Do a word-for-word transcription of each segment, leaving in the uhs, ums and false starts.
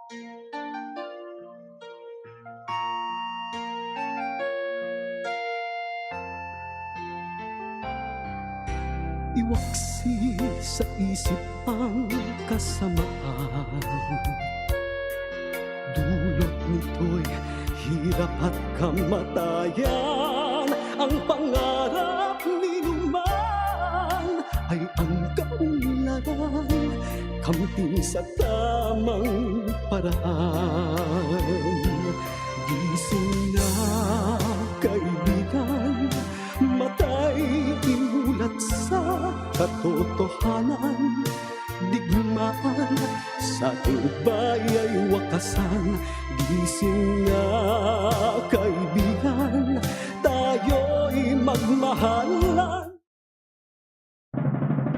Iwaksi sa isip ang kasamaan. Dulot nito'y hirap at kamatayan. Ang pangarap ninuman ay ang kaunlaran, kamtin sa tamang paraan. Gising na, kaibigan, matay imulat sa katotohanan. Digmaan sa tubay ay wakasan. Gising na, kaibigan, tayo'y magmahalan.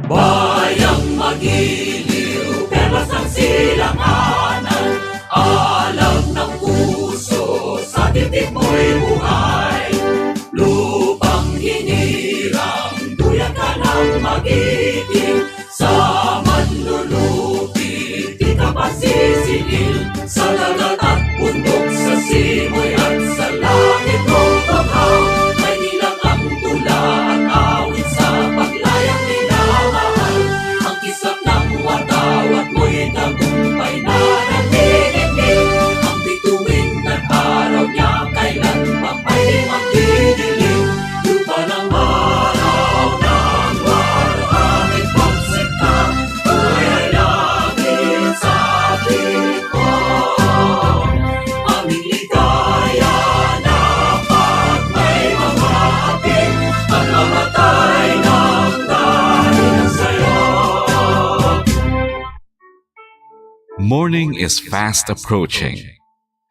Bayang magiliw, perlas ang silanganan, alam ng puso, sa dibdib mo'y buhay. Lupang hinirang, duyan ka ng magiting, sa manlulupi, di ka pasisingil, sa dagat at bundok, sa simoy at sa langit mong bahaw. Maynila ang tula at awit sa paglayang minamahal. Ang kislap ng watawat mo'y tagumpay na nanginginig. Ang bituin ng araw niya kailan pa may magdidilim. Lupa ng araw, ng warang ipagsikap, kaya langit sa atin. Aming ligaya na pag may mamati, at mamatay ng dahil sa'yo. Morning is fast approaching.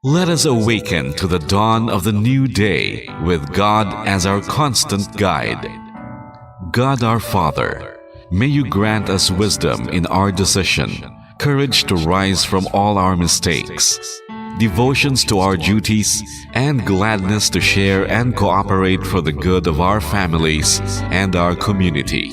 Let us awaken to the dawn of the new day with God as our constant guide. God our Father, may you grant us wisdom in our decision, courage to rise from all our mistakes, devotions to our duties, and gladness to share and cooperate for the good of our families and our community.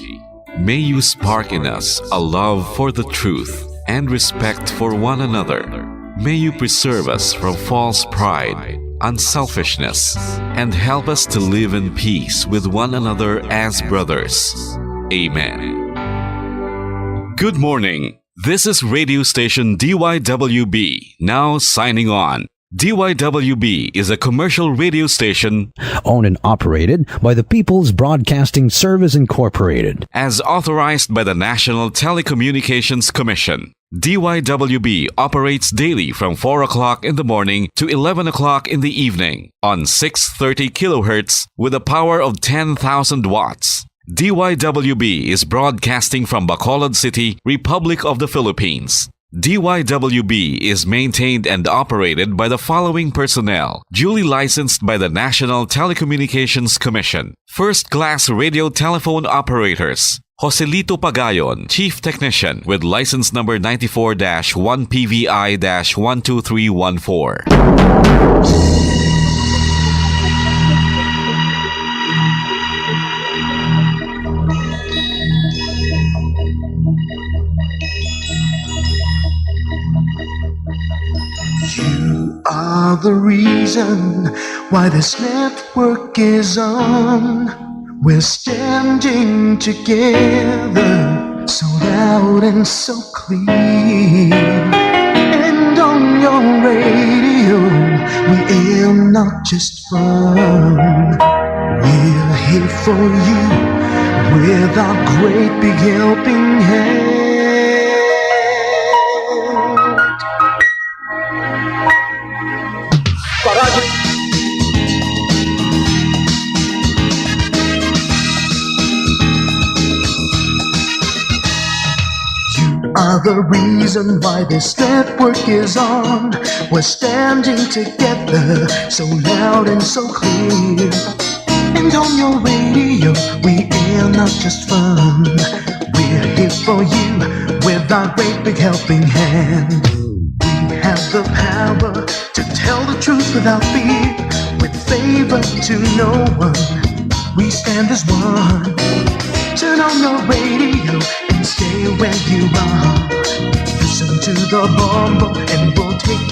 May you spark in us a love for the truth and respect for one another. May you preserve us from false pride, unselfishness, and help us to live in peace with one another as brothers. Amen. Good morning. This is radio station D Y W B, now signing on. D Y W B is a commercial radio station owned and operated by the People's Broadcasting Service Incorporated. As authorized by the National Telecommunications Commission. D Y W B operates daily from four o'clock in the morning to eleven o'clock in the evening on six thirty kilohertz with a power of ten thousand watts. D Y W B is broadcasting from Bacolod City, Republic of the Philippines. D Y W B is maintained and operated by the following personnel, duly licensed by the National Telecommunications Commission. First class radio telephone operators, Joselito Pagayon, Chief Technician, with license number ninety-four dash one P V I dash one two three one four. You are the reason why this network is on. We're standing together, so loud and so clear. And on your radio, we aim not just fun. We're here for you with our great big helping hand. You are the reason why this network is on. We're standing together, so loud and so clear. And on your radio, we air not just fun. We're here for you with our great big helping hand. We have the power to tell the truth without fear, with favor to no one. We stand as one. Turn on your radio and stay where you are. Listen to the bombo and we'll take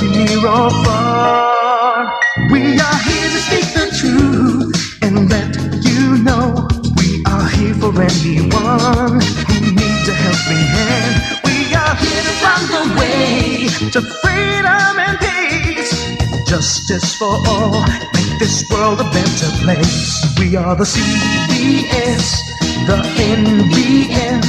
From far, we are here to speak the truth and let you know we are here for anyone who needs a helping hand. We are here to find the way to freedom and peace, justice for all, make this world a better place. We are the C B S, the N B N,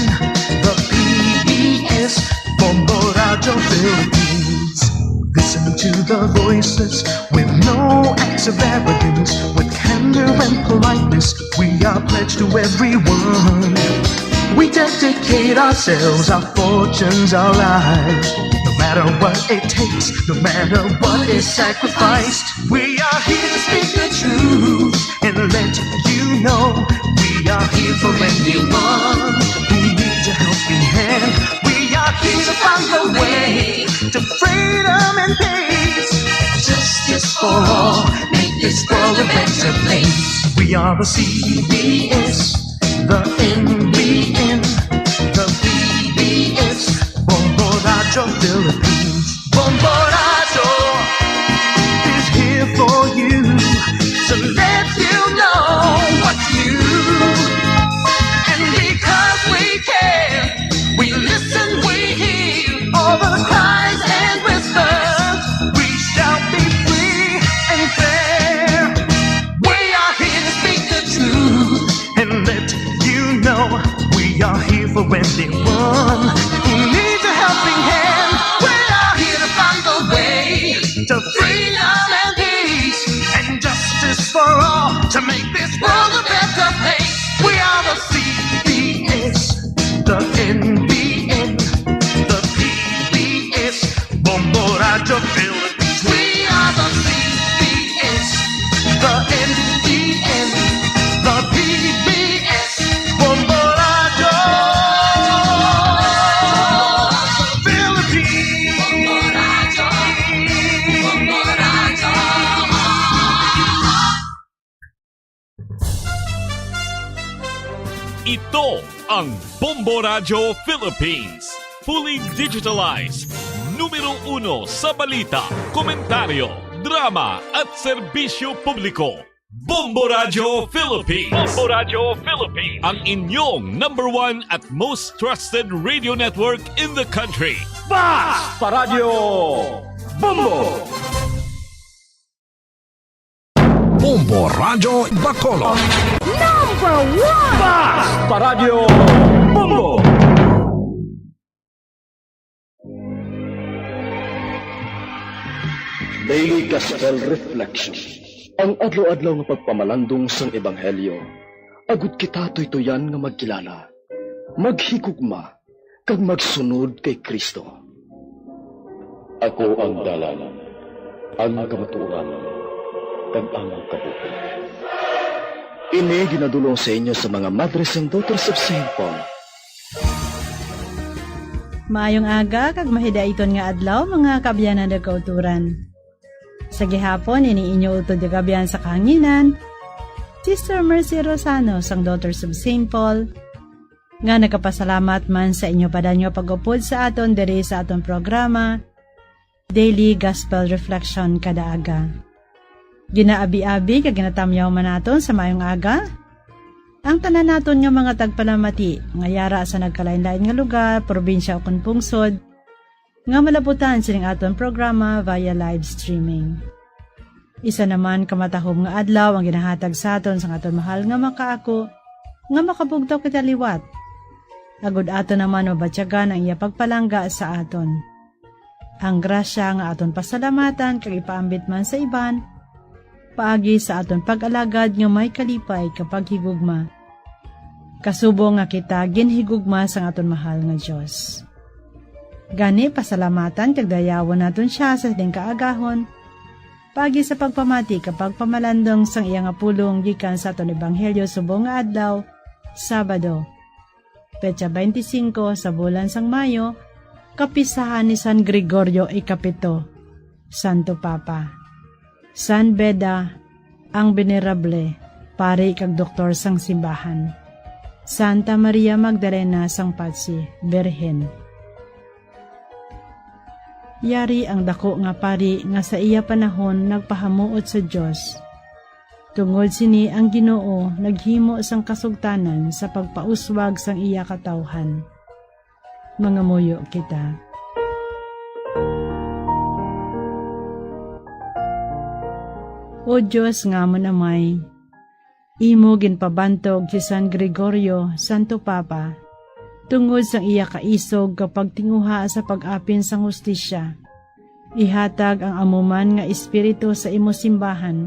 the P B S, Bombo Radio Philippines. Listen to the voices with no acts of arrogance, with candor and politeness. We are pledged to everyone. We dedicate ourselves, our fortunes, our lives. No matter what it takes, no matter what is sacrificed, we are here to speak the truth and let you know we are here for anyone who needs a helping hand. We are here to find the way to freedom and peace. Justice for all, make this world a better place. We are the C B S, the N B N, the P B S, Bombo Radio Philippines. Bombo Radio is here for you to let you know what's new. And because we care, we listen, we hear all the cries and whispers. We shall be free and fair. We are here to speak the truth and let you know we are here for anyone who needs a helping hand. We are here to find the way to freedom and peace and justice for all to make this world a better place. We are the C B S, the N B N, the P B S, Bombo Radio Philippines. We are the C B S, the N B N, the P B S, Bombo Radio Philippines. Ito ang Bombo Radio Philippines. Fully digitalized. Numero uno sa balita, komentaryo, drama, at serbisyo publiko. Bombo Radio Philippines. Bombo Radio Philippines. Ang inyong number one at most trusted radio network in the country. Basta Radyo Bombo! Bombo Radyo Bacolod. Number one! Basta Radyo Bombo! Daily Gospel Reflection. Ang adlaw-adlaw nga pagpamalandong sang Ebanghelyo, agud kita tuytoyan nga magkilala, maghigugma, kag magsunod kay Cristo. Ako ang dalan, ang kamatuoran, kag ang kabuhi. Ini ginadul-ong sa inyo sa mga Madres and Daughters of Saint Paul. Maayong aga kag mahidaiton nga adlaw, mga kaabyanan kag kautoran. Sa gihapon, ini inyo utod nga kaabyan sa kahanginan, Sister Mercy Rosano sang Daughters of Saint Paul, nga nagapasalamat man sa inyo padanyo pag-upod sa aton diri sa aton programa, Daily Gospel Reflection kada aga. Ginaabi-abi kag ginatamyaw man naton sa maayong aga ang tanan naton nga mga tagpalamati nga yara sa nagkalain-lain nga lugar, probinsya, ukon pungsod, nga malabutan sining aton programa via live streaming. Isa naman ka matahom nga adlaw ang ginahatag sa aton sang aton mahal nga makaako, nga makabugtaw kita liwat, agud aton naman mabatyagan ang iya pagpalangga sa aton. Ang grasya nga aton pasalamatan kag ipaambit man sa iban, paagi sa aton pag-alagad nga may kalipay kag paghigugma. Kasubong nga kita ginhigugma sang aton mahal nga Dios. Gani, pasalamatan kag dayawon naton sia sa sining kaagahon, paagi sa pagpamati kag pagpamalandong sang iya nga pulong gikan sa aton ebanghelyo subong nga adlaw, Sabado, petsa twenty-cinco sa bulan sang Mayo, kapisahan ni San Gregorio Ikapito, Santo Papa. San Beda, ang Benerable, pari kag doktor sang simbahan. Santa Maria Magdalena sang Patsi, Birhen. Yari ang daku nga pari nga sa iya panahon nagpahamuot sa Dios. Tungod sini ang Ginoo naghimo sang kasugtanan sa pagpauswag sang iya katawhan. Mangamuyo kita. O Dios nga amon Amay, imo ginpabantog si San Gregorio, Santo Papa, tungod sang iya kaisog kag pagtinguha sa pag-apin sang hustisya. Ihatag ang amo man nga espiritu sa imo simbahan,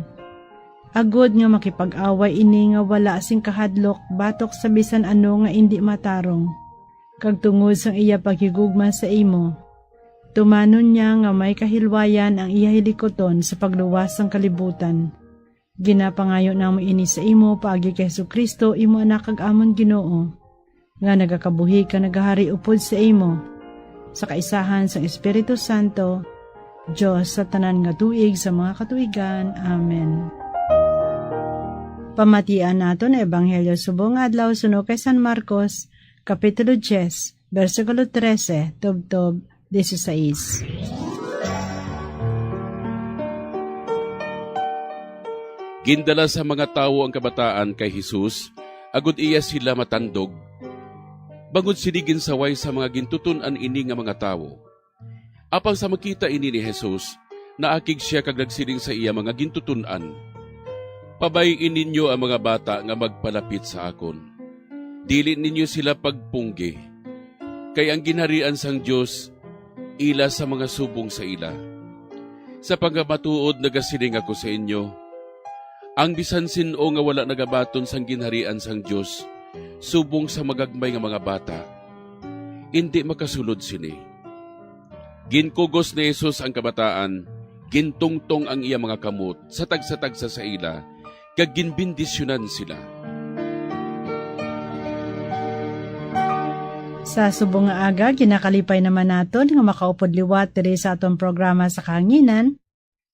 agod nga makipag-away ini nga wala sing kahadlok batok sa bisan ano nga indi matarong, kag tungod sang iya paghigugma sa imo, tumanon niya nga may kahilwayan ang iya hilikuton sa pagluwas sang kalibutan. Ginapangayo namo ini sa imo paagi kay Jesu-Cristo, imo Anak kag amon Ginoo, nga nagakabuhi kag nagahari upod sa imo, sa kaisahan sang Espiritu Santo, Dios sa tanan nga tuig sa mga katuigan. Amen. Pamatian naton ang Ebanghelyo subong nga adlaw suno kay San Marcos, Kapitulo diyes, bersikulo trese tubtob dieciséis. Gindala sa mga tawo ang kabataan kay Jesus, agod iya sila matandog. Bangod sini ginsaway sa mga gintuton-an ini nga mga tawo. Apang sa makita ini ni Jesus, naakig sia kag nagsiling sa iya mga gintuton-an, "Pabay-i ninyo ang mga bata nga magpalapit sa akon. Dili ninyo sila pagpunggi, kay ang ginharian sang Dios ila sa mga subong sa ila. Sa pagkamatuod nagasiling ako sa inyo, ang bisan sin-o nga wala nagabaton sang ginharian sang Dios subong sa magagmay nga mga bata, indi makasulod sini." Ginkugos ni Jesus ang kabataan, gintungtong ang iya mga kamot sa tagsa-tagsa sa ila, kag ginbendisyonan sila. Sa subong nga aga, ginakalipay naman naton nga makaupod liwat diri sa aton programa sa kahanginan,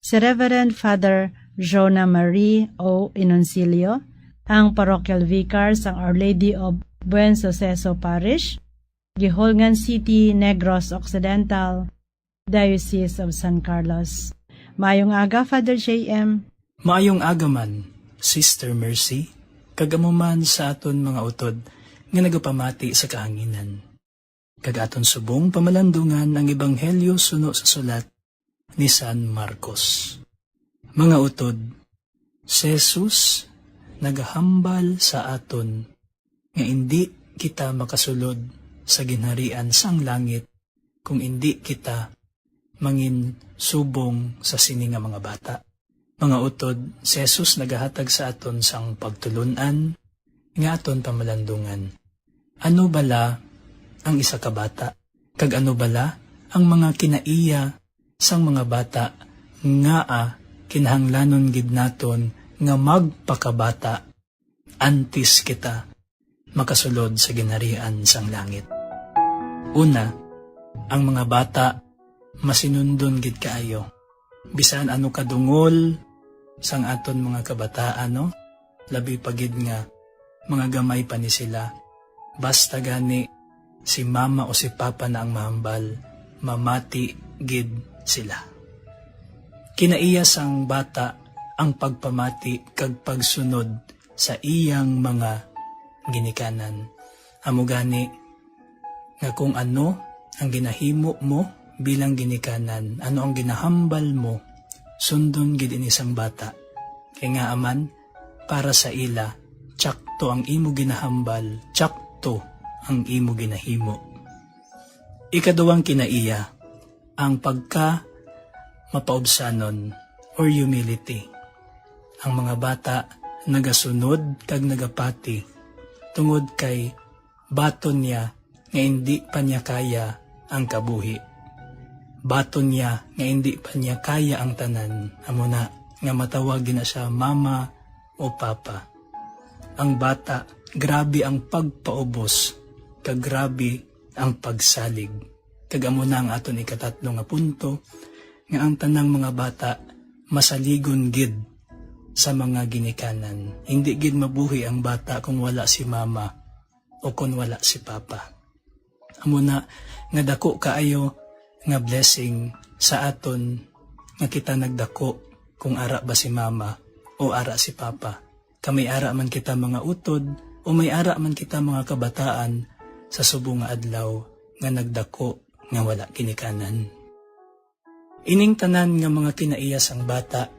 si Reverend Father Jonah Marie O. Inoncilio, ang Parochial Vicar sang Our Lady of Buen Suceso Parish, Guijolngan City, Negros Occidental, Diocese of San Carlos. Maayong aga, Father J M. Maayong aga man, Sister Mercy, kag amo man sa aton mga utod nga nagapamati sa kahanginan. Kag aton subong pamalandungan ang Ebanghelyo suno sa sulat ni San Marcos. Mga utod, si Jesus nagahambal sa aton nga indi kita makasulod sa ginharian sang langit kung indi kita mangin subong sa sini nga mga bata. Mga utod, si Jesus nagahatag sa aton sang pagtulon-an nga aton pamalandungan. Ano bala ang isa ka bata? Kag ano bala ang mga kinaiya sang mga bata nga, ah, kinahanglanon gid naton nga magpakabata antes kita makasulod sa ginharian sang langit? Una, ang mga bata masinundon gid kaayo. Bisan ano kadungol sang aton mga kabataan, no? Labi pa gid nga mga gamay pa ni sila. Basta gani si mama o si papa na ang mahambal, mamati gid sila. Kinaiya sang bata ang pagpamati kag pagsunod sa iyang mga ginikanan. Amo gani nga kung ano ang ginahimo mo bilang ginikanan, ano ang ginahambal mo, sundon gid ini sang bata. Kay ngaa man, para sa ila, tsakto ang imo ginahambal, tsakto ang imo ginahimo. Ikaduhang kinaiya, ang pagka mapaubsanon or humility. Ang mga bata nagasunod kag nagapati tungod kay baton niya nga indi pa niya kaya ang kabuhi. Baton niya nga indi pa niya kaya ang tanan, amo na nga matawag gid na siya mama o papa. Ang bata, grabe ang pagpaubos, kag grabe ang pagsalig. Kag amo na ang aton ikatatlo nga punto, nga ang tanang mga bata masaligon gid sa mga ginikanan. Hindi gid mabuhi ang bata kung wala si mama o kung wala si papa. Amo na nga dako kaayo nga blessing sa aton nga kita nagdako, kung ara ba si mama o ara si papa. Kay may ara man kita mga utod o may ara man kita mga kabataan sa subong nga adlaw nga nagdako nga wala ginikanan. Ining tanan nga mga kinaiya sang bata,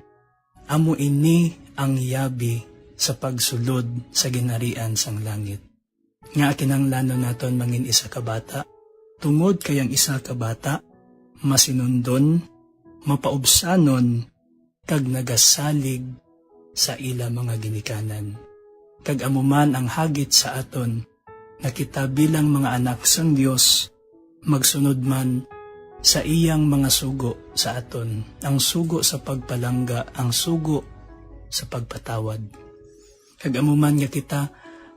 amo ini ang yabi sa pagsulod sa ginharian sang langit. Nga kinahanglanon naton mangin isa ka bata, tungod kay ang isa ka bata masinundon, mapaubsanon, kag nagasalig sa ila mga ginikanan. Kag amo man ang hagit sa aton, nga kita bilang mga anak sang Dios magsunod man sa iyang mga sugo sa aton, ang sugo sa pagpalangga, ang sugo sa pagpatawad. Kag amo man nga kita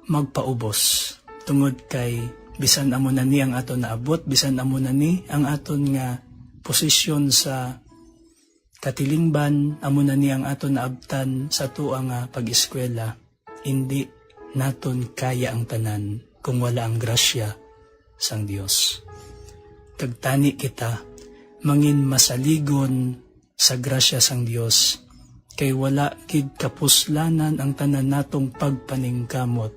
magpaubos, tungod kay bisan amo na ni ang aton naabot, bisan amo na ni ang aton nga posisyon sa katilingban, amo na ni ang aton naabtan sa atoa nga pag-eskwela, indi naton kaya ang tanan kung wala ang grasya sang Dios. Kag tani kita mangin masaligon sa grasya sang Dios, kay wala gid kapuslanan ang tanan natong pagpaningkamot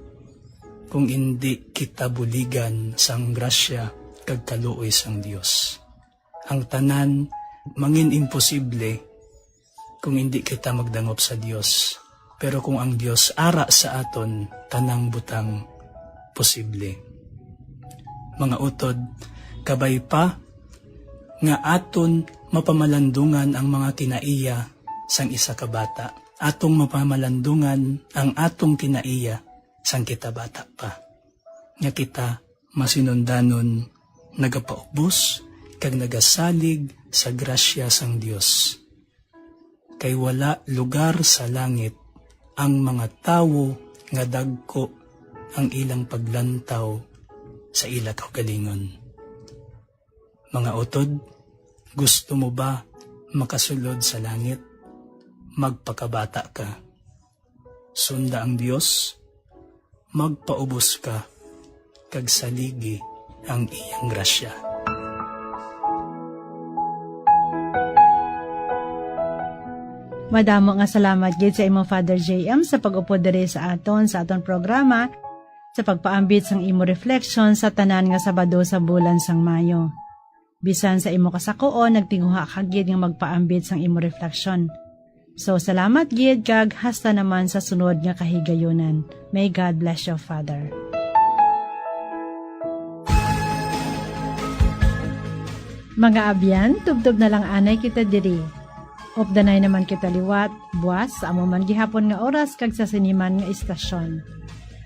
kung indi kita buligan sang grasya kag kaluoy sang Dios. Ang tanan mangin imposible kung indi kita magdangop sa Dios. Pero kung ang Dios ara sa aton, tanang butang posible. Mga utod, kabay pa nga aton mapamalandungan ang mga kinaiya sang isa ka bata, atong mapamalandungan ang atong kinaiya sang kita bata pa, nga kita masinundanon, nagapaubos, kag nagasalig sa grasya sang Dios. Kay wala lugar sa langit ang mga tawo nga dagko ang ilang paglantaw sa ila kaugalingon. Mga utod, gusto mo ba makasulod sa langit? Magpakabata ka. Sunda ang Dios, magpaubos ka, kag saligi ang iyang grasya. Madamo nga salamat gid sa imo, Father J M, sa pag-upod diri sa aton, sa aton programa, sa pagpaambit sang imo reflection sa tanan nga Sabado sa bulan sang Mayo. Bisan sa imo kasakoon, nagtinguha ka gid nga magpaambit sang imo reflection. So, salamat gid, kag hasta naman sa sunod nga kahigayunan. May God bless you, Father. Mga abyan, tubtob na lang anay kita diri. Updanay naman kita liwat, buas, sa amo man gihapon nga oras kag sa sini man nga istasyon.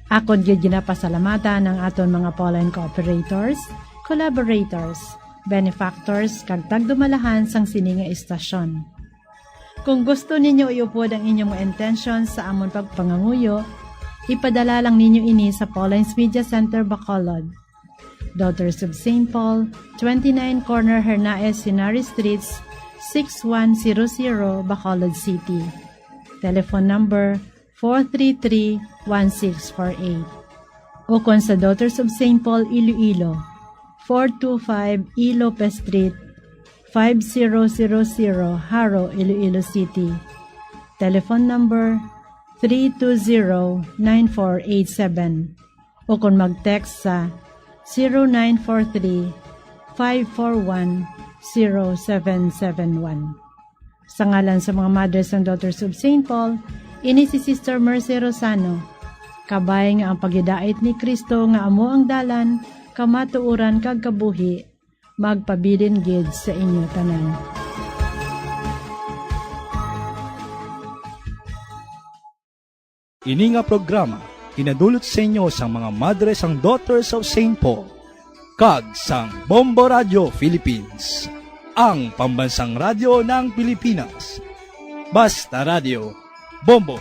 Akon gid ginapasalamatan ang aton mga Pauline cooperators, collaborators, benefactors, kag tagdumalahan sang sini nga istasyon. Kung gusto ninyo iupod ang inyong mga intensyon sa amon pagpanganguyo, ipadala lang ninyo ini sa Pauline's Media Center, Bacolod, Daughters of Saint Paul, twenty-nine Corner Hernaez Henares Streets, six one zero zero, Bacolod City. Telephone number, four three three, one six four eight. Ukon sa Daughters of Saint Paul Iloilo, four two five E Lopez Street, five zero zero zero, Jaro, Iloilo City. Telephone number, three two zero, nine four eight seven. Ukon mag-text sa zero nine four three, five four one, zero seven seven one. Sa ngalan sa mga Mothers and Daughters of Saint Paul, ini si Sister Mercy Rosano. Kabay nga ang paghidait ni Cristo nga amo ang dalan, kamatuoran, kag kabuhi, magpabilin gid sa inyo tanan. Ini nga programa ginadulot sa inyo sang mga Madres and Daughters of Saint Paul kag sang Bombo Radio Philippines, ang pambansang radyo ng Pilipinas. Basta Radio, Bombo!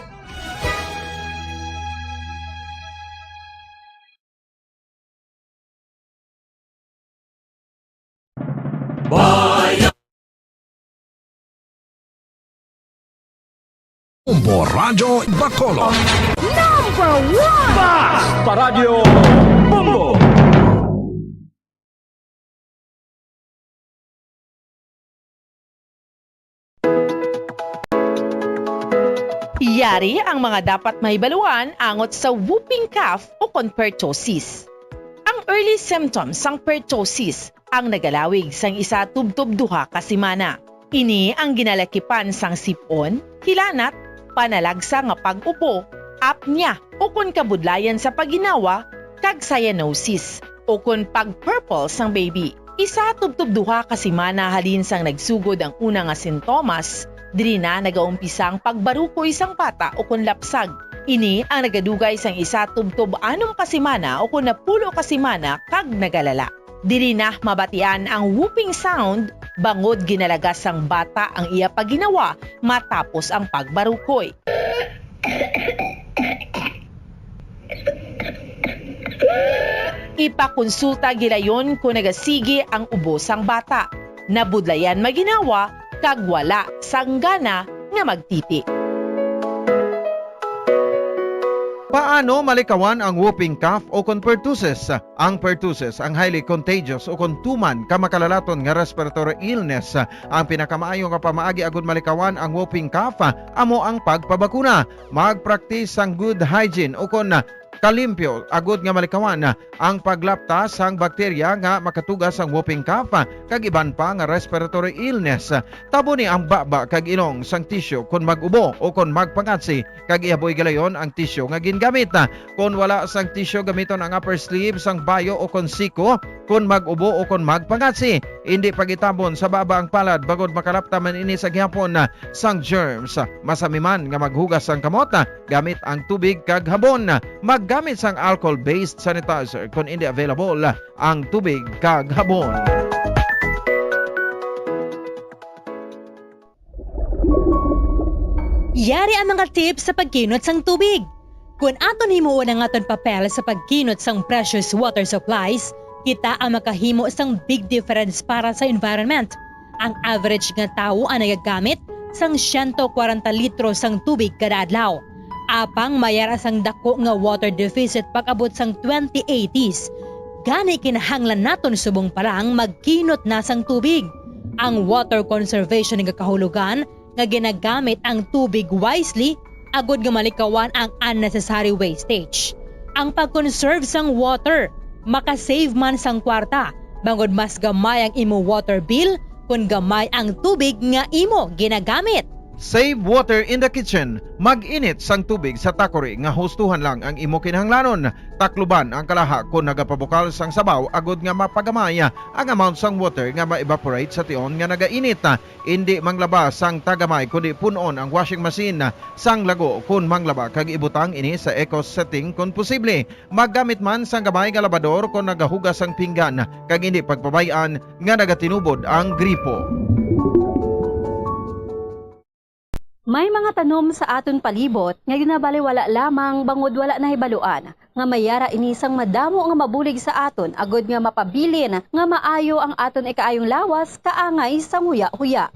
Bombo Radyo Bacolod. Number one! Basta Radyo Bombo! Yari ang mga dapat mahibaluan angot sa whooping cough o kon pertussis. Ang early symptoms sang pertussis ang nagalawig sang isa tubtob duha ka semana. Ini ang ginalakipan sang sip-on, hilanat, panalagsa nga pag-ubo, apnea, ukon kabudlayan sa pagginawa, kag cyanosis, ukon pag-purple sang baby. Isa tubtob duha ka semana halin sang nagsugod ang una nga sintomas, diri na nagaumpisa ang pagbarukoy sang bata ukon lapsag. Ini ang nagadugay sang isa tubtob anom ka semana ukon napulo ka semana kag nagalala. Diri na mabatian ang whooping sound bangod ginalagas sang bata ang iya pagginawa matapos ang pagbarukoy. Ipakonsulta gilayon kon nagasigi ang ubo sang bata, nabudlayan maginawa, kag wala sang gana nga magtiti. Paano malikawan ang whooping cough o kon pertussis? Ang pertussis ang highly contagious o kon tuman ka makalalaton nga respiratory illness. Ang pinakamaayo nga pamaagi agud malikawan ang whooping cough amo ang pagpabakuna. Mag-practice sang good hygiene o kon kalimpyo agud nga malikawan ang paglapta sang bakterya nga makatuga sang whooping cough kag iban pa nga respiratory illness. Taboni ang baba kag ilong sang tissue kon mag-ubo o kon magpangatsi, kag ihaboy gilayon ang tissue nga gingamit. Kon wala sang tissue, gamiton ang upper sleeve sang bayo o kon siko kon mag-ubo o kon magpangatsi. Indi pagitabon sa baba ang palad bangod makalapta man ini sa gihapon sang germs. Masami man nga maghugas sang kamot gamit ang tubig kag habon. Maggamit sang alcohol-based sanitizer kon indi available ang tubig kag habon. Yari ang mga tips sa pagkinot sang tubig. Kon aton himuon ang aton papel sa pagkinot sang precious water supplies, kita ang makahimo sang big difference para sa environment. Ang average nga tawo ang nagagamit sang siyento kwarenta litro sang tubig kada adlaw. Apang may ara sang dako nga water deficit pag-abot sang twenty eighties. Gani, kinahanglan naton subong pa lang magkinot na sang tubig. Ang water conservation nga kahulogan nga ginagamit ang tubig wisely agud nga malikawan ang unnecessary wastage. Ang pag-conserve sang water makasave man sang kwarta, bangod mas gamay ang imo water bill kon gamay ang tubig nga imo ginagamit. Save water in the kitchen. Mag-init sang tubig sa takori nga hustuhan lang ang imo kinahanglanon. Takluban ang kalaha kon nagapabukal sang sabaw agud nga mapagamay ang amount sang water nga ma-evaporate sa tion nga nagainit. Indi manglaba sang tagamay, kundi pun-on ang washing machine sang lago kon manglaba kag ibutang ini sa eco setting kon posible. Maggamit man sang gamay nga labador kon nagahugas sang pinggan, kag indi pagpabay-an nga nagatinubod ang gripo. May mga tanom sa aton palibot nga ginabaliwala lamang bangod wala nahibaluan nga may ara ini sang madamo nga mabulig sa aton agud nga mapabilin nga maayo ang aton ikaayong lawas kaangay sang huya-huya.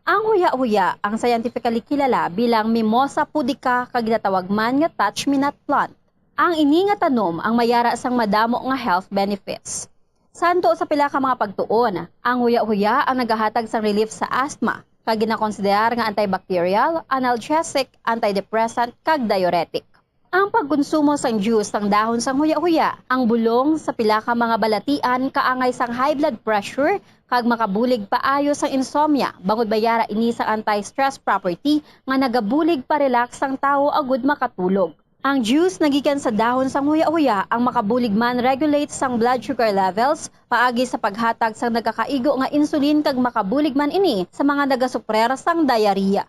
Ang huya-huya, ang scientifically kilala bilang Mimosa pudica kag ginatawag man nga touch-me-not plant. Ang ini nga tanom ang may ara sang madamo nga health benefits. Santo sa pila ka mga pagtuon, ang huya-huya ang nagahatag sang relief sa asthma, kag ginakonsiderar nga antibacterial, analgesic, antidepressant, kag diuretic. Ang pagkonsumo sang juice sang dahon sang huya-huya, ang bulong sa pila ka mga balatian kaangay sang high blood pressure kag makabulig paayo sang insomnia, bangod may ara ini sang anti-stress property nga nagabulig pa-relax sang tawo agud makatulog. Ang juice nga gikan sa dahon sang huya-huya ang makabulig man regulate sang blood sugar levels paagi sa paghatag sang nagakaigo nga insulin kag makabulig man ini sa mga nagasuprer sang diarrhea.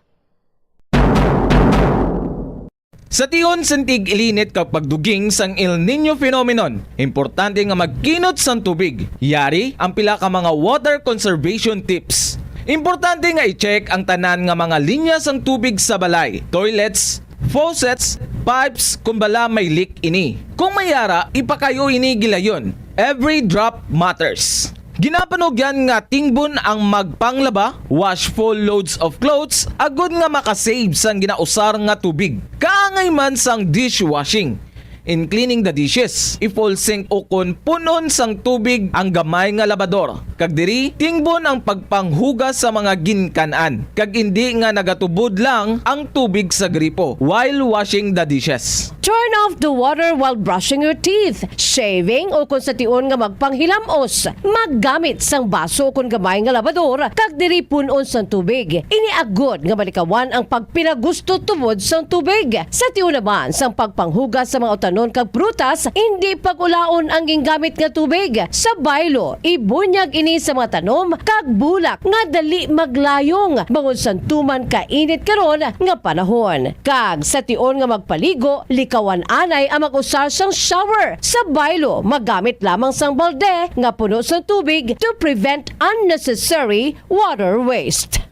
Sa tion sang tig-ilinit kag pagduging sang El Niño phenomenon, importante nga magkinot sang tubig. Yari ang pila ka mga water conservation tips. Importante nga i-check ang tanan nga mga linya sang tubig sa balay, toilets, faucets, pipes, kon bala may leak ini. Kung may ara, ipakayo ini gilayon. Every drop matters. Ginapanugyan nga tingbon ang magpanglaba, wash full loads of clothes, agud nga makasave sang ginausar nga tubig. Kaangay man sang dishwashing. in cleaning the dishes. I-full sink ukon pun-on sang tubig ang gamay nga labador, kag diri tingbon ang pagpanghugas sa mga ginkan-an, kag indi nga nagatubod lang ang tubig sa gripo while washing the dishes. Turn off the water while brushing your teeth, shaving, o kon sa tion nga magpanghilam-os. Maggamit sang baso kon gamay nga labador kag diri pun-on sang tubig. Ini agod nga malikawan ang pagpinagusto tubod sang tubig. Sa tion naman sang pagpanghugas sa mga utanon kag prutas, indi pag-ulaon ang gingamit nga tubig. Sa baylo, ibunyag ini sa mga tanom kag bulak nga dali maglayong bangod sang tuman kainit karon nga panahon. Kag sa tion nga magpaligo, likawan anay ang mag-usar sang shower. Sa baylo, magamit lamang sang balde nga puno sang tubig to prevent unnecessary water waste.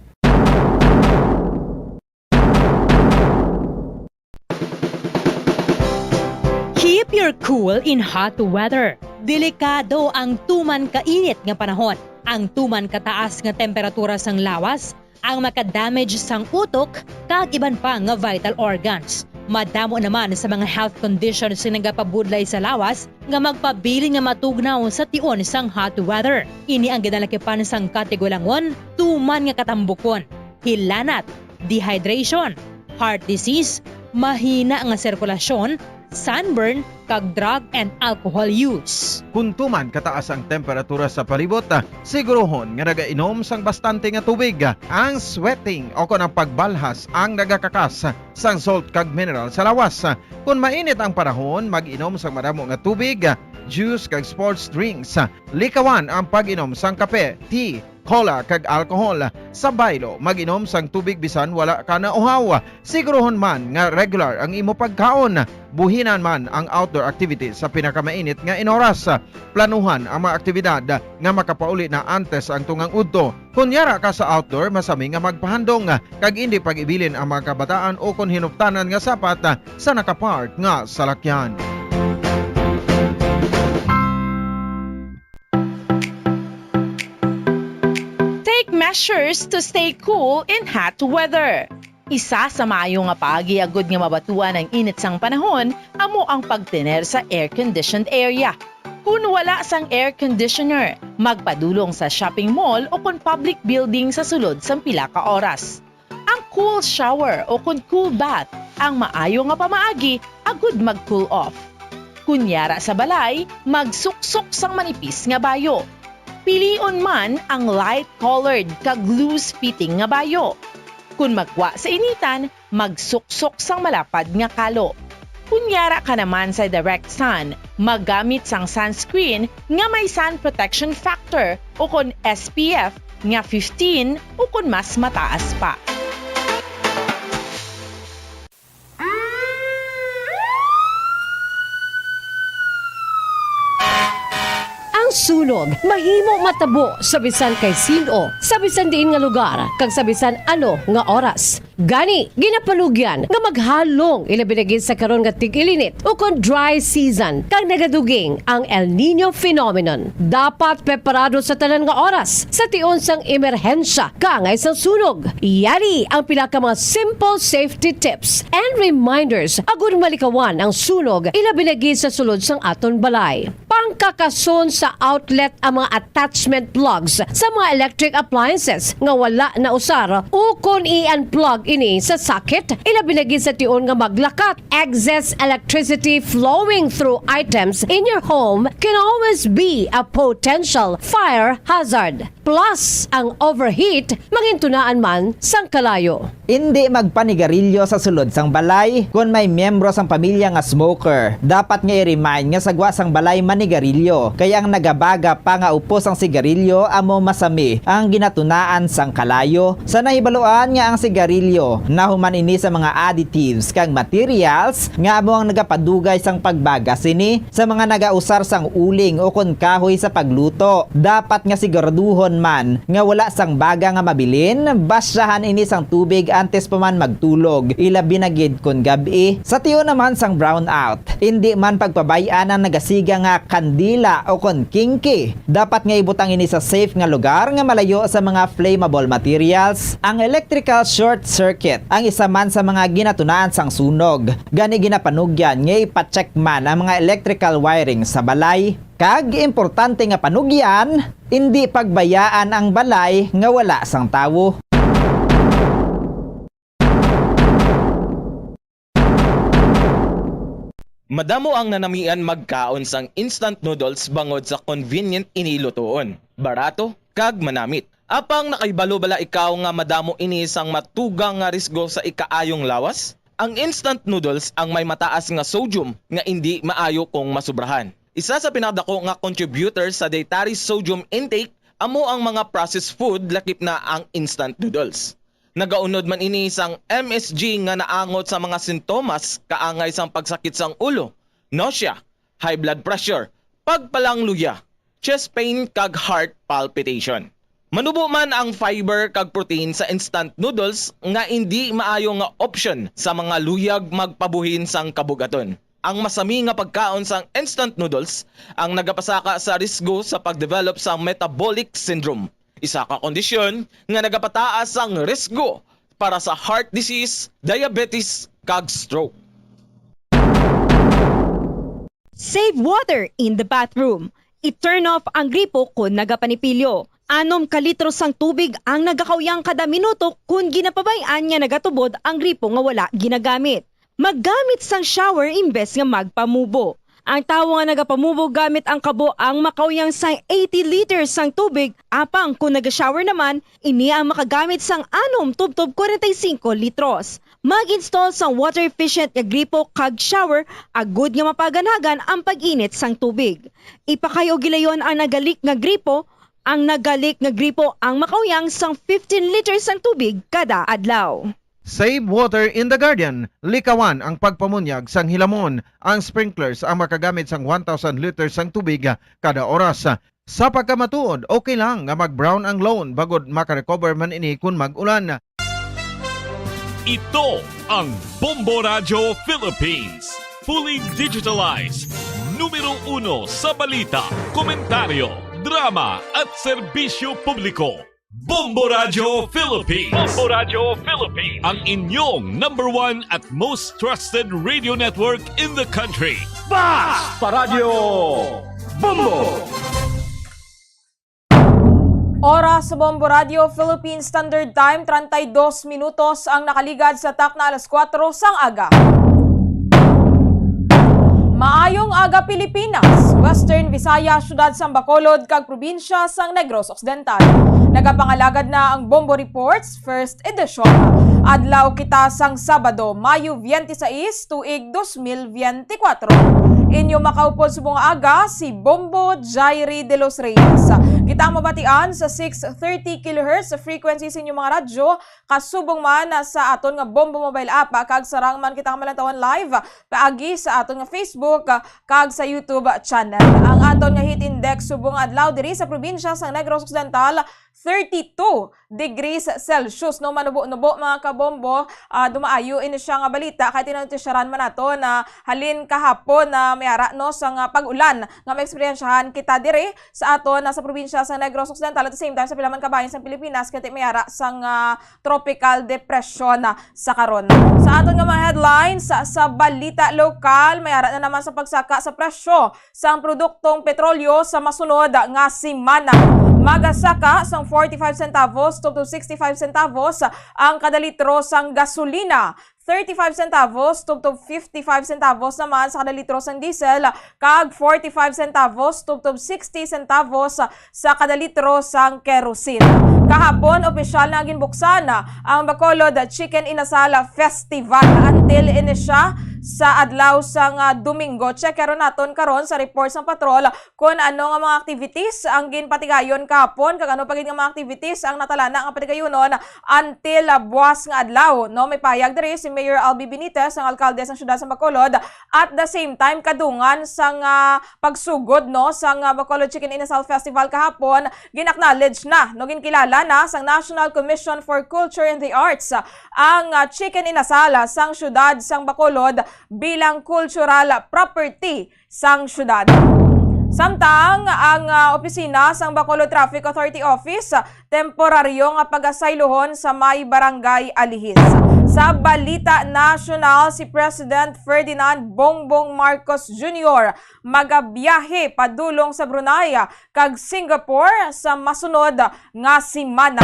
Keep your cool in hot weather. Delikado ang tuman kainit nga panahon. Ang tuman kataas nga temperatura sang lawas ang makadamage sang utok kag iban pa nga vital organs. Madamo naman sa mga health conditions nga nagapabudlay sa lawas nga magpabilin nga matugnaw sa tion sang hot weather. Ini ang ginalakipan sang katigulangon, tuman nga katambukon, hilanat, dehydration, heart disease, mahina nga sirkulasyon, sunburn, kag drug and alcohol use. Kon tuman kataas ang temperatura sa palibot, sigurohon nga nagainom sang bastante nga tubig. Ang sweating o kon ang pagbalhas ang nagakakas sang salt kag mineral sa lawas. Kon mainit ang panahon, mag-inom sang madamo nga tubig, juice kag sports drinks. Likawan ang pag-inom sang kape, tea, cola, kag alcohol. Sa baylo, mag-inom sang tubig bisan wala ka nauhaw. Sigurohon man nga regular ang imo pagkaon. Buhinan man ang outdoor activities sa pinakamainit nga inoras. Planuhan ang mga aktibidad nga makapauli na antes ang tungang udto. Kon yara ka sa outdoor, masami nga magpahandom kag indi pag-ibilin ang mga kabataan o kon hinuptanan nga sapat sa nakapark nga salakyan. Take measures to stay cool in hot weather. Isa sa maayo nga paagi agud nga mabatuan ang init sang panahon amo ang pagtener sa air-conditioned area. Kon wala sang air conditioner, magpadulong sa shopping mall o kon public building sa sulod sang pila ka oras. Ang cool shower o kon cool bath ang maayo nga pamaagi agud mag-cool off. Kon yara sa balay, magsuksok sang manipis nga bayo. Pilion man ang light-colored kag loose-fitting nga bayo. Kon magwa sa initan, magsuksok sang malapad nga kalo. Kon yara ka naman sa direct sun, maggamit sang sunscreen nga may sun protection factor o kon S P F nga fifteen o kon mas mataas pa. Ang sunog mahimo matabo sa bisan kay sin-o, sa bisan diin nga lugar, kag sa bisan ano nga oras. Gani, ginapanugyan nga maghalong, ilabi na gid sa karon nga tig-ilinit ukon dry season, kag nagaduging ang El Niño phenomenon. Dapat preparado sa tanan nga oras sa tion sang emerhensya kaangay sang sunog. Yari ang pila ka mga simple safety tips and reminders agud malikawan ang sunog, ilabi na gid sa sulod sang aton balay. Pangkakason sa outlet ang mga attachment plugs sa mga electric appliances nga wala nausar, ukon i-unplug ini sa socket, ilabi na gid sa tion nga maglakat. Excess electricity flowing through items in your home can always be a potential fire hazard. Plus, ang overheat mangintunaan man sang kalayo. Indi magpanigarilyo sa sulod sang balay. Kon may miyembro sang pamilya nga smoker, dapat nga i-remind nga sa gwa sang balay manigarilyo, kay ang nagabaga pa nga upos sang sigarilyo amo masami ang ginatunaan sang kalayo. Sa nahibaluan nga ang sigarilyo nahuman ini sa mga additives kag materials nga amo ang nagapadugay sang pagbaga sini, sa mga nagausar sang uling ukon kahoy sa pagluto. Dapat nga siguraduhon man nga wala sang baga nga mabilin, basyahan ini sang tubig antes pa man magtulog, ilabi na gid kon gab-i. Sa tion naman sang brownout, indi man pagpabay-an ang nagasiga nga kandila ukon kingki. Dapat nga ibutang ini sa safe nga lugar nga malayo sa mga flammable materials. Ang electrical short circuit ang isa man sa mga ginatunaan sang sunog. Gani ginapanugyan nga ipa-check man ang mga electrical wiring sa balay. Kag importante nga panugyan, indi pagbayaan ang balay nga wala sang tawo. Madamo ang nanamian magkaon sang instant noodles bangod sa convenient ini lutoon, barato, kag manamit. Apang nakahibalo bala ikaw nga madamo ini sang matugang nga risgo sa ikaayong lawas? Ang instant noodles ang may mataas nga sodium nga indi maayo kung masubrahan. Isa sa pinakadako nga contributor sa dietary sodium intake amo ang mga processed food, lakip na ang instant noodles. Nagaunod man ini sang M S G nga naangot sa mga sintomas kaangay sang pagsakit sang ulo, nausea, high blood pressure, pagpalangluya, chest pain kag heart palpitation. Manubo man ang fiber kag protein sa instant noodles nga indi maayo nga option sa mga luyag magpabuhin sang kabugaton. Ang masami nga pagkaon sang instant noodles ang nagapasaka sa risgo sa pag-develop sa metabolic syndrome, isa ka kondisyon nga nagapataas sang risgo para sa heart disease, diabetes, kag stroke. Save water in the bathroom. I-turn off ang gripo kon nagapanipilyo. Anom ka litro sang tubig ang nagakauyang kada minuto kon ginapabay-an nga nagatubod ang gripo nga wala ginagamit. Maggamit sang shower imbes nga magpamubo. Ang tawo nga nagapamubo gamit ang kabo ang makauyang sang eighty liters sang tubig, apang kon naga-shower naman, ini ang makagamit sang anom tubtob kwarenta y singko litros. Mag-install sang water-efficient nga gripo kag shower agud nga mapaganhagan ang pag-init sang tubig. Ipakay-o gilayon ang naga-leak nga gripo. Ang naga-leak nga gripo ang makauyang sang fifteen liters sang tubig kada adlaw. Save water in the garden. Likawan ang pagpamunyag sang hilamon. Ang sprinklers ang makagamit sang one thousand liters sang tubig kada oras. Sa pagkamatuod, okay lang nga mag-brown ang lawn bangod maka-recover man ini kon mag-ulan. Ito ang Bombo Radyo Philippines. Fully digitalized. Numero uno sa balita, komentaryo, drama at serbisyo publiko. Bombo Radyo Philippines. Bombo Radyo Philippines. Ang inyong number one at most trusted radio network in the country. Basta Radyo Bombo! Oras sa Bombo Radio Philippine Standard Time, treinta y dos minutos ang nakaligad sa takna alas kuwatro sang aga. Maayong aga, Pilipinas, Western Visayas, Siyudad sang Bacolod, kag probinsya sang Negros Occidental. Nagapangalagad na ang Bombo Reports First Edition. Adlaw kita sang Sabado, Mayo twenty-six, tuig dos mil twenty-four. Inyo makaupod subong nga aga si Bombo Jairi de los Reyes. Kita ang mabatian sa six thirty kilohertz frequency sa inyong mga radyo, kasubong man sa aton nga Bombo mobile app, kag sarang man kita nga malantawan live paagi sa aton nga Facebook kag sa YouTube channel. Ang aton nga heat index subong nga adlaw diri sa probinsya sang Negros Occidental, thirty-two degrees Celsius. No, manubo-nubo, mga kabombo, ah, dumaayo ini siya nga balita kay tinanutisyaran man nato na halin kahapon na may ara, no, sa nga pag-ulan nga maeksperiensyahan kita diri sa aton na sa probinsya sa Negros Occidental, at the same time sa pila man ka bahin sa Pilipinas kay may ara sang ah, tropical depression na sa karon. Sa aton nga mga headlines, sa, sa balita lokal, may ara na naman sa pagsaka sa presyo sang produktong petrolyo sa masunod nga semana. Magasaka sang forty-five centavos to, to sixty-five centavos ang kada litro sang gasolina, thirty-five centavos tubtob fifty-five centavos naman sa kada litro sang diesel, kag forty-five centavos tubtob sixty centavos sa kada litro sang kerosene. Kahapon, opisyal na ginbuksan ang Bacolod Chicken Inasal Festival. Until ini siya sa adlaw sang, ah, Domingo. Check karon naton karon sa report sang patrol kon ano nga mga activities ang ginpatigayon kahapon kag ano pa gid nga mga activities ang natalana nga patigayonon until, ah, buwas nga adlaw, no? May pahayag diri si Mayor Albi Benitez, ang alkalde sang siyudad sa Bacolod, at the same time kadungan sang, ah, pagsugod, no, sang, ah, Bacolod Chicken Inasal Festival kahapon, gin-acknowledge na, no, ginkilala na sang National Commission for Culture and the Arts ang, ah, Chicken Inasal sang siyudad sang Bacolod bilang cultural property sang syudad. Samtang ang, ah, opisina sang Bacolod Traffic Authority Office, ah, temporaryo nga pagasaylohon sa may Barangay Alihis. Sa balita nasyonal, si President Ferdinand Bongbong Marcos Junior magabiyahe padulong sa Brunei, ah, kag Singapore sa masunod nga semana.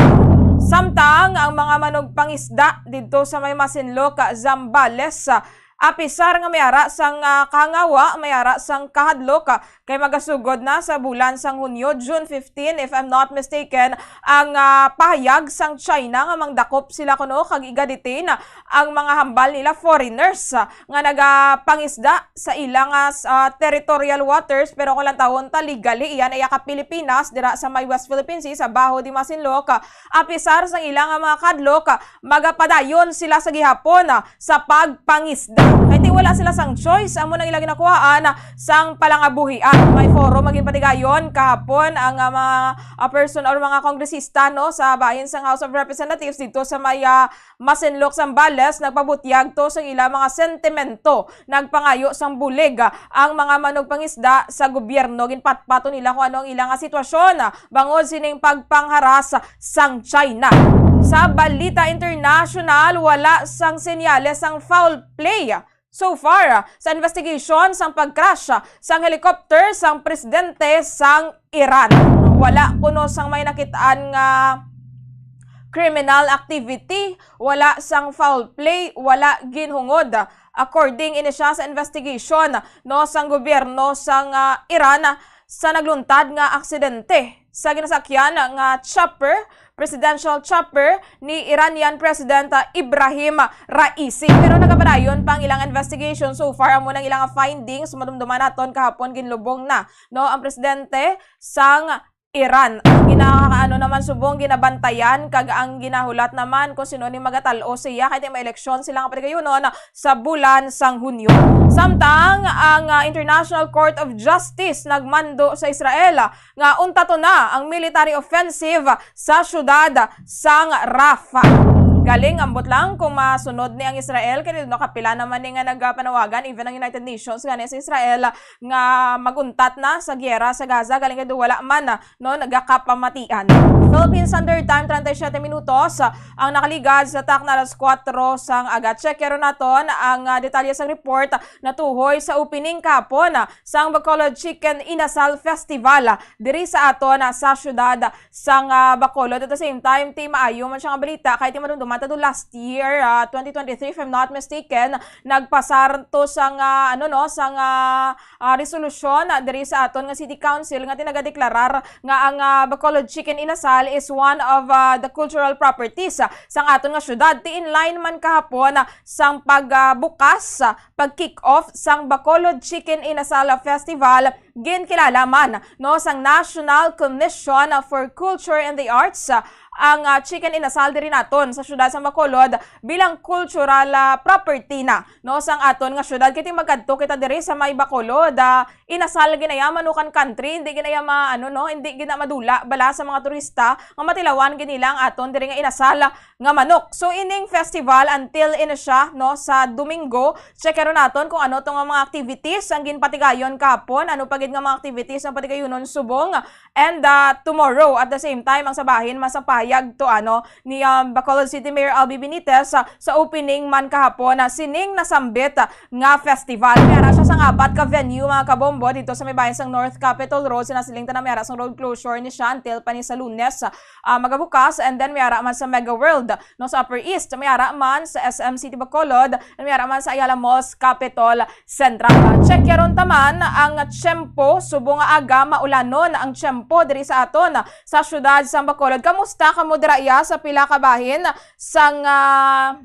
Samtang ang mga manugpangisda didto sa may Masinloc, Zambales, ah, apisar nga may ara sang, ah, kahangawa, may ara sang kahadlok, ah, kay magasugod na sa bulan sang Hunyo, June fifteen, if I'm not mistaken, ang, ah, pahayag sang China nga mangdakop sila kuno kag iga-detain ang mga hambal nila foreigners, ah, nga nagapangisda sa ila nga, ah, territorial waters, pero kung lantawon ta, legally, iya na iya ka Pilipinas, dira sa may West Philippine Sea, sa Baho de Masinloc, ah, apisar sang ila nga mga kahadlok, ah, magapadayon sila sa gihapon, ah, sa pagpangisda. Kay ti wala sila sang choice, amo nang ila ginakuhaan, ah, sang palangabuhian. May forum nga ginpatigayon kahapon ang, ah, mga, ah, person or mga kongresista, no, sa bahin sang House of Representatives didto sa may, ah, Masinloc, Zambales, nagpabutyag to sang ila mga sentimento, nagpangayo sang bulig, ah, ang mga manugpangisda sa gobyerno. Ginpatpaton nila kung ano ang ila nga sitwasyon, ah, bangod sining pagpangharas sang China. Sa balita international, wala sang senyales sang foul play so far sa investigation sang pag-crash sang helicopter sang presidente sang Iran. Wala kuno sang may nakitaan nga criminal activity, wala sang foul play, wala ginhungod. According ini siya sa investigation, no, sang gobyerno sang, ah, Iran sa nagluntad nga aksidente sa ginasakyan nga chopper, presidential chopper ni Iranian President, ah, Ibrahim Raisi. Pero nagapadayon pa ang ilang investigation so far. Amo nang ilang findings, madumduman naton kahapon, ginlubong na, no, ang presidente sang Iran. Ang gina-, ano naman subong ginabantayan kag ang ginahulat naman kung sino ni magatal-o siya, kay ti may eleksyon sila nga patigayunon sa bulan sang Hunyo. Samtang ang, ah, International Court of Justice nagmando sa Israel, ah, nga untaton na ang military offensive sa syudad sang Rafah. Galing, ambot lang kung masunod ni ang Israel, kay no, kapila naman ni nga nagapanawagan, even ang United Nations gani sa Israel, nga maguntat na sa giyera sa Gaza, galing kay wala man, no, nagakapamatian. Philippine Standard Time, treinta y siete minutos ang nakaligad sa takna alas kuwatro sang aga. Check karon naton ang, ah, detalye sang report natuhoy sa opening kahapon, ah, sang Bacolod Chicken Inasal Festival, ah, diri sa aton, ah, sa syudad sang, ah, Bacolod. At the same time, ti maayo man siya nga balita, kay ti madumduman ta do last year, ah, twenty twenty-three, if I'm not mistaken, nagpasar to sang, ah, ano, no, sang, ah, ah, resolusyon, ah, diri sa aton nga City Council nga ti nagadeklarar nga ang, ah, Bacolod Chicken Inasal is one of, ah, the cultural properties, ah, sang aton nga syudad. Ti in line man kahapon, ah, sang pag, ah, bukas, ah, pag-kick off sang Bacolod Chicken Inasal Festival, ginkilala man, no, sang National Commission for Culture and the Arts, ah, ang, ah, Chicken Inasal diri naton sa syudad sa Bacolod bilang cultural, ah, property na, no, sang aton nga syudad. Kay ti magkadto kita diri sa may Bacolod, ah, inasal ginaya manukan country, hindi ginaya ma-, ano, no, hindi gina madula bala sa mga turista nga matilawan gid nila ang aton diri nga inasal nga manok. So, ining festival until ini siya, no, sa Domingo. Check karon naton kung ano to nga mga activities ang ginpatigayon kahapon, ano pa gid nga mga activities ang patigayonon subong. And, ah, tomorrow, at the same time, ang sa bahin, masapahayag to, ano, ni, um, Bacolod City Mayor Albi Benitez, ah, sa opening man kahapon na sining nasambit, ah, nga festival. May ara siya sang apat ka venue, mga kabombo, dito sa may bahin sang North Capitol Road. Sinasiling ta na may ara sang road closure ni siya until pa ni sa Lunes, ah, magabukas. And then may ara man sa Mega World, no, sa Upper East, may ara man sa S M City Bacolod, may ara man sa Ayala Malls Capitol Central. Check karon ta man ang tiyempo. Subong nga aga, maulanon ang tiyempo diri sa aton sa syudad sang Bacolod. Kamusta kamo dira iya sa pila ka bahin sang, ah,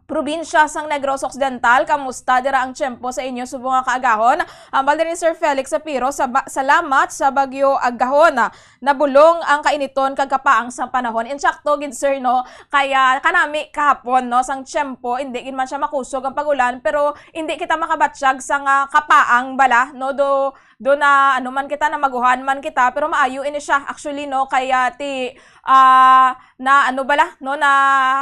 probinsya sang Negros Occidental? Kamusta dira ang tiyempo sa inyo subong nga kaagahon? Hambal diri ni Sir Felix Sapiro, sa ba-, salamat sa bagyo agahon. Nabulong ang kainiton kag kapaang sang panahon. Insakto gid, sir, no? Kaya kanami kahapon, no, sang tiyempo, hindi gid man siya makusog ang pag-ulan, pero hindi kita makabatyag sang, ah, kapaang bala, no? Do, do na ano man kita, na maguhan man kita, pero maayo ini siya. Actually, no, kaya ti, ah, na ano bala, no, na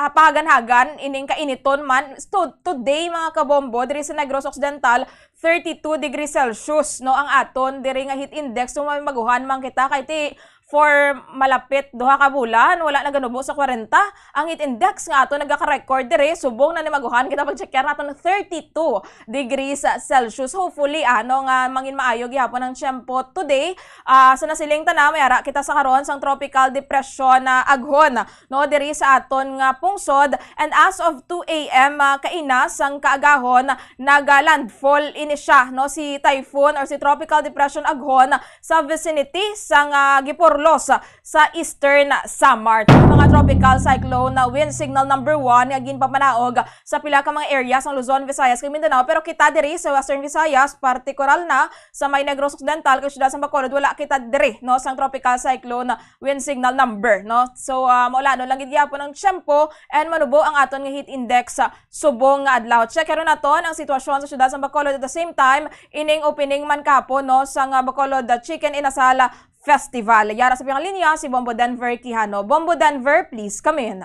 hapagan-hagan ining kainiton man. To-, today, mga kabombo, diri sa Negros Occidental, thirty-two degrees Celsius, no, ang aton diri nga heat index. So, may maguhan man kita kay ti for malapit duha ka bulan, wala naganubo sa kwarenta ang heat index nga ato nagaka-record diri. Subong na ni maguhan kita, pag-checkar naton, thirty-two degrees Celsius. Hopefully, ano, nga mangin maayo gihapon ang tiyempo today. Ah, sa nasiling ta na, may ara kita sa karon sang tropical depression na aghon, no, diri sa aton nga pungsod. And as of two a m, ah, kaina sang kaagahon, naga-landfall ini siya, no, si typhoon or si tropical depression aghon sa vicinity sang, ah, Giporlos sa Eastern Samar. Ang mga tropical cyclone na wind signal number one nga ginpamanaog sa pila ka mga area sang Luzon, Visayas, kag Mindanao, pero kita diri sa Western Visayas, partikular na sa may Negros Occidental kag siyudad sa Bacolod, wala kita diri, no, sang tropical cyclone wind signal number, no? So, ah, maulanon lang gid gyapon ang tiyempo and manubo ang aton nga heat index sa subong nga adlaw. Check karon naton ang sitwasyon sa siyudad sa Bacolod. At the same time, ining opening man kahapon, no, sang, ah, Bacolod, ah, Chicken Inasal Festival. Yara sa pinakalinya si Bombo Denver Quijano. Bombo Denver, please come in.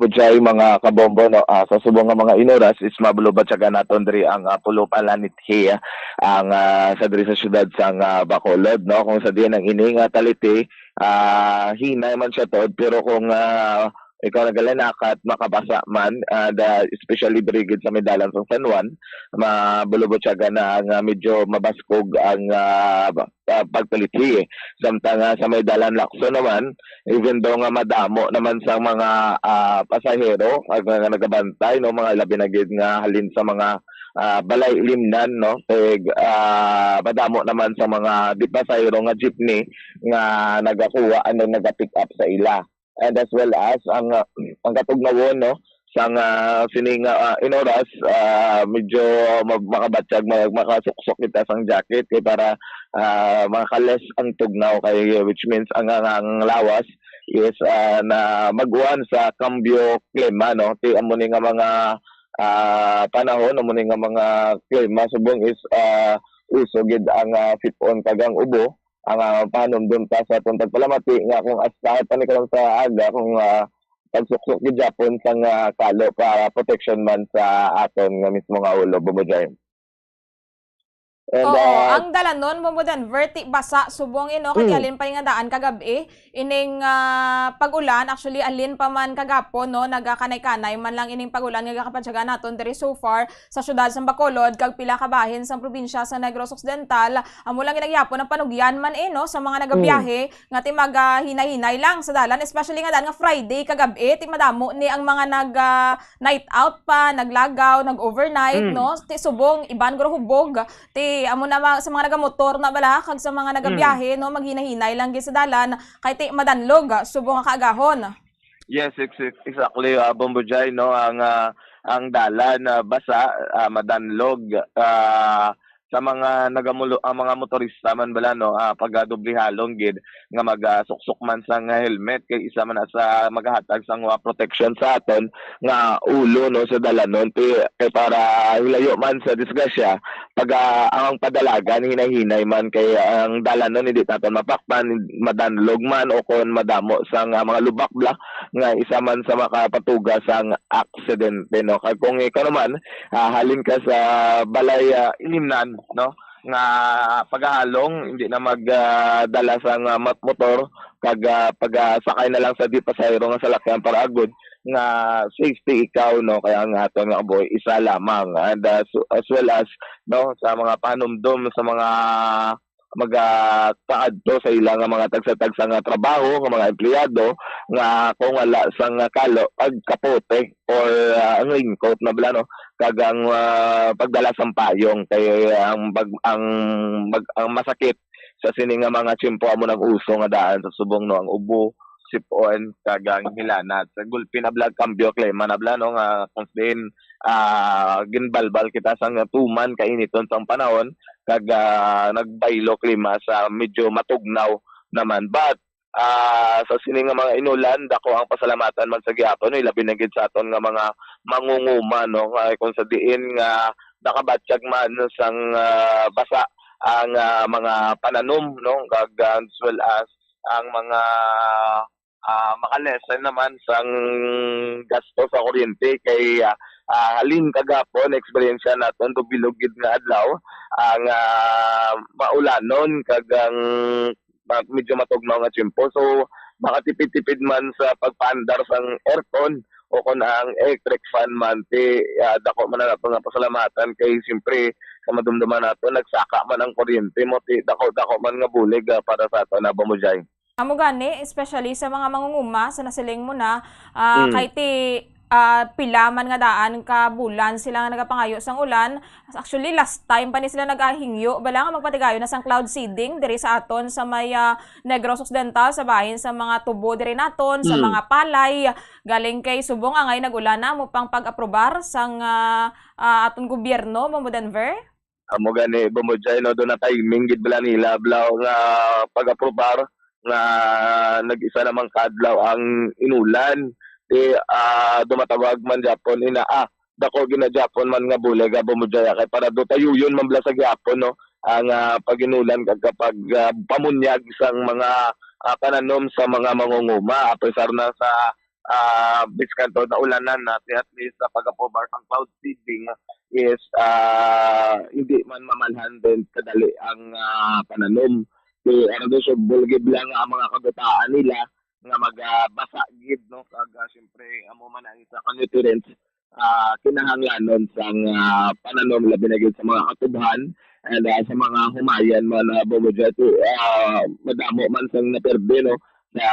Bujay, mga kabombo, no? Ah, sa subong nga mga inuras is mabalubatyagan naton diri ang, ah, Pulop Alanithe, ang, ah, sa diri sa siyudad sang, ah, Bacolod, no? Kung sa diin ang ini nga taliti, ah, hinay man siya tuod, pero kung, ah, ikaw nagalanakat, makabasa man, ah, da, especially diri gid sa may dalan sang San Juan, mabulubutyagan na nga medyo mabaskog ang, ah, ba-, ah, pagtaliti. Samtang, ah, sa may dalan Lacson naman, even though nga madamo naman sa mga, ah, pasahero ag nga nagabantay, no, mga labi na gid nga halin sa mga, ah, balay limnan, no, kay, ah, madamo naman sa mga di pasahero nga jeepney nga nagakuha, ano, nagapick up sa ila. And as well as ang, ah, ang katugnawon, no, sang, ah, sini nga, ah, inuras, ah, medyo ma-, makabatyag, ma-, makasuksok kita sang jacket kay para, ah, makales ang tugnaw kay, which means ang, ang, ang lawas is, ah, na mag-uwan sa kambyo klima, no? Ti amo ni nga mga, ah, panahon, amo ni nga mga klima subong is, ah, uso gid ang, ah, sip-on kag ang ubo. Ang, ah, pahanumdom ta sa atong pagpalamati nga kung astahan pa ni karon sa aga, kung, ah, pagsuksok gid gyapon sang, ah, kalo para protection man sa aton nga mismo nga ulo, Bombo Jai. And, Oo, ah, ang dalanon, Bombo Denver, ti basa subong, eh, no? Kay Mm. halin pa ni nga daan kagab-i, ining, ah, pag-ulan, actually, halin pa man kagapon, no? Nagakanay-kanay man lang ining pag-ulan nga gakapansyagan naton diri so far sa siyudad sang Bacolod kag pila ka bahin sang probinsya sa Negros Occidental. Amo lang gid gyapon ang panugyan man, eh, no, sa mga nagabiyahe Mm. nga ti magahinay-hinay lang sa dalan, especially nga daan nga Friday kagab-i, ti madamo ni ang mga nag, ah, night out pa, naglagaw, nag-overnight, Mm. no? Ti subong, iban guro hubog, ti amo na ma-, sa mga nagamotor na bala, kag sa mga Mm. nagabiyahe, no, maghinay-hinay lang gid sa dalan, kay ti madanlog, ah, subong nga kaagahon. Yes, ex-, ex-, exactly, ah, Bombo Jai, no, ang, ah, ang dalan, ah, basa, ah, madanlog, ah, sa mga nagamulo, ang mga motorista man bala, no, ah, pagadoble halong gid nga magasuksok man sang helmet kay isa man na sa magahatag sang, ah, proteksyon sa aton nga ulo, no, sa dalanon, ti-, kay para hilayo man sa disgrasya, pag, ah, ang padalagan hinay-hinay man kay ang dalanon hindi naton mapakpan, madanlog man o kon madamo sang, ah, mga lubak bala nga isa man sa makapatuga sang aksidente, no. Kag kung ikaw naman, ah, halin ka sa balay, ah, ilimnan, no, nga pagahalong, hindi na mag, ah, dala sang, ah, mat-, motor, kag, ah, pag, ah, sakay na lang sa di pasahero nga salakyan para agud nga safety ikaw, no, kay ang aton nga kabuhi isa lamang. And, ah, so, as well as, no, sa mga panumdom sa mga magakaadto sa ila nga mga tagsa-tagsa nga trabaho, nga mga empleyado, nga kung wala sang kalo, pagkapote or, ah, ang raincoat na bala, no, kag ang, ah, pagdala sang payong kay ang pag-, ang mag-, ang masakit sa sini nga mga tiyempo amo nang uso nga daan sa subong, no, ang ubo, sip-on, kag ang hilanat. Sa gulpi na bala, kambyo klima na bala, no, nga kung sa diin, ah, ginbalbal kita sang tuman kainiton sang panahon, kag, ah, nagbaylo klima sa medyo matugnaw naman. But, ah, sa sini nga mga inulan, dako ang pasalamatan man sa gihapon, no, ilabi na gid sa aton nga mga mangunguma, no, nga kung sa diin nga nakabatyag man sang, ah, basa ang, ah, mga pananom, no, kag, ah, as well as ang mga, ah, maka-lessen naman sang gasto sa kuryente kay, ah, ah, halin kagapon, eksperyensya naton, dubilog gid nga adlaw ang, ah, maulanon kag ang ma-, medyo matugnaw nga tiyempo. So, makatipid-tipid man sa pagpaandar sang aircon o kon ang electric fan man, ti, ah, dako man na nato nga pasalamatan kay siyempre sa madumduman nato, nagsaka man ang kuryente mo, ti dako-dako man nga bulig, ah, para sa aton, ah, Bombo Jai. Amo gani, especially sa mga mangunguma, sa nasiling mo na, ah, Mm. kay ti, ah, pila man nga daan ka bulan sila nga nagapangayo sang ulan. Actually, last time pa ni sila nagahingyo bala nga magpatigayon na sang cloud seeding diri sa aton sa may, ah, Negros Occidental, sa bahin sa mga tubo diri naton, sa Mm. mga palay. Galing kay subong angay nag-ulan na mo pang pag-aprobar sang, ah, ah, aton gobyerno, Bombo Denver? Amo gani, Bombo Jai, no, do na timing gid bala nila, bala, nga pag-aprobar nga nag-isa naman ka adlaw ang inulan. Di, ah, dumatawag man gyapon ina, ah, dako gina gyapon man nga bulig, ah, Bombo Jai, kay para do tayuyon man bala sa gyapon, no, ang, ah, pag-inulan kag kapag, ah, pamunyag sang mga, ah, pananom sa mga mangunguma, a pesar na sa ah, biskan to naulanan na, ti at least sa pag-aprobar sang cloud seeding is, ah, hindi man mamalhan din kadali ang, ah, pananom. Ti, ano din, sugbol gid lang ang mga kabataan nila nga magabasa gid, no? Kag, ah, siyempre, amo man ang isa ka nutrients, ah, kinahanglanon sang, ah, pananom, labi na gid sa mga katubhan and, ah, sa mga humayan man, ah, Bombo Jai, ti, ah, madamo man sang naperde, no? Sa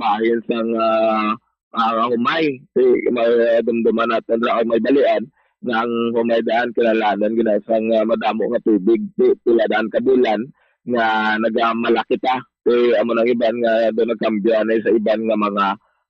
bahin sang, ah, ah, humay. Ti, madumduman naton ra, may balian nga ang humay daan kinahanglanon gid na sang, ah, madamo nga tubig. Ti, pila daan ka bulan nga nagamala kita. Ti, amo nang iban nga do nagkambyo anay sa iban nga mga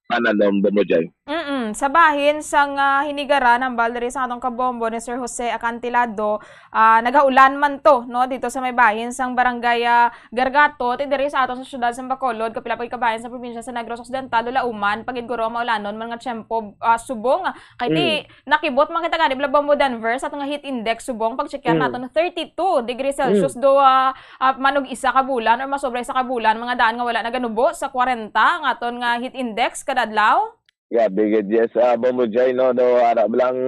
pananom, Bombo Jai. Mm, sa bahin sang, ah, hinigaran, hambal diri sa atong kabombo ni Sir Jose Acantilado, ah, nagaulan man to, no, dito sa may bahin sang barangay, ah, Gargato, ti diri sa aton sa siyudad sang Bacolod, kapila pa gid ka bahin sa probinsya sa Negros Occidental, ulauman pa gid guro, maulanon man nga tiyempo, ah, subong. Kay ti, Mm. nakibot man kita gani, bala, Bombo Denver, sa aton nga heat index subong, pag-checkar Mm. naton, thirty-two degrees Celsius Mm. do, ah, ah, man og isa ka bulan or masobra isa ka bulan, mga daan nga wala naganubo sa kwarenta nga aton nga heat index kada adlaw. Grabe gid, yes. Ah, Bombo Jai, no, do ara lang,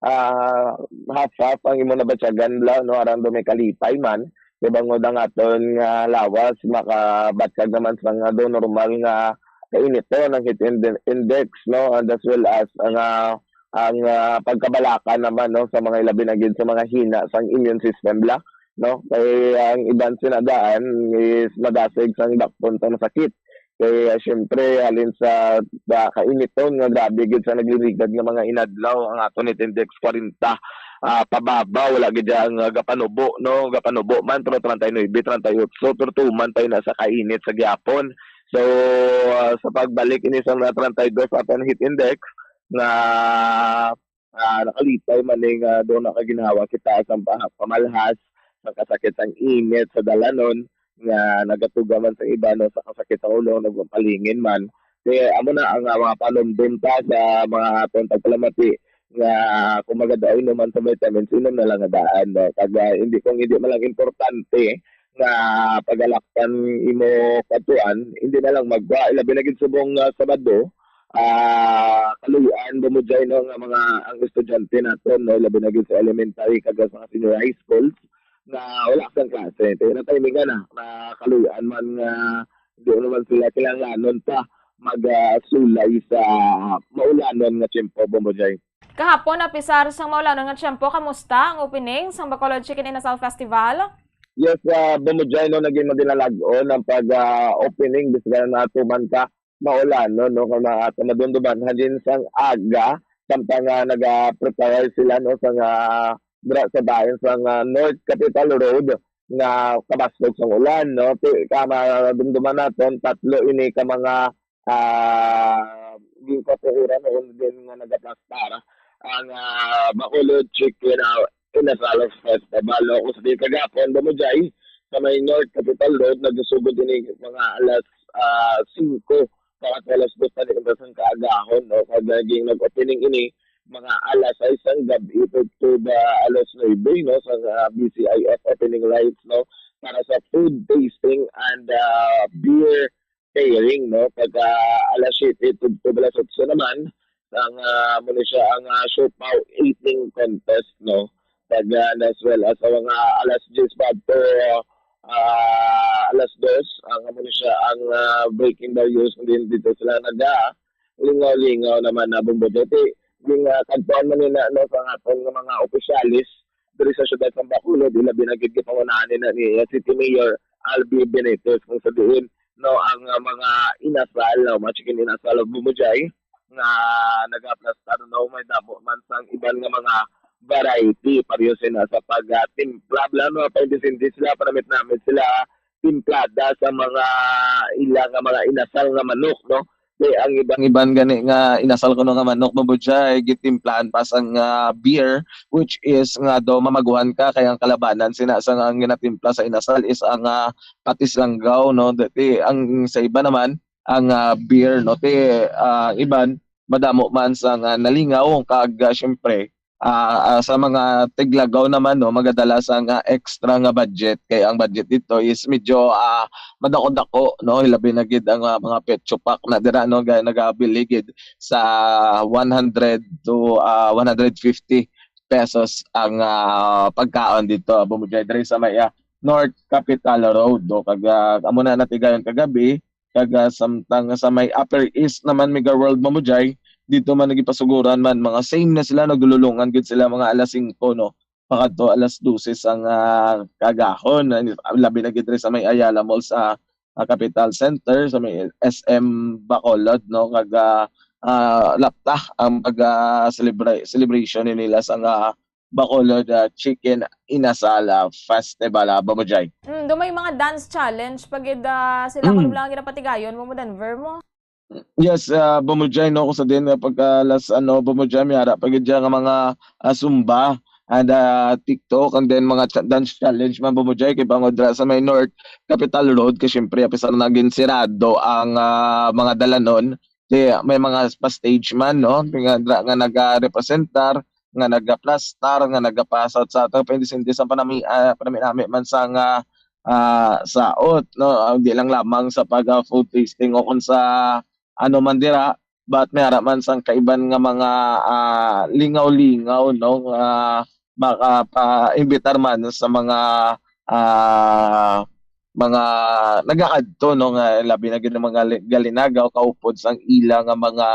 ah, half-half ang imo nabatyagan, bala, no, arang do may kalipay man. Kay bangod ang aton nga lawas, makabatyag naman sa nga do normal nga kainiton ang heat inde-, index, no, and as well as ang, ah, ang, ah, pagkabalaka naman, no, sa mga ilabi na gid sa mga hina sang immune system, bala, no? Kay ang iban sina daan is madasig sang dakpon sang masakit. Kay, ah, siyempre, halin sa, sa kainiton nga grabe gid sa nagliligad nga mga inadlaw, ang aton it index kwarenta, ah, pababa, wala gid ang, ah, gapanubo, no? Gapanubo man, pero treinta y nueve, treinta y ocho, pero tuman tayo na sa kainit sa gihapon. So, ah, sa pagbalik ini sa mga treinta y dos aton heat index, nga ah, nakalipay man ni nga do na ka ginhawa kita sang pa-, pamalhas sa kasakit sang init sa dalanon nga nagatuga man sa iba, no, sa kasakit sa ulo, nagpapalingin man. Kaya amo na ang, ah, mga panumdom ta sa mga aton tagpalamati nga kung magadaw inuman sa vitamins, inom na lang nga daan, no? Kag, ah, hindi, kung hindi man lang importante nga pagalaktan imo katuan, hindi na lang magwa. Ilabi na gid subong, ah, Sabado, ah, kaluy-an, Bombo Jai, no, nga mga, ang estudyante naton, no, labi na gid sa elementary kag sa mga senior high schools, nga wala sang klase. Kaya na timing na, na kaluy-an man nga di naman sila kinahanglanon pa mag, ah, sulay sa maulanon nga tiyempo, Bombo Jai. Kahapon, apisar sang maulanon nga tiyempo, kamusta ang opening sang Bacolod Chicken Inasal Festival? Yes, ah, Bombo Jai, no, naging madinalag-on ang pag, ah, opening, bisan na tuman ka maulanon, no, kay mga ato madumduman halin sang aga, samtang, ah, naga-prepare sila, no, sa nga dira sa bahin sa nga North Capitol Road nga kabasog sang ulan, no. Ti-, ka madumduman naton, tatlo ini ka mga, ah, ginkatukuran o din nga nagaplastar ang, ah, Bacolod Chicken, ah, Inasal Festival, no. Kung sa di kagapon, Bombo Jai, sa may North Capitol Road, nagsugod ini mga alas, ah, singko, mga alas dos na rin sa kaagahon, no? Kag naging nag-opening ini, mga alas sais sang gab-i to, to the alas nuebe, no, sa, ah, B C I F opening rites, no, para sa food tasting and, ah, beer pairing, no, pag, ah, alas siyete to, to alas otso naman, ang, ah, amo ni siya ang, ah, Siopao Eating Contest, no, pag, ah, as well as sa mga alas diyes pa to, ah, alas dos, ang amo ni siya ang, ah, breaking barriers, din dito sila naga lingaw-lingaw naman na Bombo Jay. Ti, yung, ah, kadtuan man nila, no, sa aton nga mga opisyalis diri sa siyudad sa Bacolod, ilabi na gid gipangunahan nila ni, ah, City Mayor Albi Benitez, kung sa diin, no, ang, ah, mga inasal, no, mga chicken inasal of Bombo Jay, nga nagaplastar, no, may damo man sang iban nga mga variety, pareho sina sa pag, ah, timpla, bala, no, pa sila, panamit-namit sila, timplada sa mga ila nga mga inasal nga manok, no? Kay ang iban, ang iban gani nga inasal kuno nga manok, Bombo Jay, gitimplahan pa sang, ah, beer, which is nga daw mamaguhan ka, kay ang kalabanan sina sa nga ang ginatimpla sa inasal is ang, ah, patis langgaw, no? Dati, ang sa iba naman, ang, ah, beer, no? Ti, ah, iban, madamo man sa nga nalingaw, kag, ah, syempre, ah, ah, sa mga tiglagaw naman, no, magadala sa nga extra nga budget, kay ang budget dito is medyo, ah, madako-dako, no, hilabi na gid ang, ah, mga petso pack na dira, no, ga-, nagabili gid sa one hundred to, ah, one hundred fifty pesos ang, ah, pagkaon dito, Bombo Jay, diri sa may, ah, North Capitol Road, no, kag, ah, amo na natigayon kagabi, kag, ah, samtang sa may Upper East naman, Mega World, Bombo Jay, dito man nagipasuguran man, mga same na sila, nagdululungan gid sila mga alas singko, no, pakadto alas dose sang, ah, kaagahon. Labi na gid diri sa may Ayala Mall sa, ah, Capital Center, sa may S M Bacolod, no, kag, ah, ah, lapta ang pag, ah, celebra-, celebration ni nila sa nga Bacolod, ah, Chicken Inasal, ah, Festival, ah, Bombo Jay. Mm, do may mga dance challenge pa gid, ah, sila Mm. kuno lang ang ginapatigayon, Bombo Denver mo? Yes, ah, Bombo Jay, no, kung sa din, ah, pagka last, ano, Bombo Jay, may ara pa gid dyan nga mga, ah, Zumba and, ah, TikTok, and then mga cha-, dance challenge man, Bombo Jay, kay bangod ra sa may North Capitol Road, kay syempre, apisar na gin sirado ang, ah, mga dalanon, di, may mga pa-stage man, no, nga, nga nagarepresentar, nga nagaplastar, nga nagapasat sa ato, pwede sindi sa panami-, ah, panami-nami man sa nga, ah, saot, no? Ah, di lang lamang sa pag, ah, food tasting o kung sa ano man dira, but may ara man sang kaiban nga mga, ah, lingaw-lingaw, no? Nga makapaimbitar man sa mga, ah, mga nagakadto, no? Nga labi na gid ang mga li-, galinagaw, kaupod sang ila nga mga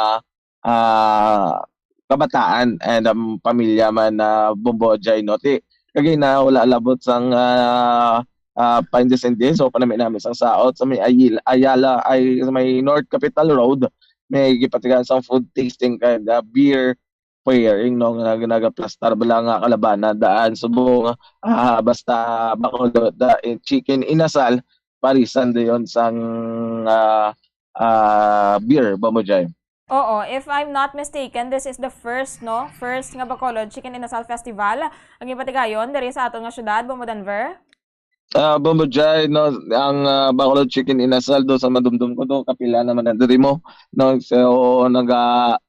ah, kabataan and, um, pamilya man na Bombo Jay, no? Ti, kagay na wala labot sang, ah, ah, paindis-indis o panami-nami sang saot sa may Ayil-, Ayala, ay, sa may North Capitol Road, may gipatigan sang food tasting kag, ah, beer pairing, no? Nga nagaplastar bala nga kalabanan daan subong, ah, basta Bacolod, da-, eh, chicken inasal, parisan dayon sang, ah, ah, beer, Bombo Jay. Oo, if I'm not mistaken, this is the first, no? First nga Bacolod Chicken Inasal Festival ang ipatigayon diri sa aton nga syudad, Bombo Denver. Ah, Bombo Jay, no, ang, ah, Bacolod Chicken Inasal do sa madumdum ko do, kapila naman na diri mo, no? So, naga-,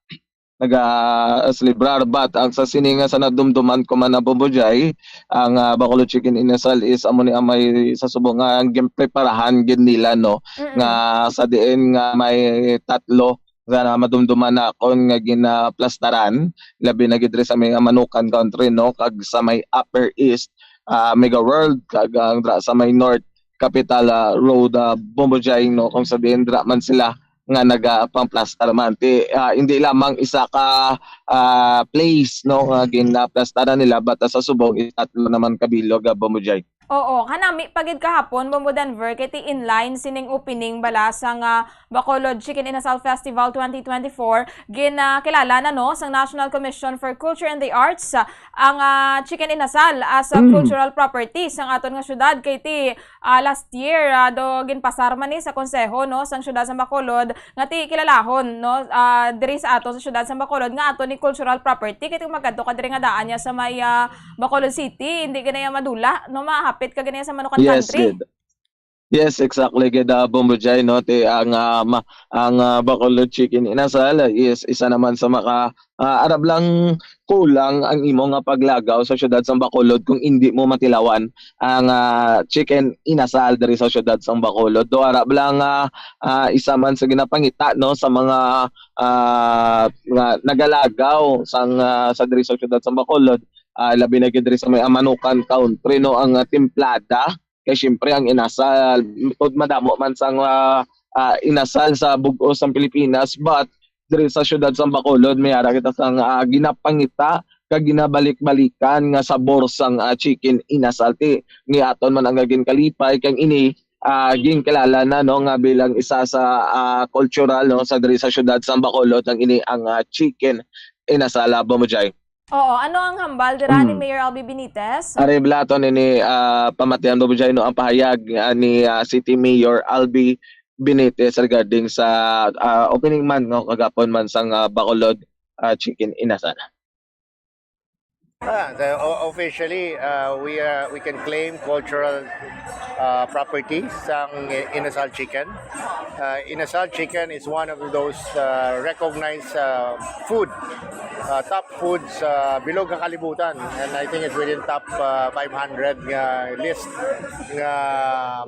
naga-celebrar, but ang sa sini nga sa nadumduman ko man na, Bombo Jay, ang, ah, Bacolod Chicken Inasal is amo ni ang may sa subong nga ang ginpreparahan gid nila, no, Mm-mm. nga sa diin nga may tatlo nga madumduman nakon nga ginaplastaran, labi na gid diri sa may Manukan Country, no, kag sa may Upper East, ah, Mega World, kag ang dra sa may North Capital, ah, Road, ah, Bombo Jay, no, kung sa diin dra man sila nga nagapangplastar man. Ti, ah, hindi lamang isa ka, ah, place, no, nga ginaplastaran nila, but, ah, sa subong is tatlo naman ka bilog, ah, Bombo Jay. Oo, kanami pa gid kahapon, Bombo Denver, kay ti inline sining opening bala sang, ah, Bacolod Chicken Inasal Festival twenty twenty-four, ginakilala na, no, sang National Commission for Culture and the Arts, ah, ang, ah, Chicken Inasal as a Mm. cultural property sang aton nga syudad, kay ti, ah, last year, ah, do ginpasar man ni sa konseho, no, sang syudad sa Bacolod, nga ti kilalahon, no, ah, diri sa ato sa syudad sa Bacolod nga ato ni cultural property, kay kung magkadto ka diri nga daan niya sa may, ah, Bacolod City, hindi ka na iya madula, no, mahapit ka gani sa Manukan Yes, Country. Gid. Yes, exactly, gid, ah, Bombo Jai, no? Ti ang, ah, ma-, ang, ah, Bacolod Chicken Inasal is isa naman sa maka-, ah, arab lang kulang ang imo nga paglagaw sa siyudad sang Bacolod kung indi mo matilawan ang, ah, Chicken Inasal diri sa siyudad sang Bacolod. Do arab lang, ah, ah, isa man sa ginapangita, no, sa mga, ah, nga nagalagaw sang, ah, sa diri sa siyudad sang Bacolod, ah, labi na gid diri sa may Amanukan Country, no, ang, ah, timplada. Kay siyempre ang inasal, tud madamo man sang, ah, ah, inasal sa bug-os sang Pilipinas, but diri sa siyudad sang Bacolod, may ara kita sang, ah, ginapangita kag ginabalik-balikan nga sabor sang, ah, chicken inasal. Ti, ngiaton man ang ginkalipay kag ini, ah, ginkilala na, no, nga bilang isa sa, ah, cultural, no, sa diri sa siyudad sang Bacolod ang ini ang, ah, chicken inasal, ah, Bombo Jai. Oo, ano ang hambal dira ni Mm. Mayor Albi Benitez? Ari, balaton ini, ah, pamatian, Bombo Jai, no, ang pahayag, ah, ni, ah, City Mayor Albi Benitez regarding sa, ah, opening man, no, kagapon man sang, ah, Bacolod, ah, Chicken Inasal. Ah, the, o-, officially, uh, we, uh, we can claim cultural, uh, property sang Inasal Chicken. Uh, Inasal Chicken is one of those, uh, recognized, uh, food, uh, top food sa bilog nga kalibutan. And I think it's within top, uh, five hundred nga list nga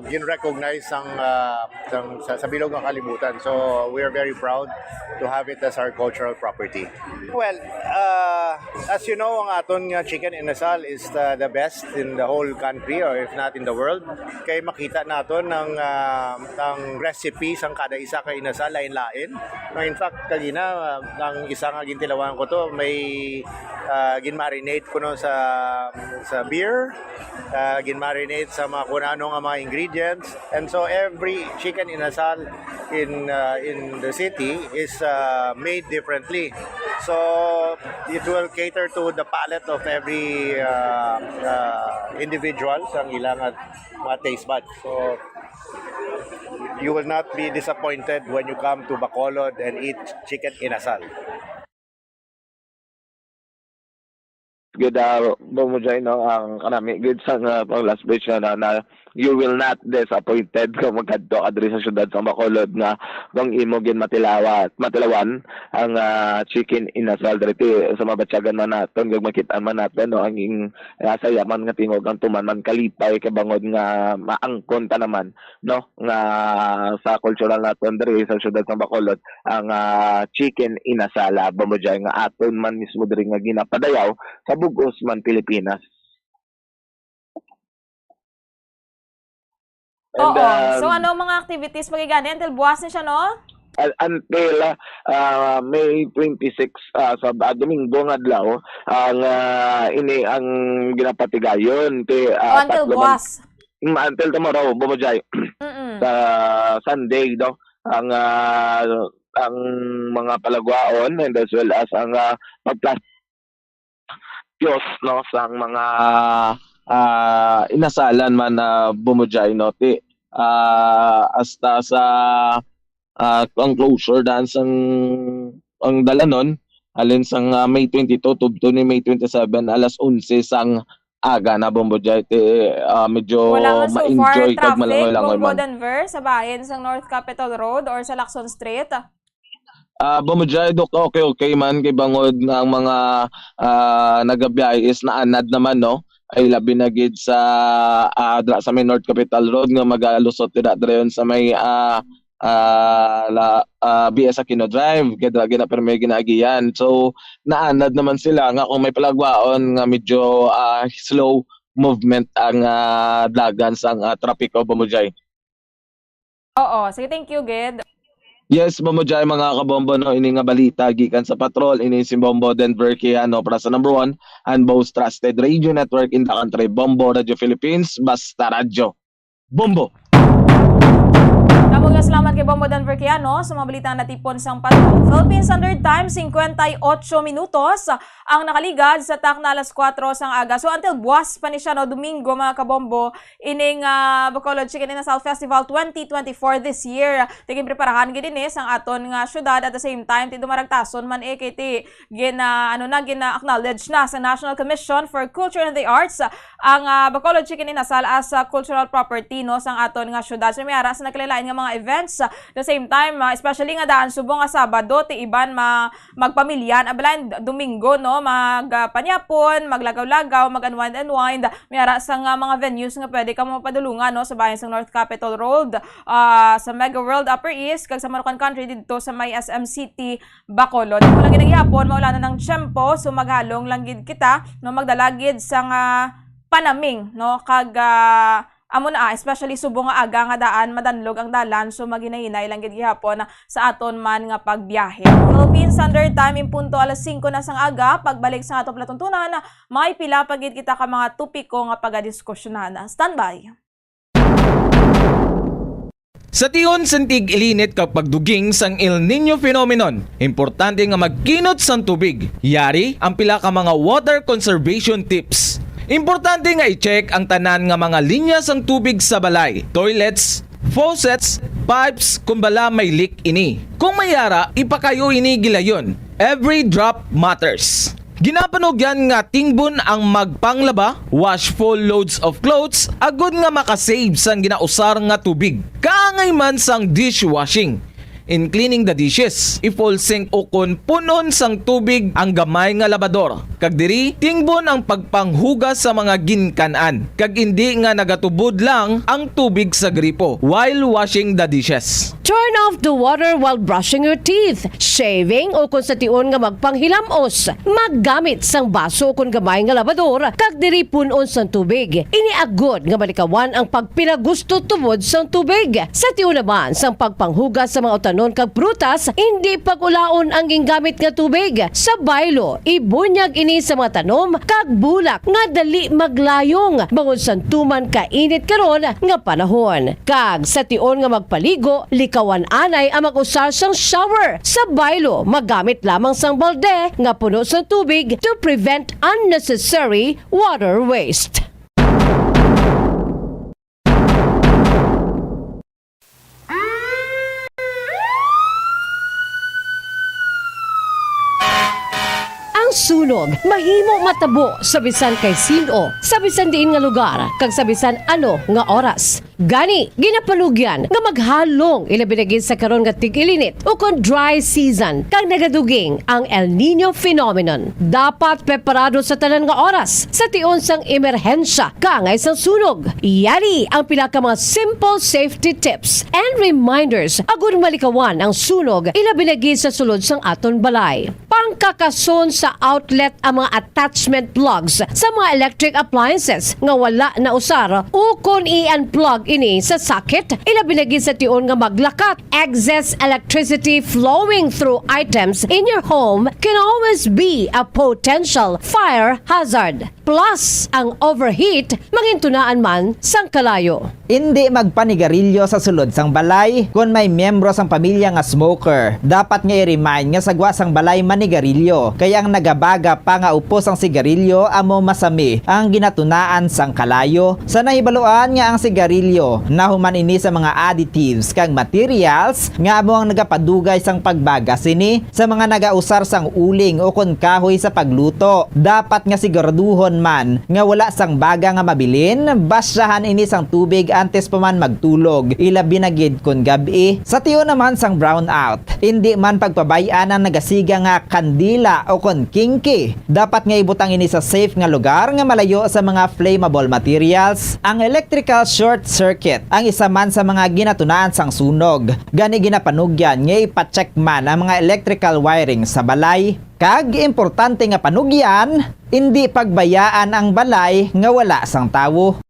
gin-recognize sang, uh, sang, sa, sa bilog nga kalibutan. So, we are very proud to have it as our cultural property. Well, uh, as you know, ang aton nga chicken inasal is, uh, the best in the whole country, or if not in the world. Kay makita naton ang, uh, ang recipe sang kada isa ka inasal lain-lain. No, in fact, kagina, uh, ang isa nga gintilawan ko to, may, uh, ginmarinate ko, no, sa, sa beer, uh, ginmarinate sa mga kung ano nga mga ingredients. And so every chicken inasal in, uh, in the city is, uh, made differently. So it will cater to the palate of every, uh, uh, individual sang ilang, uh, mga taste buds. So you will not be disappointed when you come to Bacolod and eat chicken inasal. Gid, ah, Bombo Jai, no, ang kanami gid sa nga pang last speech na, na, na you will not disappointed kung magkadto ka diri sa siyudad sa Bacolod nga kung imo gid matilawa-, matilawan ang, ah, chicken inasal diri. Ti, sa mabatyagan man naton, kag makit-an man naton, no, ang ing-, ah, saya man nga tingog ang tuman man kalipay kay bangod nga maangkon ta naman, no, nga sa kultural naton diri sa siyudad sa Bacolod ang, ah, chicken inasal, Bombo Jai, nga aton man mismo diri nga ginapadayaw sa bug-os man Pilipinas. And, Oo. So, um, ano ang mga activities magigani until buwas na siya, no? Un-, until, ah, May twenty-six, ah, sa, ah, Domingo nga adlaw, ang, ah, ini ang ginapatigayon. Ti, ah, O, until tatlo man buwas. Mm, until tomorrow, Bombo Jai. Mm-mm. Sa Sunday, no? Ang, ah, ang mga palagwaon and as well as ang, ah, pagplas-, Dios, no, sang mga, ah, inasalan man na Bombo Jai, no? Ti, ah, hasta sa, ah, ang closure dan sang, ang dalanon, halin sang, ah, May twenty-two tubto ni May twenty-seven, alas onse sang aga na, Bombo Jai. Ti, ah, medyo Wala man so far ma-enjoy kag traffic, malangoy-langoy Bombo man. Denver, sa bahin sang North Capitol Road or sa Lacson Street? Ah, Bombo Jai, dok, okay, okay man, kay bangod nga ang mga, ah, nagabiyahe is naanad naman, no? Ay, labi na gid sa, ah, dra sa may North Capitol Road nga magalusot dira, dira yun sa may, ah, ah, la, ah, B S Aquino Drive, kay dra gina permi ginaagian. So, naanad naman sila nga kung may palagwaon nga medyo, ah, slow movement ang, ah, dagan sang, ah, trapiko, Bombo Jai. Oo. Sige, thank you, gid. Yes, Bombo Jai, mga kabombo, no? Ini nga balita gikan sa Patrol, ini si Bombo Denver Quijano para sa number one and most trusted radio network in the country, Bombo Radio Philippines, basta radyo. Bombo! Kamo Nga salamat kay Bombo Denver Kiano sa mga balita nga natipon sang Patrol. Philippine Standard Time, singkwenta y ocho minutos ang nakaligad sa takna alas kuwatro sang aga. So, until buwas pa ni siya, no, Domingo, mga kabombo, ining, ah, Bacolod Chicken Inasal Festival twenty twenty-four this year. Tigin preparahan gid ini sang aton nga syudad. At the same time, ti dumaragtason man, eh, kay ti gina, ano na, gina-acknowledge na sa National Commission for Culture and the Arts ang, ah, Bacolod Chicken Inasal as a cultural property, no, sang aton nga syudad. So, may ara sa nagkalain-lain nga mga events. The same time, ah, especially nga daan subong nga Sabado, ti iban ma-, magpamilya, abalain Domingo, no, mag, ah, panyapon, maglagaw-lagaw, mag-unwind, unwind. May ara sa nga mga venues nga pwede ka mapadulungan, no, sa bahin sang North Capitol Road, ah, sa Mega World Upper East, kag sa Marucan Country didto sa may S M City, Bacolod. Amo lang gid gihapon, maulanon ang tiyempo, so maghalong lang gid kita, no, magdala gid sang panaming, no, kag, ah, amo na, ah, especially subong nga aga nga daan, madanlog ang dalan, so maghinay-hinay lang gid gihapon sa aton man nga pagbiyahe. Philippine Standard Time, in punto alas singko na sang aga, pagbalik sa aton palatuntunan, may pila pa gid kita ka mga topiko nga pagadiskusyonan. Standby. Sa tion sang tig-ilinit kag pagduging sang El Niño phenomenon, importante nga magkinot sang tubig. Yari ang pila ka mga water conservation tips. Importante nga i-check ang tanan nga mga linya sang tubig sa balay, toilets, faucets, pipes, kung bala may leak ini. Kung may ara, ipakayo ini gilayon. Every drop matters. Ginapanugyan nga tingbon ang magpanglaba, wash full loads of clothes, agod nga makasave sang ginausar nga tubig. Kaangay man sang dishwashing. In cleaning the dishes, i-full sink ukon pun-on sang tubig ang gamay nga labador, kag diri tingbon ang pagpanghugas sa mga ginkan-an, kag indi nga nagatubod lang ang tubig sa gripo while washing the dishes. Turn off the water while brushing your teeth, shaving, o kon sa tion nga magpanghilam-os. Maggamit sang baso o kon gamay nga labador, kag diri pun-on sang tubig. Ini agod nga malikawan ang pagpinagusto tubod sang tubig. Sa tion naman sang pagpanghugas sa mga utanon kag prutas, indi pag-ulaon ang gingamit nga tubig. Sa baylo, ibunyag ini sa mga tanom kag bulak nga dali maglayong bangod sang tuman kainit karon nga panahon. Kag sa tion nga magpaligo, likawan anay ang mag-usar sang shower. Sa baylo, magamit lamang sang balde nga puno sang tubig to prevent unnecessary water waste. Ang sunog mahimo matabo sa bisan kay sin-o, sa bisan diin nga lugar, kag sa bisan ano nga oras. Gani, ginapanugyan nga maghalong, ilabi na gid sa karon nga tig-ilinit ukon dry season, kag nagaduging ang El Niño phenomenon. Dapat preparado sa tanan nga oras sa tion sang emerhensya kaangay sang sunog. Yari ang pila ka mga simple safety tips and reminders agud malikawan ang sunog, ilabi na gid sa sulod sang aton balay. Pangkakason sa outlet ang mga attachment plugs sa mga electric appliances nga wala nausar, ukon i-unplug ini sa socket, ilabi na gid sa tion nga maglakat. Excess electricity flowing through items in your home can always be a potential fire hazard. Plus, ang overheat, mangintunaan man sang kalayo. Indi magpanigarilyo sa sulod sang balay. Kon may miyembro sang pamilya nga smoker, dapat nga i-remind nga sa gwa sang balay manigarilyo, kay ang nagabaga pa nga upos sang sigarilyo amo masami ang ginatunaan sang kalayo. Sa nahibaluan nga ang sigarilyo nahuman ini sa mga additives kag materials nga amo ang nagapadugay sang pagbaga sini. Sa mga nagausar sang uling ukon kahoy sa pagluto, dapat nga siguraduhon man nga wala sang baga nga mabilin. Basyahan ini sang tubig antes pa man magtulog, ilabi na gid kon gab-i. Sa tion naman sang brownout, indi man pagpabay-an ang nagasiga nga kandila ukon kingki. Dapat nga ibutang ini sa safe nga lugar nga malayo sa mga flammable materials. Ang electrical short circuit ang isa man sa mga ginatunaan sang sunog. Gani, ginapanugyan nga ipa-check man ang mga electrical wiring sa balay. Kag importante nga panugyan, indi pagbayaan ang balay nga wala sang tawo.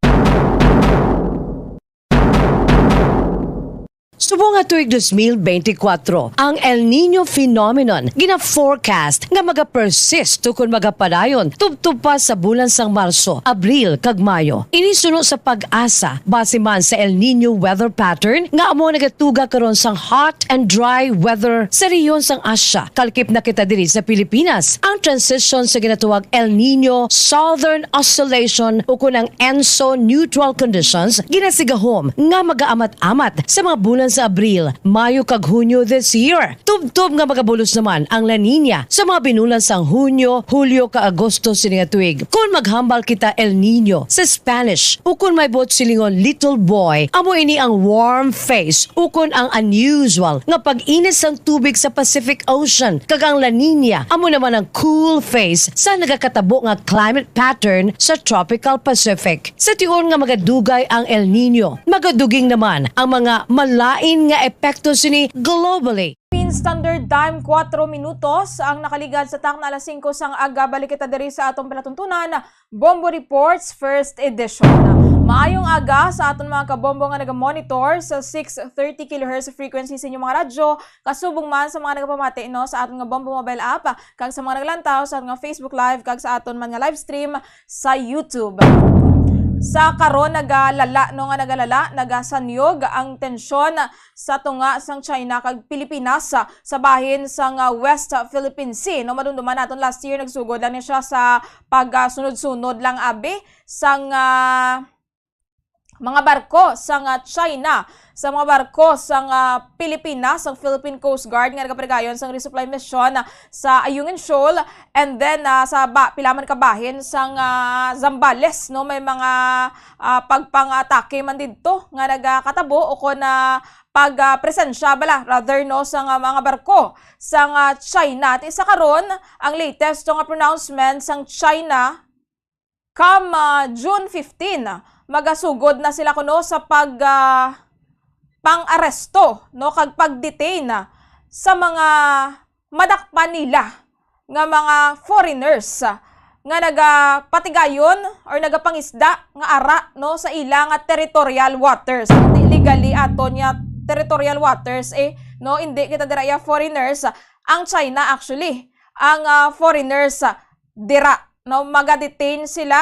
Subong nga tuig dos mil benti kwatro, ang El Niño phenomenon gina-forecast nga magapersist ukon magapadayon tubtob pa sa bulan sang Marso, Abril, kag Mayo. Ini suno sa PAGASA, base man sa El Niño weather pattern nga amo nagatuga karon sang hot and dry weather sa rehiyon sang Asia. Kalkip na kita diri sa Pilipinas. Ang transition sa ginatawag El Niño Southern Oscillation ukon ang ENSO neutral conditions ginasigahom nga magaamat-amat sa mga bulan sa Abril, Mayo, kag Hunyo this year. Tubtob nga magabulos naman ang La Niña sa mga binulan sang Hunyo, Hulyo, kag Agosto sini nga tuig. Kon maghambal kita El Niño sa Spanish, ukon may buot silingon little boy, amo ini ang warm phase ukon ang unusual nga pag-init sang tubig sa Pacific Ocean, kag ang La Niña amo naman ang cool phase sa nagakatabo nga climate pattern sa tropical Pacific. Sa tion nga magadugay ang El Niño, magaduging naman ang mga malain nga epekto sini globally. Philippine Standard Time, kuwatro minutos ang nakaligad sa takna alas singko sang aga. Balik kita diri sa atong palatuntunan, Bombo Reports First Edition. Maayong aga sa aton mga kabombo nga naga-monitor sa six thirty kilohertz frequency sa inyong mga radyo, kasubong man sa mga nagapamati, no, sa aton nga Bombo Mobile app, kag sa mga naglantaw sa aton nga Facebook Live, kag sa aton man nga live stream sa YouTube. Sa karon, nagalala, no, nga nagalala, nagasanyog ang tensyon sa tunga sang China kag Pilipinas sa, sa bahin sang, ah, West Philippine Sea. No, madumduman naton last year, nagsugod lang ni siya sa pagsunod-sunod lang abi sang, ah, mga barko sang, ah, China, sa mga barko sang, ah, Pilipinas, sang Philippine Coast Guard nga nagapatigayon sang resupply mission sa Ayungin Shoal, and then, ah, sa ba, pila man ka bahin sang, ah, Zambales, no, may mga, ah, pagpang-atake man didto nga nagakatabo ukon na pag, ah, presensya bala, rather, no, sang, ah, mga barko sang, ah, China. Ti sa karon, ang latest nga pronouncement sang China, come, ah, June fifteen, magasugod na sila kuno sa pag, ah, pang-aresto, no, kag pag-detain, ah, sa mga madakpan nila nga mga foreigners, ah, nga nagapatigayon or nagapangisda nga ara, no, sa ila nga territorial waters. Di legally aton nga territorial waters, eh, no, hindi kita dira iya foreigners. Ang China, actually, ang, ah, foreigners, ah, dira, no, maga-detain sila,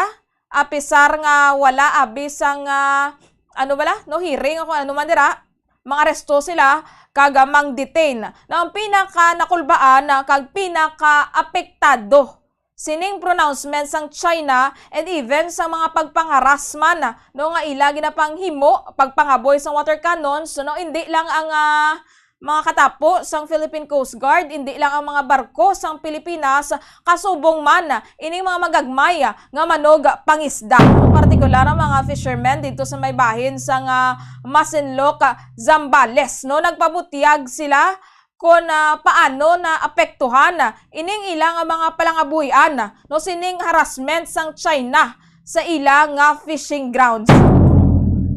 apisar nga wala abi sang, ah, ano bala, no, hearing o kung ano man dira, mangaresto sila kag, ah, mang-detain. Na ang pinaka nakulbaan, ah, kag pinaka apektado sining pronouncement sang China and even sa mga pagpangharassment, ah, no, nga ila ginapanghimo, pagpanghaboy sang water cannons, no, hindi lang ang, ah, mga katapo sang Philippine Coast Guard, indi lang ang mga barko sang Pilipinas, kasubong man ining mga magagmay nga manugpangisda, partikular ang mga fishermen didto sa may bahin sang, ah, Masinloc, Zambales, no? Nagpabutyag sila kon, ah, paano naapektuhan ining ila nga mga palangabuhian, no, sining harassment sang China sa ila nga fishing grounds.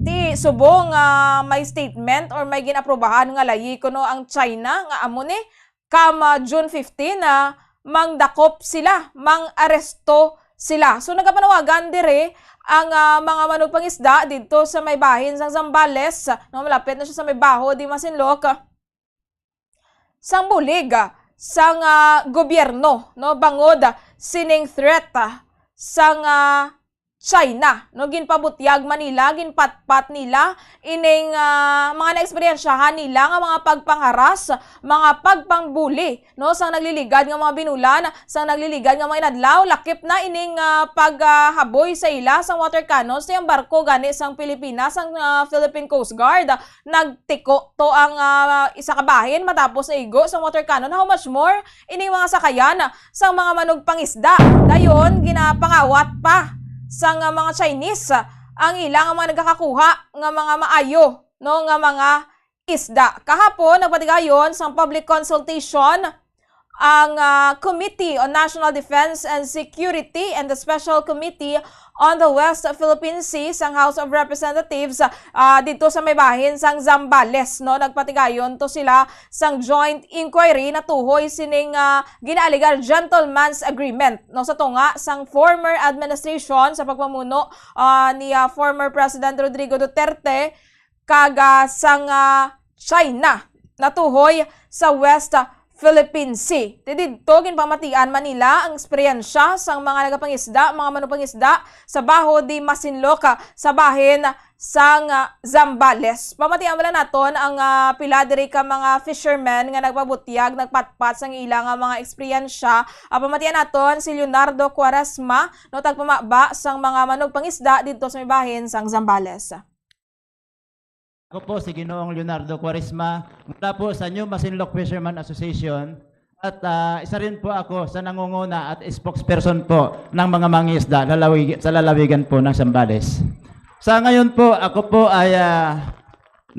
Ti subong nga may statement or may gin-aprubahan nga layi kuno ang China nga amo ni, come, ah, June fifteen, ah, mangdakop sila, mang-aresto sila. So, nagapanawagan diri ang, ah, mga manugpangisda didto sa may bahin sang Zambales, no, malapit na siya sa may Baho de Masinloc, sang bulig, ah, sang, ah, gobyerno, no, bangod, ah, sining threat, ah, sang, ah, China, no, ginpabutyag man nila, ginpatpat nila ining, ah, mga naeksperyensyahan nila nga mga pagpangharas, mga pagpangbuli, no, sang nagliligad nga mga binulan, sang nagliligad nga mga inadlaw, lakip na ining, ah, paghaboy sa ila sang water cannons, ang barko gani sang Pilipinas, ang, ah, Philippine Coast Guard, nagtiko to ang, ah, isa ka bahin matapos naigo sang water cannon. How much more ining mga sakayan sang mga manugpangisda? Dayon, ginapangawat pa sang, ah, mga Chinese, ah, ang ila nga mga nagakakuha nga mga maayo, no, nga mga isda. Kahapon, nagpatigayon sang public consultation ang, ah, Committee on National Defense and Security and the Special Committee on the West Philippine Sea sang House of Representatives, ah, didto sa may bahin sang Zambales, no? Nagpatigayon to sila sang joint inquiry natuhoy sining, ah, ginaalegar gentleman's agreement, no, sa tunga sang former administration sa pagpamuno, ah, ni, ah, former President Rodrigo Duterte kag, ah, sang, ah, China, natuhoy sa West Philippine Sea. Ti didto ginpamatian man nila ang eksperyensya sang mga nagapangisda, mga manupangisda sa Baho de Masinloc, sa bahin sang, ah, Zambales. Pamatian man lang naton ang, ah, pila diri ka mga fishermen nga nagpabutyag, nagpatpat sang ila nga mga eksperyensya. Ah, pamatian naton si Leonardo Cuaresma, no, tagpamaba sang mga manugpangisda didto sa may bahin sang Zambales. Ako po si Ginoong Leonardo Cuaresma, mula po sa New Masinloc Fisherman Association, at, ah, isa rin po ako sa nangunguna at spokesperson po ng mga mangisda lalawig-, sa lalawigan po ng Zambales. Sa ngayon po, ako po ay, ah,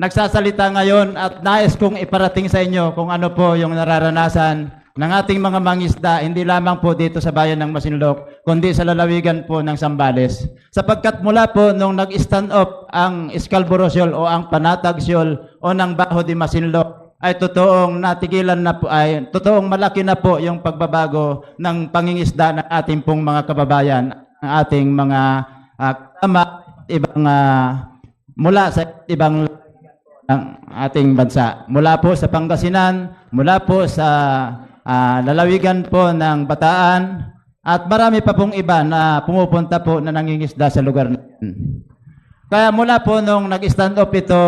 nagsasalita ngayon at nais kong iparating sa inyo kung ano po yung nararanasan ng ating mga mangisda, hindi lamang po dito sa bayan ng Masinloc, kundi sa lalawigan po ng Zambales. Sapagkat mula po nung nag-stand up ang Scarborough Shoal o ang Panatag Shoal o ng Baho de Masinloc, ay totoong natigilan na po, ay totoong malaki na po yung pagbabago ng pangingisda ng ating pong mga kababayan, ng ating mga, ah, kasama, ibang, ah, mula sa ibang ng ating bansa. Mula po sa Pangasinan, mula po sa, ah, lalawigan po ng Bataan, at marami pa pong iba na pumupunta po na nangingisda sa lugar na yan. Kaya mula po nung nag-stand up ito,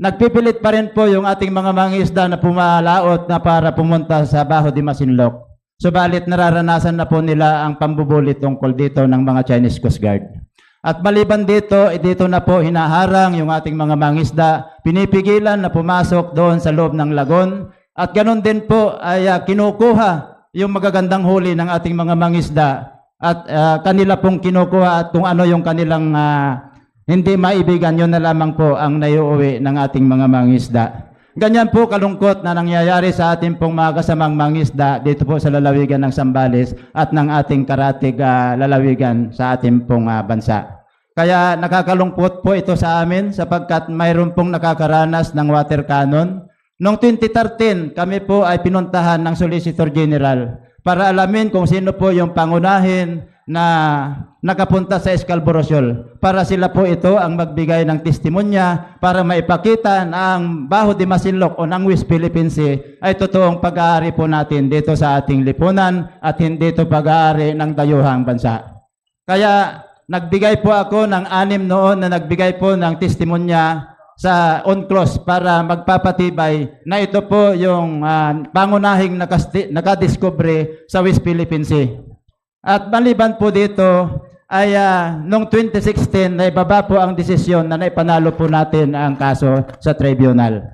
nagpipilit pa rin po yung ating mga mangingisda na pumalaot na para pumunta sa Baho de Masinloc. Subalit nararanasan na po nila ang pambubulit tungkol dito ng mga Chinese Coast Guard. At maliban dito, eh, dito na po hinaharang yung ating mga mangisda, pinipigilan na pumasok doon sa loob ng lagon. At ganun din po ay, ah, kinukuha yung magagandang huli ng ating mga mangisda. At, ah, kanila pong kinukuha at kung ano yung kanilang, ah, hindi maibigan, yun na lamang po ang naiuwi ng ating mga mangisda. Ganyan po kalungkot na nangyayari sa ating pong mga kasamang mangisda dito po sa lalawigan ng Zambales at ng ating karatig, ah, lalawigan sa ating pong, ah, bansa. Kaya nakakalungkot po ito sa amin sapagkat mayroon pong nakakaranas ng water cannon. Noong twenty thirteen, kami po ay pinuntahan ng Solicitor General para alamin kung sino po yung pangunahin na nakapunta sa Scarborough Shoal para sila po ito ang magbigay ng testimonya para maipakita na ang Baho de Masinloc o ng West Philippine Sea ay totoong pag-aari po natin dito sa ating lipunan at hindi ito pag-aari ng dayuhang bansa. Kaya nagbigay po ako ng anim noon na nagbigay po ng testimonya sa UNCLOS para magpapatibay na ito po yung, ah, pangunahing nakasti-, nakadiskubre sa West Philippine Sea. At maliban po dito, ay, ah, noong twenty sixteen, naibaba po ang desisyon na naipanalo po natin ang kaso sa tribunal.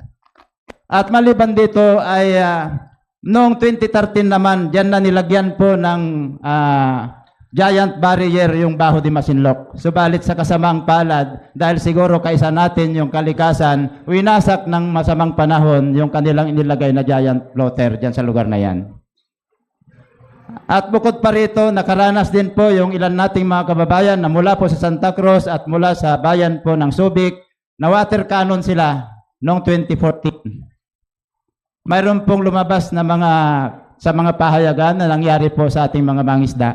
At maliban dito ay, ah, noong twenty thirteen naman, diyan na nilagyan po ng, ah, giant barrier yung Baho de Masinloc. Subalit sa kasamang palad, dahil siguro kaisa natin yung kalikasan, winasak ng masamang panahon yung kanilang inilagay na giant floater diyan sa lugar na yan. At bukod pa rito, nakaranas din po yung ilan nating mga kababayan na mula po sa Santa Cruz at mula sa bayan po ng Subic, na water cannon sila noong twenty fourteen. Mayroon pong lumabas na mga, sa mga pahayagan na nangyari po sa ating mga mangisda.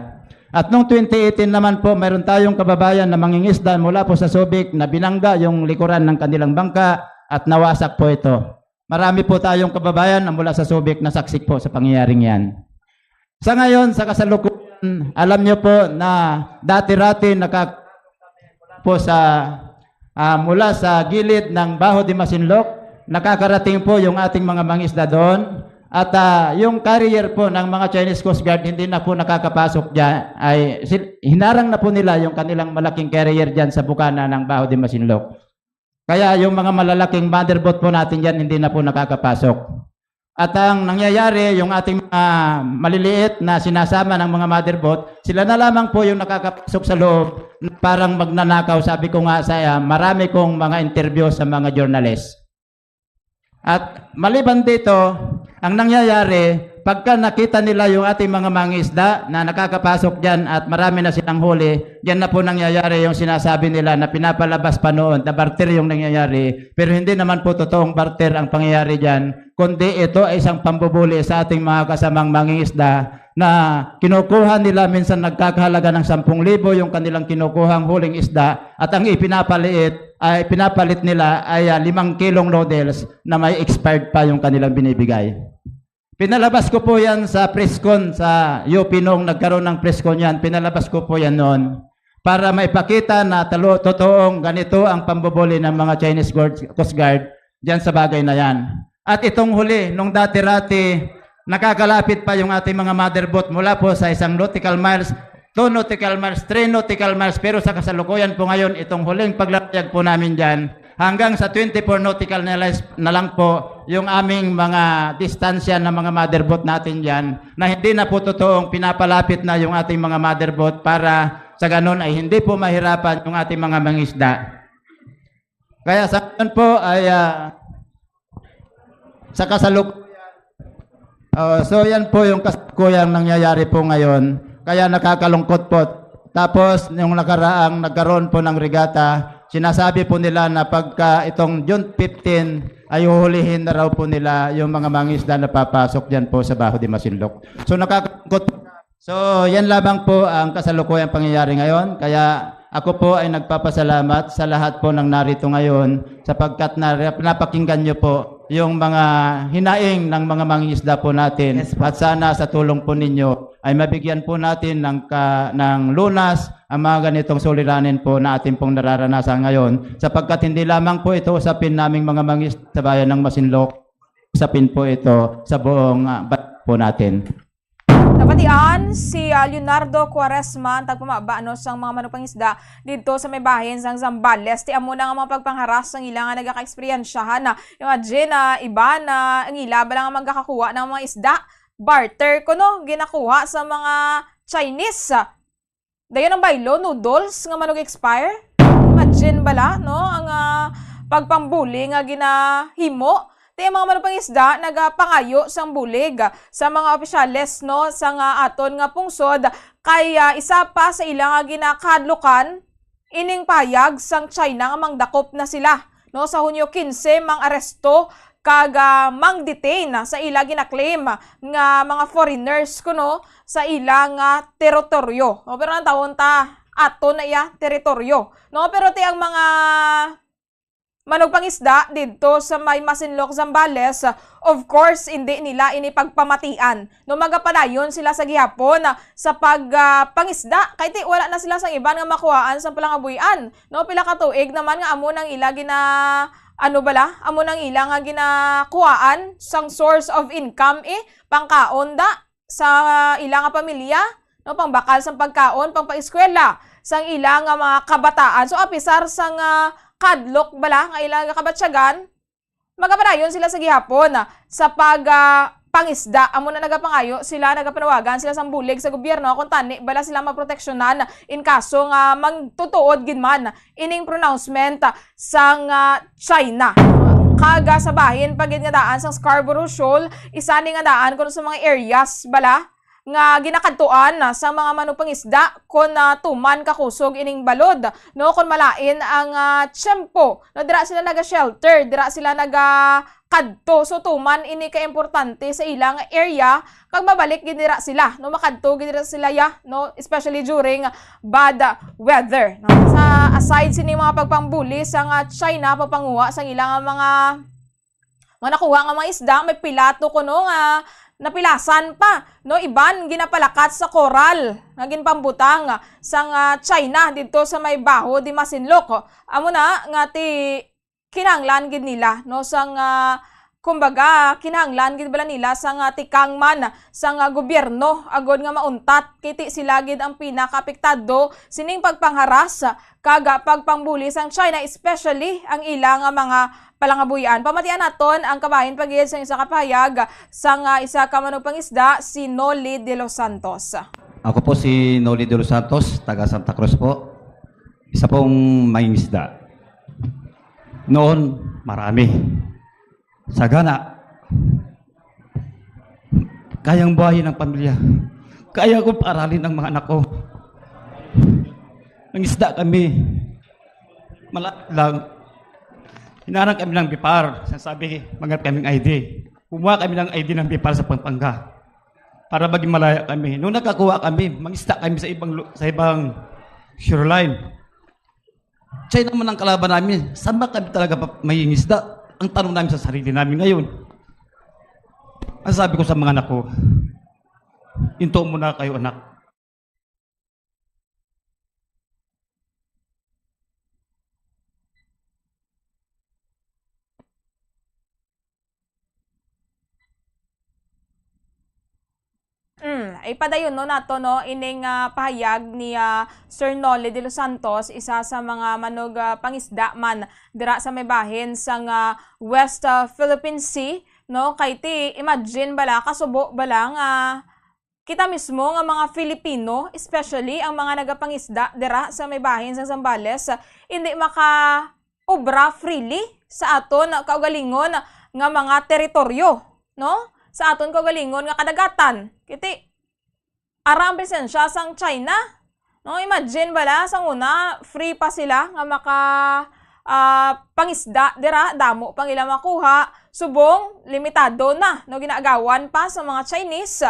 At noong twenty eighteen naman po, mayroon tayong kababayan na mangingisda mula po sa Subic na binangga yung likuran ng kanilang bangka at nawasak po ito. Marami po tayong kababayan na mula sa Subic na saksi po sa pangyayaring yan. Sa ngayon, sa kasalukuyan, alam niyo po na dati-rati nakak-, po sa, ah, mula sa gilid ng Baho de Masinloc, nakakarating po yung ating mga mangisda doon. At, ah, yung carrier po ng mga Chinese Coast Guard, hindi na po nakakapasok dyan. Ay, sil-, hinarang na po nila yung kanilang malaking carrier dyan sa bukana ng Baho de Masinloc. Kaya yung mga malalaking mother boat po natin dyan, hindi na po nakakapasok. At ang nangyayari, yung ating mga maliliit na sinasama ng mga mother boat, sila na lamang po yung nakakapasok sa loob na parang magnanakaw. Sabi ko nga sa, ah, marami kong mga interview sa mga journalist. At maliban dito, ang nangyayari, Pagka nakita nila yung ating mga mangisda na nakakapasok dyan at marami na silang huli, dyan na po nangyayari yung sinasabi nila na pinapalabas pa noon, na barter yung nangyayari. Pero hindi naman po totoong barter ang pangyayari dyan, kundi ito ay isang pambubuli sa ating mga kasamang mangingisda na kinukuha nila, minsan nagkakahalaga ng sampung libo yung kanilang kinukuhang huling isda, at ang ipinapaliit, ay pinapalit nila ay, ah, limang kilong noodles na may expired pa yung kanilang binibigay. Pinalabas ko po yan sa press con sa U P noong nagkaroon ng press con yan. Pinalabas ko po yan noon para maipakita na talo-, totoong ganito ang pambubuli ng mga Chinese Guard, Coast Guard dyan sa bagay na yan. At itong huli, nung dati-rati, nakakalapit pa yung ating mga mother boat mula po sa isang nautical miles, two nautical miles, three nautical miles, pero sa kasalukuyan po ngayon, itong huling paglalayag po namin dyan, hanggang sa twenty-four nautical miles na lang po yung aming mga distansya ng mga mother boat natin dyan, na hindi na po totoong pinapalapit na yung ating mga mother boat para sa ganun ay hindi po mahirapan yung ating mga mangisda. Kaya sa ngayon po ay, ah, sa kasaluk-, oh, so yan po yung kasalukuyang nangyayari po ngayon. Kaya nakakalungkot po. Tapos, yung nakaraang nagkaroon po ng regata, sinasabi po nila na pagka itong June fifteen ay huhulihin na raw po nila yung mga mangisda na papasok dyan po sa Baho de Masinloc. So, nakakalungkot. So, yan lamang po ang kasalukuyang pangyayari ngayon. Kaya ako po ay nagpapasalamat sa lahat po ng narito ngayon, sapagkat na-, napakinggan niyo po yung mga hinaing ng mga mangingisda po natin. Yes po. At sana sa tulong po ninyo ay mabigyan po natin ng ka-, ng lunas ang mga ganitong suliranin po na atin pong nararanasan ngayon, sapagkat hindi lamang po ito usapin naming mga mangingisda sa bayan ng Masinloc, usapin po ito sa buong, ah, bansa po natin. Nabatian si, ah, Leonardo Quaresma, ang tagpamaba, no, sang mga manugpangisda didto sa may bahin sang Zambales. Ti amo na nga mga pagpangharas sang ila nga nagakaeksperyensyahan na. Imagine, ah, iba na ang ila bala nga magakakuha ng mga isda, barter kuno, ginakuha sa mga Chinese. Dayon ang baylo, noodles nga manug-expire. Imagine bala, no, ang, ah, pagpambuli nga ginahimo. Ti ang mga manugpangisda nagapangayo sang bulig sa mga opisyales, no, sa nga aton nga pungsod, kay, ah, isa pa sa ila nga ginakahadlukan ining pahayag sang China nga mangdakop na sila, no, sa Hunyo quince, mang-aresto kag, ah, mang-detain sa ila ginaklaim nga mga foreigners kuno sa ila nga teritoryo. No, pero ang tawon ta, ato na iya teritoryo. No, pero ti ang mga manugpangisda didto sa may Masinloc, Zambales, of course, hindi nila ini pagpamatian. No, magapadayon sila sa gihapon sa pag, ah, pangisda, kay ti wala na sila sang iban nga makuhaan sang palangabuhian. No, pila ka tuig naman nga amo nang ila gina-, ano bala? Amo nang ila nga ginakuhaan sang source of income, eh, pangkaon da sa ila nga pamilya, no, pangbakal sang pagkaon, pangpaeskwela sang ila nga mga kabataan. So, apisar sang, ah, kahadlok bala nga ila nga kabatyagan, magapadayon sila sa gihapon, ah, sa pag, ah, pangisda. Amo na nagapangayo sila, nagapanawagan sila sang bulig sa gobyerno kung tani bala sila maproteksyonan in kaso nga magtutuod gid man ining pronouncement, ah, sang, ah, China. Kag, ah, sa bahin pa gid nga daan sang Scarborough Shoal, isa ni nga daan kuno sa mga areas bala nga ginakadtuan, ah, sa mga manugpangisda kon, ah, tuman kakusog ining balod, no, kon malain ang, ah, tiyempo, no, dira sila naga-shelter, dira sila nagakadto. So, tuman ini ka importante sa ilang area, kag mabalik gid dira sila, no, makadto gid dira sila, ya, no, especially during bad weather, no. Sa aside sini mga pagpambuli sang, ah, China, pagpanguha sang ilang mga mga nakuha nga mga isda, may pila to kuno nga napilasan pa, no? Iban ginapalakat sa koral nga ginpambutang sang, ah, China didto sa may Baho de Masinloc. Amo na nga ti kinahanglan gid nila, no, sang, ah, kumbaga, kinahanglan gid bala nila sang, ah, tikang man sang, ah, gobyerno agod nga mauntat, kay ti sila gid ang pinakaapektado sining pagpangharas kag pagpambuli sang China, especially ang ila nga mga palangabuhian. Pamatian naton ang kabahin pa gid sang isa ka pahayag sang, ah, isa ka manugpangisda, si Noli de los Santos. Ako po si Noli de los Santos, taga Santa Cruz po. Isa pong mangingisda. Noon, marami. Sagana, Kayang buhayin ang pamilya. Kaya ko paaralin ang mga anak ko. Nangisda kami. Mala lang. Hinarang kami ng bipar. Sasabi, manggap kaming I D. Kumuha kami ng I D ng bipar sa Pampanga para maging malaya kami. Nung nakakuha kami, mangisda kami sa ibang lu-, sa ibang shoreline. China man ang kalaban namin. Saan ba kami talaga pa-, mangingisda? Ang tanong namin sa sarili namin ngayon. Ang sabi ko sa mga anak ko, "Hinto muna kayo, anak." Mm, ipadayon, no, nato, no, ining, ah, pahayag ni, ah, Sir Nolly De Los Santos, isa sa mga manog, ah, pangisda man dira sa may bahin sang, ah, West, ah, Philippine Sea, no? Kay ti, imagine bala, kasubo bala nga kita mismo nga mga Filipino, especially ang mga nagapangisda dira sa may bahin sa Zambales, hindi makaobra freely sa aton kaugalingon nga mga teritoryo, no? Sa aton kaugalingon nga kadagatan. Kiti, ara ang presensya sang China. No, imagine bala, sang una, free pa sila nga maka, ah, pangisda dira, damo pang ila makuha, subong limitado na, no, ginaagawan pa sa mga Chinese,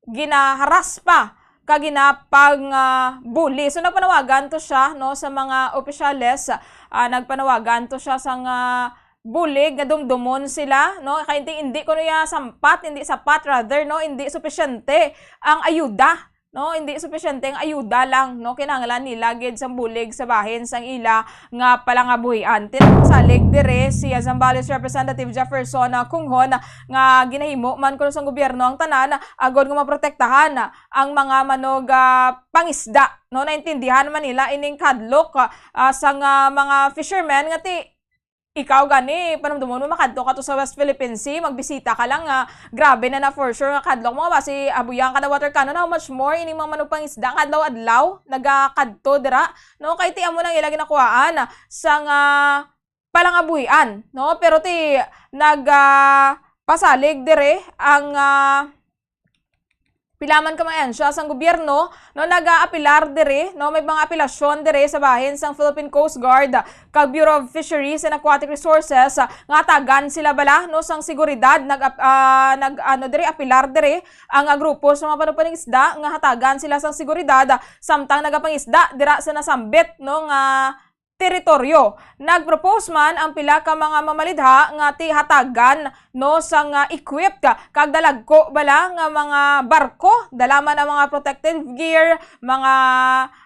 ginaharas pa, kag ginapang, ah, bully. So, nagpanawagan to siya, no, sa mga opisyales, ah, nagpanawagan to siya sang, ah, bulig nga dumdumon sila, no, kay hindi, hindi kuno ya sampat, hindi sapat, rather, no, hindi supisyente ang ayuda. No, hindi supisyente ang ayuda lang, no? Kinahanglan nila gid sang bulig sa bahin sang ila nga palangabuhian. Ti nagpasalig dire si Zambales Representative Jefferson, ah, Cunghon, nga ginahimo man kuno sang gobyerno ang tanan agod nga maprotektahan ang mga manog, ah, pangisda, no? Naintindihan man nila ining kahadlok, ah, sang, ah, mga fishermen nga ti ikaw gani, panumdumon mo, makadto ka to sa West Philippine Sea, magbisita ka lang nga, grabe na na for sure nga kadlok mo, basi abuyang ka na water cannon, how much more ini mga manugpangisda nga adlaw-adlaw nagakadto dira, no? Kay ti amo nang ila ginakuhaan sang, ah, palangabuhian, no? Pero ti nag, ah, pasalig dire ang, ah, pila man ka mga ahensya sang gobyerno, no, nagaapilar diri, no, may mga apilasyon diri sa bahin sang Philippine Coast Guard kag Bureau of Fisheries and Aquatic Resources, ah, nga hatagan sila bala, no, sang seguridad. Nag, ah, nag, ano, diri, apilar diri ang, ah, grupo sa mga panugpangisda nga hatagan sila sang seguridad, ah, samtang nagapangisda dira sa nasambit, no, nga teritoryo. Nag-propose man ang pila ka mga mamalidha nga ti hatagan, no, sang, ah, equipped kag dalagko bala nga mga barko, dala man ang mga protective gear, mga,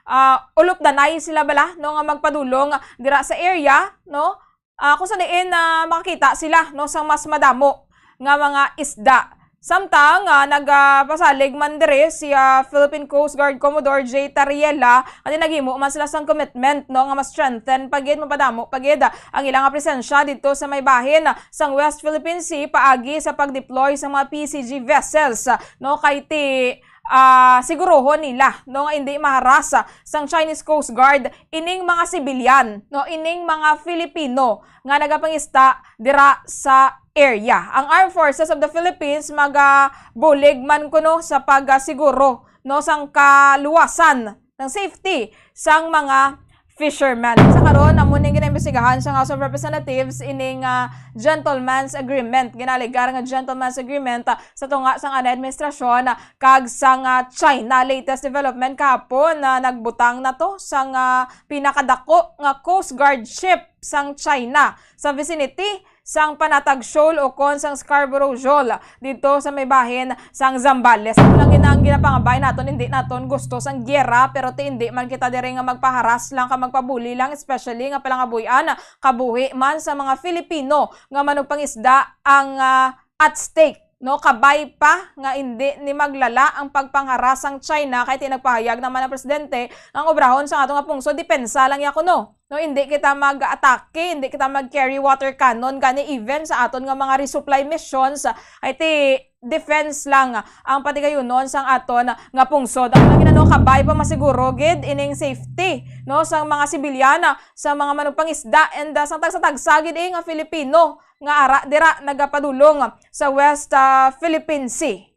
ah, ulupdanay sila bala, no, nga magpadulong dira sa area, no, ah, kung sa diin, ah, makakita sila, no, sang mas madamo nga mga isda. Samtang, ah, nag, ah, pasalig man diri si, ah, Philippine Coast Guard Commodore J Tariela, nga naghimo man sila sang commitment, no, nga ma-strengthen pa gid, mapadamo pa gid, ah, ang ilang presensya didto sa may bahin, ah, sang West Philippine Sea paagi sa pag-deploy sa mga P C G vessels, ah, no, kay ti, ah, siguruhon nila, no, nga indi maharas, ah, sang Chinese Coast Guard ining mga sibilyan, no, ining mga Filipino nga nagapangista dira sa area. Ang Armed Forces of the Philippines magabulig man kuno sa pagsiguro, no, sang kaluwasan, ng safety sang mga fishermen. Sa karon, amo ning ginaimbestigahan sa House of Representatives ining, ah, gentleman's agreement. Ginaalegar nga gentleman's agreement, ah, sa tunga sang anay administrasyon, ah, kag sang, ah, China. Latest development kahapon na nagbutang na to sang, ah, pinakadako nga Coast Guard ship sang China sa vicinity sang Panatag Shoal o kon sang Scarborough Shoal didto sa may bahin sang Zambales. Amo lang gid ang ginapangabay naton, hindi naton gusto sang giyera, pero ti hindi man kita diri nga magpaharas lang ka magpabuli lang, especially nga palangabuy-an, kabuhi man sa mga Filipino nga manugpangisda ang, ah, at stake, no? Kabay pa nga indi ni maglala ang pagpangharas sang China, kay ti nagpahayag naman ang presidente nga ang obrahon sang ato nga pungsod depensa lang ya kuno. No, hindi kita mag-atake, hindi kita mag-carry water cannon, gani even sa aton nga mga resupply missions, ay ti defense lang ang patigayunon sang aton nga pungsod. Ang lagi na, no, kabay pa masiguro gid ining safety, no, sang mga sibilyan, sa mga manugpangisda, and, ah, sang tagsa-tagsa gid, eh, nga Filipino nga ara dira nagapadulong sa West, ah, Philippine Sea.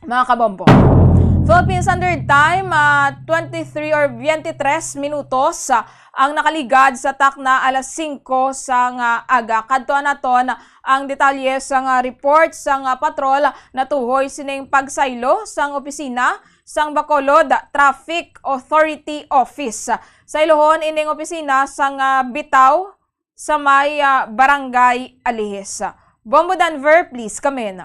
Mga kabombo. Philippine Standard Time, ah, twenty-three or twenty-three minutos, ah, ang nakaligad sa takna alas singko sang aga. Kadto naton ang detalye sang report sang patrol natuhoy sining pagsaylo sang opisina sang Bacolod Traffic Authority Office. Saylohon ining opisina sang Bitaw sa may, ah, Barangay Alihis. Bombo Denver, please come in.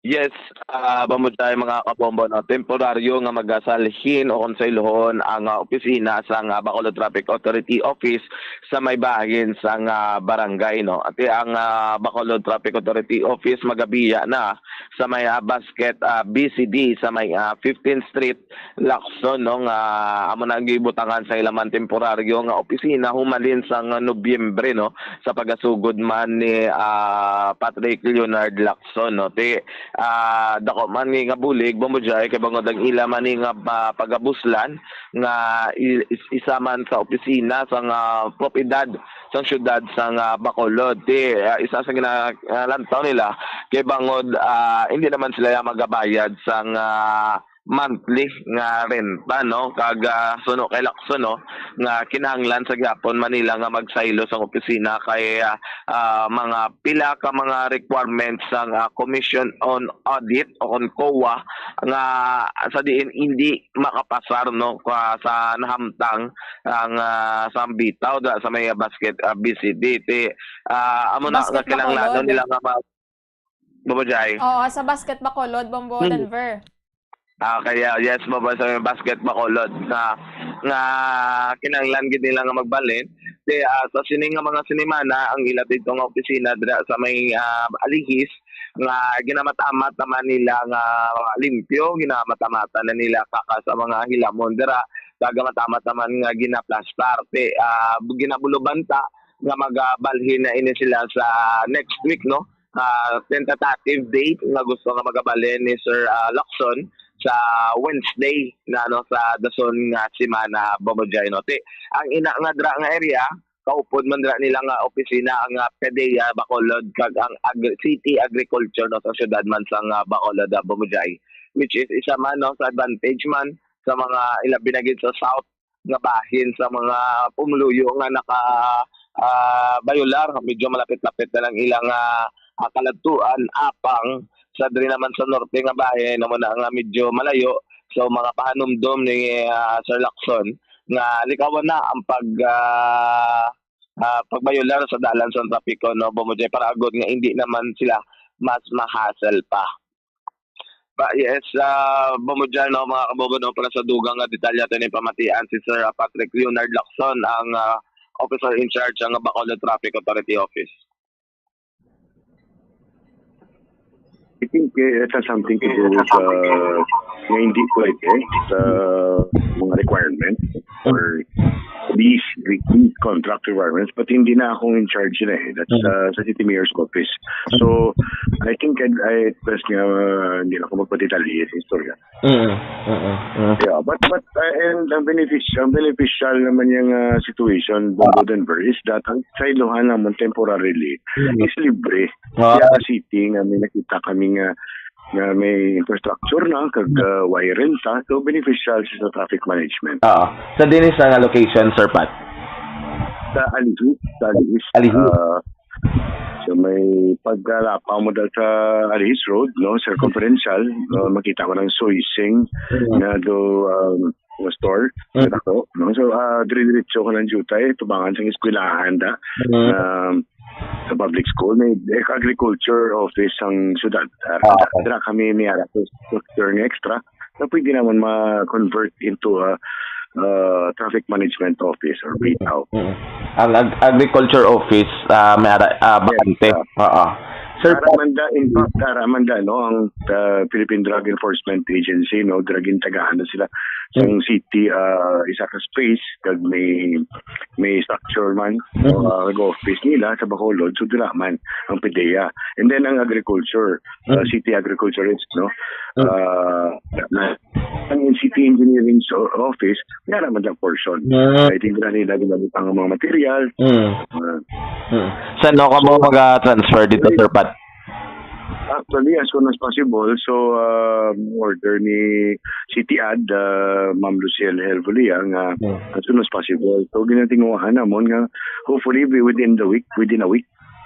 Yes, ah, Bombo Jai, mga kabombo, no? Temporaryo nga magasalhin o konsaylohon ang, ah, opisina sang, ah, Bacolod Traffic Authority Office sa may bahin sang, ah, barangay, no? Ati ang, ah, Bacolod Traffic Authority Office magabiya na sa may, ah, Basket, ah, B C D sa may, ah, fifteenth Street, Lacson, no, nga amo na ang gibutangan sa ila man temporaryo nga opisina humalin sang Nobyembre, no, sa pagasugod man ni, ah, Patrick Leonard Lacson, no. Ti, ah, dako man ni nga bulig, Bombo Jai, kay bangod ang ila man ni nga, ah, pagabuslan nga i-, is-, isa man sa opisina sang, ah, propiedad sang siyudad sang, ah, Bacolod. Ti, ah, isa sa ginalantaw nila kay bangod, ah, hindi naman sila magabayad sang, ah, monthly nga renta, no? Kag, ah, suno kay Lacson, no, nga kinahanglan sa gihapon man nila nga magsaylo sang opisina kay, ah, ah, mga pila ka mga requirements sang, ah, Commission on Audit o kon COA nga sa diin hindi makapasar, no, ka-, sa nahamtang ang, ah, sang Bitaw da sa may Basket, ah, B C D. Ti, ah, amo na nga Basket kinahanglan Bacolod. nila nga mag-, Bombo Jai. Oo, sa Basket Bacolod, Bombo Hmm. Denver. Ah, kaya yes, Bombo, sa may Basket Bacolod na nga kinahanglan gid nila nga magbalhin. Ti, ah, sa sini nga mga sinimana ang ila dito nga opisina dira sa may, ah, Alihis nga ginamat-amat naman nila nga limpyo, ginamat-amatan na nila kaka sa mga hilamon dira, kag gamat-amat naman nga ginaplastar. Ti, ah, ginabulubanta nga magabalhin na ini sila sa next week, no? Ah, tentative date nga gusto nga magabalhin ni Sir, ah, Lacson sa Wednesday na, no, sa dason nga semana, Bombo Jai, no? Ti, ang ina nga dra nga area, kaupod man dra nila nga opisina ang, ah, PDEA Bacolod kag ang Agri-, City Agriculture, no, sa siyudad man sang, ah, Bacolod, ah, Bombo Jai, which is isa man, no, sa advantage man sa mga ilabi na gid sa South nga bahin sa mga pumuluyo nga naka, ah, bayular. Medyo malapit-lapit na lang ilang, ah, ah, kaladtuan, apang sa diri naman sa norte nga bahin, amo na nga medyo malayo. So, mga pahanumdom ni, ah, Sir Lacson nga likawan na ang pag, ah, ah, pagbayular sa dalan sa trapiko, no, Bombo Jai, para agod nga hindi naman sila mas ma-hassle pa. Ba, yes, ah, Bombo Jai, no, mga kabobo, no, para sa dugang nga detalye ato ni pamatian si Sir, ah, Patrick Leonard Lacson, ang, ah, officer in charge ang Bacolod Traffic Authority Office. I think eh, it has something to do with uh, nga hindi pwede sa mga requirements or these, these contract requirements, but hindi na akong in charge na eh. That's uh, sa city mayor's office. So, I think I, I best nga uh, hindi na ako magpadetalye sa istorya. Mm, mm, mm. Yeah, but but uh, and ang beneficial, ang beneficial naman yung uh, situation, Bombo Denver, is that ang saylohan naman temporarily Mm. is libre. Ah. Kaya sa city nga may nakita kami nga nga may infrastructure na kag uh, wiring sa, so beneficial siya sa traffic management. Oo. Sa dinis nga location, Sir Pat? Sa Alihis, sa Alihis. Alihis. Uh, so may pagkalapa mo dal sa Alihis Road, no, circumferential, uh, makita ko ng Soising na do um, store, Mm. sa dako, no? So, uh, dire-diretso ko ng Jutay, tubangan sa eskwelahan da. Mm. Um, sa public school, may agriculture office ang syudad. Uh, Ah, okay. Dira kami may ara sa structure nga extra na pwede naman ma-convert into a uh, traffic management office or Bitaw. Mm. Ang ag- agriculture office, ah, may ara, ah, bakante. Yes, Oo. Sir, Ara man da, in fact, ara man da, no, ang uh, Philippine Drug Enforcement Agency, no, drug intagaan na sila sa city, uh, isa ka space, kag may may structure man, Mhm. uh, nag-office nila sa Bacolod, so dira man ang PDEA. And then ang agriculture, uh, Mhm. city agriculturist, no, Mhm. uh, na, ang city engineering so, office, may ara man da portion. Mm. I think na nila ginamit ang mga material. Mm. Uh, Mm. Saan no kamo mag-transfer dito, Sir Pat? Actually, as soon as possible. So, ah, order ni City Ad, ah, Ma'am Lucille Helvolia, nga Mm. as soon as possible. So, ginatinguhan namon nga hopefully be within the week, within a week.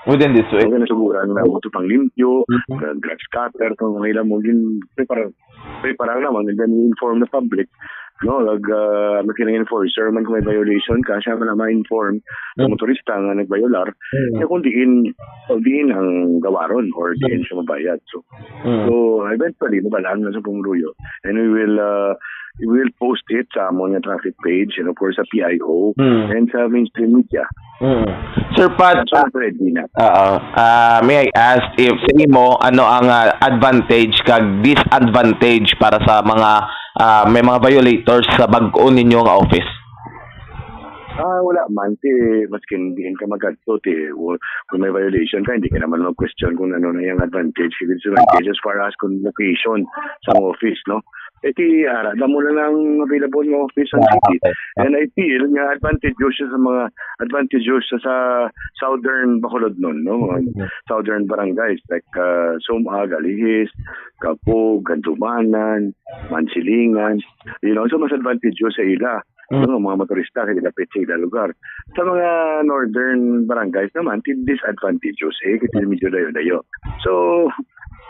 Within this week? Ang nasuguran na mo ito pang limpyo, Mhm. uh, grass cutter, kung mga ilang mo, gin-, prepara-, prepara naman, and then we inform the public. No, nag, ah, may kinang enforcer man kung may violation ka, siya man ang ma-inform sa Mm. motorista nga nagbayolar, Mm. na kung diin, kung diin ang gawaron or diin Mm. siya mabayad. So, Mm. so eventually, mabalaan na sa pumuluyo. And we will, ah, we will post it sa amon nga traffic page and of course sa P I O Mm. and sa mainstream media. Mm. Sir Pat, That's all, Fred, Dina. Oo. Ah, may I ask if sa imo, ano ang, ah, advantage kag disadvantage para sa mga, ah, may mga violators sa bag-o ninyo nga office? Ah, wala man. Ti, maskin diin ka magadto, ti, wo-, kung may violation ka, hindi ka naman mag-question kung ano na yung advantage, disadvantage as far as kung location sa office, no? Eh, ti, ara, damo na lang available nga office sa Ah, city. Okay. And I feel nga advantageous siya sa mga, advantageous siya sa southern Bacolodnon, no? Mm. Southern barangays like, ah, Sum-ag, Alihis, Kapug, Gandumanan, Mansilingan. You know, so mas advantageous sa ila. Mm. Yung mga motorista kay lapit sa ila lugar. Sa mga northern barangays naman, ti disadvantageous eh, kasi medyo dayo-dayo. So,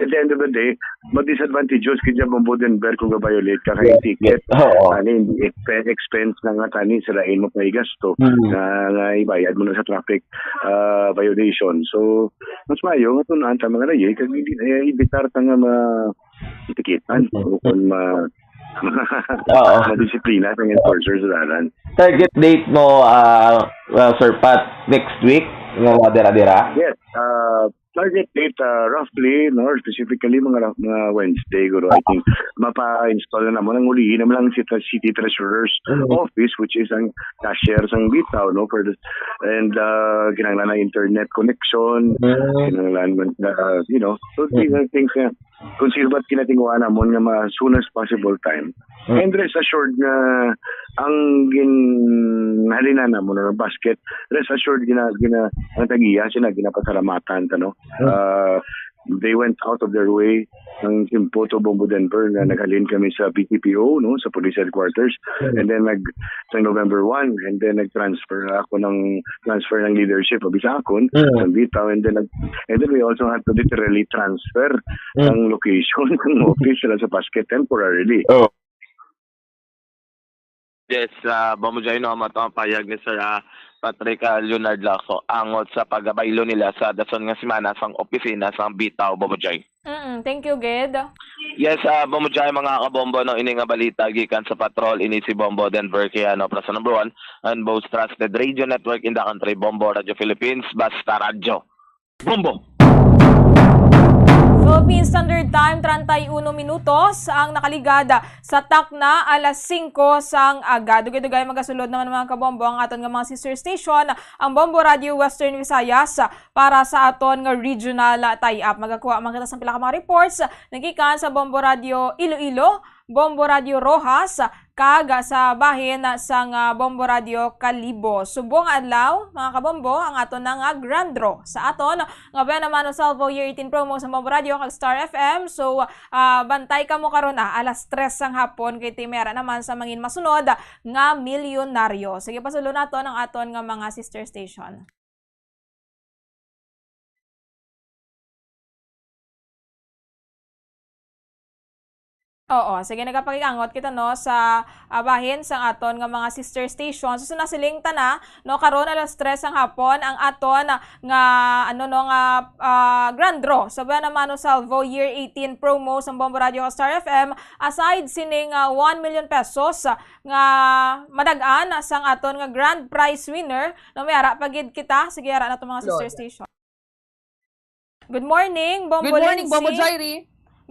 at the end of the day, ma-disadvantageous kaya Bombo Denver kung ga-violate ka kay Yes, ticket. yes. Oo. Ano, hindi expe-, expense na nga tani sa lain mo pa igasto Mm. na, nga ibayad mo na sa traffic, ah, violation. So, mas maayo nga tunaan ta mga layi, kag hindi, eh, evitar ta nga ma-, tikitan Mm. o kung ma-, Oo. madisiplina sa enforcer sa dalan. Target date mo, ah, ah, Sir Pat, next week, nga dira-dira? Yes, ah, target date, ah, roughly, no, specifically, mga ra-, mga Wednesday, guro, I think, mapa-install na naman ang ulihin naman ang city, city treasurer's Mm. office, which is ang cashier sang Bitaw, no, for the, and, ah, kinahanglan na internet connection, Mm. kinahanglan man, ah, you know, so these Mm. are things nga kung sino ba't kinatinguhaan namon nga ma-, as soon as possible time. Mm. And rest assured nga ang ginhalinan namon nga basket, rest assured gina-, gina-, ang tag-iya sila ginapasalamatan ta, no? Mm. Ah, they went out of their way. Ang simpo to Bombo Denver nga naghalin kami sa P T P O, no, sa police headquarters. Mm. And then nag-, sa November one, and then nag-transfer ako ng transfer ng leadership abi sa akon, Mm. sa Bitaw, and then nag-, and then we also had to literally transfer Mm. ang location ng office sila sa basket temporarily. Oh. Yes, ah, Bombo Joy, no, amo to ang payag ni Sir, ah, Patrick, ah, Leonard Lacso angot sa pagabaylo nila sa dason nga semana sang opisina sang Bitaw, Bombo Joy. Mm, thank you, Gid. Yes, ah, Bombo Joy, mga kabombo, no, ini nga balita gikan sa patrol, ini si Bombo Denver Quijano para sa number one and most trusted radio network in the country, Bombo Radio Philippines, basta radyo. Bombo! Philippine Standard Time, treinta y uno minutos ang nakaligad sa takna alas singko sang aga. Dugay-dugay magasulod naman, mga kabombo, ang aton nga mga sister station, ang Bombo Radio Western Visayas, para sa aton nga regional tie-up. Magakuha man kita sa pila ka mga reports nagikan sa Bombo Radio Iloilo, Bombo Radio Roxas, kag sa bahin sang, ah, Bombo Radio Kalibo. Subong nga adlaw, mga kabombo, ang aton na nga grand draw sa aton nga Buena Mano Salvo Year eighteen promo sa Bombo Radio kag Star F M. So, ah, bantay kamo karon, ah, alas tres sang hapon kay ti may ara naman sa mangin masunod nga milyonaryo. Sige, pasulod naton ang aton nga mga sister station. Oo, sige, nagapakig-angot kita, no, sa, ah, bahin sang aton nga mga sister stations. So, nasiling ta na, no, karon alas tres ang hapon ang aton, ah, nga, ano, no, nga, ah, grand draw sa Buena Mano Salvo Year eighteen promo sa Bombo Radio Star F M. Aside sining, ah, one million pesos, ah, nga madag-an sang aton nga grand prize winner, no, may ara pa gid kita. Sige, ara na to, mga sister Lord. Station. Good morning, Bombo Good morning, Lindsay. Bombo Jairi.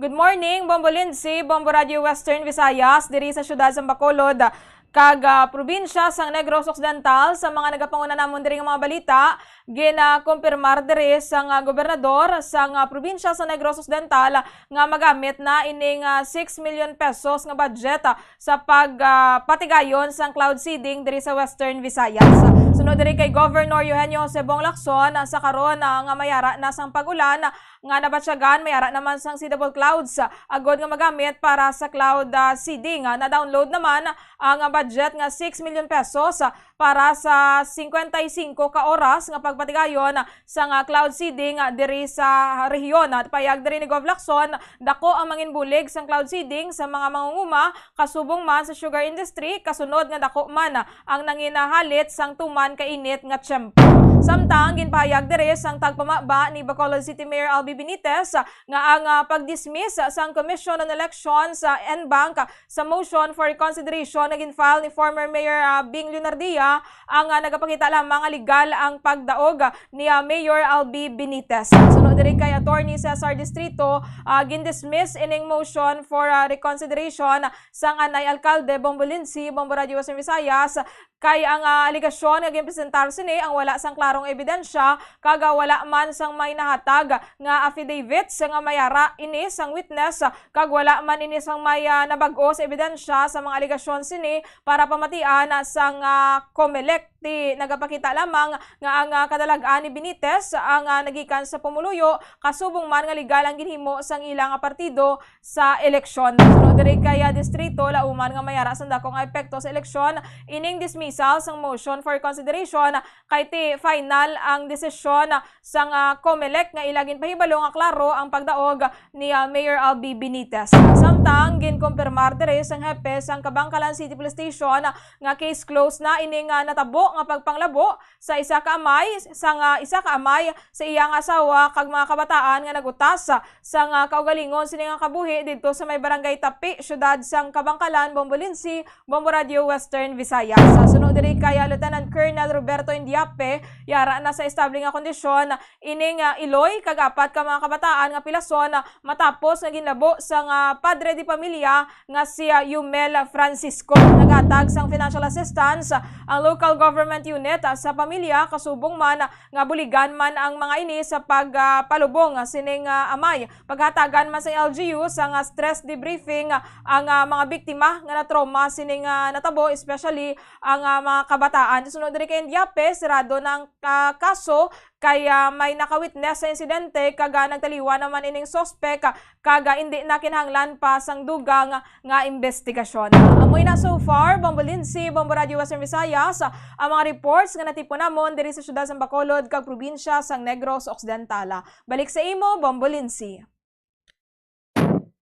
Good morning, Bombo Lindsay, Bombo Radio Western Visayas, diri sa siyudad sa Bacolod, kag, ah, probinsya sang Negros Occidental, sa mga nagapanguna namon diri nga mga balita. Ginakumpirmar diri sang, ah, gobernador sang, ah, probinsya sa Negros Occidental nga magamit na ining, ah, six million pesos nga budget, ah, sa pag, ah, patigayon sang cloud seeding diri sa Western Visayas. Sunod diri kay Governor Eugenio Jose Bong Lacson, ah, sa karon, ah, nga mayara na sang pag-ulan, ah, nga nabatyagan, mayara naman sang seedable clouds, ah, agod nga magamit para sa cloud, ah, seeding. Ah, na-download naman ang, ah, budget nga six million pesos, ah, para sa cincuenta y cinco ka oras nga pagpatigayon sang, ah, cloud seeding, ah, diri sa rehiyon. At payag diri ni Gov Lacson, dako ang manginbulig sang cloud seeding sa mga mangunguma, kasubong man sa sugar industry, kasunod nga dako man ang nanginahalit sang tuman ka init nga tiyempo. Samtang ginpahayag diri sang tagpamaba ni Bacolod City Mayor Albi Benitez nga ang, ah, pag-dismiss sang Commission on Elections, ah, en banc sa motion for reconsideration nga gin-file ni former Mayor, ah, Bing Leonardia ang, ah, nagapakita lamang nga legal ang pagdaog ni, ah, Mayor Albi Benitez. Sunod diri kay Attorney Cesar Distrito, ah, gin-dismiss ining motion for, ah, reconsideration sang anay alkalde Bombo Lindsay, Bombo Radio Western Visayas, kay ang, ah, alegasyon nga ginpresentar sini ang wala sang klarong ebidensya kag, ah, wala man sang may nahatag nga affidavits nga mayara ini sang witness, kag wala man ini sang may, ah, nabag-o sa ebidensya sa mga alegasyon sini para pamatian sang, ah, COMELEC. Ti nagapakita lamang nga ang, ah, kadalag-an ni Benitez ang, ah, nagikan sa pumuluyo, kasubong man nga legal ang ginhimo sang ila nga partido sa eleksyon. Sunod diri kay, ah, distrito, lauman nga mayara sang dako nga epekto sa eleksyon ining dismissal sang motion for consideration, kay ti final ang desisyon sang, ah, COMELEC nga ila ginpahibalo nga klaro ang pagdaog ni, ah, Mayor Albi Benitez. Samtang ginkumpirmar diri sang hepe sang Kabankalan City Police Station nga case closed na ining, ah, natabo nga pagpanglabo sa isa ka amay, sang, ah, isa ka amay sa iya nga asawa kag mga kabataan nga nagutas sang, ah, kaugalingon sini nga kabuhi didto sa may barangay Tapi, siyudad sang Kabankalan, Bombo Lindsay, Bombo Radio Western Visayas. Sa sunod diri kay, ah, Lieutenant Colonel Roberto Indiape, yara na sa estable nga kondisyon ining, ah, iloy kag apat ka mga kabataan nga pilason, ah, matapos nga ginlabo sang, ah, padre de pamilya nga si, ah, Yumel Francisco. Naghatag sang financial assistance, ah, ang local government unit, ah, sa pamilya, kasubong man, ah, nga buligan man ang mga ini sa pag, ah, palubong, ah, sining, ah, amay. Paghatagan man sa L G U sang, ah, stress debriefing, ah, ang, ah, mga biktima nga na-trauma sining, ah, natabo, especially ang, ah, mga kabataan. Sunod diri kay Indiape, sirado na ang, ah, kaso kay, ah, may nakawitness sa insidente kag, ah, nagtaliwan naman ining suspek, ah, kag, ah, indi na kinahanglan pa sang dugang nga imbestigasyon. Amoy na so far, Bombo Lindsay, Bombo Radio Western Visayas, ah, ang mga reports nga natipon namon diri sa siyudad sa Bacolod kag probinsya sang Negros Occidental. Balik sa imo, Bombo Lindsay.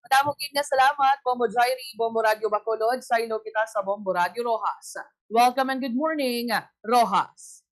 Madamo gid nga salamat, Bombo Jairi, Bombo Radio Bacolod. Saylo kita sa Bombo Radio Roxas. Welcome and good morning, Roxas.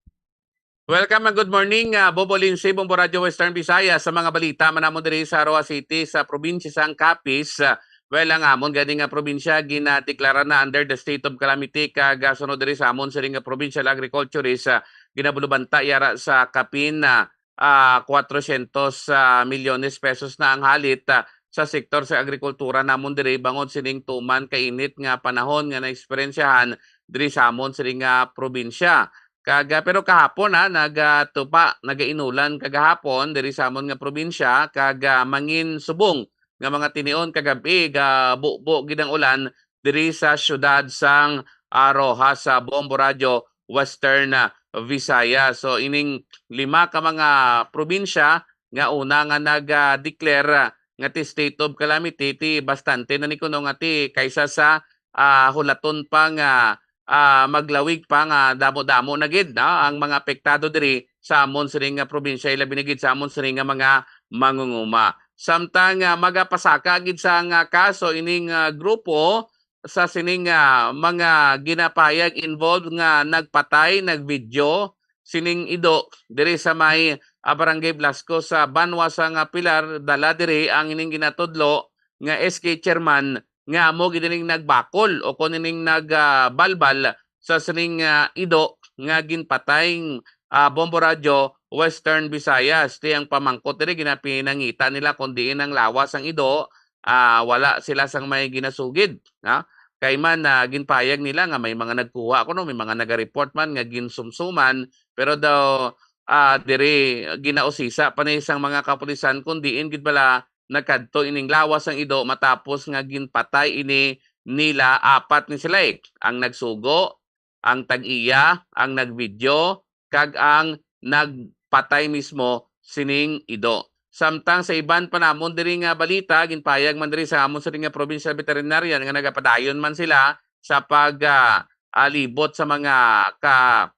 Welcome and good morning, ah, Bombo Lindsay, Bombo Radio Western Visayas, sa mga balita man namon diri sa Roxas City, sa probinsya sang Capiz. Ah, well, ang amon gani nga probinsya ginadeklara na under the state of calamity, kag, ah, sunod diri sa amon siring nga provincial agriculturist, ah, ginabulubanta yara sa kapin, ah, ah, cuatrocientos, ah, milyones pesos na ang halit, ah, sa sektor sa agrikultura namon diri bangod sining tuman kainit nga panahon nga naeksperyensyahan diri sa amon siring nga probinsya. Kag, ah, pero kahapon, ah, nagatupa, nagainulan kagahapon diri sa amon nga probinsya, kag, ah, mangin subong nga mga tinion kagab-i, gabubo gid ang ulan diri sa siyudad sang, ah, Roxas, sa Bombo Radio, Western, ah, Visayas. So, ining lima ka mga probinsya nga una nga nag, ah, declare, ah, nga ti state of calamity, ti bastante na ni kuno nga ti kaysa sa, ah, hulaton pa nga, ah, maglawig pa nga damo-damo na gid, no, ang mga apektado diri sa amon siring nga probinsya, ilabi na gid sa amon siring nga mga mangunguma. Samtang, ah, magapasaka gid sa nga kaso ining, ah, grupo, sa sining, ah, mga ginapahayag involved nga nagpatay, nagvideo sining ido diri sa may, ah, Barangay Blasco sa banwa sa nga Pilar, dala diri ang ining ginatudlo nga S K chairman nga amo gid ining nagbakol o kon ining nag, ah, balbal sa sining, ah, ido nga ginpatay, ah, Bombo Radyo Western Visayas. Ti ang pamangkot diri, ginapinangita nila kon diin ang lawas sang ido, ah, wala sila sang may ginasugid, ha? Kay man, ah, ginpahayag nila nga may mga nagkuha kuno, may mga naga-report man nga ginsumsuman, pero daw ah, diri ginausisa pa ni sang mga kapulisan kung diin gid bala nagkadto ining lawas sang Ido matapos nga ginpatay ini nila. Apat ni sila, eh, ang nagsugo, ang tag-iya, ang nagvideo, kag ang nagpatay mismo sining Ido. Samtang sa iban pa namon diri nga balita, ginpahayag man diri sa amon sa nga provincial veterinarian nga nagapadayon man sila sa pag, ah, ah, libot sa mga ka-,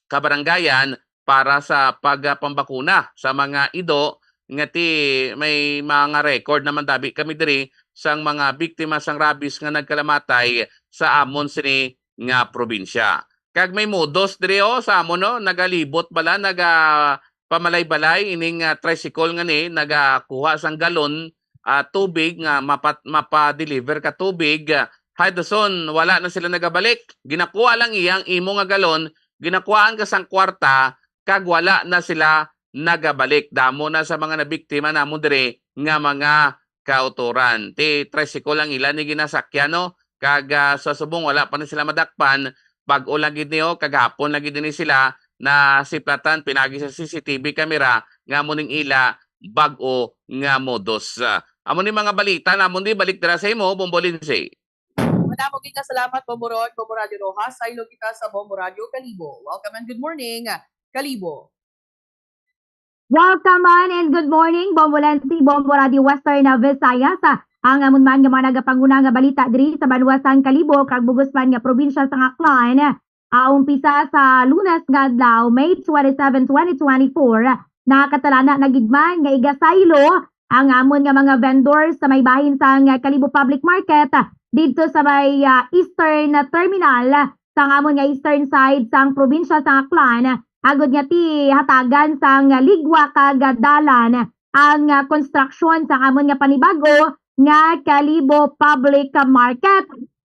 kabaranggayan para sa pagpambakuna sa mga Ido, nga ti may mga record naman dabi kami diri sang mga biktima sang rabies nga nagkalamatay sa amon sini nga probinsya. Kag may modos diri, oh, sa amon, no, nagalibot bala, naga pamalay-balay ining, ah, tricycle nga ni nagakuha sang galon, ah, tubig nga mapat-, mapa-deliver ka tubig, ah, hay dason, wala na sila nagabalik. Ginakuha lang iya ang imo nga galon, ginakuhaan ka sang kwarta, kag wala na sila nagabalik. Damo na sa mga nabiktima namon diri nga mga kautoran. Ti tricycle ang ila ni ginasakyan, no? Kag, ah, sa subong wala pa ni sila madakpan, bag-o lang gid ni, oh, kagahapon lang gid ni sila nasiplatan pinagi sa C C T V camera nga amo ning ila bag-o nga modus. Ah, amo ni mga balita namon di balik dira sa imo, Bombo Lindsay. Madamo gid nga salamat, Bombo Ron, Bombo Radio Rojas. Saylo kita sa Bombo Radio Kalibo. Welcome and good morning, Kalibo. Welcome man and good morning, Bombo Lensi, Bombo Radio Western Visayas. Ang amon man nga mga nagapanguna nga balita diri sa banwa sang Kalibo kag bug-os man nga probinsya sang Aklan. Ah, umpisa sa Lunes nga adlaw, May twenty-seven, twenty twenty-four, nakatalana na gid man nga igasaylo ang amon nga mga vendors sa may bahin sang Kalibo Public Market didto sa may, ah, Eastern Terminal sang amon nga eastern side sang probinsya sang Aklan, agud nga ti hatagan sang ligwa kag dalan ang, ah, konstruksyon sang amon nga panibag-o nga Kalibo Public Market.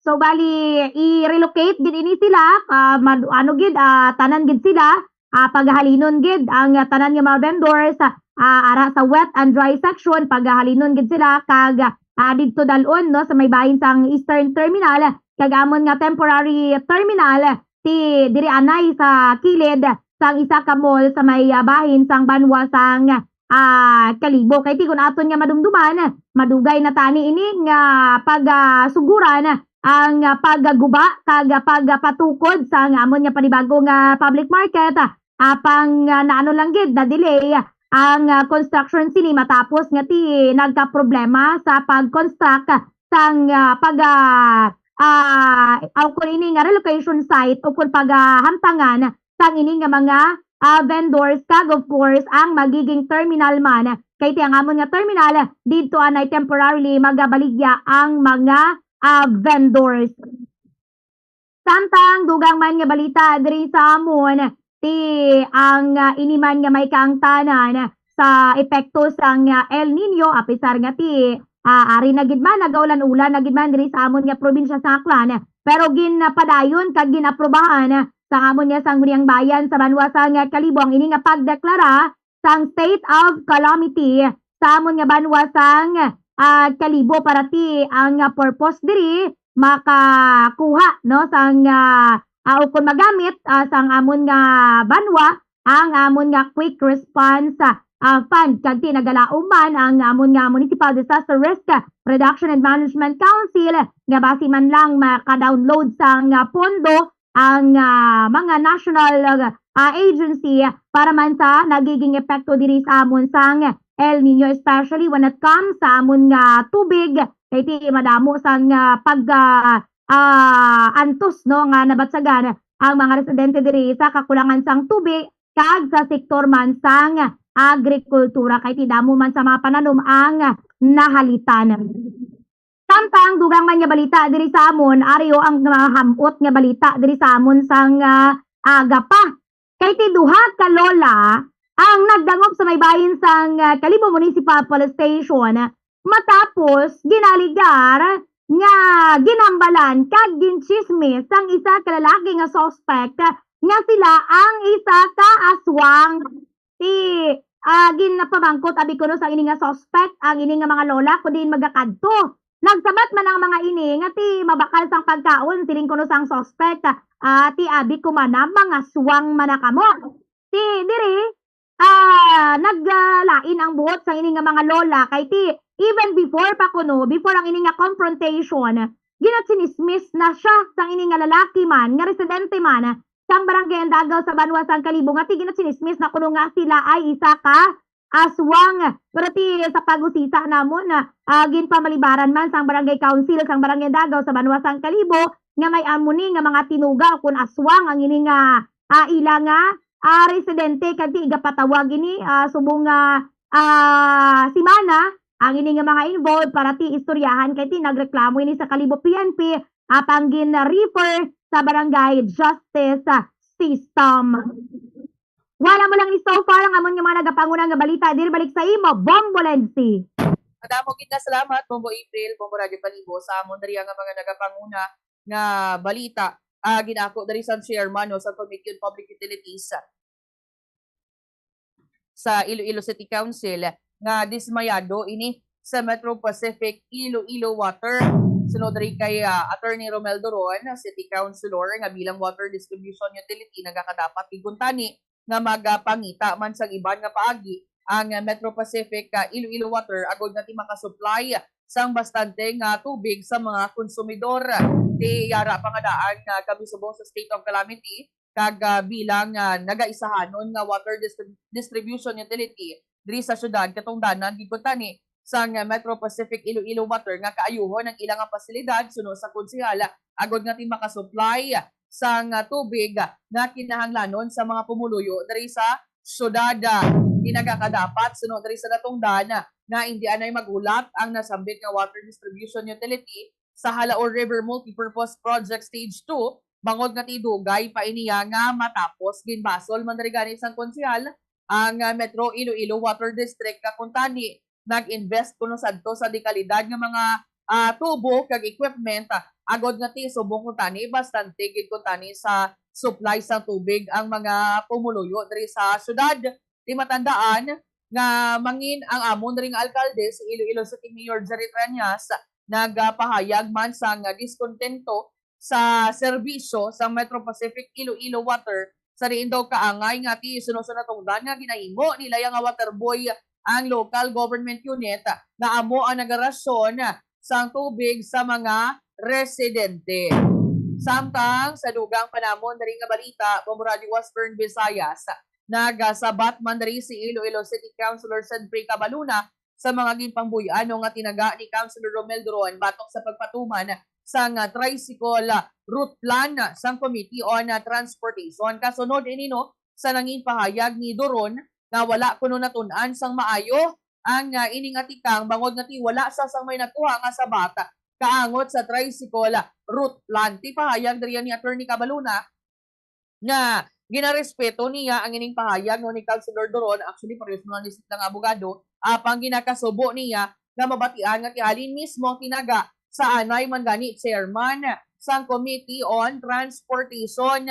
So, bali, i-relocate gid ini sila, ah, mad-, ano gid, ah, tanan gid sila, ah, paghalinon gid ang, ah, tanan nga mga vendors, ah, ara sa wet and dry section, paghalinon gid sila kag, ah, didto dal-on, no, sa may bahin sang Eastern Terminal, kag amon nga temporary terminal, ti diri anay sa kilid sang isa ka mall sa may, ah, bahin sang banwa sang, ah, Kalibo. Kay ti kun aton nga madumduman, madugay na tani ini nga pag, ah, suguran ang, ah, pagguba kag pagpatukod sang amon nga panibag-o nga public market. Apang, ah, naano lang gid, na-delay ang, ah, construction sini matapos nga ti nagkaproblema sa pag-construct sang, ah, pag, ah, ah, aw kun ini nga relocation site o kun paghamtangan sang ini nga mga, ah, vendors kag of course ang magiging terminal man. Kay ti ang amon nga terminal didto anay temporarily magabaligya ang mga, ah, vendors. Samtang dugang man nga balita diri sa amon, ti ang, ah, ini man nga may kaangtanan sa epekto sang, ah, El Niño, apisar nga ti, ah, ari na gid man, nagaulan-ulan na gid man diri sa amon nga probinsya sa Aklan. Pero ginapadayon kag ginaprobahan sa amon nga Sangguniang Bayan sa banwa sang Kalibo ang ini nga pagdeklara sang state of calamity sa amon nga banwa sang, ah, Kalibo para ti ang, ah, purpose diri makakuha, no, sang, ah, ah, ukon magamit, ah, sang amon nga banwa ang amon nga quick response, ah, fund kag ti nagalaom man ang amon nga Municipal Disaster Risk Reduction and Management Council nga basi man lang maka-download sang, ah, pondo ang, ah, mga national, ah, agency para man sa nagiging epekto diri sa amon sang El Niño, especially when it comes sa amon nga tubig. Kay ti madamo sang, ah, pag, ah, ah, antos, no, nga nabatyagan ang mga residente diri sa kakulangan sang tubig kag sa sektor man sang agrikultura, kay ti damo man sa mga pananom ang nahalitan. Samtang dugang man nga balita diri sa amon, ari o ang mga ham-ot nga balita diri sa amon sang, ah, aga pa. Kay ti duha ka lola ang nagdangop sa may bahin sang, ah, Kalibo Municipal Police Station matapos ginaligar nga ginambalan kag ginchismis sang isa ka lalaki nga suspect nga sila ang isa ka aswang. Ti, ah, ginapamangkot abi kuno sang ini nga suspect ang ini nga mga lola kun diin magakadto. Nagsabat man ang mga ini nga ti mabakal sang pagkaon, siling kuno sang suspect, ah, ti abi ko man na, mga aswang man na kamo. Ti diri, ah, naglain ang buot sang ini nga mga lola, kay ti even before pa kuno, before ang ini nga confrontation, ginatsinismis na siya sang ini nga lalaki man, nga residente man sang Barangay Andagaw sa banwa sang Kalibo, nga ti ginatsinismis na kuno nga sila ay isa ka aswang. Pero ti sa pag-usisa namon, ah, ginpamalibaran man sang Barangay Council sang Barangay Andagaw sa banwa sang Kalibo nga may amo ni nga mga tinuga o kun aswang ang ini nga, ah, ila nga, ah, residente, kag ti igapatawag ini, ah, subong nga, ah, simana ang ini nga mga involved para ti istoryahan, kay ti nagreklamo ini sa Kalibo P N P, apang gin-refer sa barangay justice system. Wala mo lang ni so far ang amon nga mga nagapanguna nga balita. Diri balik sa imo, Bombolensi. Madamo gid nga salamat, Bombo April, Bombo Radyo Kalibo, sa amon diri nga mga nagapanguna nga balita. Ah, ginako diri sa chairman, no, sa Committee on Public Utilities sa Iloilo City Council nga dismayado ini sa Metro Pacific Iloilo Water. Sunod diri kay, ah, Attorney Romel Doron, City Councilor, nga bilang water distribution utility nagakadapat gid kuntani nga magapangita man sang iban nga paagi ang Metro Pacific, ah, Iloilo Water agod nga ti makasupply sang bastante nga tubig sa mga konsumidor. Ti yara pa nga daan nga kami subong sa state of calamity kag, ah, bilang, ah, nagaisahanon nga water distrib-, distribution utility diri sa syudad, katungdanan gid kuntani sang Metro Pacific Iloilo Water nga kaayuhon ang ila nga pasilidad suno sa konsehal agod nga ti makasupply sang, ah, tubig nga kinahanglanon sa mga pumuluyo diri sa syudad. Ti nagakadapat suno diri sa natungdan nga indi anay maghulat ang nasambit nga water distribution utility sa Jalaur River Multipurpose Project Stage two, bangod nga ti dugay pa iniya nga matapos. Ginbasol man diri gani sang konsehal ang, ah, Metro Iloilo Water District nga kuntani nag-invest kuno sadto sa dekalidad nga mga, ah, tubo kag equipment, ah, agod nga ti subong kuntani bastante gid kuntani sa supply sang tubig ang mga pumuluyo diri sa syudad. Ti matandaan nga mangin ang amon diri nga alkalde, si Iloilo City Mayor Jerry Treñas, nagapahayag man sang diskontento sa serbisyo sang Metro Pacific Iloilo Water, sa diin daw kaangay nga ti suno sa natungdan nga ginahimo nila nga water boy ang local government unit nga amo ang nagarasyon sang tubig sa mga residente. Samtang sa dugang pa namon diri nga balita, Bombo Radyo Western Visayas, nagasabat man diri si Iloilo City Councilor Sedfrey Cabaluna sa mga ginpangbuy-an, no, nga tinaga ni Councilor Romel Doron batok sa pagpatuman sang, ah, tricycle, ah, route plan, ah, sang Committee on, ah, Transportation. Kasunod ini, no, sa nangin pahayag ni Doron nga wala kuno natun-an sang maayo ang, ah, ini nga tikang bangod nga ti wala sa sang may nakuha nga sabat kaangot sa tricycle, ah, route plan. Ti pahayag diri ni Attorney Cabaluna nga ginarespeto niya ang ining pahayag, no, ni Councilor Doron. Actually, parehas mo lang ni sila nga abogado. Apang ginakasubo niya nga mabatian nga ti halin mismo ang tinaga sa anay man gani chairman sang Committee on Transportation.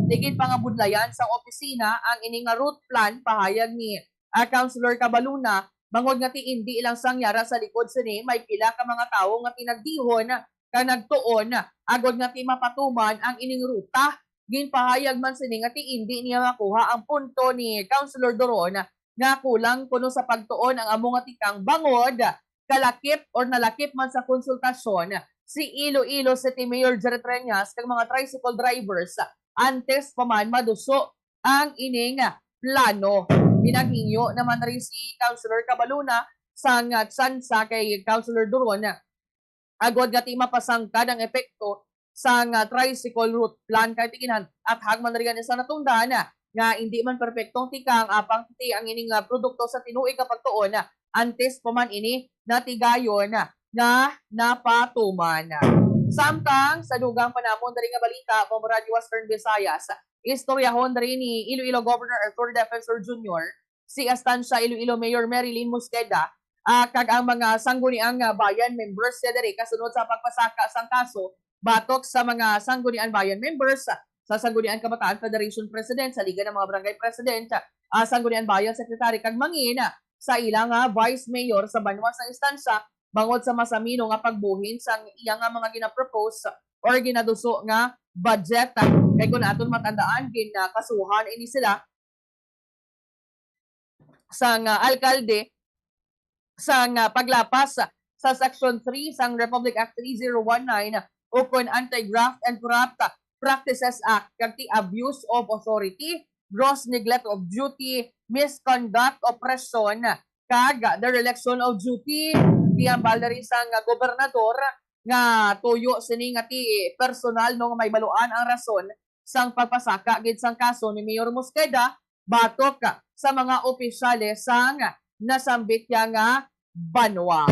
Ti ginpangabudlayan sang opisina ang ini nga route plan, pahayag ni, ah, Councilor Cabaluna, bangod nga ti indi lang sang yara sa likod sini, may pila ka mga tawo nga tinagdihon ka nagtuon agod nga ti mapatuman ang ining ruta. Ginpahayag man sini nga ti indi niya makuha ang punto ni Councilor Doron nga kulang kuno sa pagtuon ang amo nga tikang bangod kalakip or nalakip man sa konsultasyon si Iloilo City Mayor Jerry Treñas kag mga tricycle drivers antes pa man maduso ang ining plano. Pinaghingyo naman rin si Councilor Cabaluna sang tsansa kay Councilor Doron agod nga ti mapasangkad ang epekto sang, ah, tricycle route plan. Kay ti ginhan-, athag man rin sa natungdan, ah, nga indi man perpektong tikang apang ti ang ining, ah, produkto sa tinuig nga pagtuon, ah, antes pa man ini natigayon, ah, nga napatuman. Samtang sa dugang pa namon diri nga balita, Bombo Radyo Western Visayas, istoryahon diri ni Iloilo Governor Arthur Defensor Junior, si Estancia Iloilo Mayor Marilyn Mosqueda, ah, kag ang mga Sangguniang, ah, Bayan members niya diri kasunod sa pagpasaka sang kaso batok sa mga Sangguniang Bayan members, ah, sa Sangguniang Kabataan Federation President, sa Liga ng mga Barangay President, ah, Sangguniang Bayan Secretary, kag mangin, ah, sa ila nga Vice Mayor sa banwa sa Estancia bangod sa masamino nga pagbuhin sang iya nga mga ginapropose or ginaduso nga budget. Kay kung aton matandaan, ginakasuhan ini sila sang, ah, alkalde sang, ah, paglapas sa Section three sang Republic Act three zero one nine ukon Anti-Graft and Corrupt Practices Act, kag ti abuse of authority, gross neglect of duty, misconduct, oppression, kag dereliction of duty. Ti hambal diri sang gobernador nga tuyo sini nga ti personal, no, nga mahibaluan ang rason sang pagpasaka gid sang kaso ni Mayor Mosqueda batok sa mga opisyales sang nasambit niya nga banwa.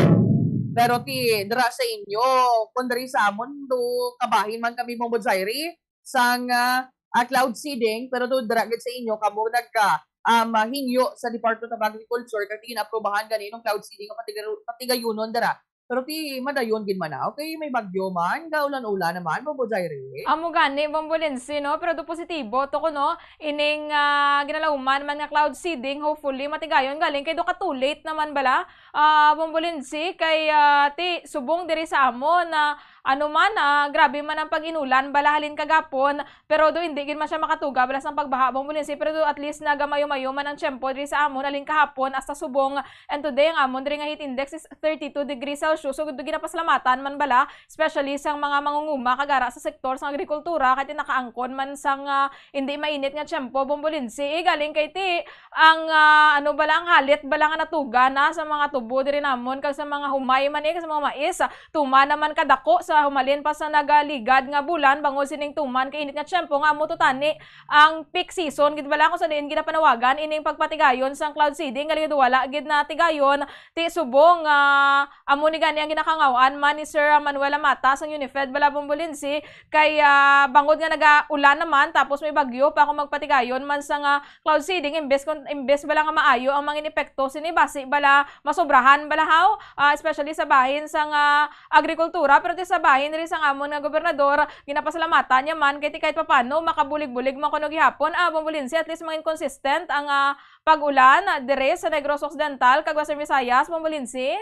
Pero ti dira sa inyo, kung diri sa amon, do kabahin man kami, Bombo Jairi, sang, ah, ah, cloud seeding, pero do dira gid sa inyo, kamo nagka, um, hingyo sa Department of Agriculture, kag ti ginaaprubahan gani nung cloud seeding nga patigaru-, patigayunon dira. Pero ti madayon gid man na. Okay, may bagyo man, gaulan-ulan naman, Bombo Jairi. Amo gani, Bombo Lindsay, no? Pero do positibo to ko, no? Ining, ah, ginalauman man nga cloud seeding, hopefully, matigayon galing kay do ka too late naman bala. Ah, Bombo Lindsay, kay, ah, ti subong diri sa amon na ano man, ah, grabe man ang pag-inulan bala halin kagapon, pero do hindi gid man siya makatuga bala sang pagbaha, Bombo Lindsay, pero do at least nagamayo-mayo man ang tiyempo diri sa amon halin kahapon hasta subong. And today, ang amon diri nga heat index is thirty-two degrees Celsius. So, do ginapasalamatan man bala, especially sang mga mangunguma kag ara sa sektor sang agrikultura, kay ti nakaangkon man sang, ah, hindi mainit nga tiyempo, Bombo Lindsay. Eh, galing kay ti ang, ah, ano bala, ang halit bala nga natuga na sa mga tubo diri namon kag sa mga humay man, eh, kag sa mga mais, ah, tuman naman kadako sa humalin pa sa nagaligad nga bulan bangod sining tuman kay init nga tiyempo nga amo to tani ang peak season gid bala kung sa diin ginapanawagan ining pagpatigayon sang cloud seeding. Galing wala gid na tigayon ti subong, ah, amo ni gani ang ginakangaw-an man ni Sir Manuel Amata sang Unifed bala, Bombo Lindsay, kay, ah, bangod nga nagaulan naman tapos may bagyo pa kung magpatigayon man sang, ah, cloud seeding, imbes kun, imbes bala nga maayo ang mga inepekto sini, basi bala masobrahan bala haw, ah, especially sa bahin sang, ah, agrikultura, pero ti sa bahin diri sang amon nga gobernador, ginapasalamatan niya man kay ti kahit papano makabulig-bulig man kuno gihapon, ah, Bombo Lindsay, at least mangin consistent ang, ah, pag-ulan diri sa Negros Occidental kag Western Visayas, Bombo Lindsay.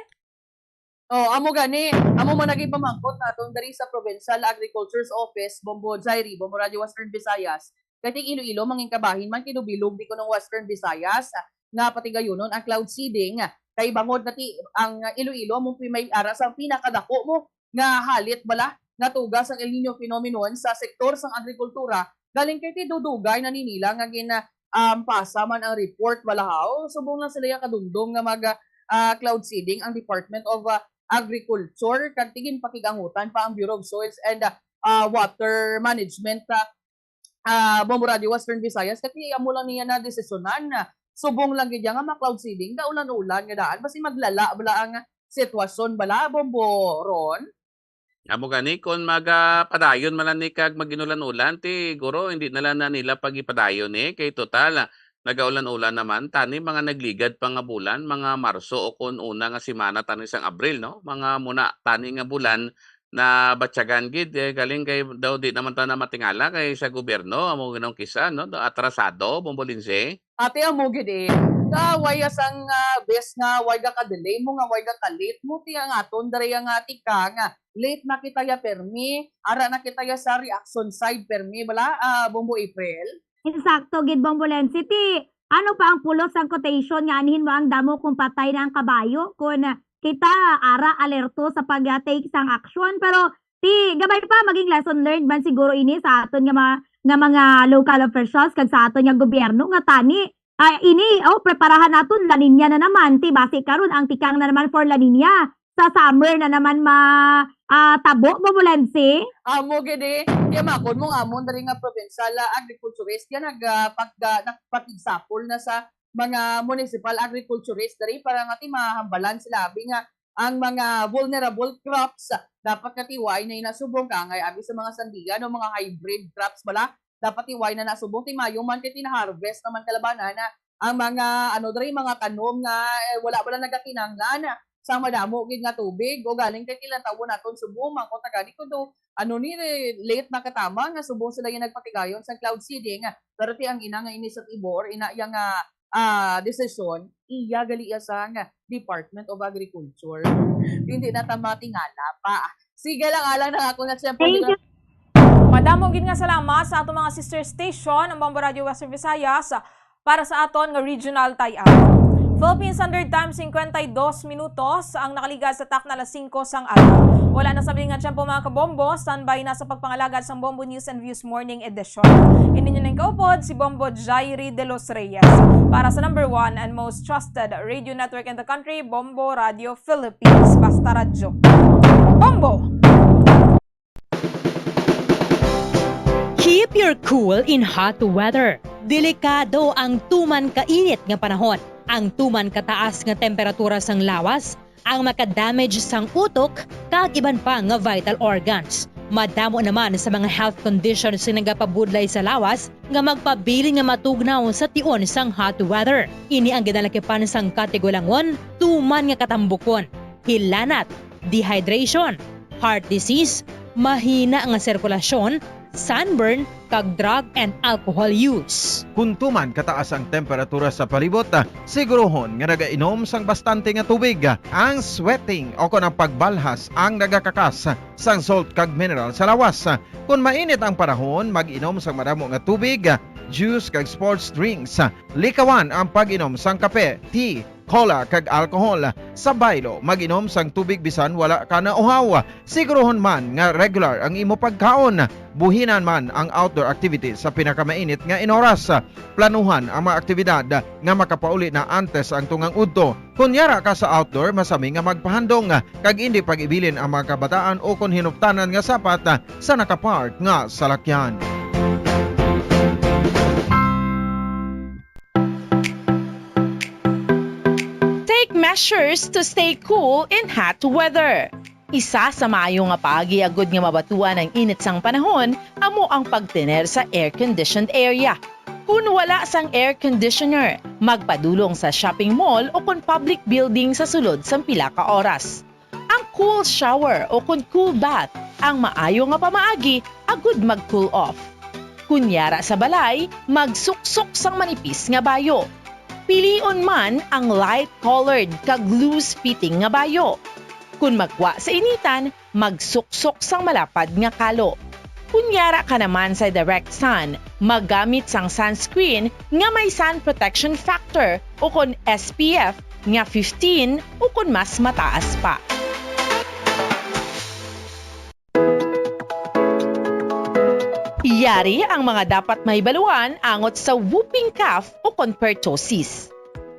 Oh, amo gani, amo man naging pamangkot naton diri sa Provincial Agriculture's Office, Bombo Jairi, Bombo Radio Western Visayas. Kay ti Iloilo, mangin kabahin man kay do bilog di kuno Western Visayas, ah, nga patigayunon ang cloud seeding. Kay bangod na ti ang Iloilo amo ti may ara sa pinakadako mo nga halit bala nga tuga sang El Niño phenomenon sa sektor sang agrikultura, galing kay ti dudugay na ni nila nga gin, um, pasa man ang report bala haw. Subong lang sila ya kadumdom nga mag, ah, cloud seeding ang Department of, ah, Agriculture, kag ti ginpakig-angutan pa ang Bureau of Soils and, ah, ah, Water Management, ah, ah, Bombo Radio Western Visayas, kay ti amo lang niya na desisyonan. Subong lang gid ya nga ma-cloud seeding, gaulan-ulan nga daan, basi maglala bala ang sitwasyon bala, Bombo Ron? Amo gani, kon magapadayon man lang ni kag mag-inulan-ulan, ti guro, hindi na lang na nila pagipadayon, eh, kay total, ah, nagaulan-ulan naman. Tani, mga nagligad pa nga bulan, mga Marso o kon una nga semana tani sang Abril, no? Mga muna tani nga bulan na batyagan gid, eh, galing kay daw di naman ta na matingala kay sa gobyerno, amo ginaon kisa, no? Daw atrasado, Bombo Lindsay. Ate, amo gid eh. Nga, way sang, ah, bes nga, way ga ka-delay mo, nga way ga ka-late mo, ti ang aton diri nga tikang, ah, late na kita ya permi, ara na kita ya sa reaction side permi, bala, ah, Bombo April? Insakto gid, Bombo Lensi. Ti, ano pa ang pulot sang quotation nga anhin mo ang damo kung patay na ang kabayo? Kung, ah, kita ara alerto sa pag-take sang aksyon, pero ti, gamay pa, maging lesson learned man siguro ini sa aton nga mga, nga mga local officials kag sa aton nga gobyerno nga tani, ah, ini, oh, preparahan naton La Niña na naman, ti, basi karon ang tikang na naman for La Niña, sa summer na naman ma-, ah, tabo, Bombo Lensi. Amo gid eh. Kaya makon mo nga amon diri nga provincial, ah, agriculturist, yan nag, ah, pag, ah, nagpatigsapol na sa mga municipal agriculturist diri para nga ti mahambalan sila abi nga ang mga vulnerable crops dapat nga ti way na inasubong, kaangay abi sa mga sandia, no, mga hybrid crops bala, dapat ti way na nasubong, ti mayo man kay ti na-harvest naman kalabanan na ang mga, ano, diri, mga tanom nga, eh, wala bala nagakinahanglan sa madamo gid nga tubig, o galing kay ti lantawon naton subong, mangkot na gani kundo ano ni, eh, late na katama nga subong sila yung nagpatigayon sa cloud seeding, pero ti ang ina nga inisatibo or ina yang, ah, ah, desisyon, iya gali iya sang Department of Agriculture. Hindi na ta matingala pa. Sige lang, alang na ako na siyempre. Thank you. Madamo gid nga salamat sa atong mga sister station, ang Bombo Radio Western Visayas, para sa aton nga regional tie-up. Philippine Standard Time, singkwenta y dos minutos ang nakaligas sa takna alas singko sang aga. Wala na sa nga tiyempo, mga kabombo. Standby na sa pagpangalagad sang Bombo News and Views Morning Edition. Ini ninyo nang kaupod si Bombo Jairi de los Reyes para sa number one and most trusted radio network in the country, Bombo Radio Philippines. Basta Radyo. Bombo! Keep your cool in hot weather. Delikado ang tuman kainit nga panahon. Ang tuman kataas nga temperatura sang lawas ang makadamage sang utok kag iban pa nga vital organs. Madamo naman sa mga health conditions nga nagapabudlay sa lawas nga magpabilin nga matugnaw sa tion sang hot weather. Ini ang ginalakipan sang katigulangon, tuman nga katambukon, hilanat, dehydration, heart disease, mahina nga sirkulasyon, sunburn, kag drug and alcohol use. Kon tuman kataas ang temperatura sa palibot, ah, siguruhon nga nagainom sang bastante nga tubig. Ang sweating o kon ang pagbalhas ang nagakakas sang salt kag mineral sa lawas. Kon mainit ang panahon, mag-inom sang madamo nga tubig, juice kag sports drinks. Likawan ang pag-inom sang kape, tea, cola, kag alcohol. Sa baylo, mag-inom sang tubig bisan wala ka nauhaw. Siguruhon man nga regular ang imo pagkaon. Buhinan man ang outdoor activities sa pinakamainit nga inoras. Planuhan ang mga aktibidad nga makapauli na antes ang tungang udto. Kon yara ka sa outdoor, masami nga magpahandong kag indi pag-ibilin ang mga kabataan o kon hinuptanan nga sapat sa nakapark nga salakyan. Take measures to stay cool in hot weather. Isa sa maayo nga paagi agud nga mabatuan ang init sang panahon amo ang pagtener sa air-conditioned area. Kon wala sang air conditioner, magpadulong sa shopping mall o kon public building sa sulod sang pila ka oras. Ang cool shower o kon cool bath ang maayo nga pamaagi agud mag-cool off. Kon yara sa balay, magsuksok sang manipis nga bayo. Pilion man ang light-colored kag loose-fitting nga bayo. Kon magwa sa initan, magsuksok sang malapad nga kalo. Kon yara ka naman sa direct sun, maggamit sang sunscreen nga may sun protection factor o kon S P F nga fifteen o kon mas mataas pa. Yari ang mga dapat mahibaluan angot sa whooping cough o kon pertussis.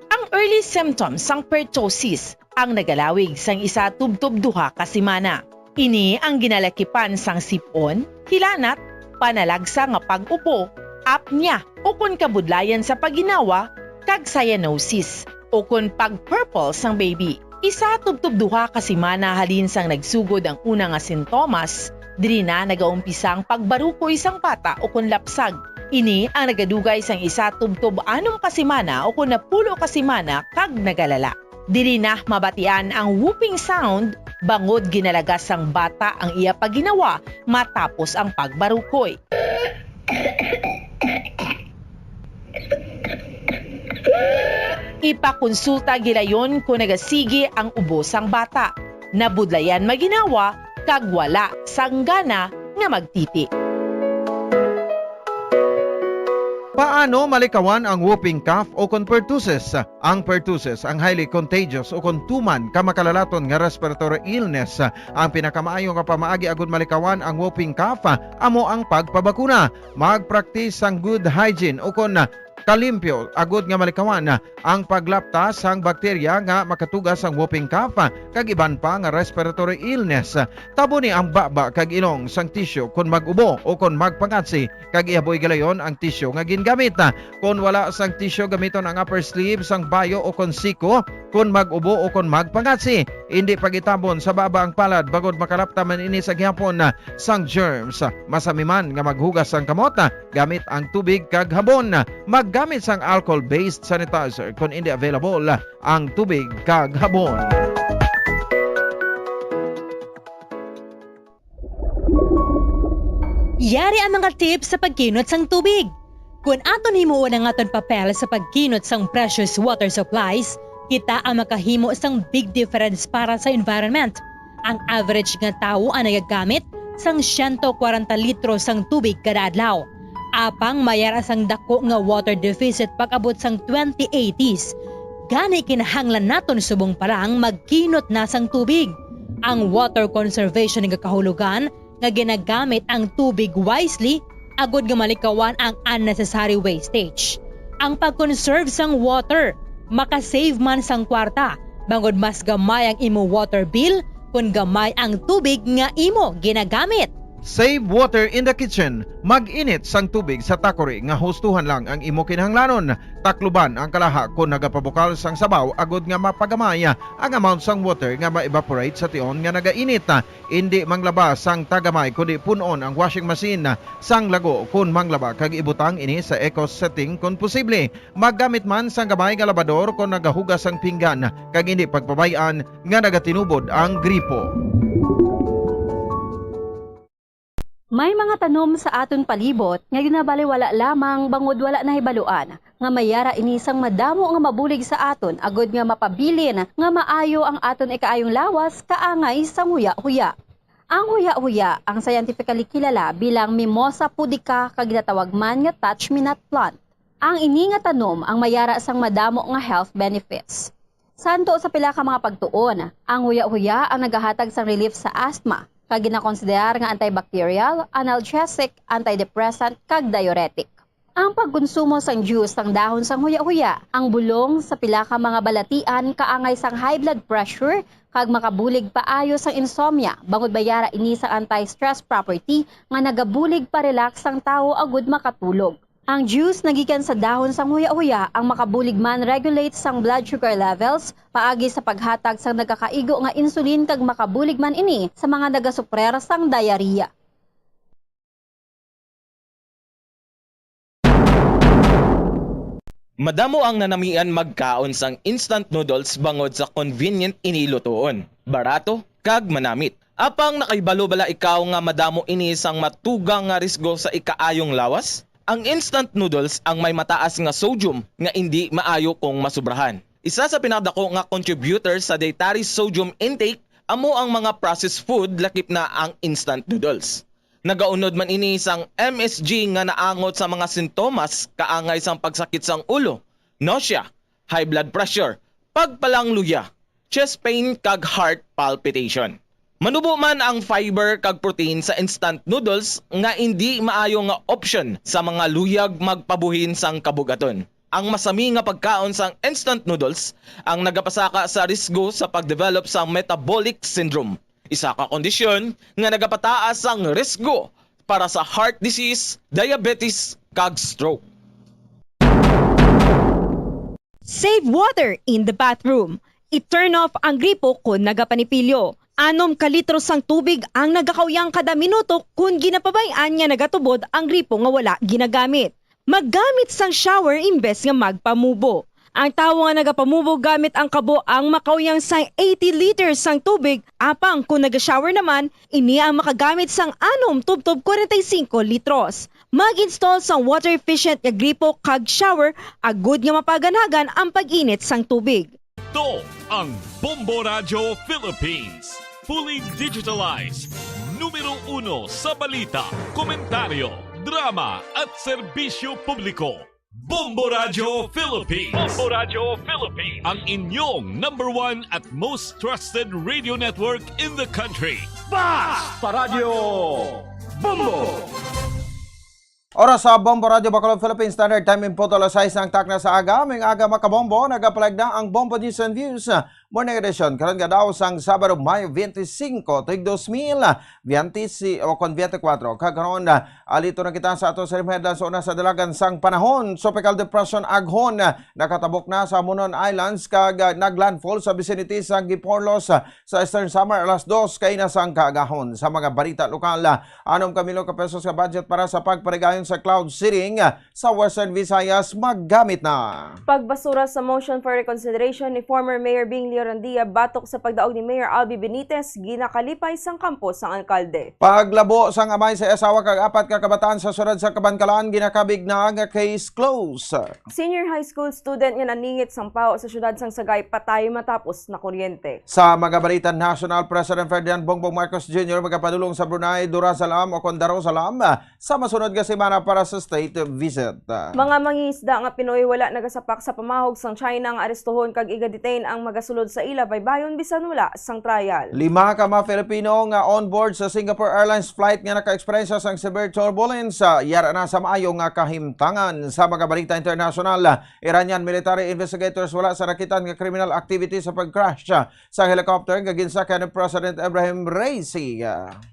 Ang early symptoms sang pertussis ang nagalawig sang isa tubtob duha ka semana. Ini ang ginalakipan sang sip-on, hilanat, panalagsa nga pag-upo, apnea, ukon kabudlayan sa pagginawa, kag cyanosis, ukon pag-purple sang baby. Isa tubtob duha ka semana halin sang nagsugod ang una nga sintomas, diri na nagaumpisa ang pagbarukoy sang bata ukon lapsag. Ini ang nagadugay sang isa tubtob anom ka semana ukon napulo ka semana kag nagalala. Diri na mabatian ang whooping sound bangod ginalagas sang bata ang iya pagginawa matapos ang pagbarukoy. Ipakonsulta gilayon kon nagasigi ang ubo sang bata, nabudlayan maginawa, kag wala sang gana nga magtiti. Paano malikawan ang whooping cough o kon pertussis? Ang pertussis ang highly contagious o kon tuman ka makalalaton nga respiratory illness. Ang pinakamaayo nga pamaagi agud malikawan ang whooping cough amo ang pagpabakuna. Magpraktis sang good hygiene o kon kalimpyo agud nga malikawan ang paglapta sang bakterya nga makatuga sang whooping cough kag iban pa nga respiratory illness. Taboni ang baba kag ilong sang tissue kon mag-ubo o kon magpangatsi, kag ihaboy galayon ang tissue nga gingamit. Kon wala sang tissue, gamiton ang upper sleeve sang bayo o kon siko kon mag-ubo o kon magpangatsi. Indi pag-itabon sa baba ang palad bangod makalapta man ini sa gihapon sang germs. Masami man nga maghugas sang kamot gamit ang tubig kag habon. Maggamit sang alcohol-based sanitizer kon indi available ang tubig kag habon. Yari ang mga tips sa pagkinot sang tubig. Kon aton himuon ang aton papel sa pagkinot sang precious water supplies, kita ang makahimo sang big difference para sa environment. Ang average nga tawo ang nagagamit sang siyento kwarenta litro sang tubig kada adlaw. Apang may ara sang dako nga water deficit pag-abot sang twenty eighties, Gani, kinahanglan naton subong pa lang magkinot na sang tubig. Ang water conservation nagakahulugan nga ginagamit ang tubig wisely agud nga malikawan ang unnecessary wastage. Ang pag-conserve sang water makasave man sang kwarta, bangod mas gamay ang imo water bill kon gamay ang tubig nga imo ginagamit. Save water in the kitchen. Mag-init sang tubig sa takori nga hustuhan lang ang imo kinahanglanon. Takluban ang kalaha kon nagapabukal sang sabaw agud nga mapagamay ang amount sang water nga ma-evaporate sa tion nga nagainit. Indi manglaba sang tagamay kundi pun-on ang washing machine sang lago kon manglaba kag ibutang ini sa eco setting kon posible. Maggamit man sang gamay nga labador kon nagahugas sang pinggan kag indi pagpabay-an nga nagatinubod ang gripo. May mga tanom sa aton palibot nga ginabaliwala lamang bangod wala nahibaluan nga may yara ini sang madamo nga mabulig sa aton agud nga mapabilin nga maayo ang aton ikaayong lawas kaangay sang huya-huya. Ang huya-huya ang scientifically kilala bilang Mimosa pudica kag ginatawag man nga touch-me-not plant. Ang ini nga tanom ang may yara sang madamo nga health benefits. Santo sa pila ka mga pagtuon, ang huya-huya ang nagahatag sang relief sa asthma, kag ginakonsiderar nga antibacterial, analgesic, antidepressant, kag diuretic. Ang pagkonsumo sang juice sang dahon sang huya-huya, ang bulong sa pila ka mga balatian kaangay sang high blood pressure kag makabulig paayo sang insomnia, bangod may yara ini sang anti-stress property nga nagabulig pa-relax sang tawo agud makatulog. Ang juice nga gikan sa dahon sang huya-huya ang makabulig man regulate sang blood sugar levels paagi sa paghatag sang nagakaigo nga insulin kag makabulig man ini sa mga nagasuprer sang diarrhea. Madamo ang nanamian magkaon sang instant noodles bangod sa convenient ini lutoon, barato, kag manamit. Apang nakahibalo bala ikaw nga madamo ini sang matugang nga risgo sa ikaayong lawas? Ang instant noodles ang may mataas nga sodium nga indi maayo kung masubrahan. Isa sa pinakadako nga contributor sa dietary sodium intake amo ang mga processed food, lakip na ang instant noodles. Nagaunod man ini sang M S G nga naangot sa mga sintomas kaangay sang pagsakit sang ulo, nausea, high blood pressure, pagpalangluya, chest pain kag heart palpitation. Manubo man ang fiber kag protein sa instant noodles nga indi maayo nga opsyon sa mga luyag magpabuhin sang kabug-aton. Ang masami nga pagkaon sang instant noodles ang nagapasaka sa risgo sa pag-develop sang metabolic syndrome, isa ka kondisyon nga nagapataas sang risgo para sa heart disease, diabetes, kag stroke. Save water in the bathroom. I-turn off ang gripo kon nagapanipilyo. Anom ka litro sang tubig ang nagakauyang kada minuto kon ginapabay-an nga nagatubod ang gripo nga wala ginagamit. Maggamit sang shower imbes nga magpamubo. Ang tawo nga nagapamubo gamit ang kabo ang makauyang sang eighty liters sang tubig, apang kon naga-shower naman, ini ang makagamit sang anom tubtob kwarenta y singko litros. Mag-install sang water-efficient nga gripo kag shower agud nga mapaganagan ang pag-init sang tubig. To ang Bombo Radyo Philippines. Fully digitalized. Numero uno sa balita, komentaryo, drama at serbisyo publiko. Bombo Radyo Philippines. Bombo Radyo Philippines. Ang inyong number one at most trusted radio network in the country. Basta Radyo Bombo! Oras sa Bombo Radyo Bacolod, Philippine Standard Time, in puto alas sais ng takna sa aga. May aga, mga kabombo, nagapalag na ang Bombo News and Views Morning Edition. Karon nga daw sang Sabado, Mayo twenty-five, tuig dos mil twenty o kon twenty-four. Kag karon, ah, alito na kita sa ato sa rimhedan sa una sa dalagan sang panahon. Tropical Depression Aghon, ah, nakatabok na sa Monon Islands kag, ah, naglandfall sa vicinity sa Giporlos, ah, sa Eastern Samar alas dos kaina sang kaagahon. Sa mga balita lokal, ah, anom ka milyon ka pesos nga budget para sa pagparigayon sa cloud seeding, ah, sa Western Visayas maggamit na. Pagbasura sa Motion for Reconsideration ni former Mayor Bing Randia batok sa pagdaog ni Mayor Albi Benitez, ginakalipay sang kampo sang alkalde. Paglabo sang amay sa asawa kag apat ka kabataan sa siyudad sa Kabankalan, ginakabig na nga case close. Senior high school student nga naningit sang paho sa siyudad sang Sagay patay matapos na kuryente. Sa mga balita nasyonal, President Ferdinand Bongbong Marcos Junior magapadulong sa Brunei Darussalam o kon Darussalam sa masunod nga semana para sa state visit. Mga mangingisda nga Pinoy wala nagasapak sa pamahog sang China nga arestuhon kag iga-detain ang magasulod sa ila baybayon bisan wala sang trial. Lima ka mga Filipino nga on board sa Singapore Airlines flight nga naka-eksperyensya sang severe turbulence, ah, yara na sa maayo nga kahimtangan. Sa mga balita internasyonal, Iranian military investigators wala sa nakitan nga criminal activity sa pag-crash, ah, sa helicopter nga ginsakyan ni President Ebrahim Raisi.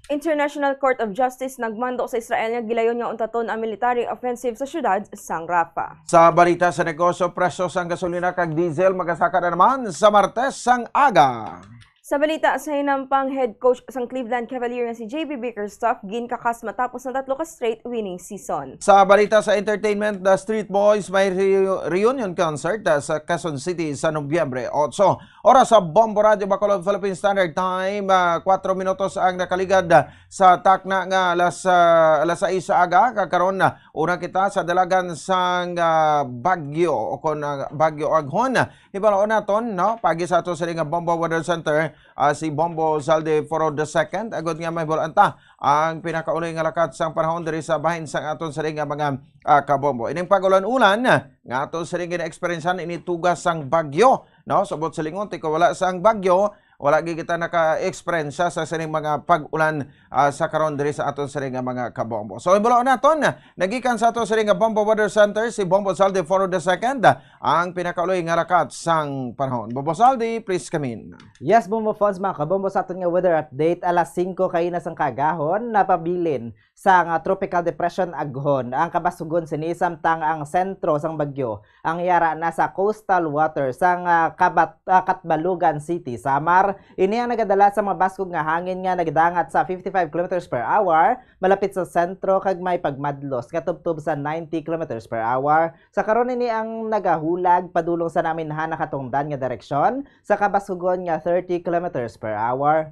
International Court of Justice nagmando sa Israel nga gilayon nga untaton ang military offensive sa siyudad sang Rafah. Sa balita sa negosyo, presyo sang gasolina kag diesel magasaka na naman sa Martes sang aga. Sa balita sa hinampang, head coach sang Cleveland Cavalier nga si J B Bickerstaff ginkakas matapos ang tatlo ka straight winning season. Sa balita sa entertainment, The Street Boys may reu-, reunion concert, ah, sa Quezon City sa Nobyembre otso. Oras sa Bombo Radio Bacolod Philippine Standard Time, ah, kwatro minutos ang nakaligad, ah, sa takna nga alas, ah, alas sais sa aga. Kag karon, ah, una kita sa dalagan sang, ah, bagyo o kon, ah, Bagyo Aghon. Hibaloon naton, no, pagi sa ato sini nga Bombo Weather Center, ah, si Bombo Zaldi Foro the second, agod nga mahibaluan ta ang pinakauloy nga lakat sang panahon diri sa bahin sang aton sini nga mga, ah, kabombo. Ining pag-ulan-ulan nga aton sini gina-eksperyensyahan ini tuga sang bagyo, no? Subot sa lingon, ti ko wala sang bagyo, wala gid kita naka-eksperyensya sa sining mga pag-ulan, ah, sa karon diri sa aton sini nga mga kabombo. So, hibaloon naton, nagikan sa aton sini nga Bombo Weather Center, si Bombo Zaldi Foro the second, ang pinakauloy nga lakat sang panahon. Bombo Zaldi, please come in. Yes, Bombo Fons, mga kabombo, sa aton nga weather update, alas singko kaina sang kaagahon, napabilin sang, ah, Tropical Depression Aghon ang kabasugon sini, samtang ang sentro sang bagyo ang yara na sa coastal water sang, ah, Kabat-, ah, Catbalogan City, Samar. Ini ang nagadala sa mabaskog nga hangin nga nagadangat sa fifty-five kilometers per hour malapit sa sentro kag may pagmadlos nga tubtob sa ninety kilometers per hour. Sa karon, ini ang nagahulag padulong sa naminhan nakatungdan nga direksyon sa kabasugon nga thirty kilometers per hour.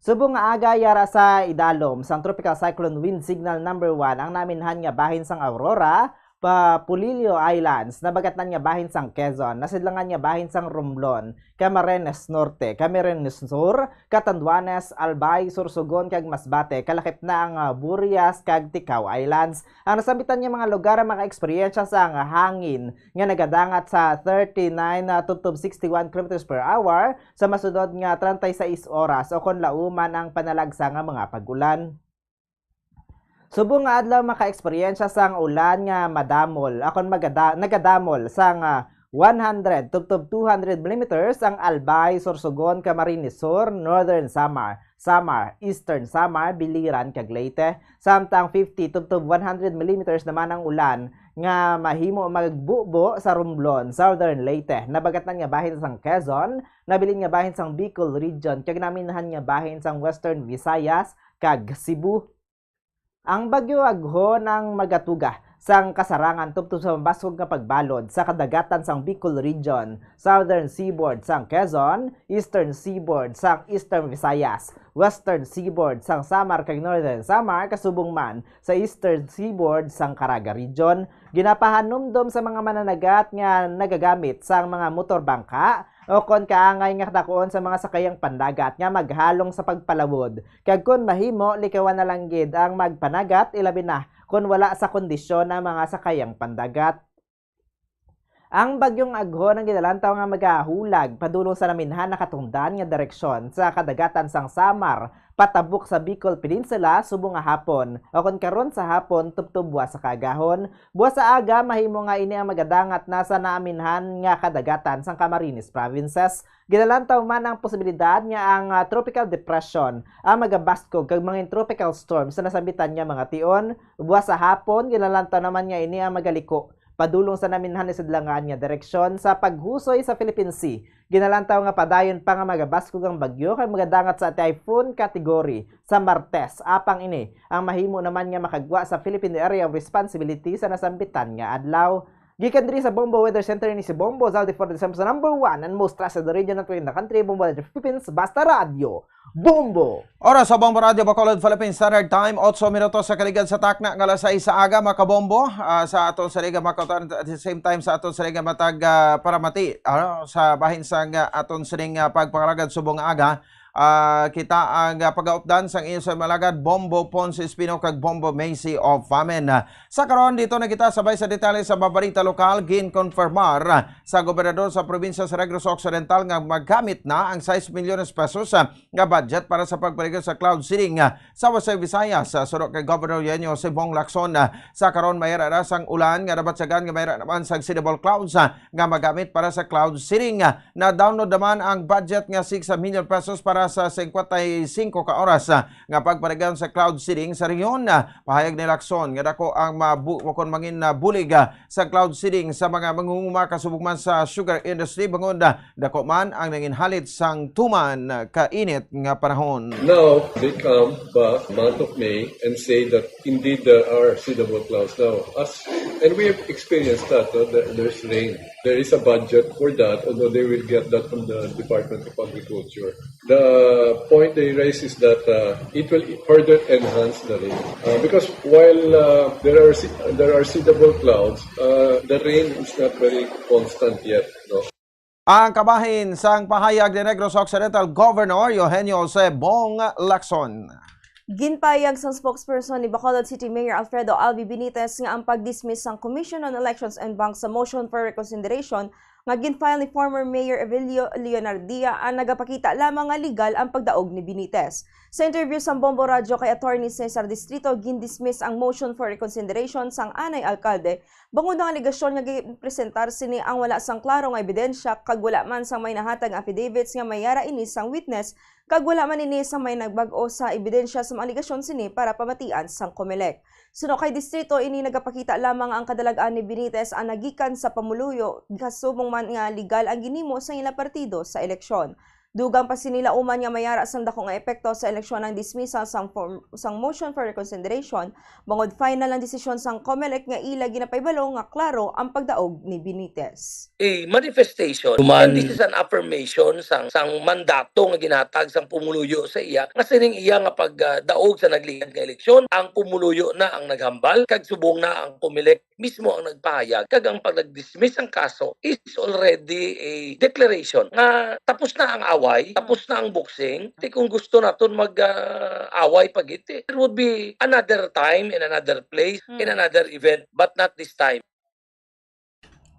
Subong nga aga, yara sa idalom sang Tropical Cyclone Wind Signal Number One ang naminhan nga bahin sang Aurora, pa Polillo Islands, nabagatnan nga bahin sang Quezon, nasidlangan nga bahin sang Romblon, Camarines Norte, Camarines Sur, Catanduanes, Albay, Sorsogon, kag Masbate, kalakip na ang, ah, Burias kag Ticao Islands. Ang nasambitan nga mga lugar ang makaeksperyensya sang hangin nga nagadangat sa thirty-nine, ah, tubtob sixty-one kilometers per hour sa masunod nga treinta y seis oras o kon lauman ang panalagsa nga mga pag-ulan. Subong nga adlaw, makaeksperyensya sang ulan nga madamol, akon magada-, nagadamol sang, ah, one hundred tubtob two hundred millimeters ang Albay, Sorsogon, Camarines Sur, Northern Samar, Samar, Eastern Samar, Biliran, kag Leyte. Samtang fifty tubtob one hundred millimeters naman ang ulan nga mahimo magbubo sa Romblon, Southern Leyte, nabagatnan nga bahin sang Quezon, nabilin nga bahin sang Bicol Region, kag naminhan nga bahin sang Western Visayas kag Cebu. Ang Bagyo Aghon ang magatuga sang kasarangan tubtob sa mabaskog nga pagbalod sa kadagatan sang Bicol Region, southern seaboard sang Quezon, eastern seaboard sang Eastern Visayas, western seaboard sang Samar kag Northern Samar, kasubong man sa eastern seaboard sang Caraga Region. Ginapahanumdom sa mga mananagat nga nagagamit sang mga motor bangka o kon kaangay nga dakuon sa mga sakayang pandagat nga maghalong sa pagpalawod, kag kon mahimo, likawan na lang gid ang magpanagat, ilabi na kon wala sa kondisyon ang mga sakayang pandagat. Ang Bagyong Aghon ang ginalantaw nga magahulag padulong sa naminhan nakatungdan nga direksyon sa kadagatan sang Samar, patabok sa Bicol Peninsula subong nga hapon, o kon karon sa hapon tubtob buwas sa kaagahon. Buwas sa aga, mahimo nga ini ang magadangat na sa naaminhan nga kadagatan sang Camarines Provinces. Ginalantaw man ang posibilidad nga ang, ah, tropical depression ang magabaskog kag mangin tropical storm sa nasambitan nga mga tion. Buwas sa hapon, ginalantaw naman nga ini ang magaliko padulong sa naminhan ni sidlangan nga direksyon sa paghusoy sa Philippine Sea. Ginalantaw nga padayon pa nga magabaskog ang bagyo kag magadangat sa typhoon category sa Martes, apang ini ang mahimo naman nga makagwa sa Philippine Area of Responsibility sa nasambitan nga adlaw. Gikan diri sa Bombo Weather Center, ni si Bombo Zaldi for the number one and most trusted radio network in the country, Bombo Radio Philippines, basta radyo, Bombo! Oras sa Bombo Radio Bacolod, Philippine Standard Time, otso minutos sa kaligad sa takna nga alas sais sa aga, mga kabombo. Ah, sa aton saligan, mga kautan, at the same time sa aton saligan, matag, ah, paramati, ano, sa bahin sang, ah, aton sining, ah, pagpangalagad subong nga aga. Ah, kita ang, ah, pagaupdan sang inyo sa malagad, Bombo Ponce Espino kag Bombo Macy of Famin. Ah, sa karon, dito na kita sabay sa detalye sa mga balita lokal. Ginkonfirmar, ah, sa gobernador sa probinsya sa Negros Occidental nga magamit na ang sais milyones pesos, ah, nga budget para sa pagpaligid sa cloud seeding, ah, sa Western Visayas. Sa suno kay Governor Eugenio Sibong Lacson, ah, sa karon, mayara na sang ulan nga nabatyagan nga mayara naman sang seedable clouds, ah, nga magamit para sa cloud seeding. Ah, na-download naman ang budget nga six million pesos para sa singkwenta y singko ka oras, ah, nga pagpaligayon sa cloud seeding sa rehiyon. Ah, pahayag ni Lacson nga dako ang mabu-, kon mangin na bulig, ah, sa cloud seeding sa mga mangunguma kasubong man sa sugar industry, bangod, ah, dako man ang nanginhalit sang tuman, ah, ka init nga panahon. Now, they come back month of May and say that indeed there are seedable clouds now. As, and we have experienced that, no? There, there's rain. There is a budget for that, although they will get that from the Department of Agriculture. The point they raise is that, uh, it will further enhance the rain. Uh, because while, uh, there are se-, there are seedable clouds, uh, the rain is not very constant yet, no? Ang kabahin sang pahayag ni Negros Occidental Governor Eugenio Jose Bong Lacson. Ginpahayag sang spokesperson ni Bacolod City Mayor Alfredo Albi Benitez nga ang pag-dismiss sang Commission on Elections en banc sa motion for reconsideration nga gin-file ni former Mayor Evelio Leonardia, ah, nagapakita lamang nga legal ang pagdaog ni Benitez. Sa interview sa Bombo Radyo kay Attorney Cesar Distrito, gin-dismiss ang motion for reconsideration sang anay alkalde bangod ang alegasyon nga gipresentar sini ang wala sang klaro nga ebidensya kag wala man sang may nahatag nga affidavits nga mayara ini sang witness, kag wala man ini sang may nagbag-o sa ebidensya sa mga alegasyon sini para pamatian sang Comelec. Suno kay Distrito, ini nagapakita lamang nga ang kadalag-an ni Benitez ang nagikan sa pumuluyo, kasubong man nga legal ang ginhimo sa ila partido sa eleksyon. Dugang pa sini, lauman nga mayara sang dako nga epekto sa eleksyon ang dismissal sang form, sang motion for reconsideration, bangod final ang desisyon sang Comelec nga ila ginapahibalo nga klaro ang pagdaog ni Benitez. A manifestation. Human. And this is an affirmation sang, sang mandato nga ginhatag sang pumuluyo sa iya, nga sining iya nga pagdaog sa nagligad nga eleksyon, ang pumuluyo na ang naghambal, kag subong na ang Comelec mismo ang nagpahayag, kag ang pag-dismiss ang kaso is already a declaration nga tapos na ang away, tapos na ang boxing. Ti kung gusto naton mag, ah, away pa gid, ti, there would be another time, in another place, in, hmm, another event, but not this time.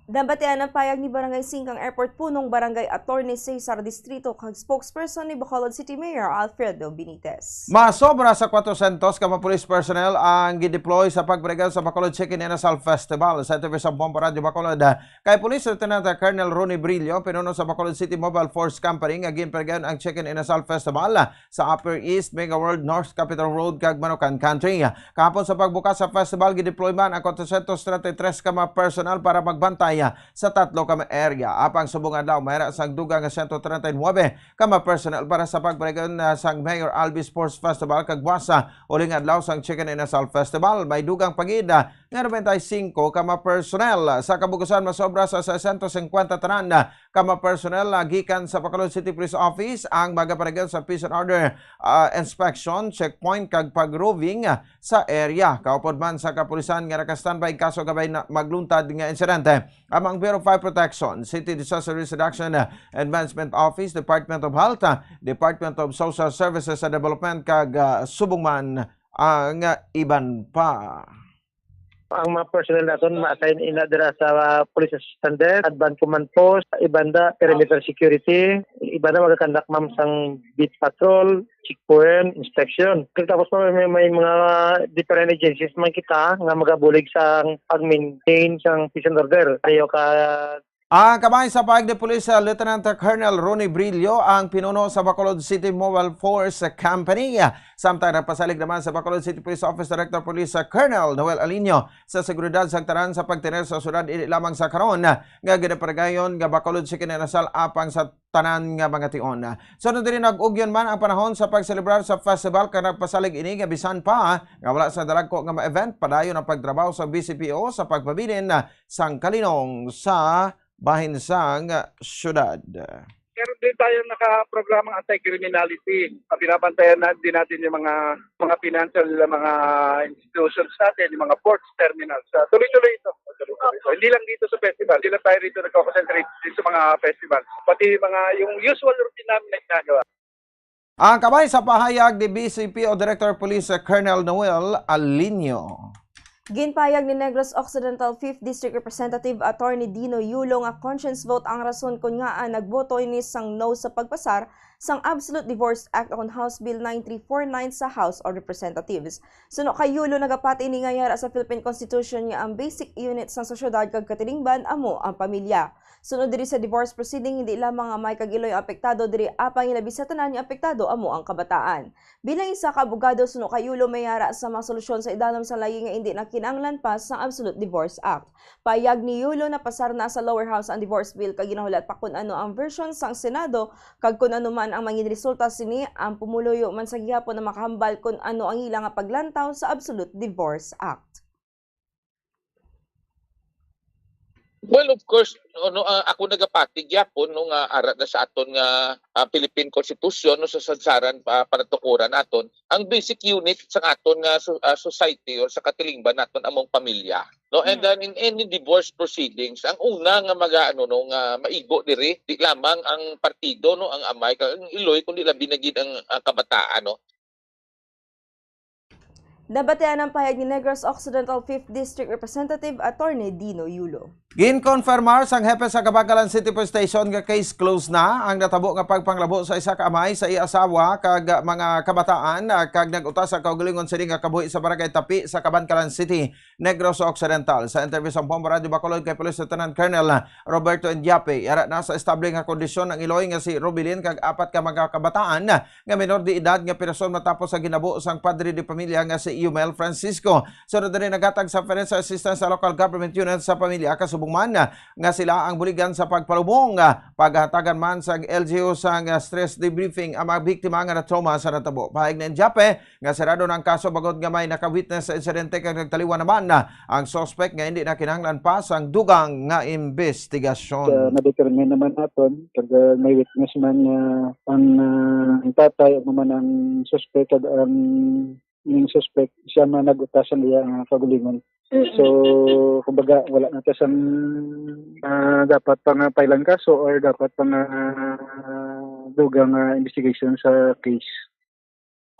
Nabatian ang payag ni Barangay Singkang Airport Punong Barangay Attorney Cesar Distrito kag spokesperson ni Bacolod City Mayor Alfredo Benitez. Masobra sa kwatrosyentos ka mga police personnel ang gideploy sa pagpaligad sa Bacolod Chicken Inasal Festival. Sa interview sa Bombo Radyo Bacolod, kay Police Lieutenant Colonel Ronnie Brillo, pinuno sa Bacolod City Mobile Force Company, nga ginpaligayon ang Chicken Inasal Festival sa Upper East, Mega World, North Capitol Road, kag Manukan Country. Kahapon sa pagbukas sa festival, gideploy man ang kwatrosyentos treinta y tres ka mga personnel para magbantay sa tatlo ka mga area. Apang subong adlaw, mayra sang dugang nga siyento treinta y nuebe ka mga personnel para sa pagpaligad, ah, sang Mayor Albi Sports Festival kag buwas, ah, uling adlaw sang Chicken Inasal Festival. May dugang pa gid, ah, nga nobenta y singko ka mga personnel. Sa kabugusan, masobra sa sesenta singkwenta tanan, ah, ka mga personnel, ah, gikan sa Bacolod City Police Office ang magapaligad sa peace and order, ah, inspection, checkpoint, kag pag-roving, ah, sa area. Kaupod man sa kapulisan nga naka-standby kaso gabay na magluntad nga insidente. Among Bureau of Fire Protection, City Disaster Risk Reduction, ah, Advancement Office, Department of Health, ah, Department of Social Services and Development, kag, ah, subong man ang iban pa. Ang mga personnel naton ma-assign ina dira sa, ah, Police Assistant Desk, Advanced Command Post, iban da perimeter security, iban da magakandak, ma'am, sang beat patrol, checkpoint, inspection. Kag tapos pa may, may mga different agencies man kita nga magabulig sa pag-maintain sang peace and order. Ayo ka Ang kamay sa pahayag ni Police, uh, Lieutenant Colonel Ronnie Brillo, ang pinuno sa Bacolod City Mobile Force Company. Samtang nagpasalig naman sa Bacolod City Police Office Director Police, uh, Colonel Noel Alinio, sa seguridad sa tanan sa pagtener sa syudad, hindi lamang sa karon nga ginaparagayon nga Bacolod City Kinarasal, apang sa tanan nga mga tion. Sunod diri, nag-ugyon man ang panahon sa pagselebrar sa festival, kag nagpasalig ini nga bisan pa nga wala sa dalagko nga ma-event, padayon ang pagtrabaho sa B C P O sa pagpabilin sang kalinong sa bahin sang syudad. Meron din tayong nakaprogramang anti-criminality. Binabantayan na din natin yung mga, mga financial, mga institutions natin, yung mga ports, terminals. Ah, tuloy-tuloy ito. Tuloy-tuloy ito. Hindi lang dito sa festival. Hindi lang tayo rito nagko-concentrate dito sa mga festival. Pati mga, yung usual routine namin na ginagawa. Ang kamay sa pahayag ni B C P O Director Police Colonel Noel Alinio. Ginpahayag ni Negros Occidental Fifth District Representative Attorney Dino Yulo nga conscience vote ang rason kon ngaa nagboto ini sang no sa pagpasar sang Absolute Divorce Act on House Bill nine three four nine sa House of Representatives. Suno kay Yulo, nagapati ini nga yara sa Philippine Constitution nga ang basic unit sang sosyedad kag katilingban amo ang pamilya. Sunod diri sa divorce proceeding, hindi lamang ang amay kag iloy ang apektado diri, apang ilabi sa tanan nga apektado amo ang kabataan. Bilang isa ka abogado, suno kay Yulo, may yara sa mga solusyon sa idalom sang layi nga indi na kinahanglan pa sang Absolute Divorce Act. Pahayag ni Yulo, napasar na sa lower house ang divorce bill kag ginahulat pa kun ano ang version sang Senado kag kun ano man ang mangin resulta sini, ang pumuluyo man sa gihapon ang makahambal kun ano ang ila nga paglantaw sa Absolute Divorce Act. Well, of course, no, no, ah, ako nagapati gyapon, no, nga ara na sa aton nga, ah, Philippine Constitution, no, sa sadsaran, ah, panatukuran naton, ang basic unit sa aton nga so- ah, society or sa katilingban naton among pamilya, no? And then in any divorce proceedings, ang una nga maga ano, no, nga maigo diri, di lamang ang partido, no, ang amay kag ang iloy, kundi labi na gid ang, ah, kabataan, no? Nabatian ang pahayag ni Negros Occidental Fifth District Representative Attorney Dino Yulo. Ginkonfirmar sang hepe sa Kabankalan City Police Station nga case closed na ang natabo nga pagpanglabo sa isa ka amay sa iya asawa kag mga kabataan, ah, kag nag-utas ang kaugalingon sini nga kabuhi sa Barangay Tapi sa Kabankalan City, Negros Occidental. Sa interview sa Bombo Radio Bacolod kay Police Lieutenant Colonel Roberto Indiape, yara na sa estable nga kondisyon ang iloy nga si Rubilin kag apat ka mga kabataan nga menor de edad nga person matapos sa ginabo sang padre de pamilya nga si Yumel Francisco. Sunod diri, naghatag sa financial assistance sa local government unit sa pamilya, kasubong man nga sila ang buligan sa pagpalubong. Paghatagan man sa L G U sang stress debriefing ang mga biktima nga na-trauma sa natabo. Pahayag ni Indiape nga sarado na ang kaso bangod nga may naka-witness sa insidente kag nagtaliwan naman ang suspect nga hindi na kinahanglan pa sang dugang nga imbestigasyon. Uh, na-determine naman naton kag uh, may witness man nga uh, ang, uh, ang tatay ug man ang suspect kag ang ning suspect siya man nag-utas ang iya uh, kaugalingon. So, kumbaga, wala na ta sang uh, dapat pa nga pailang kaso or dapat pa nga uh, dugang uh, investigation sa case.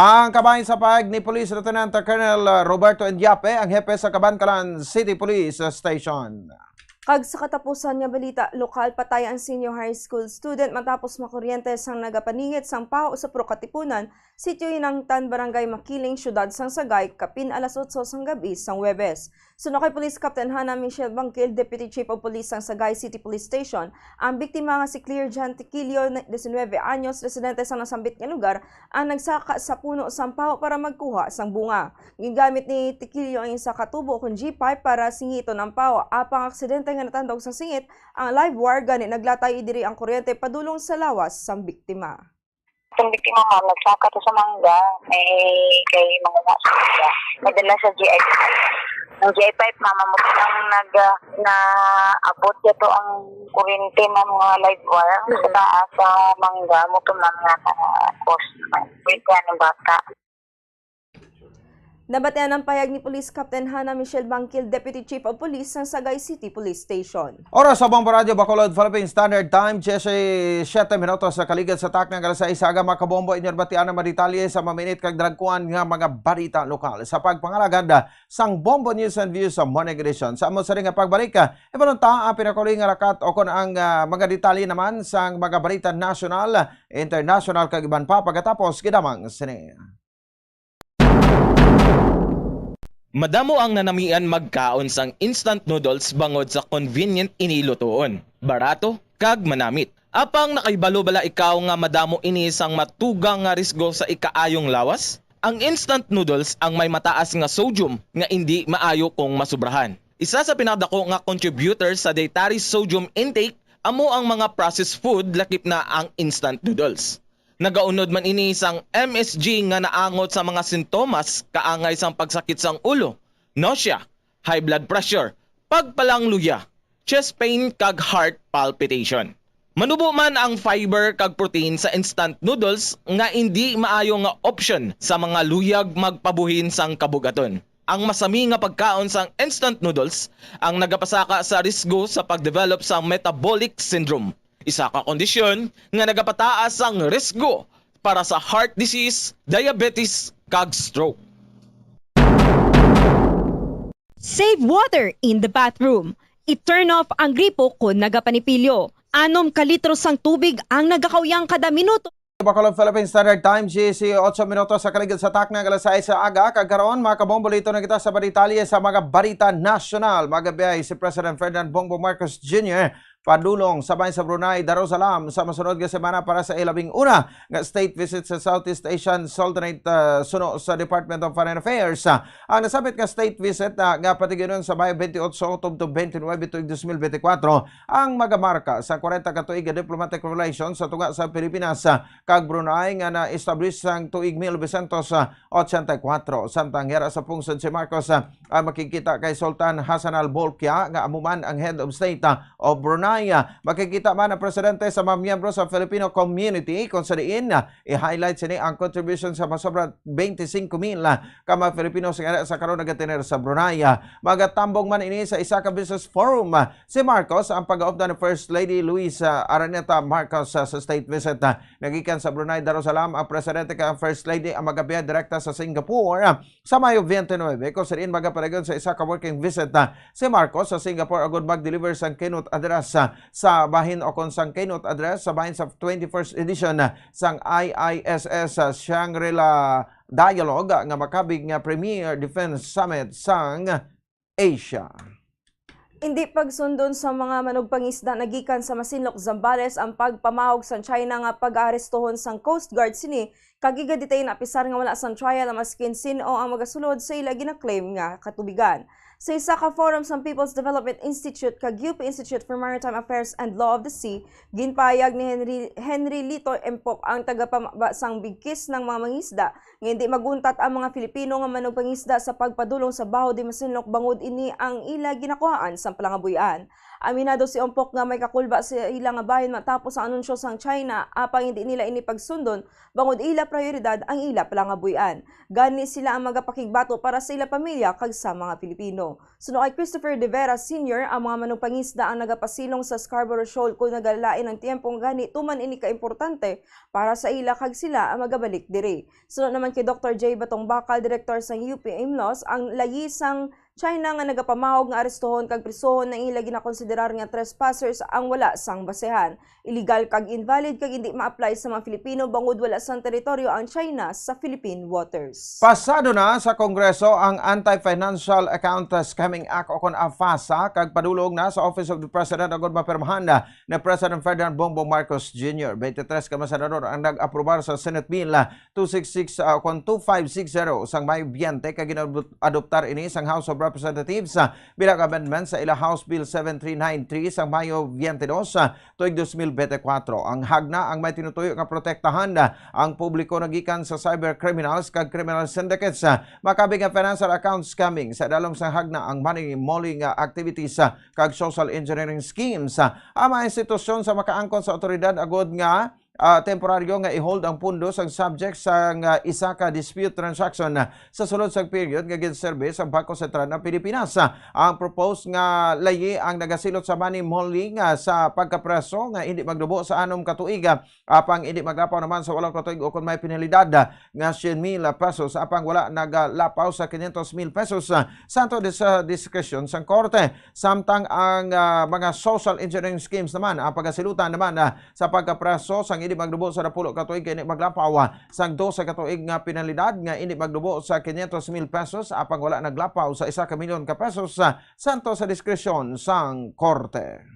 Ang kabahin sa pahayag ni Police Lieutenant Colonel Roberto Indiape, ang hepe sa Kabankalan City Police Station. Kag sa katapusan nga balita, lokal patay ang senior high school student matapos makuryente sang nagapaningit sang paho sa Pro Katipunan, Sitio Hinangtan, Barangay Makiling, Siyudad sang Sagay, kapin alas otso sang gab-i sang Huwebes. Suno kay Police Captain Hannah Michelle Bangkil, Deputy Chief of Police sang Sagay City Police Station, ang biktima nga si Clear John Tiquilio, diecinueve anyos, residente sa nasambit nga lugar, ang nagsaka sa puno sang paho para magkuha sang bunga. Gingamit ni Tiquilio ang isa ka tubo kon G five para singiton ang paho, apang aksidente nga natandog sang singit ang live wire, gani naglatay diri ang kuryente padulong sa lawas sang biktima. Itong biktima, ma'am, nagsaka to sa mangga, may kay mga sa mangga. May dala sa G I five. Ang G I five, ma'am, amo ang nag, ah, naabot niya to ang kuryente, ma'am, nga live wire sa taas sa mangga, mo to, ma'am, nga na-cause. Kuryente ng bata. Nabatian ang pahayag ni Police Captain Hannah Michelle Bangkil, Deputy Chief of Police sang Sagay City Police Station. Oras sa Bombo Radyo Bacolod, Philippine Standard Time, diyesisiyete minutos sa kaligid sa takna nga alas sais. Aga, mga kabombo, inyo batian ang mga detalye sa maminit kag dalagkuan nga mga balita lokal. Sa pagpangalagad sang Bombo News and Views sa Morning Edition. Sa amo sini nga pagbalik, ibalon ta ang pinakauli nga rakat o kon ang, ah, mga detalye naman sang mga balita nasyonal, internasyonal kag iban pa pagkatapos gid lamang sini. Madamo ang nanamian magkaon sang instant noodles bangod sa convenient ini lutoon, barato, kag manamit. Apang nakahibalo bala ikaw nga madamo ini sang matugang nga risgo sa ikaayong lawas? Ang instant noodles ang may mataas nga sodium nga indi maayo kung masubrahan. Isa sa pinakadako nga contributor sa dietary sodium intake amo ang mga processed food, lakip na ang instant noodles. Nagaunod man ini sang M S G nga naangot sa mga sintomas kaangay sang pagsakit sang ulo, nausea, high blood pressure, pagpalangluya, chest pain kag heart palpitation. Manubo man ang fiber kag protein sa instant noodles nga indi maayo nga option sa mga luyag magpabuhin sang kabugaton. Ang masami nga pagkaon sang instant noodles ang nagapasaka sa risgo sa pag-develop sang metabolic syndrome, isa ka kondisyon nga nagapataas sang risgo para sa heart disease, diabetes, kag stroke. Save water in the bathroom. I-turn off ang gripo kon nagapanipilyo. Anom ka litro sang tubig ang nagakauyang kada minuto. Bacolod Philippine Standard Time, G C, otso minutos sa kaligid sa takna, alas sais sa aga. Kag karon, makabombolito na kita sa detalye sa mga balita nasyonal. Magabiyahe si President Ferdinand Bongbong Marcos Junior padulong sa bahin sa Brunei Darussalam sa masunod nga semana para sa ilabing una nga state visit sa Southeast Asian Sultanate, ah, suno sa Department of Foreign Affairs. Ang nasambit nga state visit, ah, nga patigyonon sa Mayo twenty-eight tubtob twenty-nine tuig twenty twenty-four ang magamarka sa kwarenta ka tuig nga diplomatic relations sa tunga sa Pilipinas, ah, kag Brunei nga na-establish sang tuig mil novecientos ochenta y cuatro. Samtang yara sa pungsod si Marcos, ah, ang makigkita kay Sultan Hassanal Bolkiah nga amo man ang head of state, ah, of Brunei. Ah, makigkita man ang presidente sa mga miyembro sa Filipino community, kung sa diin, ah, i-highlight sini ang contribution sa masobra twenty-cinco mil, ah, ka mga Filipino nga sa karon nagatener sa Brunei. Ah, magatambong man ini sa isa ka business forum, ah, si Marcos, ang pag-aopta ni First Lady Luisa Araneta Marcos, ah, sa state visit, ah, nagikan sa Brunei Darussalam ang presidente kag ang First Lady ang magabiyahe direkta sa Singapore, ah, sa Mayo twenty-nine, kung sa diin magapadayon sa isa ka working visit, ah, si Marcos sa Singapore agud mag-deliver sang keynote address, ah, sa bahin o kon sang keynote address sa bahin sa twenty-first edition, ah, sang I I S S, ah, Shangri-La Dialogue, ah, nga makabig nga Premier Defense Summit sang Asia. Indi pagsundon sa mga manugpangisda nagikan sa Masinloc, Zambales ang pagpamahog sang China nga pagaarestohon sang Coast Guard sini kag iga-detain apisar nga wala sang trial ang maskin sin-o ang magasulod sa ila gina-claim nga katubigan. Sa isa ka forum sang People's Development Institute kag U P Institute for Maritime Affairs and Law of the Sea, ginpahayag ni Henry, Henry Lito Empok, ang tagapamaba sang bigkis sang mga mangisda, nga indi mag-untat ang mga Filipino nga manugpangisda sa pagpadulong sa Baho de Masinloc bangod ini ang ila ginakuhaan sang palangabuy-an. Aminado si Ompok nga may kakulba sa ila nga bahin matapos ang anunsyo sang China, apang indi nila ini pagsundon bangod ila prayoridad ang ila palangabuy-an. Gani sila ang magapakigbato para sa ila pamilya kag sa mga Filipino. Suno kay Christopher De Vera Senior, ang mga manugpangisda ang nagapasilong sa Scarborough Shoal kon nagalain ang tiyempo, gani tuman ini kaimportante para sa ila kag sila ang magabalik diri. Suno naman kay Doktor J Batong Bakal, direktor sang U P MLOS, ang layi sang China nga nagapamahog nga arestohon kag prisohon ang ila ginakonsiderar nga trespassers ang wala sang basehan, illegal kag invalid kag indi ma-apply sa mga Filipino bangod wala sang teritoryo ang China sa Philippine waters. Pasado na sa Kongreso ang Anti-Financial Account Scamming Act o kon AFASA kag padulong na sa Office of the President agud mapirmahan na ni President Ferdinand Bongbong Marcos Junior. Twenty-three ka mga senador ang nag-aprobar sa Senate Bill two six six, ah, kon two five six zero sang Mayo twenty, kag gin-adoptar ini sang House of Representatives, ah, bilang amendment sa ila House Bill seven three nine three sang Mayo twenty-two, ah, tuig dos mil bente kuwatro. Ang hagna ang may tinutuyo nga protektahan, ah, ang publiko nagikan sa cyber criminals kag criminal syndicates, ah, makabig nga financial account scamming. Sa dalom sang hagna ang money mulling, ah, activities, ah, kag social engineering schemes. Ah, ang mga institusyon sa makaangkon sa awtoridad agud nga ah, temporaryo nga i-hold ang pondo sang subject sang, ah, isa ka dispute transaction, ah, sa sulod sang period nga ginserbe sa Bangko Sentral ng Pilipinas. Ah, ang proposed nga layi ang nagasilot sa money mulling, ah, sa pagkapreso nga hindi magdubo sa anom ka tuig, ah, apang hindi maglapaw naman sa walo ka tuig o kon may penalidad, ah, nga syen mil pesos apang wala nagalapaw sa quinientos mil pesos, ah, sa anto sa diskresyon sang korte. Samtang ang, ah, mga social engineering schemes naman, ang pagasilutan naman, ah, sa pagkapreso sang hindi magdubo sa napulo ka tuig kay hindi maglapaw sang dose ka tuig nga penalidad nga hindi magdubo sa quinientos mil pesos, apang wala naglapaw sa isa ka milyon ka pesos, ah, santo sa diskresyon sang korte.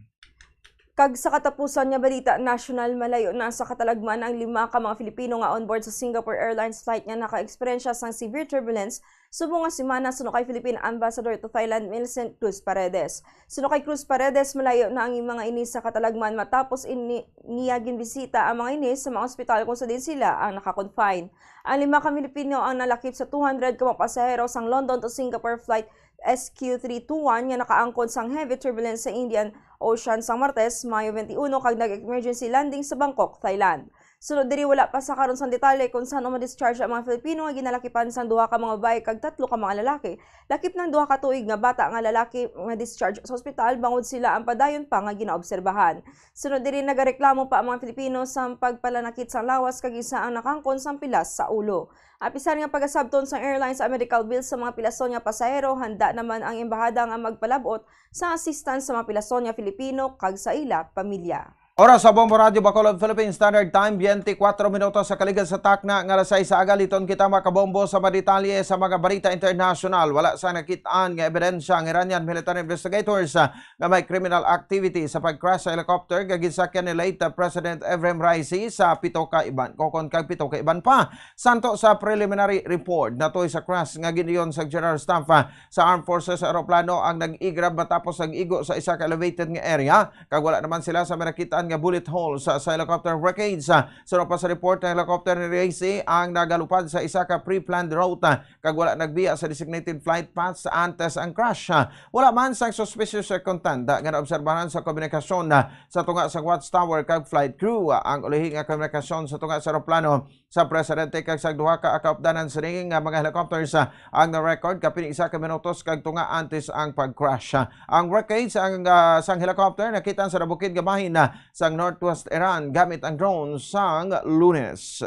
Kag sa katapusan nga balita nasyonal, malayo na sa katalagman ang lima ka mga Filipino nga on board sa Singapore Airlines flight nga naka-eksperyensya sang severe turbulence subong nga semana, suno kay Philippine Ambassador to Thailand, Millicent Cruz Paredes. Suno kay Cruz Paredes, malayo na ang mga ini sa katalagman matapos ini niya ginbisita ang mga ini sa mga ospital kung sa din sila ang naka-confine. Ang lima ka Filipino ang nalakip sa two hundred ka mga pasahero sang London to Singapore flight S Q three two one nga nakaangkon sang heavy turbulence sa Indian Ocean sang Martes, Mayo twenty-one, kag nag-emergency landing sa Bangkok, Thailand. Sunod diri, wala pa sa karon sang detalye kung san-o ma-discharge ang mga Filipino nga ginalakipan sang duha ka mga babayi kag tatlo ka mga lalaki. Lakip nang duha ka tuig nga bata nga lalaki nga discharge sa ospital bangod sila ang padayon pa nga ginaobserbahan. Sunod diri, nagareklamo pa ang mga Filipino sa pagpalanakit sang lawas kag isa ang nakaangkon sang pilas sa ulo. Apisan nga pagasabton sang airline sa medical bills sa mga pilason nga pasahero, handa naman ang embahada nga magpalab-ot sa assistance sa mga pilason nga Filipino kag sa ila pamilya. Oras sa Bombo Radyo Bacolod, Philippine Standard Time, twenty-four minutos sa kaligad sa takna nga alas sais sa aga. Liton kita, mga kabombo, sa mga detalye sa mga balita internasyonal. Wala sa nakit-an nga ebidensya ang Iranian military investigators, ah, nga may criminal activity sa pag-crash sa helicopter nga ginsakyan ni late, ah, President Ebrahim Raisi sa pito ka iban, kokon kag pito ka iban pa. Santo sa preliminary report, natuy sa crash nga giniyon sa General Staff, ah, sa Armed Forces aeroplano ang nag-igrab matapos nag-igo sa isa ka elevated nga area, kag wala naman sila sa may nakit-an nga bullet holes sa, sa helicopter wreckage. Suno pa sa report, ang helicopter ni Raisi ang nagalupad sa isa ka pre-planned route, ah, kag wala nagbiya sa designated flight paths antes ang crash. Wala man sang suspicious circumstance nga naobserbahan sa komunikasyon, ah, sa tunga sa watchtower kag flight crew. Ang ulihi nga komunikasyon sa tunga sa eroplano sa presidente kag sa duha ka kaupdanan sini nga mga helicopters, ah, ang na-record kapin isa ka minutos kag tunga antes ang pag-crash. Ang wreckage ang, ah, sang helicopter nakita sa nabukid nga bahin, ah, sang northwest Iran gamit ang drone sang Lunes.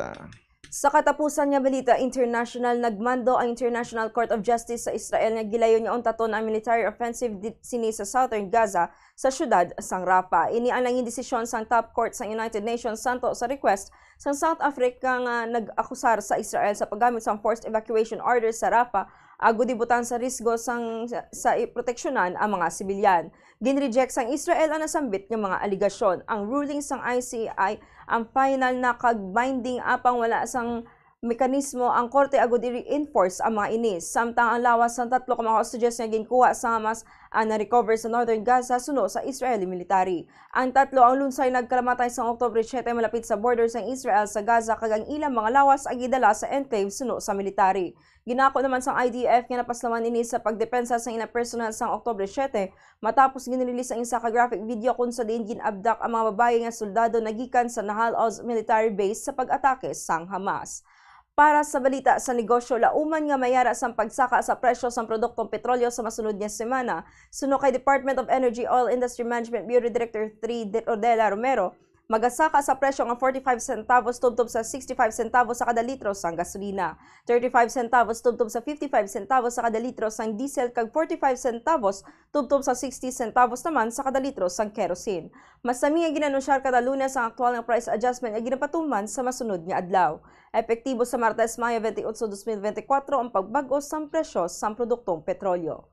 Sa katapusan nga balita international, nagmando ang International Court of Justice sa Israel nga gilayon nga untaton ang military offensive di-, sini sa southern Gaza sa siyudad sang Rafah. Ini ang nangin desisyon sang top court sang United Nations santo sa request sang South Africa nga nag-akusar sa Israel sa paggamit sang forced evacuation order sa Rafah agud ibutang sa risgo sang sa, sa i-, proteksyonan ang mga sibilyan. Ginreject sang Israel ang nasambit nga mga alegasyon. Ang ruling sang I C I ang final na kag binding, apang wala sang mekanismo ang korte agud i-reinforce ang mga ini. Samtang ang lawas sang tatlo ka mga hostages nga ginkuha sa Hamas ang na-recover sa northern Gaza suno sa Israeli military. Ang tatlo ang lunsay nagkalamatay sang Oktubre siete malapit sa border sang Israel sa Gaza, kag ang ilang mga lawas ang gidala sa enclave suno sa military. Ginako naman sang I D F nga napaslawan ini sa pagdepensa sang ila personal sang Oktubre siete, matapos ginrelease ang isa ka graphic video kung sa diin gin-abduct ang mga babayi nga soldado nagikan sa Nahal Oz military base sa pag-atake sang Hamas. Para sa balita sa negosyo, lauman nga mayara sang pagsaka sa presyo sang produktong petrolyo sa masunod nga semana. Suno kay Department of Energy Oil Industry Management Bureau Director three Rodela Romero, magasaka sa presyo nga forty-five centavos tubtob sa sixty-five centavos sa kada litro sang gasolina, thirty-five centavos tubtob sa fifty-five centavos sa kada litro sang diesel, kag forty-five centavos tubtob sa sixty centavos naman sa kada litro sang kerosene. Masami nga gin-anunsyar kada Lunes ang aktual nga price adjustment nga ginapatuman sa masunod nga adlaw. Epektibo sa Martes, Mayo twenty-eight, dos mil twenty-four, ang pagbag-o sang presyo sang produktong petrolyo.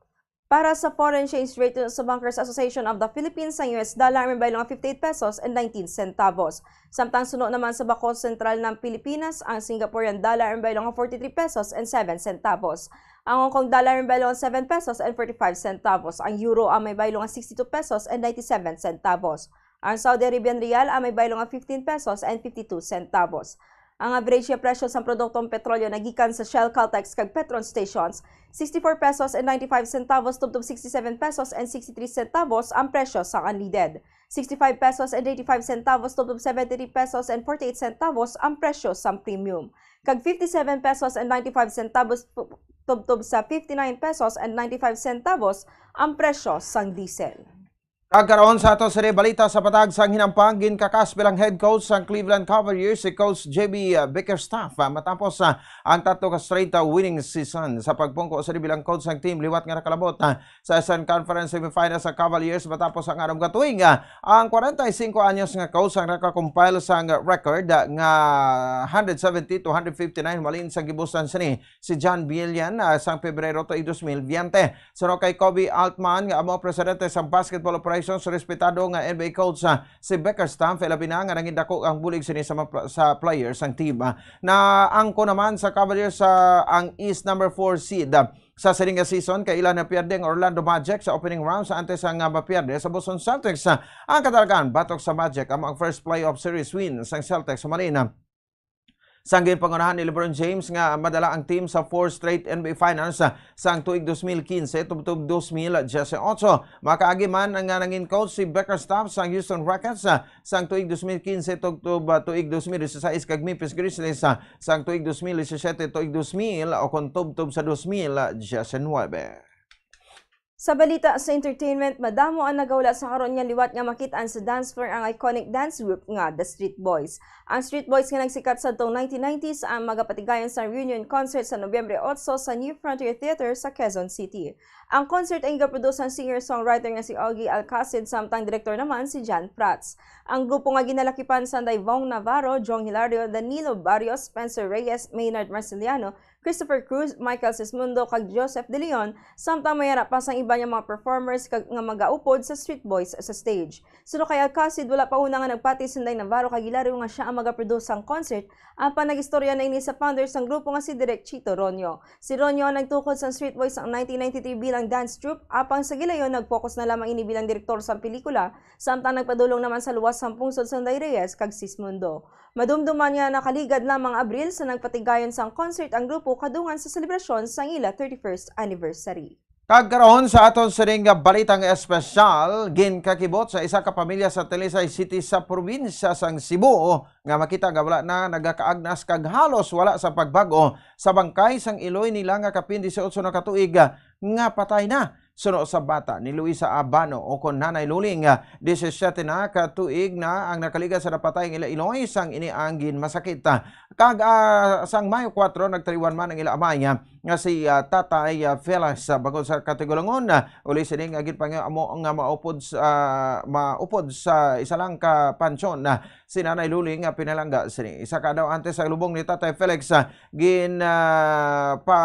Para sa foreign exchange rate, sa Bankers Association of the Philippines, ang U S dollar may baylo nga fifty-eight pesos and nineteen centavos. Samtang suno naman sa Bangko Sentral ng Pilipinas, ang Singaporean dollar may baylo nga forty-three pesos and seven centavos. Ang Hong Kong dollar may baylo nga seven pesos and forty-five centavos. Ang euro ang may baylo nga sixty-two pesos and ninety-seven centavos. Ang Saudi Arabian riyal ang may baylo nga fifteen pesos and fifty-two centavos. Ang average nga presyo sang produktong petrolyo nagikan sa Shell, Caltex, kag Petron stations, sixty-four pesos and ninety-five centavos tubtob sixty-seven pesos and sixty-three centavos ang presyo sang unleaded, sixty-five pesos and eighty-five centavos tubtob seventy-three pesos and forty-eight centavos ang presyo sang premium, kag fifty-seven pesos and ninety-five centavos tu-, tubtob sa fifty-nine pesos and ninety-five centavos ang presyo sang diesel. Kag karon sa ato sini balita sa patag sang hinampang, ginkakas bilang head coach sang Cleveland Cavaliers si Coach J B Bickerstaff, ah, matapos, ah, ang tatlo ka straight, ah, winning season sa pagpungko sini bilang coach sang team liwat nga nakalabot, ah, sa Eastern Conference semifinals sa Cavaliers matapos ang anom ka tuig. Ah, ang kwarenta y singko anyos nga coach ang nakakompile sang record, ah, nga hundred seventy to hundred fifty-nine malin sa gibus-an sini si John Bielian, ah, sang Pebrero tuig dos mil biyente. Suno kay Kobe Altman nga amo presidente sang basketball operations, respetado nga N B A coach, ah, si Bickerstaff, ilabi na nga nangindako ang bulig sini sa mga pla-, sa players sang team. Ah, naangko naman sa Cavaliers, ah, ang East number four seed. Ah, sa sining nga season, kay ila napierde ang Orlando Magic sa opening round sa antes nga mapierde sa Boston Celtics. Ah, ang kadalagan, batok sa Magic amo ang first playoff series win sang Celtics humalin, ah, sang ginpangunahan ni LeBron James nga madala ang team sa four straight N B A Finals, ah, sang tuig dos mil quince tubtob dos mil dieciocho. Makaagi man nga nangin coach si Bickerstaff sang Houston Rockets, ah, sang tuig dos mil quince tubtob, ah, tuig dos mil dieciséis, kag Memphis Grizzlies, ah, sang tuig dos mil diecisiete tuig dos mil, o kon tubtob sa dos mil diecinuebe. Sa balita sa entertainment, madamo ang nagawala sa karon nga liwat nga makit-an sa dance floor ang iconic dance group nga The Street Boys. Ang Street Boys nga nagsikat sa tong nineteen nineties ang magapatigayon sa reunion concert sa Nobyembre otso sa New Frontier Theater sa Quezon City. Ang concert ay gaproduce sang singer-songwriter nga si Ogie Alcacid, samtang direktor naman si Jan Prats. Ang grupo nga ginalakipan sanday Vong Navarro, Jong Hilario, Danilo Barrios, Spencer Reyes, Maynard Marceliano, Christopher Cruz, Michael Sismundo, kag Joseph De Leon, samtang may ara pa sang iban nga mga performers kag, nga magaupod sa Street Boys sa stage. Suno kay Alcacid, wala pa una nga nagpati sanday Navarro kag Hilario nga sia ang magaproduce sang concert, apan nag-istorya na ini sa founder sang grupo nga si Direk Chito Ronyo. Si Ronyo ang nagtukod sang Street Boys sang nineteen ninety-three bilang dance troupe, apang sa gilayon nag-focus na lamang ini bilang direktor sang pelikula, samtang nagpadulong naman sa luwas sang pungsod sanday Reyes kag Sismundo. Madumduman nga nakaligad lamang Abril sa nagpatigayon sang concert ang grupo kadungan sa selebrasyon sang ila thirty-first anniversary. Kag karon sa aton sining nga balitang espesyal, ginkakibot sa isa ka pamilya sa Talisay City sa probinsya sang Cebu nga makita nga wala na nagakaagnas kag halos wala sa pagbag-o sa bangkay sang iloy nila nga kapin disiotso na ka tuig nga patay na. Suno sa bata ni Luisa Abano o kon Nanay Luling, ah, disisiete na ka tuig na ang nakaligad sa napatay nga ila iloy sang ini ang ginmasakit. Kag, ah, sang Mayo kuwatro, nagtaliwan man ang ila amay, ah, nga si, ah, Tatay, ah, Felix, ah, bangod sa katigulangon, ah, uli sini nga ginpangyo amo nga maupod sa, ah, maupod sa isa lang ka pansyon, ah, si Nanay Luling nga pinalangga sini. Isa ka adlaw antes sa lubong ni Tatay Felix, ah, gin, ah, pa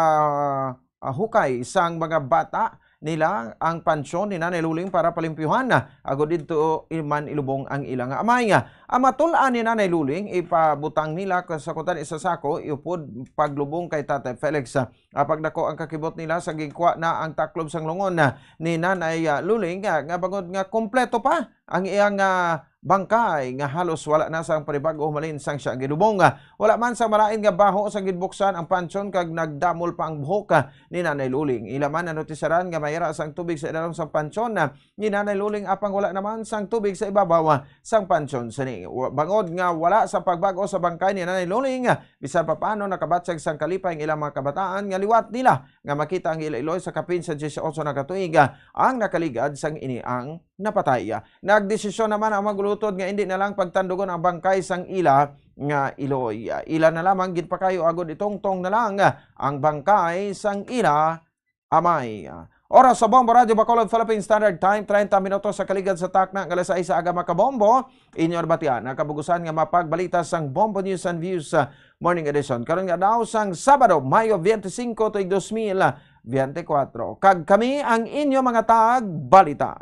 ah, hukay sang mga bata nila ang pansyon ni Nanay Luling para palimpyuhan, ah, agod didto man ilubong ang ila nga amay. Ang matun-an ni Nanay Luling, ipabutang nila ka-, sa kuta ni sa sako, iupod paglubong kay Tatay Felix. Ah, pagdako ang kakibot nila sa gigkuha na ang taklob sang lungon, ah, ni Nanay, ah, Luling, ah, nga bangod nga kompleto pa ang iyang, ah, bangkay nga halos wala na sang panibag-o humalin sang siya ginubong. Wala man sa malain nga baho sa ginbuksan ang pansyon kag nagdamol pa ang buhok, ah, ni Nanay Luling. Ila man nanotisaran nga may ara sang tubig sa ilarom sang pansyon, ah, ni Nanay Luling, apang wala naman sang tubig sa ibabaw, ah, sang pansyon sini. Wa-, bangod nga wala sa pagbag-o sa bangkay ni Nanay Luling, ah, bisan pa paano nakabatyag sang kalipay ang ilang mga kabataan nga liwat nila nga makita ang ila iloy sa kapin sa disiotso na ka tuig, ah, ang nakaligad sang ini ang napatay. Nagdesisyon naman ang mag-ulutod nga indi na lang pagtandugon ang bangkay sang ila nga iloy. Ila na lamang ginpakayo agod itungtong na lang ang bangkay sang ila amay. Oras sa Bombo Radyo Bacolod Philippine Standard Time, treinta minutos sa kaligad sa takna nga alas sais sa aga, mga kabombo. Inyo nabatian ang kabugusan nga mapagbalita sang Bombo News and Views, ah, Morning Edition. Karon nga daw sang Sabado, Mayo twenty-five, tuig dos mil veinticuatro. Kag kami ang inyo mga tagbalita.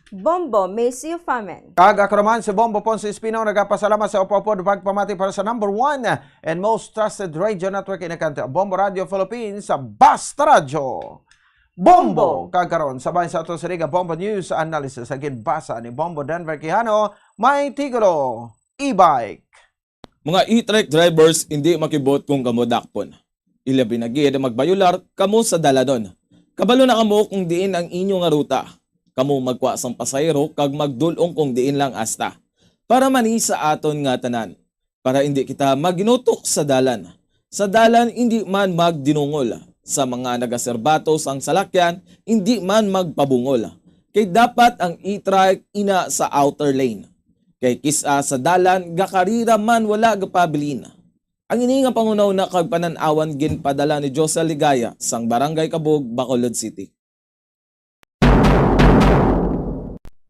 Bombo, may see you, Famen. Kag ako naman si Bombo Ponce Espino, nagapasalamat sa upod-upod pagpamati para sa number one and most trusted radio network in the country, Bombo Radio Philippines, sa Basta Radyo. Bombo! Bombo! Kag karon, sabay sa ato sa Riga Bombo News Analysis, ang ginbasa ni Bombo Denver Quijano, may titulo, E-bike. Mga e-trike drivers, indi makibot kung kamo dakpon. Ilabi na gid magbayular kamo sa dalanon. Kabalo na kamo kung diin ang inyo nga ruta. Kamo magkuha sang pasahero kag magdul-ong kung diin lang asta. Para man ni sa aton nga tanan, para indi kita maginutok sa dalan. Sa dalan, indi man magdinungol. Sa mga nagaserbato sang salakyan, indi man magpabungol. kay dapat ang e-trike ina sa outer lane. Kay kis-a sa dalan, gakarira man wala gapabilin. Ang ini nga panghunahuna kag panan-awan ginpadala ni Josel Ligaya sang Barangay Cabug, Bacolod City.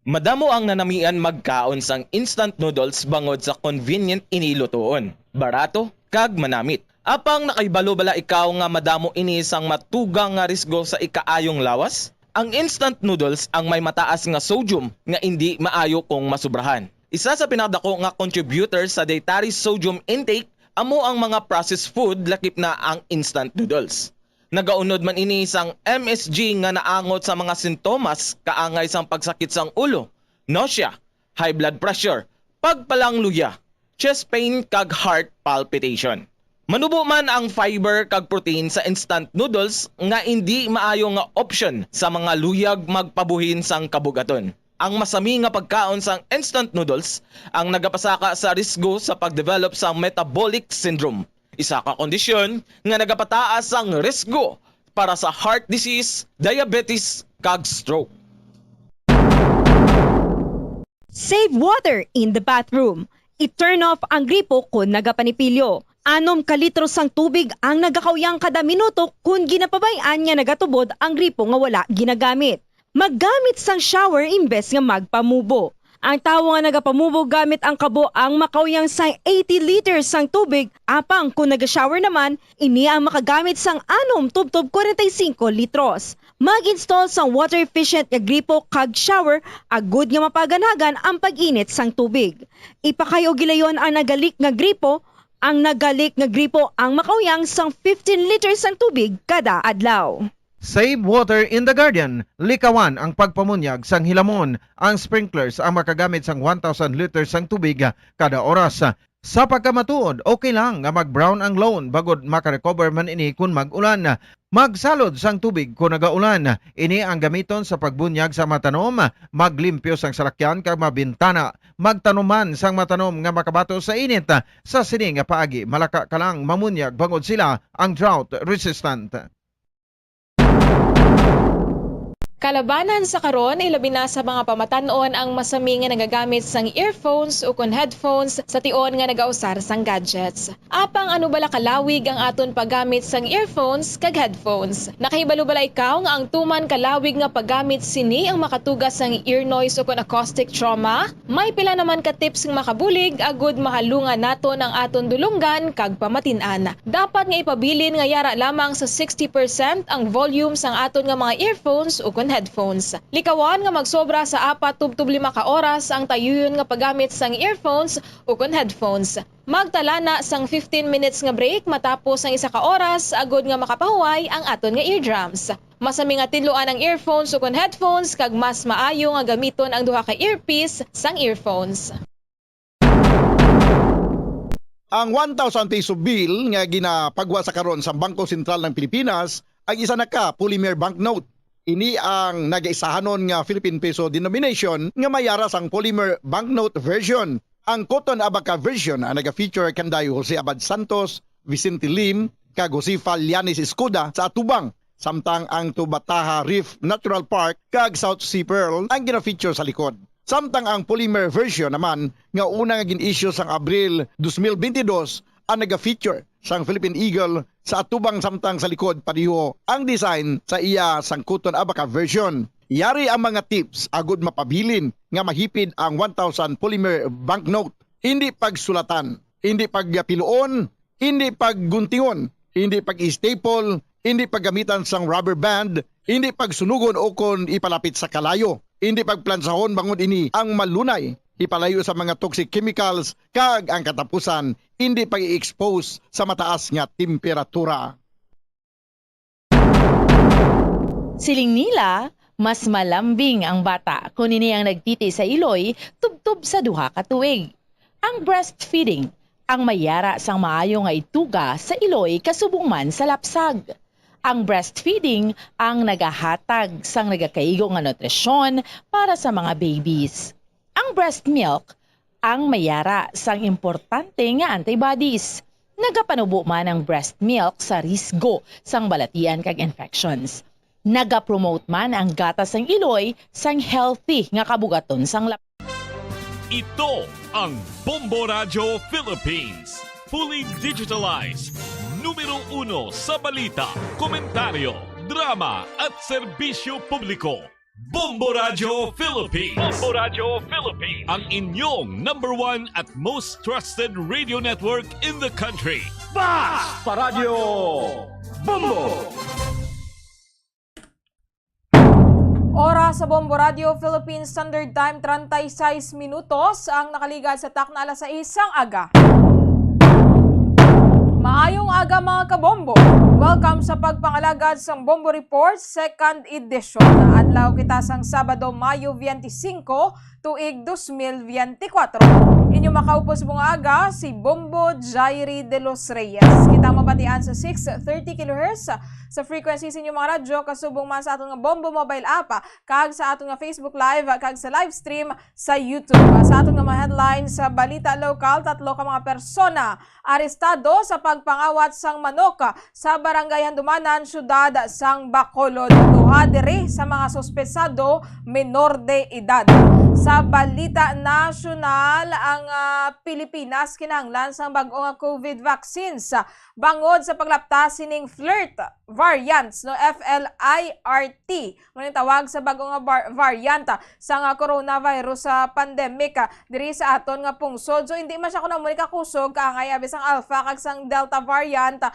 Madamo ang nanamian magkaon sang instant noodles bangod sa convenient ini lutoon, barato, kag manamit. Apang nakahibalo bala ikaw nga madamo ini sang matugang nga risgo sa ikaayong lawas? Ang instant noodles ang may mataas nga sodium nga indi maayo kung masubrahan. Isa sa pinakadako nga contributor sa dietary sodium intake amo ang mga processed food, lakip na ang instant noodles. Nagaunod man ini sang M S G nga naangot sa mga sintomas kaangay sang pagsakit sang ulo, nausea, high blood pressure, pagpalangluya, chest pain, kag heart palpitation. Manubo man ang fiber kag protein sa instant noodles nga indi maayo nga option sa mga luyag magpabuhin sang kabugaton. Ang masami nga pagkaon sang instant noodles ang nagapasaka sa risgo sa pag-develop sa metabolic syndrome, isa ka kondisyon nga nagapataas sang risgo para sa heart disease, diabetes, kag stroke. Save water in the bathroom. I-turn off ang gripo kon nagapanipilyo. Anom ka litro sang tubig ang nagakauyang kada minuto kon ginapabay-an nga nagatubod ang gripo nga wala ginagamit. Maggamit sang shower imbes nga magpamubo. Ang tawo nga nagapamubo gamit ang kabo ang makauyang sang eighty liters sang tubig, apang kon naga-shower naman, ini ang makagamit sang anom tubtob kwarenta y singko litros. Mag-install sang water-efficient nga gripo kag shower agud nga mapaganagan ang pag-init sang tubig. Ipakay-ugilayon ang naga-leak nga gripo. Ang naga-leak nga gripo ang makauyang sang fifteen liters sang tubig kada adlaw. Save water in the garden. Likawan ang pagpamunyag sang hilamon. Ang sprinklers ang makagamit sang one thousand liters sang tubig kada oras. Sa pagkamatuod, okay lang nga mag-brown ang lawn bangod maka-recover man ini kon mag-ulan. Magsalod sang tubig kon nagaulan. Ini ang gamiton sa pagbunyag sa mga tanom, maglimpyo sang salakyan kag mga bintana. Magtanom man sang mga tanom nga makabato sa init. Sa sini nga paagi, malaka ka lang mamunyag bangod sila ang drought resistant. Kalabanan sa karon, ilabi na sa mga pamatan-on ang masami nga nagagamit sang earphones ukon headphones sa tion nga nagausar sang gadgets. Apang ano bala kalawig ang aton paggamit sang earphones kag headphones? Nakahibalo bala ikaw nga ang tuman kalawig nga paggamit sini ang makatuga sang ear noise ukon acoustic trauma? May pila naman ka tips nga makabulig agud mahalungan naton ang aton dulonggan kag pamatin-an. Dapat nga ipabilin nga yara lamang sa sixty percent ang volume sang aton nga mga earphones ukon headphones. Likawan nga magsobra sa apat tubtob lima ka oras ang tayuyon nga paggamit sang earphones ukon headphones. Magtala na sang fifteen minutes nga break matapos ang isa ka oras agud nga makapahuway ang aton nga eardrums. Masami nga tidloan ang earphones ukon headphones kag mas maayo nga gamiton ang duha ka earpiece sang earphones. Ang one thousand peso bill nga ginapagwa sa karon sa Bangko Sentral ng Pilipinas ang isa na ka polymer banknote. Ini ang nagaisahanon nga Philippine peso denomination nga may yara sang polymer banknote version. Ang Cotton Abaca version ang naga-feature kanday Jose Abad Santos, Vicente Lim, kag Josefa Llanes Escoda sa atubang, samtang ang Tubataha Reef Natural Park kag South Sea Pearl ang gina-feature sa likod. Samtang ang polymer version naman nga una nga gin-issue sang Abril dos mil bentidós ang naga-feature sang Philippine Eagle sa atubang, samtang sa likod pareho ang design sa iya sang Cotton Abaca version. Yari ang mga tips agud mapabilin nga mahipid ang one thousand polymer banknote. Hindi pagsulatan, hindi pagpiluon, hindi pagguntingon, hindi pag-staple, hindi paggamitan sang rubber band, hindi pagsunugon o kon ipalapit sa kalayo, hindi pagplansahon bangod ini ang malunay ipalayo sa mga toxic chemicals kag ang katapusan, hindi pag-i-expose sa mataas nga temperatura. Siling nila, mas malambing ang bata kon ini ang nagtiti sa iloy tubtob sa duha ka tuig. Ang breastfeeding ang may yara sang maayo nga ituga sa iloy kasubong man sa lapsag. Ang breastfeeding ang nagahatag sang nagakaigo nga nutrisyon para sa mga babies. Ang breast milk ang may yara sang importante nga antibodies. Nagapanubo man ang breast milk sa risgo sang balatian kag infections. Nagapromote man ang gatas sang iloy sang healthy nga kabugaton sang lap- Ito ang Bombo Radyo Philippines. Fully digitalized. Numero uno sa balita, komentaryo, drama at serbisyo publiko. Bombo Radyo Philippines. Bombo Radyo Philippines. Ang inyong number one at most trusted radio network in the country. Basta Radyo Bombo! Oras sa Bombo Radio Philippine Standard Time, treinta y seis minutos ang nakaligad sa takna alas sais sang aga. Maayong aga, mga kabombo. Welcome sa pagpangalagad sang Bombo Report, second edition. Adlaw kita sang Sabado, Mayo twenty-five, tuig dos mil biyente kwatro. Inyo makaupos mo nga aga, si Bombo Jairi de los Reyes. Kita mabatian sa six thirty kilohertz sa frequency sa inyong mga radyo, kasubong man sa aton nga Bombo mobile app, kag sa aton nga Facebook Live, kag sa live stream sa YouTube. Sa aton nga mga headlines sa balita lokal, tatlo ka mga persona arestado sa pagpangawat sang manok sa Barangay Handumanan, Siyudad sang Bacolod. Duha diri sa mga suspesado menor de edad. Sa balita nasyonal, ang, ah, Pilipinas kinahanglan sang bag-o nga COVID vaccines bangod sa paglapta sining flirt variants, no, F L I R T. Mao ni tawag sa bag-o nga var-, variant, ah, sa nga coronavirus, ah, pandemic, ah, diri sa aton nga pungsod. So, hindi man siya kuno mo ni kakusog, kaangay abi sang Alpha kag sang Delta variant, ah,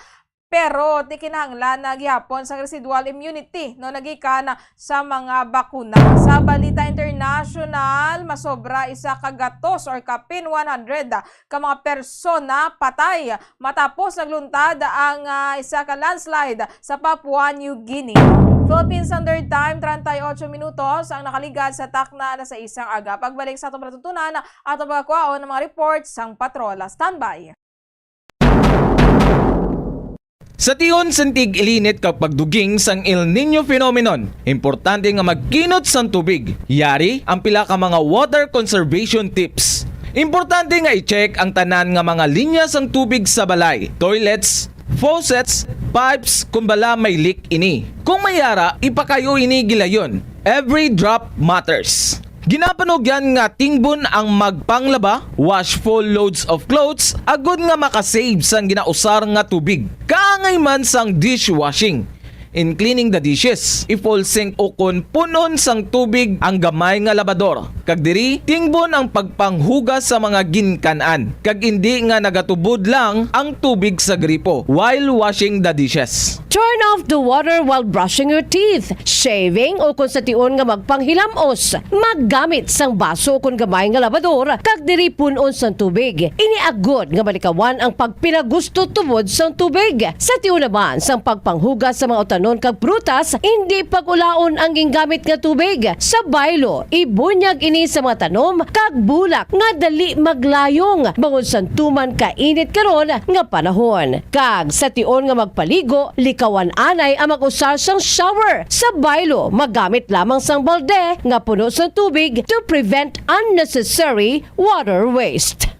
pero ti kinahanglan na gihapon sang residual immunity, no, nagikan, ah, sa mga bakuna. Sa balita international, masobra isa ka gatos or kapin one hundred, ah, ka mga persona patay matapos nagluntad ang, ah, isa ka landslide sa Papua New Guinea. Philippine Standard Time, treinta y ocho minutos ang nakaligad sa takna alas sais sang aga. Pagbalik sa atong palatuntunan, ato pagkuhaon ang mga report sang patrola. Standby. Sa tion sang tig-ilinit kag pagduging sang El Niño phenomenon, importante nga magkinot sang tubig. Yari ang pila ka mga water conservation tips. Importante nga i-check ang tanan nga mga linya sang tubig sa balay, toilets, faucets, pipes, kon bala may leak ini. Kung may yara, ipakayo ini gilayon. Every drop matters. Ginapanugyan nga tingbon ang magpanglaba, wash full loads of clothes, agod nga makasave sang ginausar nga tubig. Kaangay man sang dishwashing. In cleaning the dishes, i-full sink ukon pun-on sang tubig ang gamay nga labador. Kag diri, tingbon ang pagpanghugas sa mga ginkan-an, kag indi nga nagatubod lang ang tubig sa gripo while washing the dishes. Turn off the water while brushing your teeth, shaving, o kon sa tion nga magpanghilamos. Maggamit sang baso o kon gamay nga labador, kag diri pun-on sang tubig. Ini agod nga malikawan ang pagpinagusto tubod sang tubig. Sa tion naman sang pagpanghugas sa mga utanon kag prutas, indi pag-ulaon ang gingamit nga tubig. Sa baylo, ibunyag ini sa mga tanom kag bulak nga dali maglayong bangod sang tuman kainit karon nga panahon. Kag sa tion nga magpaligo, likawan anay ang mag-usar sang shower. Sa baylo, maggamit lamang sang balde nga puno sang tubig to prevent unnecessary water waste.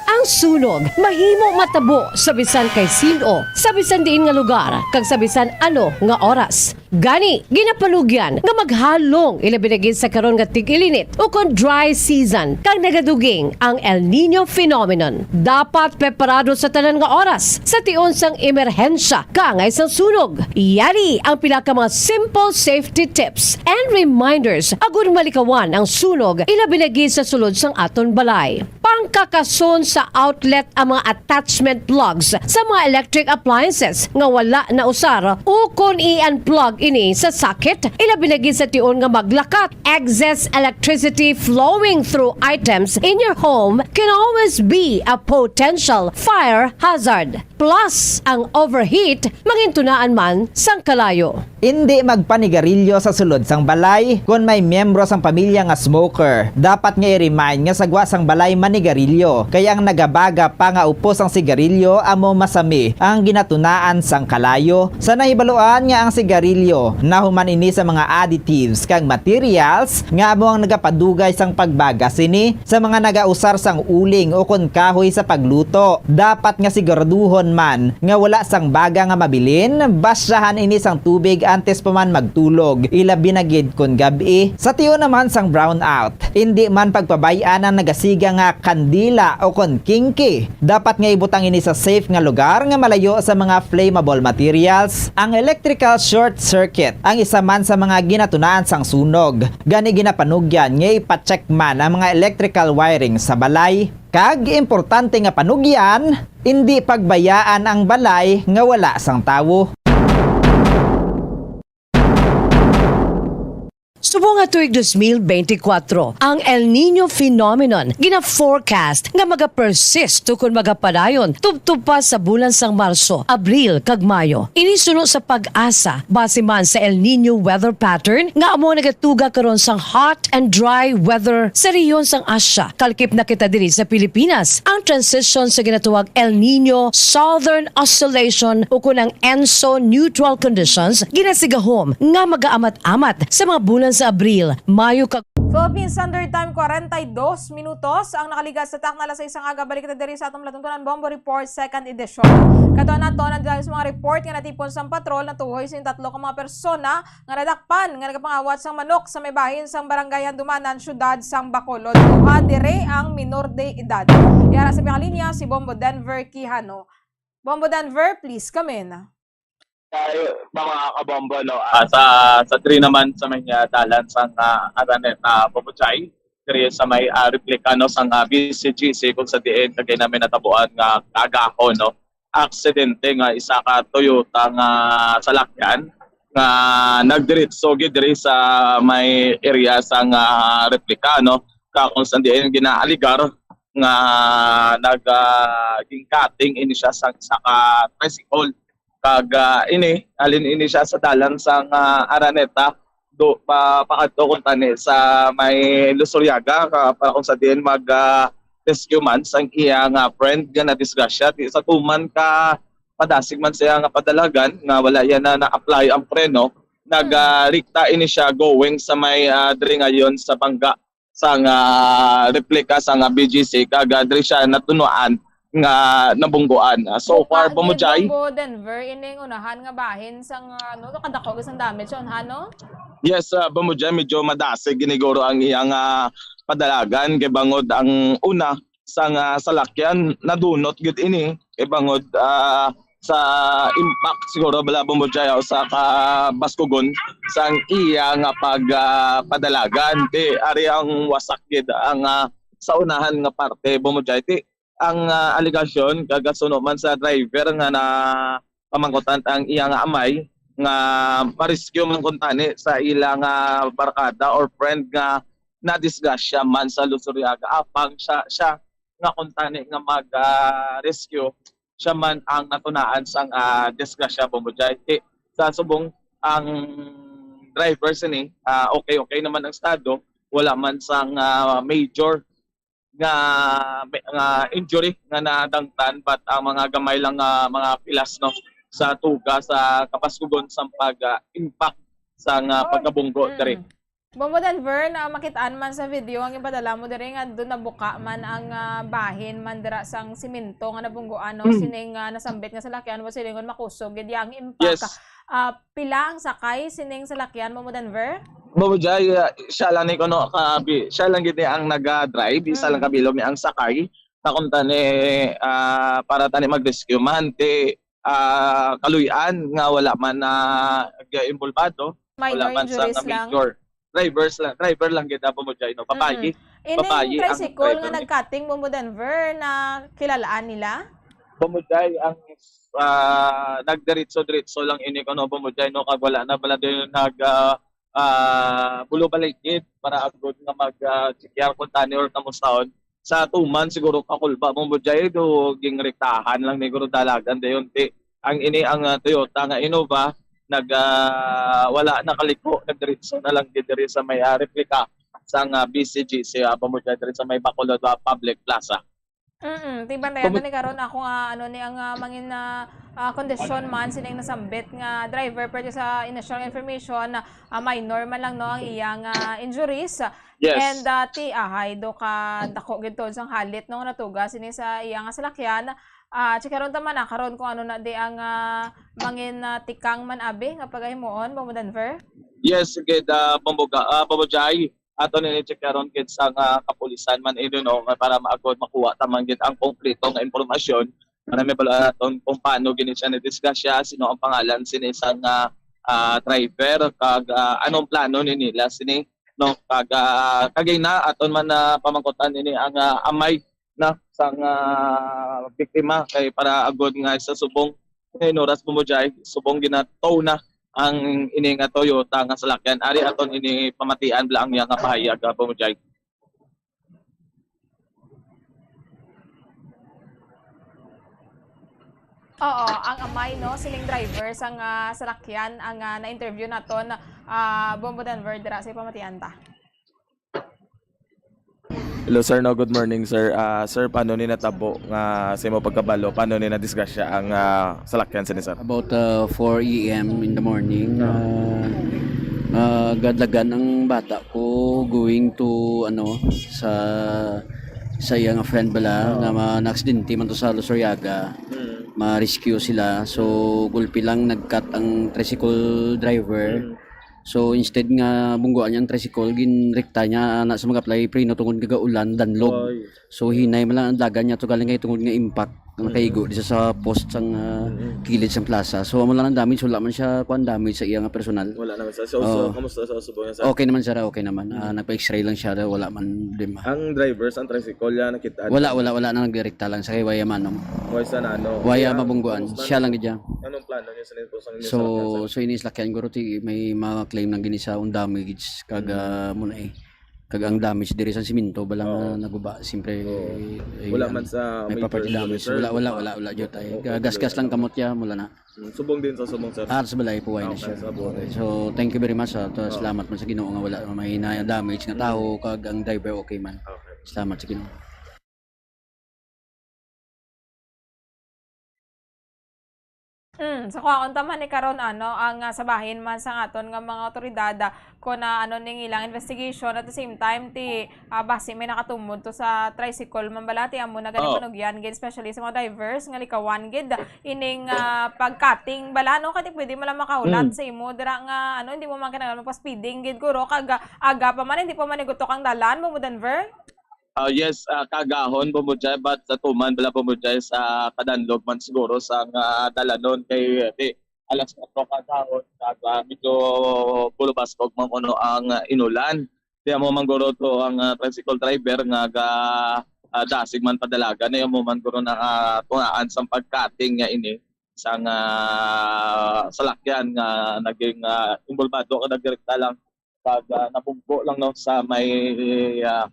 Ang sunog mahimo matabo sa bisan kay sin-o, sa bisan diin nga lugar, kag sa bisan ano nga oras. Gani, ginapanugyan nga maghalong, ilabi na gid sa karon nga tig-ilinit ukon dry season, kag nagaduging ang El Niño phenomenon. Dapat preparado sa tanan nga oras sa tion sang emerhensya kaangay sang sunog. Yari ang pila ka mga simple safety tips and reminders agud malikawan ang sunog, ilabi na gid sa sulod sang aton balay. Pangkakason sa outlet ang mga attachment plugs sa mga electric appliances nga wala nausar, ukon i-unplug ini sa socket, ilabi na gid sa tion nga maglakat. Excess electricity flowing through items in your home can always be a potential fire hazard. Plus, ang overheat, mangintunaan man sang kalayo. Indi magpanigarilyo sa sulod sang balay kon may miyembro sang pamilya nga smoker. Dapat nga i-remind nga sa gwa sang balay man sigarilyo, kay ang nagabaga pa nga upos ang sigarilyo amo masami ang ginatunaan sang kalayo. Sa nahibaluan nga ang sigarilyo nahuman ini sa mga additives kag materials nga amo ang nagapadugay sang pagbaga sini sa mga nagausar sang uling ukon kahoy sa pagluto. Dapat nga siguraduhon man nga wala sang baga nga mabilin, basyahan ini sang tubig antes pa man magtulog, ilabi na gid kon gab-i. Sa tion naman sang brownout, indi man pagpabay-an ang nagasiga nga kandila ukon kingki. Dapat nga ibutang ini sa safe nga lugar nga malayo sa mga flammable materials. Ang electrical short circuit ang isa man sa mga ginatunaan sang sunog. Gani ginapanugyan nga ipa-check man ang mga electrical wiring sa balay. Kag importante nga panugyan, indi pagbayaan ang balay nga wala sang tawo. Subong nga tuig dos mil bente kuwatro, ang El Niño phenomenon gina-forecast nga magapersist ukon magapadayon tubtob pa sa bulan sang Marso, Abril, kag Mayo. Ini suno sa PAGASA, base man sa El Niño weather pattern nga amo nagatuga karon sang hot and dry weather sa rehiyon sang Asia. Kalkip na kita diri sa Pilipinas. Ang transition sa ginatawag El Niño, Southern Oscillation, ukon ang ENSO neutral conditions, ginasigahom nga magaamat-amat sa mga bulan sa Abril, Mayo, kag Philippine Standard Time, kwarenta y dos minutos ang nakaligas sa takna alas sais sang aga. Balik kita diri sa atong palatuntunan Bombo Report, second edition. Kato nato ang detalye sa mga report nga natipon sang patrol natuhoy sing tatlo ka mga persona nga nadakpan nga nagapangawat sang manok sa may bahin sang Barangay Handumanan, Siyudad sang Bacolod. Duha diri ang minor de edad. Yara sa pinakalinya si Bombo Denver Quijano. Bombo Denver, please come in. Tayo, mga kabombo, no? Ah, sa, sa diri naman sa may, ah, dalan sang, ah, Araneta, Bombo Jai, diri sa may, ah, replika, no, sang, ah, B C G C, kung sa diin kagay namin natabuan nga kagahon, no, aksidente nga isa ka Toyota nga salakyan nga nagdiretso gid diri sa may area sang, ah, replika, no, ka kung sa diin ginaaligar nga nag, ah, gingkating ini siya sa isa ka tricycle. Kag, ah, ini, halin ini siya sa dalan sang, ah, Araneta, do, pa, pakadto kuntani sa may Lusuriaga, ka, para kung sa diin mag, ah, rescue man sang iya nga friend nga nadisgrasya. Di sa tuman ka padasig man siya nga padalagan nga wala yan na na-apply ang preno, nag, ah, rikta ini siya going sa may, ah, diri ngayon sa bangga sang, ah, replika sang, ah, B G C, kag, ah, diri siya natunuan nga nabungguan. Ah, so far, Buka gid, Bombo Jai. Bombo Denver, ining unahan nga bahin sang, ah, ano, kadako gid sang damage sa unahan, no? Yes, ah, Bombo Jai, medyo madasig giniguro ang iyang, ah, padalagan kay bangod ang una sang, ah, salakyan nadunot gid ini kay bangod, ah, sa impact siguro bala, Bombo Jai, o sa kabaskugon sang iya nga pag, ah, padalagan. Ti ari ang wasak gid ang, ah, sa unahan nga parte, Bombo Jai. Ti ang, ah, alegasyon kag suno man sa driver nga na pamangkutan ang iya nga amay nga ma-rescue man kuntani sa ila nga barkada or friend nga nadisgrasya man sa Lusuriaga. Apang siya, siya nga kuntani nga mag, ah, rescue, siya man ang natunaan sang, ah, disgrasya, Bombo Jai. Ti, sa subong ang driver sini, ah, okay, okay naman ang estado, wala man sang, ah, major nga, nga injury nga nadangtan, but ang mga gamay lang nga mga pilas, no, sa tuga sa kabaskugon sang pag, ah, impact sang, ah, pagkabunggo diri. Bombo Denver, na makitaan man sa video ang ipadala mo diri nga doon nabuka man ang, ah, bahin man dira sang simento nga nabunggoan, no? Sining, ah, nasambit nga salakyan, mo silingon makusog gid ang impact. Yes. Ah, pila ang sakay sining salakyan, Bombo Denver? Bombo Jai, ah, siya lang ni kuno ka bi-, siya lang gid ni ang naga-drive, isa lang kabilog ni ang sakay. Nakunta ni, ah, para tani mag-rescue man ti, ah, kaluy-an nga wala man na involvado, wala man sa major. Drivers lang, driver lang gid, Bombo Jai, no? Babayi. Ining tricycle nga nagkating, Bombo Denver, na kilalaan nila? Bombo Jai, ang, ah, nagdiretso-diretso lang ini kuno, Bombo Jai, no, kag wala na bala din nag, ah, ah, bulo-baligid para agod nga mag, ah, check-ar kuntani or kamustaon. Sa tuman siguro kakulba, Bombo Jai, do gingrektahan lang ni guro dalagan dayon. Ti ang ini ang, ah, Toyota nga Innova nag, ah, wala nakaliko, nagdiretso na lang gid diri sa may, ah, replika sang, ah, B C G C, ah, Bombo Jai, diri sa may Bacolod, ah, Public Plaza. Mm, ti bantayan Kumu- ni karon ako nga ano ni ang ah, mangin na ah, kondisyon man sining nasambit nga driver, pero sa initial information, ah, minor man lang no ang iyang ah, injuries. Yes. And ah, ti ahay do ka dako gid tuod sang halit no nga natuga sini sa iya nga salakyan. Ah, check karon ta man ah, karon kung ano na di ang ah, mangin ah, tikang man abi nga pagahimuon, Bombo Denver. Yes, gid, ah, Bombo Ga-, ah, Bombo Jai. Ato ni check karon gid sa nga kapulisan man ino no nga para maagod makuha ta man gid ang kompleto nga impormasyon para may balo aton kung paano gini siya nadisgrasya, sino ang pangalan sini sa nga ah, driver, kag ah, anong plano ni nila sini, no? Kag ah, kagay na aton man na pamangkutan ini ang ah, amay na sang ah, biktima kay para agod nga sa subong nga inuras, Bombo Jai, subong ginatow na ang ini nga Toyota nga salakyan. Ari aton ini pamatian bala ang iya nga pahayag, ah, Bombo Jai. Oo, ang amay no sining driver sang ah, salakyan ang ah, na-interview naton, ah, Bombo Denver, dira sa pamatian ta. Hello sir, no, good morning sir. Ah, sir, paano ni natabo nga sa imo pagkabalo, paano ni nadisgrasya ang ah, salakyan sini sir? About uh, four a m in the morning, uh, uh, gadlagan ang bata ko going to ano sa sa iya nga friend bala nga ma naaksidente man to sa Luzuriaga. Ma-rescue sila. So gulpi lang nag-cut ang tricycle driver. So instead nga bungguan niya ang tricycle, ginrekta niya ana sa mag-apply preno tungod nga gaulan, danlog. Oy. So hinay man lang ang dagan niya to galing kay tungod nga impact ang nakaigo di sa post sang ah, kilid sang plaza. So amo lang ang damage, wala man siya kuan damage sa iya nga personal. Wala naman sa so, Oo. so, kamusta sa subong sa Okay naman sir, okay naman. Ah, nagpa-X-ray lang siya, wala man problema. Ang driver sa tricycle ya nakita. Wala, wala, wala na nagdirekta lang sa kay waya manong. Why sa nano? Waya Kaya, mabungguan. kamusta Siya na? Lang gid siya. Anong plano niya sa nito sa inyo So, sa so ini salakyan guro ti may mga claim lang gini sa ang damage kag ah, mo na eh. Kag ang damage diri sa simento bala nga Oo. naguba, siyempre Oo. eh, Wala ang- man sa may major property damage. sir, Wala, wala, basta- wala, wala jud ay. Oo, Gasgas lang kamot ya, wala na. Mm, subong din sa subong sir. Ah, sa balay po wala na Okay, siya. sa balay. Okay. So, thank you very much sa to. Oo. Salamat man sa Ginoo nga wala may na damage nga tawo kag ang driver okay man. Okay. Salamat sa Ginoo. Mm, sa kuhaon ta man ni karon ano ang ah, sa bahin man sa aton nga mga otoridad ah, kung ah, ano ning ilang investigation at the same time ti ah, basi may nakatumod to sa tricycle man bala ti amo na gani Oo. Panugyan gid, especially sa mga drivers nga likawan gid ining ah, pag-cutting bala no kay pwede man lang makahulat Mm. Sa imo dira nga ano hindi mo man kinahanglan magpa-speeding gid guro kag ah, aga pa man hindi pa man igutok ang dalan mo Denver. Ah, yes, ah, kagahon, Bombo Jai, but sa tuman bala, Bombo Jai, sa kadanlog man siguro sa nga dalanon kay di alas kwatro kagahon, kag ah, medyo bulubastog man kuno ang ah, inulan. Di amo man guro to ang ah, tricycle driver nga ga ah, dasig man padalagan, ay amo man guro na ah, tunaan sang pag-cutting nga ini sang ah, salakyan nga naging ah, involbado ka nagdirekta lang pag ah, nabunggo lang no sa may ah,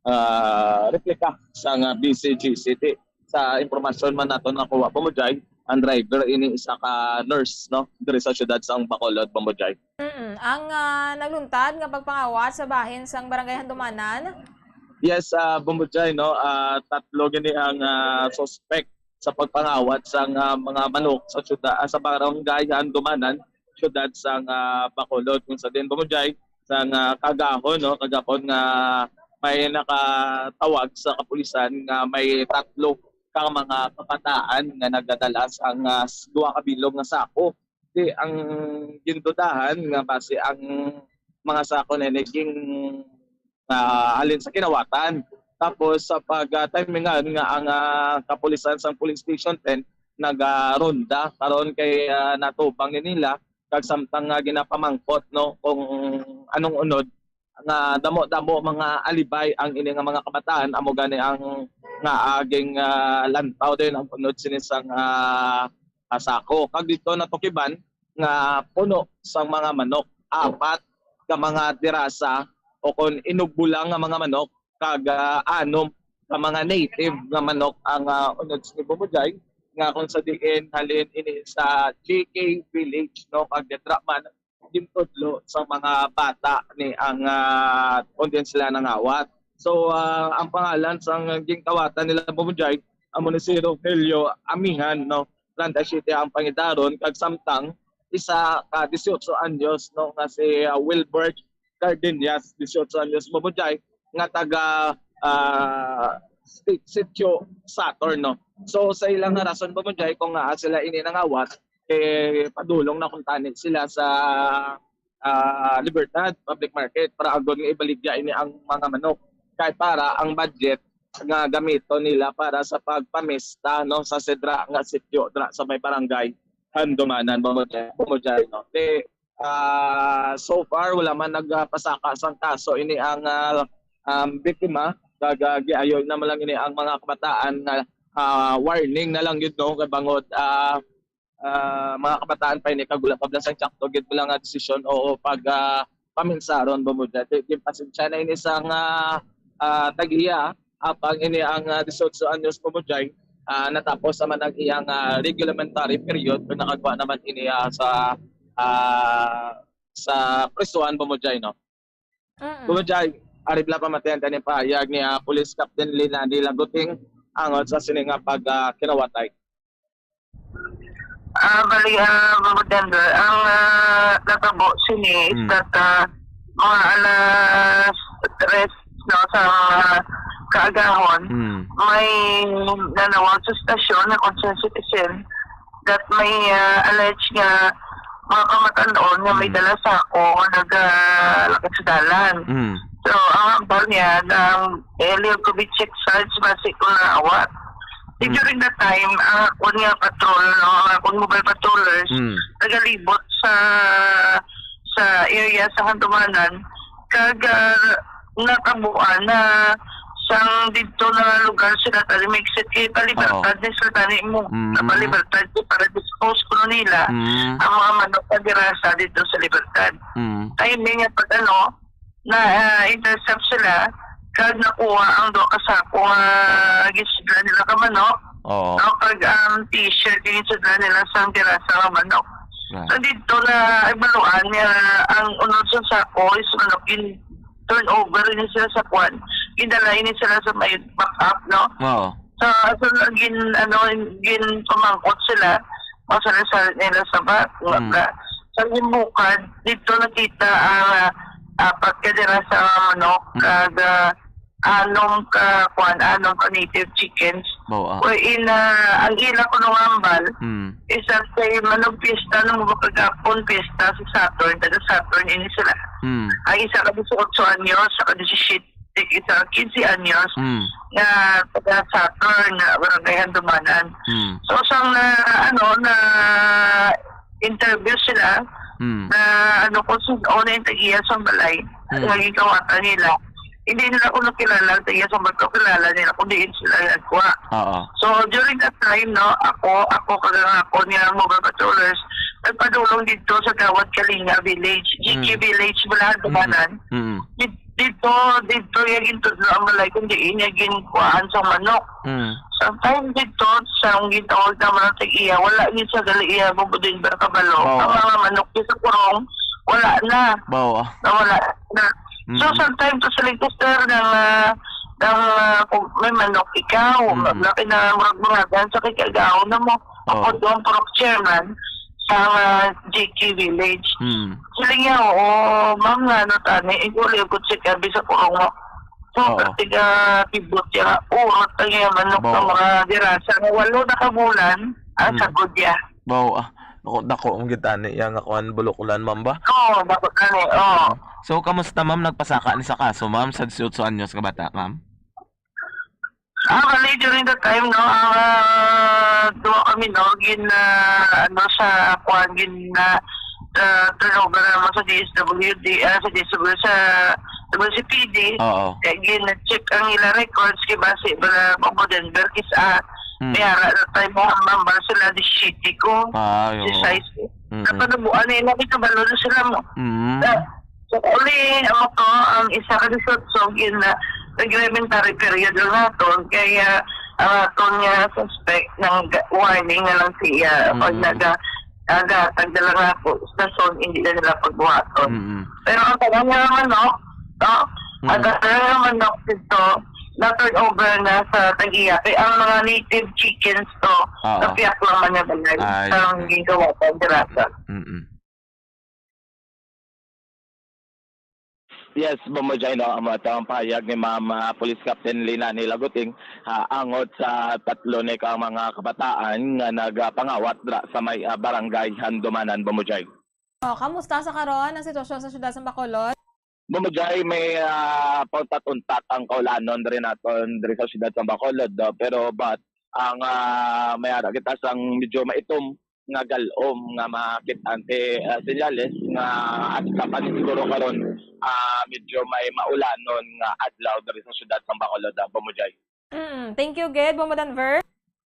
ah, replika sa nga B C G City. Sa impormasyon man nato nakuha, Bombo Jai, ang driver ini isa ka nurse no diri sa siyudad sang Bacolod, Bombo Jai. Mm-mm. Ang ah, nagluntad nga pagpangawat sa bahin sang Barangay Handumanan. Yes, ah, Bombo Jai, no, ah, tatlo gini ang ah, suspect sa pagpangawat sa nga mga manok sa syudad, ah, sa barangay Handumanan, syudad sa nga Bacolod, kung sa din, Bombo Jai, sa nga kagahon, no, kagahon nga may nakatawag sa kapulisan nga may tatlo ka mga kabataan nga nagdadala sa nga s- duha ka bilog nga sako. Di ang gindudahan nga basi ang mga sako na naging ah, halin sa kinawatan. Tapos sa pag ah, timingan nga ang ah, kapulisan sa Police Station ten nagaronda karon kay ah, natubang ni nila kag samtang nga ginapamangkot no kung anong unod nga damo-damo mga alibay ang ini nga mga kabataan amo gani ang nga aging ah, lantaw din ang unod sini sang ah, ah, sako kag dito natukiban nga puno sang mga manok, apat ka mga dirasa o kon inugbo lang nga mga manok kag ah, anom ka mga native nga manok ang ah, unod sa Bumujay nga kung sa diin halin ini sa G K Village no kag didra man gintudlo sa mga bata ni ang, ah, kung diin sila nangawat. So, ah, ang pangalan sang gingkawatan nila, Bumujay, amo ni si Rogelio Amihan, no? Treinta y siete ang pangidaron, kag samtang isa ka dieciocho anyos, no, nga si, ah, Wilbert Cardenas, dieciocho anyos, Bumujay, nga taga, ah, Sti-, Sitio Saturn, no? So, sa ilang rason, Bumujay, kung nga sila ini nangawat, eh, padulong na kuntani sila sa, ah, Libertad Public Market para agod nga ibaligya ini ang mga manok. Kay para ang budget nga gamiton nila para sa pagpamista, no, sa sidra nga sitio dira sa may barangay Handumanan, Bumujay, Bumujay, no. Di, ah, so far, wala man nagpasaka sang kaso ini ang, ah, um, biktima. Kag, ah, giayo na man lang ini ang mga kabataan nga, ah, warning na lang yun, no, kay bangod, ah, ah, mga kabataan pa ini, kag wala pa bala sang eksakto gid bala nga desisyon o pag, ah, paminsaron, Bumujay. Di, di, pasensya na ini sang, ah, ah, tag-iya, apang ini ang, ah, dieciocho anyos, Bumujay, ah, natapos naman ang iyang, ah, regulamentary period, pero nakagwa naman ini, ah, sa, ah, sa prisuhan, Bumujay, no? Mm. Bumujay, ari bala pamatian tani pahayag ni, ah, Police Captain Linani Laguting angot sa sini nga pag, ah, kinawatay. Ah, bali, ah, Bumujay, ang, ah, natabo sini is Mm. that, ah, mga alas tres, no, sa kaagahon, Mm. may nanawag sa stasyon na concerned citizen that may, ah, alleged nga mga kamatan-on nga may Mm. dala sako nga nagalakad sa dalan. Mm. So, ang hambal niya, na ang area could be check charge basi kung naawat. Di Mm. during that time, ang akon nga patrol, no, ang akon mobile patrollers, Mm. nagalibot sa, sa area sa Handumanan, kag, ah, natabuan na sang didto na lugar sila tani, may exit kay palibertad Oo. ni sila tani mo. Mm. Napalibertad kay para dispose kuno nila Mm. ang mga manok nga girasa didto sa Libertad. Mm. Timing nga pag ano, na, ah, intercept sila, kag nakuha ang duha ka sako nga gisudlan nila ka manok. Oo. No, kag ang t-shirt, gisudlan nila sang girasa nga manok. Right. So, didto na ibaluan nga ang unod sa sako is manok, gin-turn over ini sila sa kwan. Gindala ini sila sa may back-up, no? Oo. So, so, gin-, ano, ginpamangkot sila, masali-sali nila sa bag, Mm. nga, sa ginbukad, didto nakita ang, ah, apat ka dira sa manok, Mm. kag, ah, anom ka, kwan, anom ka native chickens. Oo, ah. Wherein, ah, ang ila kuno nga hambal, Mm. is that kay manugpista nung kagapon, pista sa Saturn, taga Saturn ini sila. Mm. Ang isa ka dieciocho anyos, saka disisiyete, isa ka quince anyos, Mm. nga taga Saturn, nga barangay Handumanan. Mm. So, sang na, ano, na interview sila, Mm. na, ano, kung sino na yung tag-iya sa balay, Mm. nga gikawatan nila. Hindi nila kuno kilala ang tag-iya sa balay, kilala nila kung diin sila nagkuha. Oo. So, during that time, no, ako, ako, kag ang akon nga mobile patrollers, nagpadulong dito sa Gawad Kalinga Village, G K Mm. Village, Bulahan, Mm. Tubanan. Mm. Di-, dito, dito yung gintudlo ang balay kung diin yung ginkuhaan sa manok. Mm. Sometimes dito, sa ang gintawag naman ng tag-iya, wala ni sa gali iya, bubudin ba kabalo. Oo. Ang mga manok di sa kurong, wala na. Bawa. Nawala na. So, Mm. sometimes, sa ligtas, sir, ng, ah, ng, ah, kung may manok ikaw, Mm. laki na murag-muragan sa kikagaw na mo. Oo. Ako doon, purok chairman sa, ah, G K Village. Mm. Sila niya, "Oo, ma'am, nga ano, tani, iguligot si Kabi sa kurong mo." So, Oo. tiga pibot siya nga, urot ang iya manok Bawa. sa mga dirasa nga walo na kabulan, ang Mm. sagod niya. Bawa, ah. Dako, dako ang gitani iya nga kuan, bulukulan, ma'am, ba? Oo, dako tani, oo. Mm. So, kamusta, ma'am? Nagpasaka ni sa kaso, ma'am, sa dieciocho anyos nga bata, ma'am? Ah, bali, during that time, no, ang, ah, duha kami, no, gin, ah, ano, sa kuan, gin, ah, ah, turnover naman sa D S W D, ah, sa D S W, sa W C P D. Oo. Kaya gin-check ang ila records, kay basi bala, Bambo Denver, kis, ah, Mm. may ara na tayo mo, ang number sila, di city ko, Ah, di oo. size ko. Mm. Napanubuan na yun, nakita ba, lolo, sila mo? Mm. Ah, so, uli, ang ako, ang isa ka resort, so, gin, ah, nag-elementary period lang naton, kaya, ang aton nga suspect, nang ga-, warning na lang siya, pag Mm. naga, Aga, tagdala nga po, stasyon, hindi na nila pagbuhaton. Mm-mm. Pero ang tanan nga manok, no? Mm. Ang tanan nga manok dito, na-turn over na sa tag-iya. Kaya ang mga native chickens to, Oo. Napiyak lang man nga balay. Ay. Sa ang gingawa pa, dirasa. Mm-mm. Yes, Bombo Jai, no, amo ato ang pahayag ni Ma'am, ah, Police Captain Lina Nilaguting, ah, angot sa tatlo ni ka mga kabataan nga nagapangawat dra sa may, ah, barangay Handumanan, Bombo Jai. Oh, kamusta sa karon ang sitwasyon sa siyudad sa Bacolod? Bombo Jai, may, ah, pauntat-untat ang kaulanon diri naton diri sa siyudad sa Bacolod, no? Pero but ang, ah, may ara kita sang medyo maitom nga galom nga makit-an ti, ah, senyales nga hasta pa ni siguro karon, ah, medyo may maulanon nga adlaw diri sa siyudad sang Bacolod, ah, Bombo Jai. Mm, thank you, gid, Bombo Denver.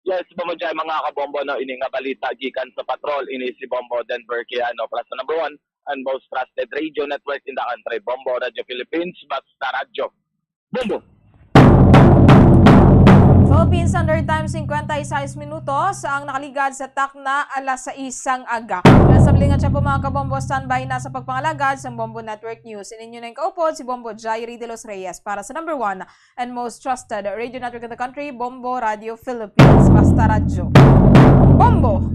Yes, Bombo Jai, mga kabombo, no, ini nga balita gikan sa Patrol, ini si Bombo Denver Quijano, plus the number one and most trusted radio network in the country, Bombo Radio Philippines, basta radyo. Bombo! Philippine Standard Time, singkwenta y seis minutos ang nakaligad sa takna alas sais sang aga. Sa bali nga tiyempo, mga kabombo, standby na sa pagpangalagad sa Bombo Network News. Ininyo na kaupod si Bombo Jairi de los Reyes para sa number one and most trusted radio network in the country, Bombo Radio Philippines. Basta radyo. Bombo!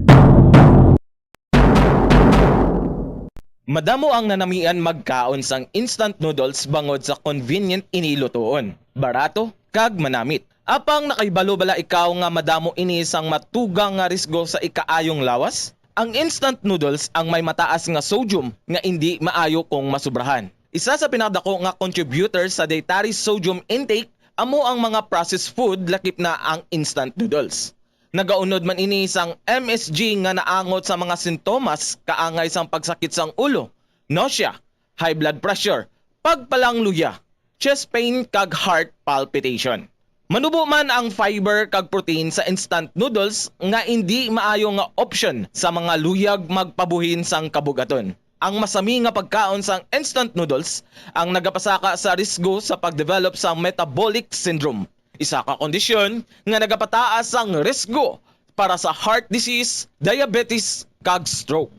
Madamo ang nanamian magkaon sang instant noodles bangod sa convenient ini lutoon, barato, kag manamit. Apang nakahibalo bala ikaw nga madamo ini sang matugang nga risgo sa ikaayong lawas? Ang instant noodles ang may mataas nga sodium nga indi maayo kung masubrahan. Isa sa pinakadako nga contributor sa dietary sodium intake amo ang mga processed food, lakip na ang instant noodles. Nagaunod man ini sang M S G nga naangot sa mga sintomas kaangay sang pagsakit sang ulo, nausea, high blood pressure, pagpalangluya, chest pain, kag heart palpitation. Manubo man ang fiber kag protein sa instant noodles nga indi maayo nga option sa mga luyag magpabuhin sang kabugaton. Ang masami nga pagkaon sang instant noodles ang nagapasaka sa risgo sa pag-develop sa metabolic syndrome, isa ka kondisyon nga nagapataas sang risgo para sa heart disease, diabetes, kag stroke.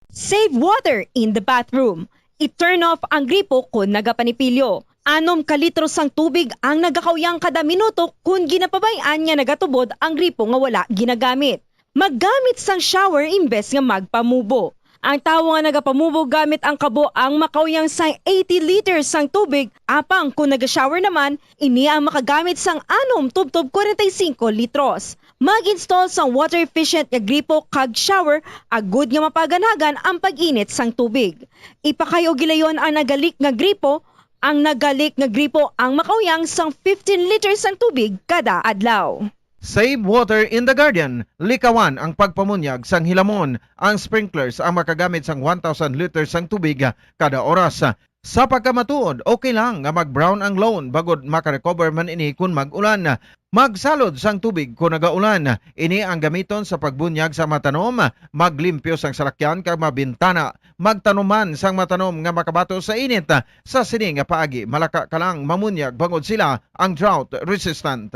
Save water in the bathroom. I-turn off ang gripo kon nagapanipilyo. Anom ka litro sang tubig ang nagakauyang kada minuto kon ginapabay-an nga nagatubod ang gripo nga wala ginagamit. Maggamit sang shower imbes nga magpamubo. Ang tawo nga nagapamubo gamit ang kabo ang makauyang sang eighty liters sang tubig, apang kon naga-shower naman, ini ang makagamit sang anom tubtob kwarenta y singko litros. Mag-install sang water efficient nga gripo kag shower agud nga mapaganagan ang pag-init sang tubig. Ipakay-o gilayon ang nagalik nga gripo. Ang nagalik nga gripo ang makauyang sang fifteen liters sang tubig kada adlaw. Save water in the garden. Likawan ang pagpamunyag sang hilamon. Ang sprinklers ang makagamit sang one thousand liters sang tubig kada oras. Sa pagkamatuod, okay lang nga mag-brown ang lawn bangod makarecover man ini kon mag-ulan. Magsalod sang tubig kon nagaulan. Ini ang gamiton sa pagbunyag sa mga tanom, maglimpyo sang salakyan kag mga bintana. Magtanom man sang mga tanom nga makabato sa init. Sa sini nga paagi, malaka ka lang mamunyag bangod sila ang drought resistant.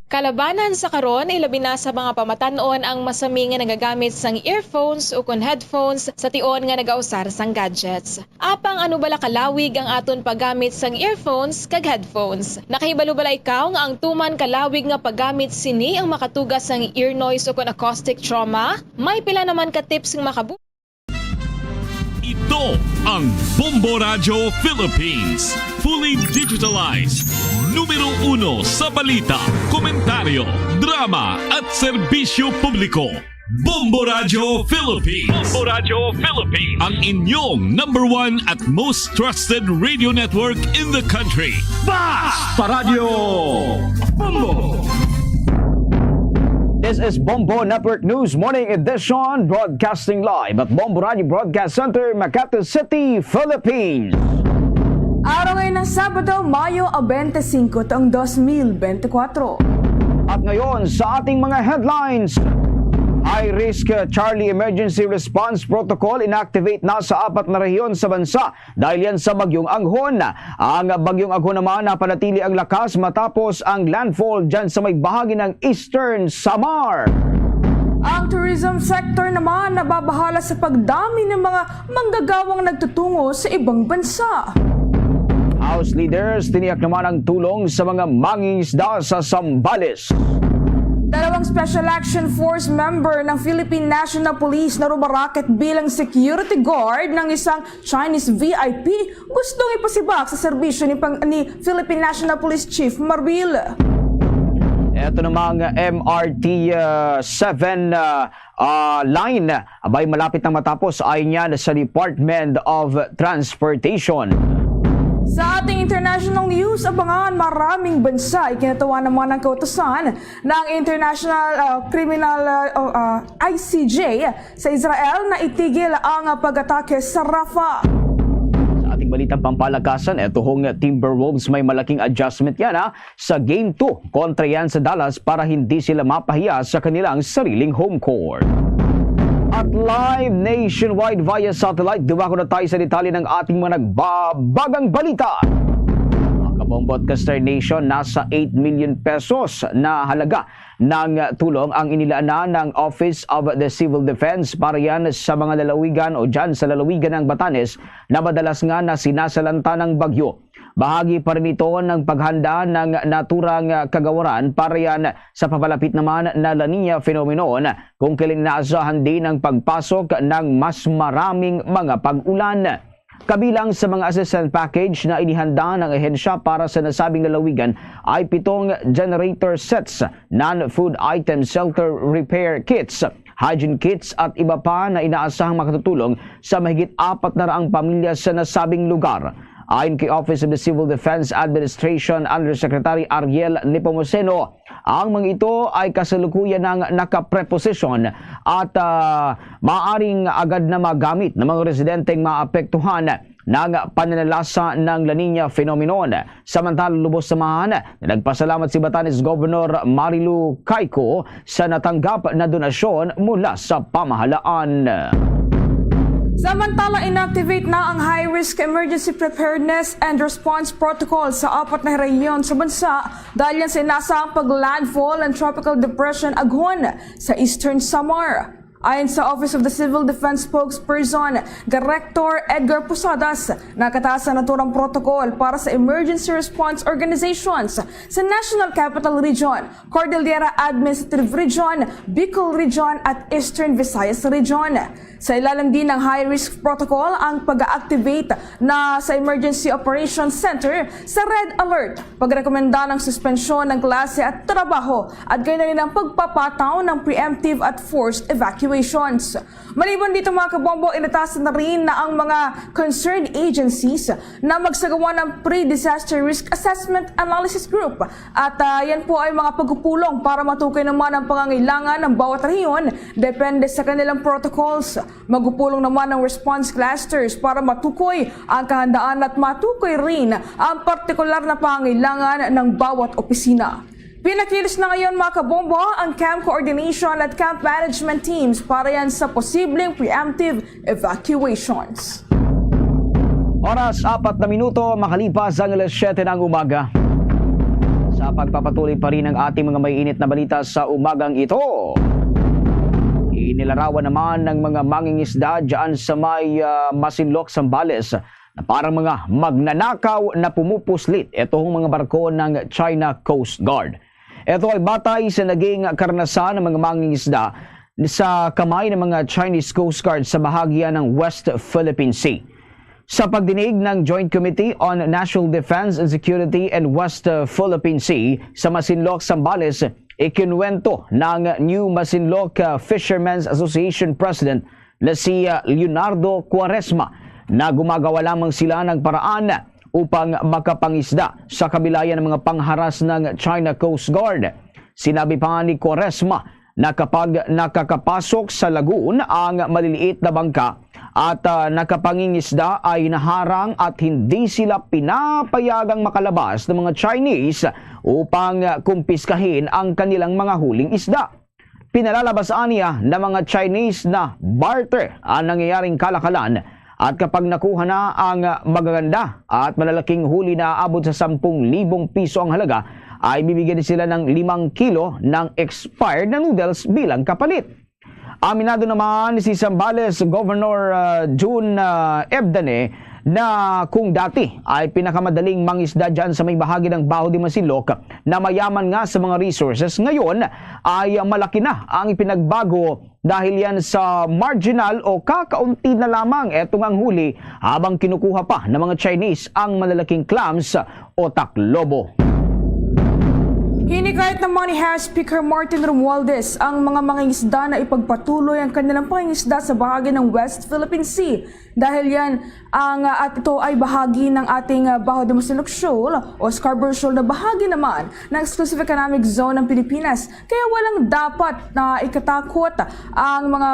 Kalabanan sa karon, ilabi na sa mga pamatan-on ang masami nga nagagamit sang earphones ukon headphones sa tion nga nagausar sang gadgets. Apang ano bala kalawig ang aton paggamit sang earphones kag headphones? Nakahibalo bala ikaw nga ang tuman kalawig nga paggamit sini ang makatuga sang ear noise ukon acoustic trauma? May pila naman ka tips nga makabu- Ito ang Bombo Radyo Philippines, fully digitalized. Numero uno sa balita, komentaryo, drama, at serbisyo publiko. Bombo Radyo Philippines. Bombo Radyo Philippines. Ang inyong number one at most trusted radio network in the country. Basta Radyo Bombo! This is Bombo Network News Morning Edition, broadcasting live at Bombo Radio Broadcast Center, Makati City, Philippines. Araw ngayon ng Sabado, Mayo twenty-five, taong twenty twenty-four. At ngayon sa ating mga headlines. High risk, uh, Charlie Emergency Response Protocol inactivate na sa apat na rehiyon sa bansa dahil yan sa Bagyong Aghon. Ang Bagyong Aghon naman napanatili ang lakas matapos ang landfall dyan sa may bahagi ng Eastern Samar. Ang tourism sector naman nababahala sa pagdami ng mga manggagawang nagtutungo sa ibang bansa. House leaders tiniyak naman ang tulong sa mga mangingisda sa Zambales. Dalawang Special Action Force member ng Philippine National Police na rumaraket bilang security guard ng isang Chinese V I P gustong ipasibak sa serbisyo ni, pang, ni Philippine National Police Chief Marbil. Ito namang M R T seven, ah, ah, line, abay, malapit nang matapos, ayon yan sa Department of Transportation. Sa ating international news, abangan, maraming bansa ikinatuwa naman ng kautusan ng International, ah, Criminal, ah, o, ah, I C J sa Israel na itigil ang pag-atake sa Rafah. Sa ating balitang pampalakasan, eto hong Timberwolves may malaking adjustment yan, ha, sa Game two kontra yan sa Dallas para hindi sila mapahiya sa kanilang sariling home court. At live nationwide via satellite, dumako na tayo sa detalye ng ating mga nagbabagang balita. Mga Kabombo at Kaster Nation, nasa eight million pesos na halaga ng tulong ang inilaanan ng Office of the Civil Defense para yan sa mga lalawigan o dyan sa lalawigan ng Batanes na madalas nga na sinasalanta ng bagyo. Bahagi pa rin ito ng paghanda ng naturang kagawaran para yan sa papalapit naman na La Niña phenomenon, kung kailan inaasahan din ang pagpasok ng mas maraming mga pag-ulan. Kabilang sa mga assistance package na inihanda ng ahensya para sa nasabing lalawigan ay pitong generator sets, non-food item shelter repair kits, hygiene kits at iba pa na inaasahang makatutulong sa mahigit apat na raang pamilya sa nasabing lugar. Ayon kay Office of the Civil Defense Administration Undersecretary Ariel Nepomuceno, ang mga ito ay kasalukuyan nang nakapreposisyon at, ah, maaring agad na magamit ng mga residenteng maapektuhan ng pananalasa ng La Niña phenomenon. Samantala, lubos naman na nagpasalamat si Batanes Governor Marilu Cayco sa natanggap na donasyon mula sa pamahalaan. Samantala, inactivate na ang High Risk Emergency Preparedness and Response Protocol sa apat na rehiyon sa bansa dahil yan sa inasang pag-landfall ng Tropical Depression Aghon sa Eastern Samar. Ayon sa Office of the Civil Defense Spokesperson, Director Edgar Posadas, nakataas ang naturang protocol para sa emergency response organizations sa National Capital Region, Cordillera Administrative Region, Bicol Region, at Eastern Visayas Region. Sa ilalim din ng high-risk protocol ang pag-activate na sa Emergency Operations Center sa Red Alert, pagrekomenda ng suspensyon ng klase at trabaho, at kayo na rin ang pagpapataw ng preemptive at forced evacuations. Maliban dito, mga kabombo, inatasan na rin na ang mga concerned agencies na magsagawa ng pre-disaster risk assessment analysis group. At, ah, yan po ay mga pagpupulong para matukoy naman ang pangangailangan ng bawat rehiyon depende sa kanilang protocols. Magpupulong naman ang response clusters para matukoy ang kahandaan at matukoy rin ang partikular na pangangailangan ng bawat opisina. Pinakilos na ngayon, mga kabombo, ang camp coordination at camp management teams para yan sa posibleng preemptive evacuations. Oras, apat na minuto makalipas ang alas siyete ng umaga. Sa pagpapatuloy pa rin ang ating mga maiinit na balita sa umagang ito, inilarawan naman ng mga mangingisda dyan sa may, ah, Masinloc, Zambales, na parang mga magnanakaw na pumupuslit itong mga barko ng China Coast Guard. Ito ay batay sa naging karanasan ng mga mangingisda sa kamay ng mga Chinese Coast Guard sa bahagya ng West Philippine Sea. Sa pagdinig ng Joint Committee on National Defense and Security and West, uh, Philippine Sea sa Masinloc, Zambales, ikinuwento ng New Masinloc, uh, Fishermen's Association President na si, uh, Leonardo Cuaresma na gumagawa lamang sila ng paraan upang makapangisda sa kabila ng mga pangharas ng China Coast Guard. Sinabi pa ni Cuaresma na kapag nakakapasok sa lagoon ang maliliit na bangka at, ah, nakapangingisda ay naharang at hindi sila pinapayagang makalabas ng mga Chinese upang, ah, kumpiskahin ang kanilang mga huling isda. Pinalalabas aniya na mga Chinese na barter ang nangyayaring kalakalan, at kapag nakuha na ang magaganda at malalaking huli na aabot sa sampung libong piso ang halaga, ay bibigyan sila ng limang kilo ng expired na noodles bilang kapalit. Aminado naman si Zambales Governor, ah, Jun, ah, Evdane na kung dati ay pinakamadaling mangisda dyan sa may bahagi ng Baho de Masinloc na mayaman nga sa mga resources, ngayon ay malaki na ang ipinagbago dahil yan sa marginal o kakaunti na lamang etong ang huli, habang kinukuha pa ng mga Chinese ang malalaking clams o taklobo. Hinikayat naman ni House Speaker Martin Romualdez ang mga mangingisda na ipagpatuloy ang kanilang pangingisda sa bahagi ng West Philippine Sea. Dahil yan, ang, ah, at ito ay bahagi ng ating, ah, Baho de Masinloc Shoal o Scarborough Shoal na bahagi naman ng Exclusive Economic Zone ng Pilipinas. Kaya walang dapat na ikatakot ang mga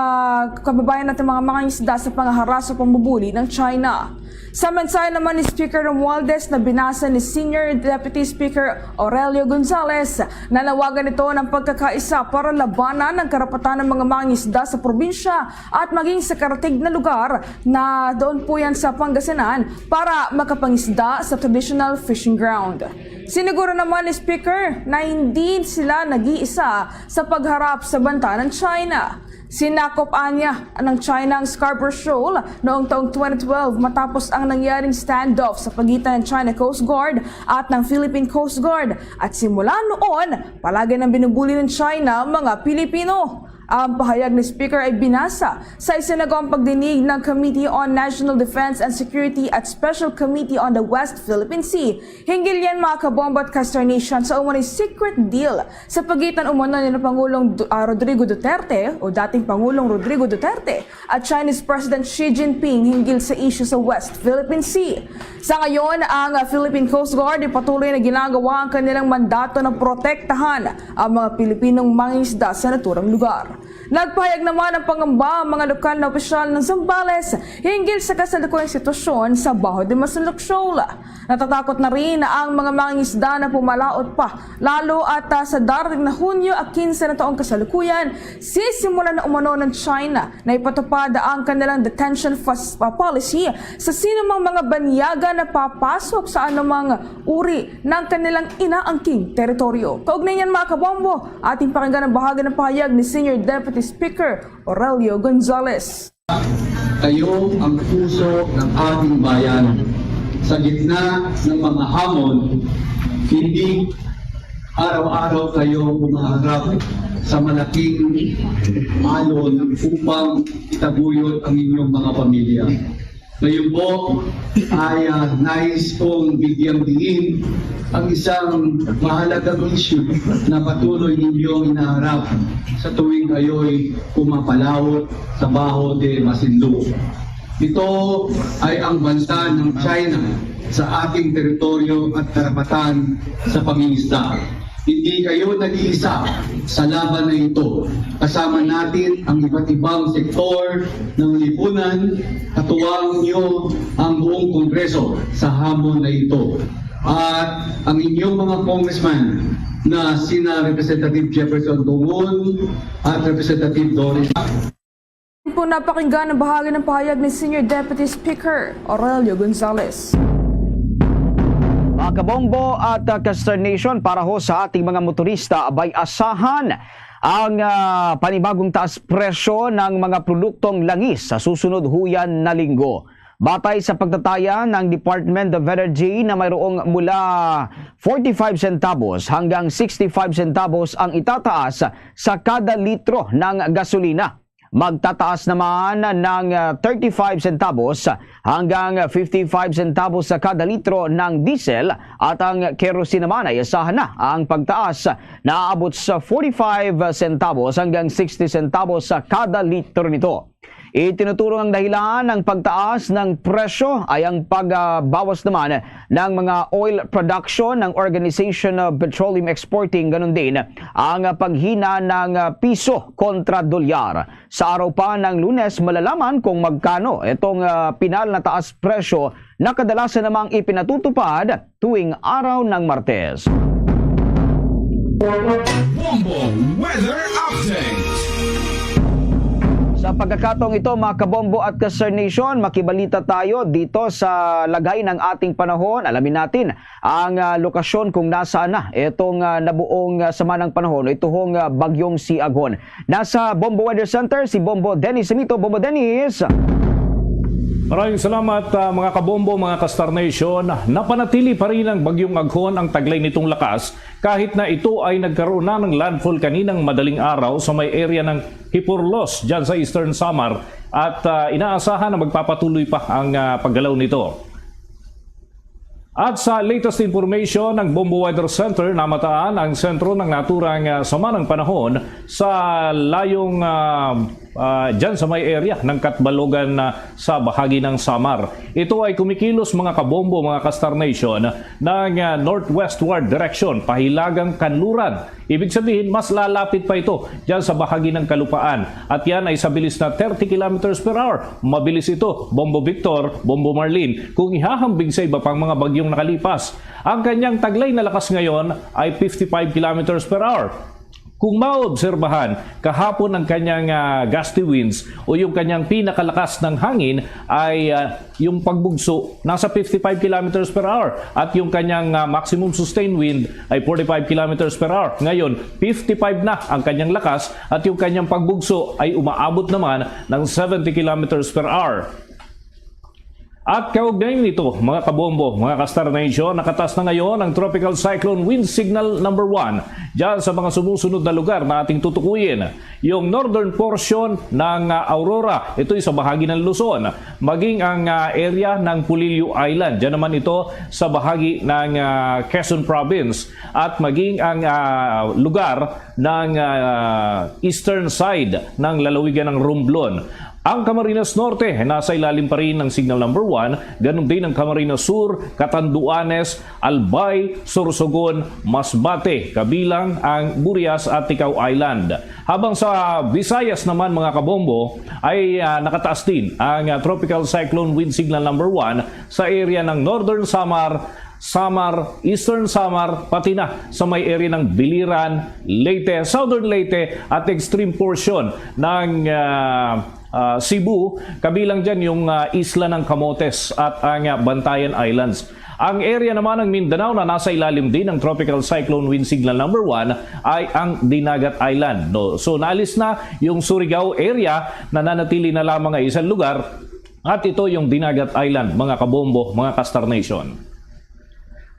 kababayan natin, mga mangingisda, sa pangharas o pambubuli ng China. Sa mensahe naman ni Speaker Romualdez na binasa ni Senior Deputy Speaker Aurelio Gonzales, nanawagan ito ng pagkakaisa para labanan ang karapatan ng mga mangingisda sa probinsya at maging sa karatig na lugar na doon po yan sa Pangasinan para makapangisda sa traditional fishing ground. Siniguro naman ni Speaker na hindi sila nag-iisa sa pagharap sa banta ng China. Sinakop anya ng China ang Scarborough Shoal noong taong twenty twelve, matapos ang nangyaring standoff sa pagitan ng China Coast Guard at ng Philippine Coast Guard, at simula noon, palagi nang binubuli ng China ang mga Pilipino. Ang pahayag ni Speaker ay binasa sa isinagawang pagdinig ng Committee on National Defense and Security at Special Committee on the West Philippine Sea. Hinggil yan, mga kabombo at Ka-Star Nation, sa umano'y secret deal sa pagitan umano ni Pangulong Du-, ah, Rodrigo Duterte o dating Pangulong Rodrigo Duterte at Chinese President Xi Jinping hinggil sa isyu sa West Philippine Sea. Sa ngayon, ang, ah, Philippine Coast Guard ay patuloy na ginagawa ang kanilang mandato na protektahan ang mga Pilipinong mangingisda sa naturang lugar. Nagpahayag naman ang pangamba ang mga lokal na opisyal ng Zambales hinggil sa kasalukuyang sitwasyon sa Baho de Masinloc Shoal. Natatakot na rin ang mga mangingisda na pumalaot pa lalo at, ah, sa darating na Hunyo a quince na taong kasalukuyan, sisimulan na umano ng China na ipatupad ang kanilang detention fas-, ah, policy sa sinumang mga banyaga na papasok sa anumang uri ng kanilang inaangking teritoryo. Kaugnay niyan, mga kabombo, ating pakinggan ang bahagi ng pahayag ni Senior Deputy Speaker Aurelio Gonzales. Kayo ang puso ng ating bayan. Sa gitna ng mga hamon, hindi araw-araw kayo humaharap sa malaking alon upang itaguyod ang inyong mga pamilya. Ngayon po ay, ah, nais kong bigyang diin ang isang mahalagang issue na patuloy ninyong inaharap sa tuwing kayo'y pumapalaot sa Baho de Masinloc. Ito ay ang banta ng China sa ating teritoryo at karapatan sa pangingisda. Hindi kayo nag-iisa sa laban na ito. Kasama natin ang iba't ibang sektor ng lipunan, katuwang niyo ang buong Kongreso sa hamon na ito. At ang inyong mga congressman na sina Representative Jefferson Tongon at Representative Doris. Po napakinggan ang bahagi ng pahayag ni Senior Deputy Speaker Aurelio Gonzales. Mga kabombo at, uh, Ka-Star Nation, para ho sa ating mga motorista, abay, asahan ang, uh, panibagong taas presyo ng mga produktong langis sa susunod huyan na linggo. Batay sa pagtataya ng Department of Energy na mayroong mula forty-five centavos hanggang sixty-five centavos ang itataas sa kada litro ng gasolina. Magtataas naman ng, ah, thirty-five centavos hanggang fifty-five centavos sa kada litro ng diesel, at ang kerosene naman ay asahan na ang pagtaas na aabot sa forty-five centavos hanggang sixty centavos sa kada litro nito. Itinuturo ng dahilan ng pagtaas ng presyo ay ang pagbawas naman ng mga oil production ng Organization of Petroleum Exporting, ganun din ang paghina ng piso kontra dolyar. Sa araw pa ng Lunes, malalaman kung magkano itong, ah, pinal na taas presyo na kadalasan namang ipinatutupad tuwing araw ng Martes. Bombo Weather Update. Sa pagkakataong ito, mga kabombo at ka-Star Nation, makibalita tayo dito sa lagay ng ating panahon. Alamin natin ang, ah, lokasyon kung nasaan na itong, ah, nabuong, ah, sama ng panahon, ito hong, ah, bagyong si Aghon. Nasa Bombo Weather Center si Bombo Dennis Simito. Bombo Dennis. Maraming salamat, ah, mga kabombo, mga ka-Star Nation. Napanatili pa rin ang bagyong Aghon ang taglay nitong lakas kahit na ito ay nagkaroon na ng landfall kaninang madaling araw sa may area ng Hipurlos, dyan sa Eastern Samar, at, ah, inaasahan na magpapatuloy pa ang, ah, paggalaw nito. At sa latest information ng Bombo Weather Center, namataan ang sentro ng naturang, ah, sama ng panahon sa layong, ah, ah, dyan sa may area ng Catbalogan, ah, sa bahagi ng Samar. Ito ay kumikilos, mga kabombo, mga ka-Star Nation, ng, ah, northwestward direction, pahilagang kanluran. Ibig sabihin, mas lalapit pa ito dyan sa bahagi ng kalupaan. At yan ay sa bilis na thirty kilometers per hour. Mabilis ito, Bombo Victor, Bombo Marlene, kung ihahambing sa iba pang mga bagyong nakalipas. Ang kanyang taglay na lakas ngayon ay fifty-five kilometers per hour. Kung maobserbahan, kahapon ang kanyang, ah, gusty winds o yung kanyang pinakalakas ng hangin ay, ah, yung pagbugso nasa fifty-five kilometers per hour at yung kanyang, ah, maximum sustained wind ay forty-five kilometers per hour. Ngayon, fifty-five na ang kanyang lakas at yung kanyang pagbugso ay umaabot naman ng seventy kilometers per hour. At kaugnay nito, mga kabombo, mga ka-Star Nation, nakatas na ngayon ang Tropical Cyclone Wind Signal number one dyan sa mga sumusunod na lugar na ating tutukuyin. Yung northern portion ng, ah, Aurora, ito sa bahagi ng Luzon, maging ang, ah, area ng Polillo Island. Diyan naman ito sa bahagi ng, ah, Quezon Province at maging ang, ah, lugar ng, ah, eastern side ng lalawigan ng Romblon. Ang Camarines Norte nasa ilalim pa rin ng Signal number one, ganun din ang Camarines Sur, Catanduanes, Albay, Sorsogon, Masbate, kabilang ang Burias at Ticao Island. Habang sa Visayas naman, mga kabombo, ay, ah, nakataas din ang, ah, Tropical Cyclone Wind Signal number one sa area ng Northern Samar, Samar, Eastern Samar, pati na sa may area ng Biliran, Leyte, Southern Leyte at extreme portion ng, ah, ah, Cebu, kabilang dyan yung, ah, isla ng Camotes at ang, ah, Bantayan Islands. Ang area naman ng Mindanao na nasa ilalim din ng Tropical Cyclone Wind Signal number one ay ang Dinagat Island. No? So naalis na yung Surigao area, nananatili na lamang ay isang lugar at ito yung Dinagat Island, mga kabombo, mga ka-Star Nation.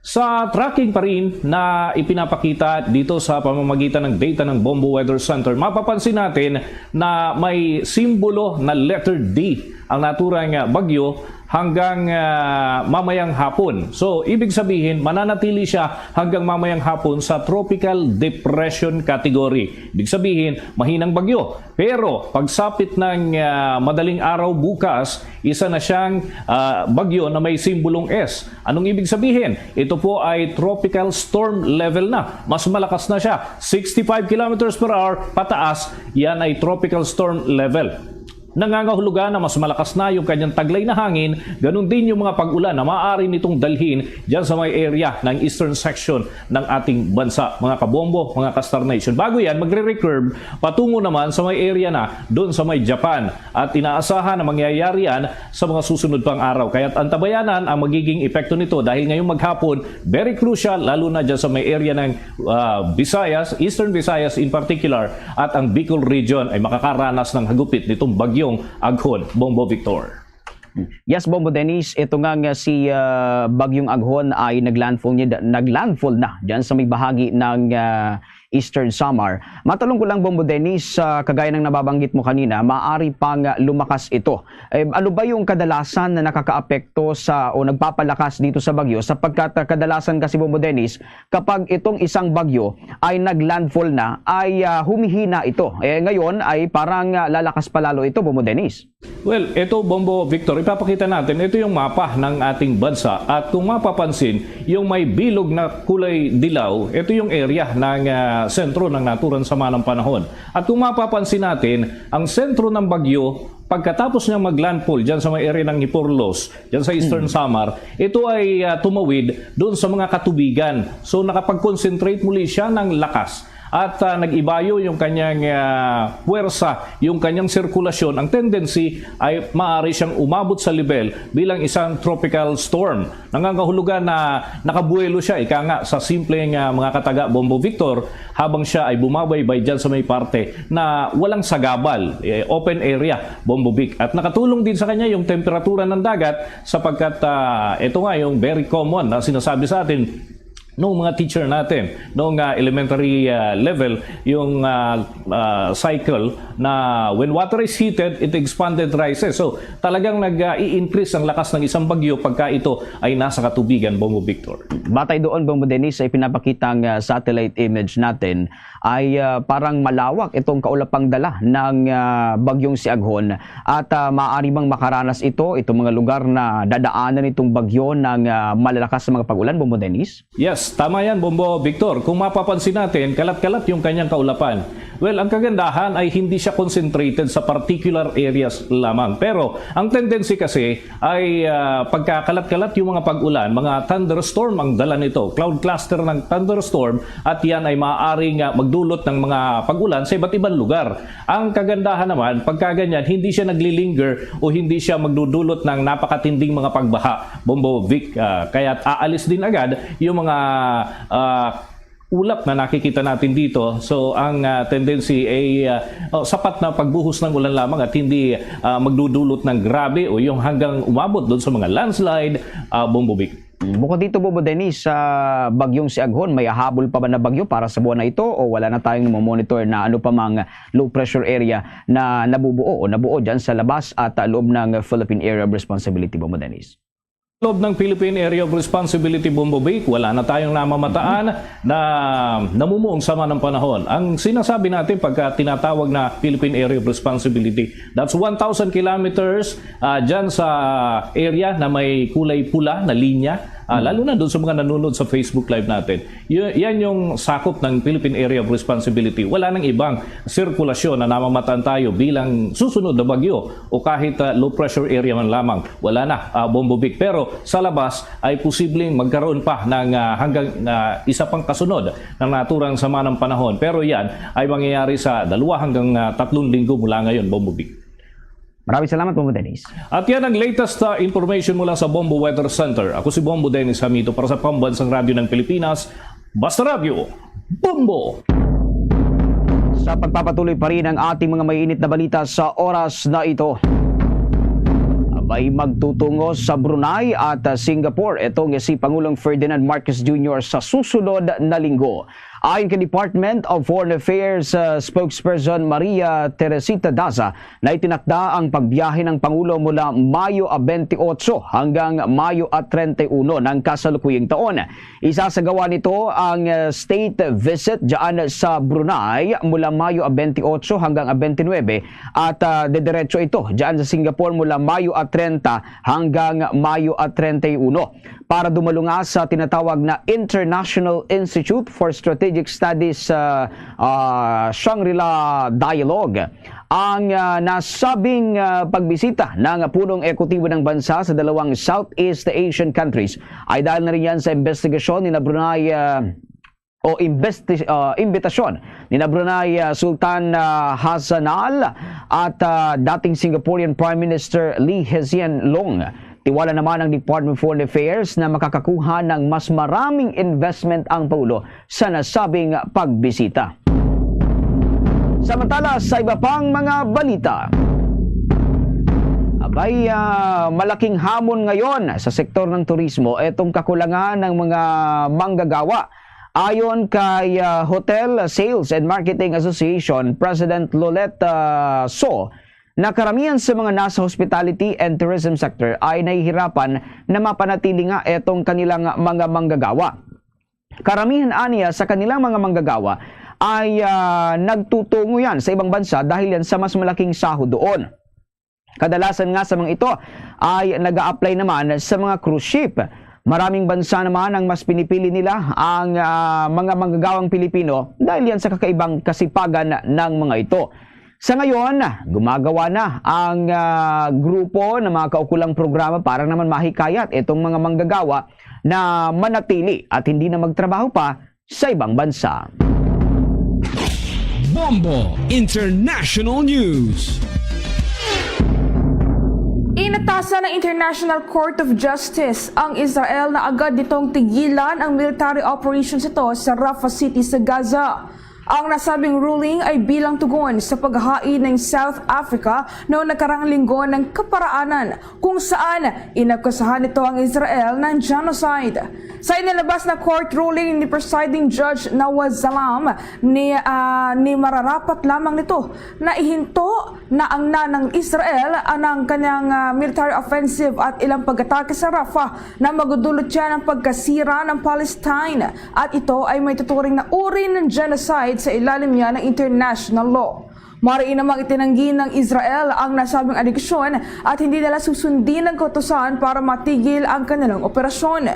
Sa tracking pa rin na ipinapakita dito sa pamamagitan ng data ng Bombo Weather Center, mapapansin natin na may simbolo na letter D ang naturang, ah, bagyo hanggang, ah, mamayang hapon. So, ibig sabihin, mananatili siya hanggang mamayang hapon sa tropical depression category. Ibig sabihin, mahinang bagyo. Pero pagsapit ng, ah, madaling araw bukas, isa na siyang, ah, bagyo na may simbolong S. Anong ibig sabihin? Ito po ay tropical storm level na. Mas malakas na siya. Sixty-five kilometers per hour pataas, yan ay tropical storm level. Nangangahulugan na mas malakas na yung kanyang taglay na hangin, ganun din yung mga pag-ulan na maaari nitong dalhin dyan sa may area ng eastern section ng ating bansa, mga kabombo, mga ka-Star Nation. Bago yan, magre-recurve patungo naman sa may area na doon sa may Japan. At inaasahan na mangyayari yan sa mga susunod pang araw. Kaya't antabayanan ang magiging epekto nito dahil ngayong maghapon, very crucial, lalo na dyan sa may area ng, ah, Visayas, Eastern Visayas in particular, at ang Bicol region ay makakaranas ng hagupit nitong bagyong Aghon. Bombo Victor. Yes, Bombo Dennis, ito nga nga si ah, Bagyong Aghon ay naglandfall niya, naglandfall na diyan sa may bahagi ng ah, Eastern Samar. Matanong ko lang, Bombo Dennis, sa kagaya ng nababanggit mo kanina, maaari pang ah, lumakas ito. Eh, ano ba yung kadalasan na nakakaapekto sa o nagpapalakas dito sa bagyo? Sapagkat ah, kadalasan kasi, Bombo Dennis, kapag itong isang bagyo ay naglandfall na, ay ah, humihina ito. Eh, ngayon ay parang ah, lalakas pa lalo ito, Bombo Dennis. Well, ito, Bombo Victor, ipapakita natin, ito yung mapa ng ating bansa. At kung mapapansin, yung may bilog na kulay dilaw, ito yung area ng ah, sentro ng naturang sama ng panahon. At kung mapapansin natin, ang sentro ng bagyo Pagkatapos niya mag-landfall dyan sa may area ng Giporlos, dyan sa Eastern Samar, ito ay, ah, tumawid doon sa mga katubigan. So, nakapag-concentrate muli siya ng lakas at, ah, nag-ibayo yung kanyang, ah, puwersa, yung kanyang sirkulasyon. Ang tendency ay maaari siyang umabot sa level bilang isang tropical storm. Nangangahulugan na nakabuelo siya, ika nga, sa simpleng, ah, mga kataga, Bombo Victor, habang siya ay bumabaybay dyan sa may parte na walang sagabal, eh, open area, Bombo Vic. At nakatulong din sa kanya yung temperatura ng dagat sapagkat, ah, ito nga yung very common na sinasabi sa atin nung mga teacher natin nung, ah, elementary, ah, level, yung, ah, ah, cycle na when water is heated, it expanded rises. So, talagang nag, ah, i-increase ang lakas ng isang bagyo pagka ito ay nasa katubigan, Bombo Victor. Batay doon, Bombo Dennis, ay pinapakita ang, ah, satellite image natin ay, ah, parang malawak itong kaulapang dala ng, ah, Bagyong Siaghon at, ah, maaari bang makaranas ito, itong mga lugar na dadaanan nitong bagyo ng, ah, malalakas na mga pag-ulan, Bombo Dennis? Yes, tama yan, Bombo Victor. Kung mapapansin natin, kalat-kalat yung kanyang kaulapan. Well, ang kagandahan ay hindi siya concentrated sa particular areas lamang. Pero ang tendency kasi ay, ah, pagkakalat-kalat yung mga pag-ulan, mga thunderstorm ang dala nito. Cloud cluster ng thunderstorm at yan ay maaaring, ah, magdulot ng mga pag-ulan sa iba't ibang lugar. Ang kagandahan naman, pagka ganyan, hindi siya naglilinger o hindi siya magdudulot ng napakatinding mga pagbaha, Bombo Vic. Ah, kaya't aalis din agad yung mga, ah, ulap na nakikita natin dito. So, ang, ah, tendency ay, ah, oh, sapat na pagbuhos ng ulan lamang at hindi, ah, magdudulot ng grabe o yung hanggang umabot doon sa mga landslide, ah, Bombo Vic. Bukod dito, Bombo Dennis, sa Bagyong Siaghon, may hahabol pa ba na bagyo para sa buwan na ito o wala na tayong namomonitor na ano pa mang low pressure area na nabubuo o nabuo dyan sa labas at, ah, loob ng Philippine Area of Responsibility, Bombo Dennis? Loob ng Philippine Area of Responsibility, Bombo Vic, wala na tayong namamataan na namumuong sama ng panahon. Ang sinasabi natin pagka tinatawag na Philippine Area of Responsibility, that's one thousand kilometers, ah, dyan sa area na may kulay pula na linya, ah, lalo na doon sa mga nanonood sa Facebook Live natin. Y-, yan yung sakop ng Philippine Area of Responsibility. Wala nang ibang sirkulasyon na namamataan tayo bilang susunod na bagyo o kahit, ah, low pressure area man lamang. Wala na, ah, Bombo Vic. Pero sa labas ay posibleng magkaroon pa ng, ah, hanggang, ah, isa pang kasunod ng naturang sama ng panahon. Pero yan ay mangyayari sa dalawa hanggang, ah, tatlong linggo mula ngayon, Bombo Vic. Maraming salamat, Bombo Dennis. At yan ang latest, ah, information mula sa Bombo Weather Center. Ako si Bombo Dennis Hamito para sa Pambansang Radyo ng Pilipinas, Basta Radyo, Bombo! Sa pagpapatuloy pa rin ang ating mga mainit na balita sa oras na ito. Abay, magtutungo sa Brunei at, ah, Singapore itong si Pangulong Ferdinand Marcos Junior sa susunod na linggo. Ayon kay Department of Foreign Affairs, ah, spokesperson Maria Teresita Daza, na itinakda ang pagbiyahe ng Pangulo mula Mayo a twenty-eight hanggang Mayo a treinta y uno ng kasalukuyang taon. Isasagawa nito ang, ah, state visit dyan sa Brunei mula Mayo a twenty-eight hanggang a twenty-nine at, ah, didiretso ito dyan sa Singapore mula Mayo a treinta hanggang Mayo a treinta y uno para dumalunga sa tinatawag na International Institute for Strategic Studies, ah, ah, Shangri-La Dialogue. Ang, ah, nasabing, ah, pagbisita ng punong ehekutibo ng bansa sa dalawang Southeast Asian countries ay dahil na rin yan sa investigasyon ni Brunei, ah, o imbesti-, ah, imbitasyon ni Brunei, ah, Sultan, ah, Hassanal at, ah, dating Singaporean Prime Minister Lee Hsien Loong. Tiwala naman ang Department of Foreign Affairs na makakakuha ng mas maraming investment ang Pangulo sa nasabing pagbisita. Samantala, sa iba pang mga balita, abay, ah, malaking hamon ngayon sa sektor ng turismo itong kakulangan ng mga manggagawa. Ayon kay, ah, Hotel Sales and Marketing Association President Lolet, ah, So, na karamihan sa mga nasa hospitality and tourism sector ay nahihirapan na mapanatili nga etong kanilang mga manggagawa. Karamihan aniya sa kanilang mga manggagawa ay, ah, nagtutungo yan sa ibang bansa dahil yan sa mas malaking sahod doon. Kadalasan nga sa mga ito ay nag-a-apply naman sa mga cruise ship. Maraming bansa naman ang mas pinipili nila ang, ah, mga manggagawang Pilipino dahil yan sa kakaibang kasipagan ng mga ito. Sa ngayon, gumagawa na ang, ah, grupo ng mga kaukulang programa para naman mahikayat itong mga manggagawa na manatili at hindi na magtrabaho pa sa ibang bansa. Bombo International News. Inatasan ng International Court of Justice ang Israel na agad nitong tigilan ang military operations nito sa Rafah City sa Gaza. Ang nasabing ruling ay bilang tugon sa paghahain ng South Africa noong nakarang linggo ng kaparaanan, kung saan inakusahan nito ang Israel ng genocide. Sa inilabas na court ruling ni Presiding Judge Nawaz Salam, ni, ah, ni mararapat lamang nito na ihinto na ang nanang Israel anang kanyang, ah, military offensive at ilang pag-atake sa Rafah na magudulot siya ng pagkasira ng Palestine, at ito ay may tuturing na uri ng genocide sa ilalim niya ng international law. Mariin namang itinanggi ng Israel ang nasabing alegasyon at hindi nila susundin ang kautusan para matigil ang kanilang operasyon.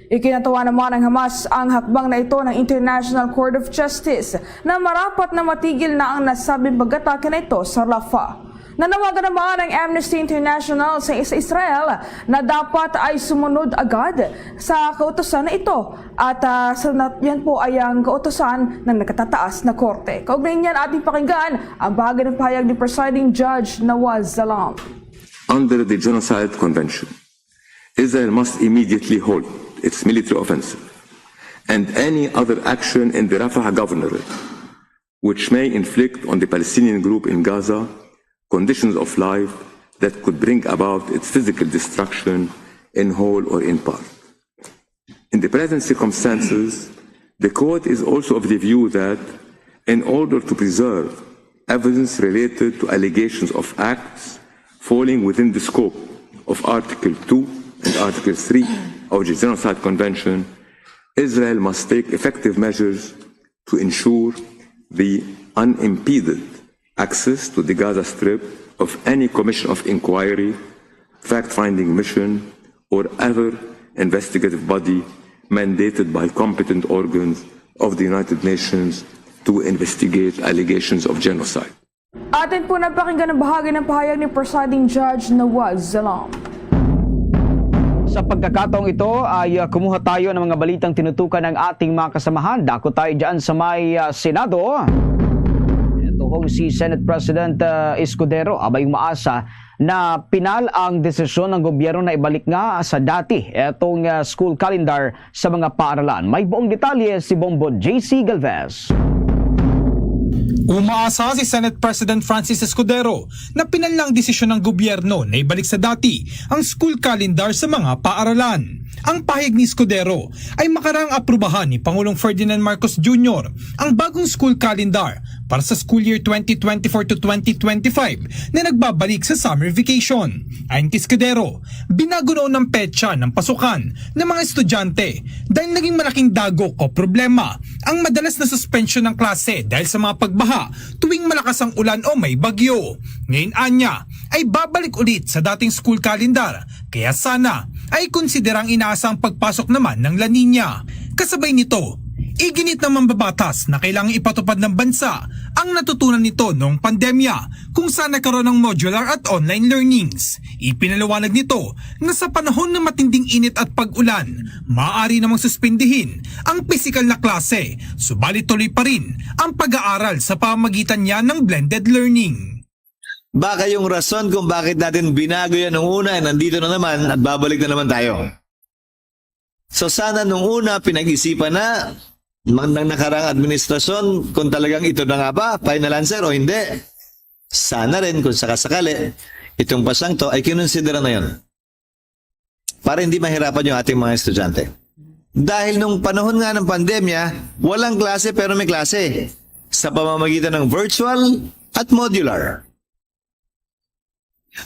Ikinatuwa naman ng Hamas ang hakbang na ito ng International Court of Justice na marapat na matigil na ang nasabing pag-atake na ito sa Rafah. Nanawagan naman ang Amnesty International sa, sa Israel na dapat ay sumunod agad sa kautusan na ito. At, ah, sa nat-, yan po ay ang kautusan ng nakatataas na korte. Kaugnay niyan, ating pakinggan ang bahagi ng pahayag ni Presiding Judge Nawaz Salam. Under the Genocide Convention, Israel must immediately halt its military offensive and any other action in the Rafah Governorate which may inflict on the Palestinian group in Gaza conditions of life that could bring about its physical destruction in whole or in part. In the present circumstances, the court is also of the view that, in order to preserve evidence related to allegations of acts falling within the scope of Article two and Article three of the Genocide Convention, Israel must take effective measures to ensure the unimpeded access to the Gaza Strip of any commission of inquiry, fact-finding mission, or other investigative body mandated by competent organs of the United Nations to investigate allegations of genocide. Atin po napakinggan ang bahagi ng pahayag ni Presiding Judge Nawaz Salam. Sa pagkakataong ito ay, ah, kumuha tayo ng mga balitang tinutukan ng ating mga kasamahan. Dako tayo dyan sa may, ah, Senado. Ito hong si Senate President, ah, Escudero, abay umaasa na pinal ang desisyon ng gobyerno na ibalik nga sa dati itong, ah, school calendar sa mga paaralan. May buong detalye si Bombo J C Galvez. Umaasa si Senate President Francis Escudero na pinal ang desisyon ng gobyerno na ibalik sa dati ang school calendar sa mga paaralan. Ang pahayag ni Escudero ay makaraang aprubahan ni Pangulong Ferdinand Marcos Junior ang bagong school calendar para sa school year twenty twenty-four to twenty twenty-five na nagbabalik sa summer vacation. Ayon kay Escudero, binago noon ang petsa ng pasukan ng mga estudyante dahil naging malaking dagok o problema ang madalas na suspensyon ng klase dahil sa mga pagbaha tuwing malakas ang ulan o may bagyo. Ngayon anya ay babalik ulit sa dating school calendar, kaya sana ay konsidera ang inaasang pagpasok naman ng La Niña. Kasabay nito, iginit ng mambabatas na kailangang ipatupad ng bansa ang natutunan nito noong pandemya kung saan nagkaroon ng modular at online learnings. Ipinaliwanag nito na sa panahon ng matinding init at pag-ulan, maaari namang suspindihin ang pisikal na klase, subalit tuloy pa rin ang pag-aaral sa pamamagitan niya ng blended learning. Baka yung rason kung bakit natin binago yan nung una, eh, nandito na naman at babalik na naman tayo. So sana nung una, pinag-isipan na ng, ng nakarang administrasyon kung talagang ito na nga ba, final answer o hindi. Sana rin kung sakasakali, itong pasang to ay kinonsidera na yon. Para hindi mahirapan yung ating mga estudyante. Dahil nung panahon nga ng pandemya, walang klase pero may klase sa pamamagitan ng virtual at modular.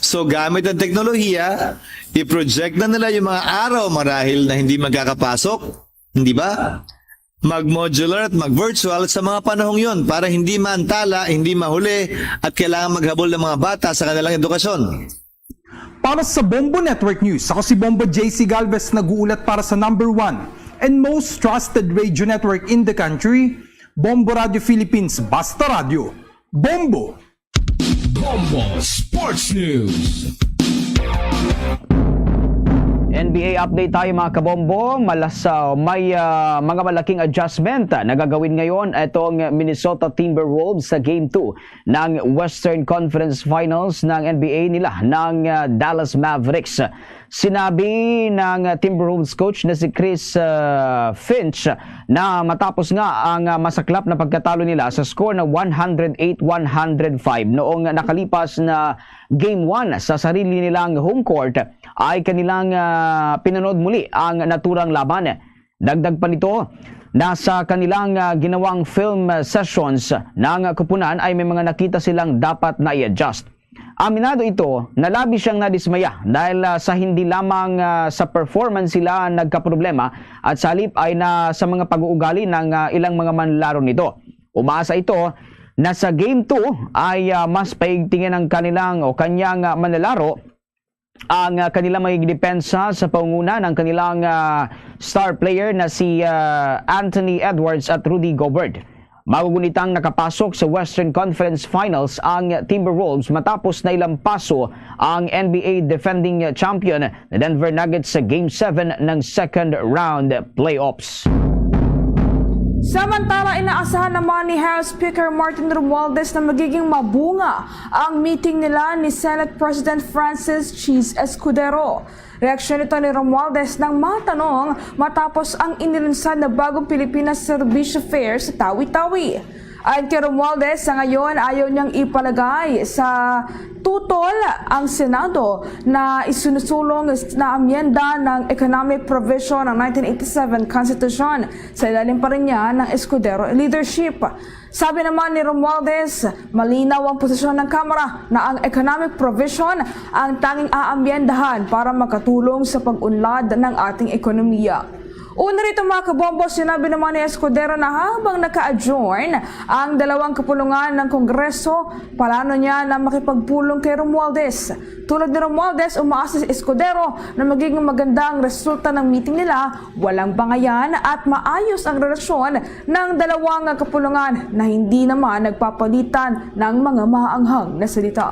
So gamit ang teknolohiya, i-project na nila yung mga araw marahil na hindi magkakapasok, hindi ba? Mag-modular at mag-virtual sa mga panahong yon para hindi maantala, hindi mahuli at kailangan maghabol ng mga bata sa kanilang edukasyon. Para sa Bombo Network News, ako si Bombo J C Galvez, nag-uulat para sa number one and most trusted radio network in the country, Bombo Radio Philippines, Basta Radio. Bombo! Bombo Sports News. N B A update tayo, mga kabombo. Malas-, ah, may, ah, mga malaking adjustment na gagawin ngayon itong Minnesota Timberwolves sa Game two ng Western Conference Finals ng N B A nila ng, ah, Dallas Mavericks. Sinabi ng, ah, Timberwolves coach na si Chris, ah, Finch na matapos nga ang, ah, masaklap na pagkatalo nila sa score na one hundred eight one hundred five noong nakalipas na Game one sa sarili nilang home court, ay kanilang, ah, pinanood muli ang naturang laban. Dagdag pa nito, nasa kanilang, ah, ginawang film sessions ng koponan ay may mga nakita silang dapat na i-adjust. Aminado ito na labis siyang nadismaya dahil, ah, sa hindi lamang, ah, sa performance sila nagkaproblema at sa halip ay na sa mga pag-uugali ng, ah, ilang mga manlaro nito. Umaasa ito na sa Game two ay, ah, mas paigtingin ang kanilang o kanyang, ah, manlalaro ang, ah, kanilang magiging depensa sa pangunguna ng kanilang, ah, star player na si, ah, Anthony Edwards at Rudy Gobert. Magugunitang nakapasok sa Western Conference Finals ang Timberwolves matapos na ilampaso ang N B A defending champion na Denver Nuggets sa Game seven ng second round playoffs. Samantala, inaasahan naman ni House Speaker Martin Romualdez na magiging mabunga ang meeting nila ni Senate President Francis Chiz Escudero. Reaksyon ito ni Romualdez nang matanong matapos ang inilunsad na bagong Pilipinas Service Fair sa Tawi-Tawi. Ayon kay Romualdez, sa ngayon ayaw niyang ipalagay sa tutol ang Senado na isinusulong na amyenda ng economic provision ng nineteen eighty-seven Constitution sa ilalim pa rin niya ng Escudero leadership. Sabi naman ni Romualdez, malinaw ang posisyon ng Kamara na ang economic provision ang tanging aamyendahan para makatulong sa pag-unlad ng ating ekonomiya. Una rito, mga kabombo, sinabi naman ni Escudero na habang naka-adjourn ang dalawang kapulungan ng Kongreso, plano niya na makipagpulong kay Romualdez. Tulad ni Romualdez, umaasa si Escudero na magiging maganda ang resulta ng meeting nila, walang bangayan at maayos ang relasyon ng dalawang kapulungan na hindi naman nagpapalitan ng mga maanghang na salita.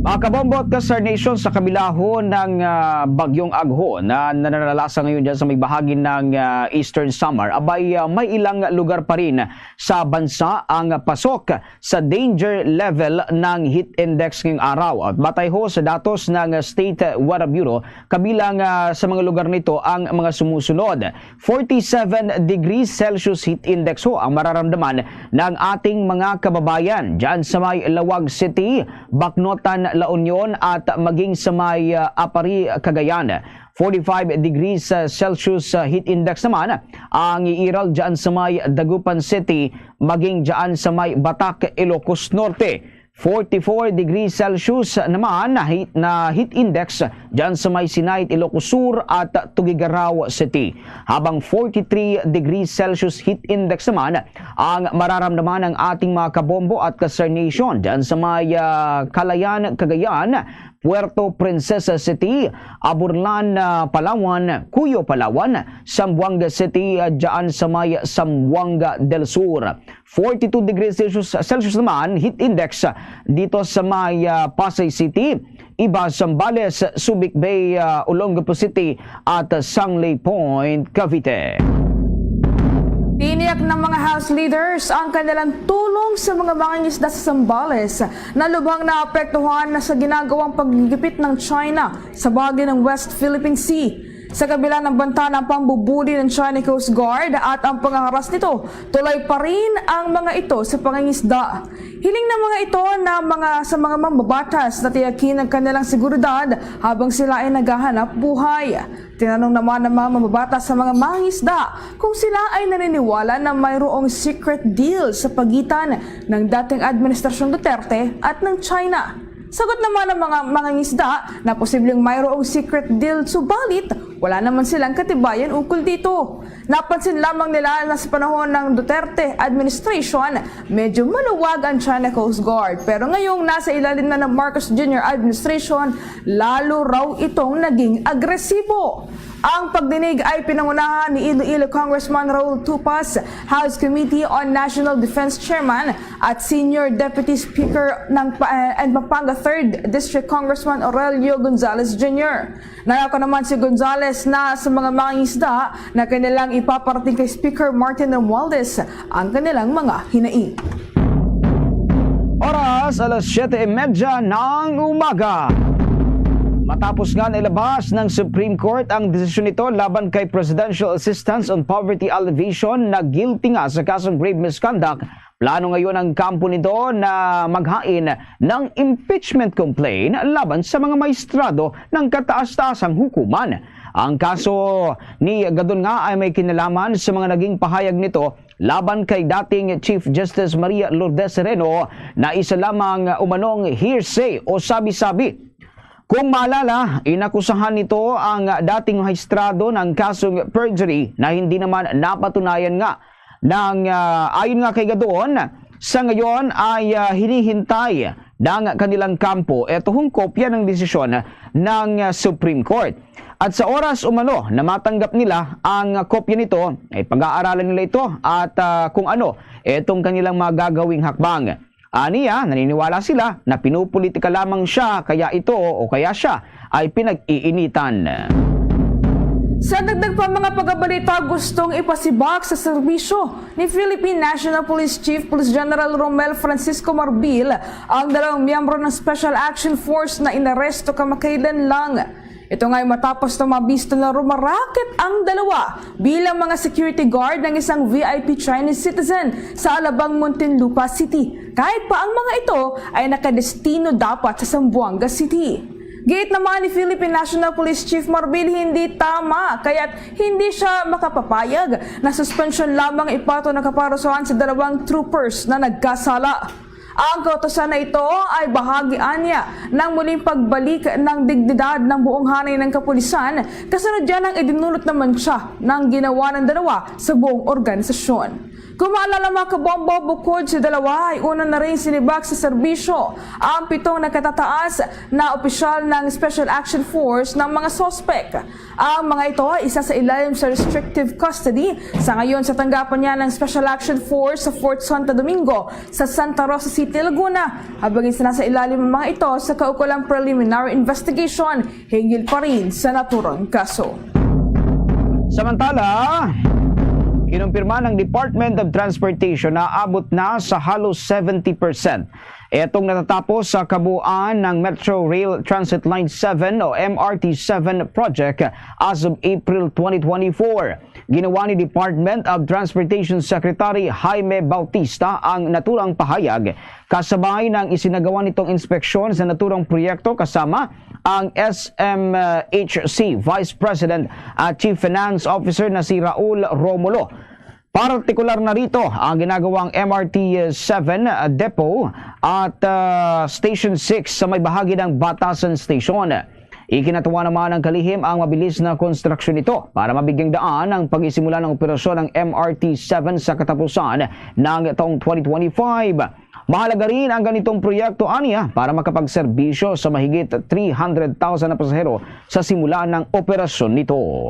Mga kabombo at ka-Star Nation, sa kabila ho ng, ah, Bagyong Agho na nananalasa ngayon dyan sa may bahagi ng, ah, Eastern Samar, abay, ah, may ilang lugar pa rin sa bansa ang pasok sa danger level ng heat index ngayong araw. At batay ho sa datos ng State Weather Bureau, kabilang, ah, sa mga lugar nito ang mga sumusunod. Forty-seven degrees Celsius heat index ho ang mararamdaman ng ating mga kababayan dyan sa may Laoag City, Bacnotan, La Union at maging sa may, ah, Aparri, Cagayan. Forty-five degrees, ah, Celsius, ah, heat index naman ang iiral dyan sa may Dagupan City, maging dyan sa may Batac, Ilocos Norte. Forty-four degrees Celsius naman na heat, na heat index dyan sa may Sinait, Ilocos Sur at Tuguegarao City. Habang forty-three degrees Celsius heat index naman ang mararamdaman ng ating mga kabombo at ka-Star Nation dyan sa may, ah, Calayan, Cagayan, Puerto Princesa City, Aburlan, ah, Palawan, Cuyo, Palawan, Zamboanga City, ah, dyan sa may Zamboanga del Sur. Forty-two degrees Celsius, Celsius naman heat index dito sa may, ah, Pasay City, Ibas, Zambales, Subic Bay, ah, Olongapo City at Sangley Point, Cavite. Tiniyak ng mga House leaders ang kanilang tulong sa mga mangingisda sa Zambales na lubhang naapektuhan na sa ginagawang paggigipit ng China sa bahagi ng West Philippine Sea. Sa kabila ng banta ng pambubuli ng China Coast Guard at ang pangaharas nito, tuloy pa rin ang mga ito sa pangingisda. Hiling ng mga ito na mga, sa mga mambabatas na tiyakin ang kanilang seguridad habang sila ay naghahanap buhay. Tinanong naman ng mga mambabatas sa mga mangingisda kung sila ay naniniwala na mayroong secret deal sa pagitan ng dating Administrasyong Duterte at ng China. Sagot naman ng mga mangingisda na posibleng mayroong secret deal, subalit wala naman silang katibayan ukol dito. Napansin lamang nila na sa panahon ng Duterte administration, medyo maluwag ang China Coast Guard. Pero ngayong nasa ilalim na ng Marcos Junior administration, lalo raw itong naging agresibo. Ang pagdinig ay pinangunahan ni Iloilo Congressman Raul Tupas, House Committee on National Defense Chairman at Senior Deputy Speaker ng Pa- and Pampanga Third District Congressman Aurelio Gonzalez Junior. Nangako naman si Gonzalez na sa mga mangingisda na kanilang ipaparating kay Speaker Martin Romualdez ang kanilang mga hinaing. Oras, alas siyete y media ng umaga. Matapos nga nailabas ng Supreme Court ang desisyon nito laban kay Presidential Assistance on Poverty Alleviation na guilty nga sa kasong grave misconduct, plano ngayon ang kampo nito na maghain ng impeachment complaint laban sa mga maestrado ng kataas-taasang hukuman. Ang kaso ni Gadon nga ay may kinalaman sa mga naging pahayag nito laban kay dating Chief Justice Maria Lourdes Sereno na isa lamang umanong hearsay o sabi-sabi. Kung maalala, inakusahan nito ang dating maestrado ng kasong perjury na hindi naman napatunayan nga ng, ah, ayon nga kay Gadon, sa ngayon ay, ah, hinihintay ng kanilang kampo ito hong kopya ng desisyon ng, ah, Supreme Court. At sa oras umano na matanggap nila ang kopya nito, ay pag-aaralan nila ito at, ah, kung ano itong kanilang mga gagawing hakbang. Aniya, naniniwala sila na pinupolitika lamang siya, kaya ito o kaya siya ay pinag-iinitan. Sa dagdag pa mga pagabalita, gustong ipasibak sa serbisyo ni Philippine National Police Chief Police General Romel Francisco Marbil ang dalawang miyembro ng Special Action Force na inaresto kamakailan lang. Ito nga ay matapos na mabista na rumaraket ang dalawa bilang mga security guard ng isang V I P Chinese citizen sa Alabang, Muntinlupa City, kahit pa ang mga ito ay nakadestino dapat sa Zamboanga City. Giit naman ni Philippine National Police Chief Marbil, hindi tama, kaya't hindi siya makapapayag na suspensyon lamang ipatong na kaparusahan sa dalawang troopers na nagkasala. Ang kautusan na ito ay bahagi anya ng muling pagbalik ng dignidad ng buong hanay ng kapulisan, kasunod yan ang idinulot naman siya ng ginawa ng dalawa sa buong organisasyon. Kung maalala, mga kabombo, bukod sa dalawa ay una na rin sinibak sa serbisyo ang pitong nakatataas na opisyal ng Special Action Force ng mga suspek. Ang mga ito ay isa sa ilalim sa restrictive custody sa ngayon sa tanggapan niya ng Special Action Force sa Fort Santo Domingo sa Santa Rosa City, Laguna, habang isa na sa ilalim ang mga ito sa kaukulang preliminary investigation hinggil pa rin sa naturang kaso. Samantala, kinumpirma ng Department of Transportation na abot na sa halos seventy percent itong natatapos sa kabuuan ng Metro Rail Transit Line seven o M R T seven project as of April twenty twenty-four. Ginawa ni Department of Transportation Secretary Jaime Bautista ang naturang pahayag kasabay ng isinagawa nitong inspeksyon sa naturang proyekto kasama ang S M H C Vice President at Chief Finance Officer na si Raul Romulo. Partikular na rito ang ginagawang M R T seven depot at, ah, Station six sa may bahagi ng Batasan Station. Ikinatuwa naman ng kalihim ang mabilis na konstruksyon nito para mabigyang daan ang pagsisimula ng operasyon ng M R T seven sa katapusan ng taong twenty twenty-five. Mahalaga rin ang ganitong proyekto, aniya, para makapagserbisyo sa mahigit three hundred thousand na pasahero sa simula ng operasyon nito.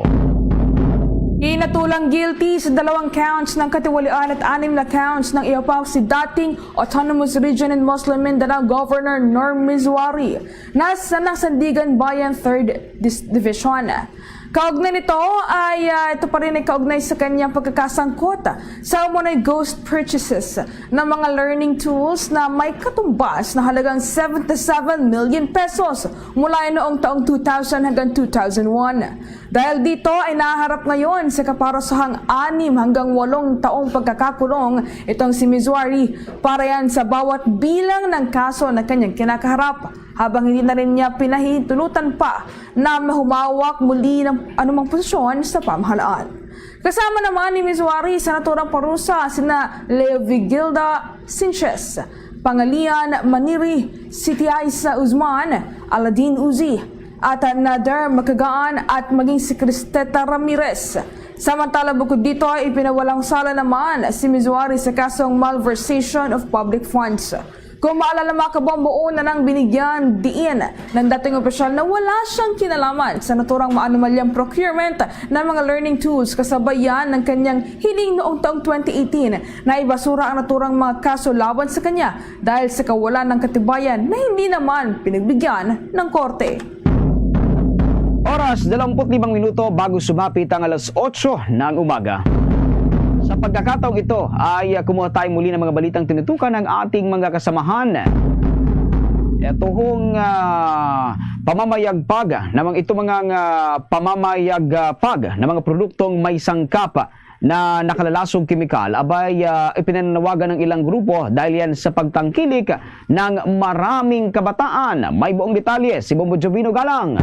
Kinatulang guilty sa dalawang counts ng katiwalian at anim na counts ng iyapaw si dating Autonomous Region and Muslim Mindanao Governor Norm Misuari na sa Sandiganbayan Third Dis-, Division. Kaugnay nito ay, ah, ito pa rin ay kaugnay sa kanyang pagkakasangkot sa umano'y ghost purchases ng mga learning tools na may katumbas na halagang seventy-seven million pesos mula noong taong two thousand hanggang two thousand one. Dahil dito ay nahaharap ngayon sa kaparusahang anim hanggang walong taong pagkakakulong itong si Misuari para yan sa bawat bilang ng kaso na kanyang kinakaharap, habang hindi na rin niya pinahintulutan pa na mahumawak muli ng anumang posisyon sa pamahalaan. Kasama naman ni Misuari sa naturang parusa sina Leovigilda Sanchez, Pangalian Maniri, Siti Aiza Guzman, Aladin Uzi, at Nader Makagaan at maging si Cristeta Ramirez. Samantala, bukod dito, ipinawalang sala naman si Misuari sa kasong malversation of public funds. Kung maalala, mga kabombo, una nang binigyan diin ng dating opisyal na wala siyang kinalaman sa naturang maanomalyang procurement ng mga learning tools, kasabayan ng kanyang hiling noong taong twenty eighteen na ibasura ang naturang mga kaso laban sa kanya dahil sa kawalan ng katibayan na hindi naman pinagbigyan ng korte. Oras, dalawampu't limang minuto bago sumapit ang alas otso ng umaga. Sa pagkakataong ito ay, ah, kumuha tayo muli ng mga balitang tinutukan ng ating mga kasamahan. Ito hong, ah, pamamayagpag namang ito mga nga pamamayagpag ng mga produktong may sangkap na nakalalasong kemikal, abay, ah, ipinananawagan ng ilang grupo dahil yan sa pagtangkilik ng maraming kabataan. May buong detalye si Bombo Jovino Galang.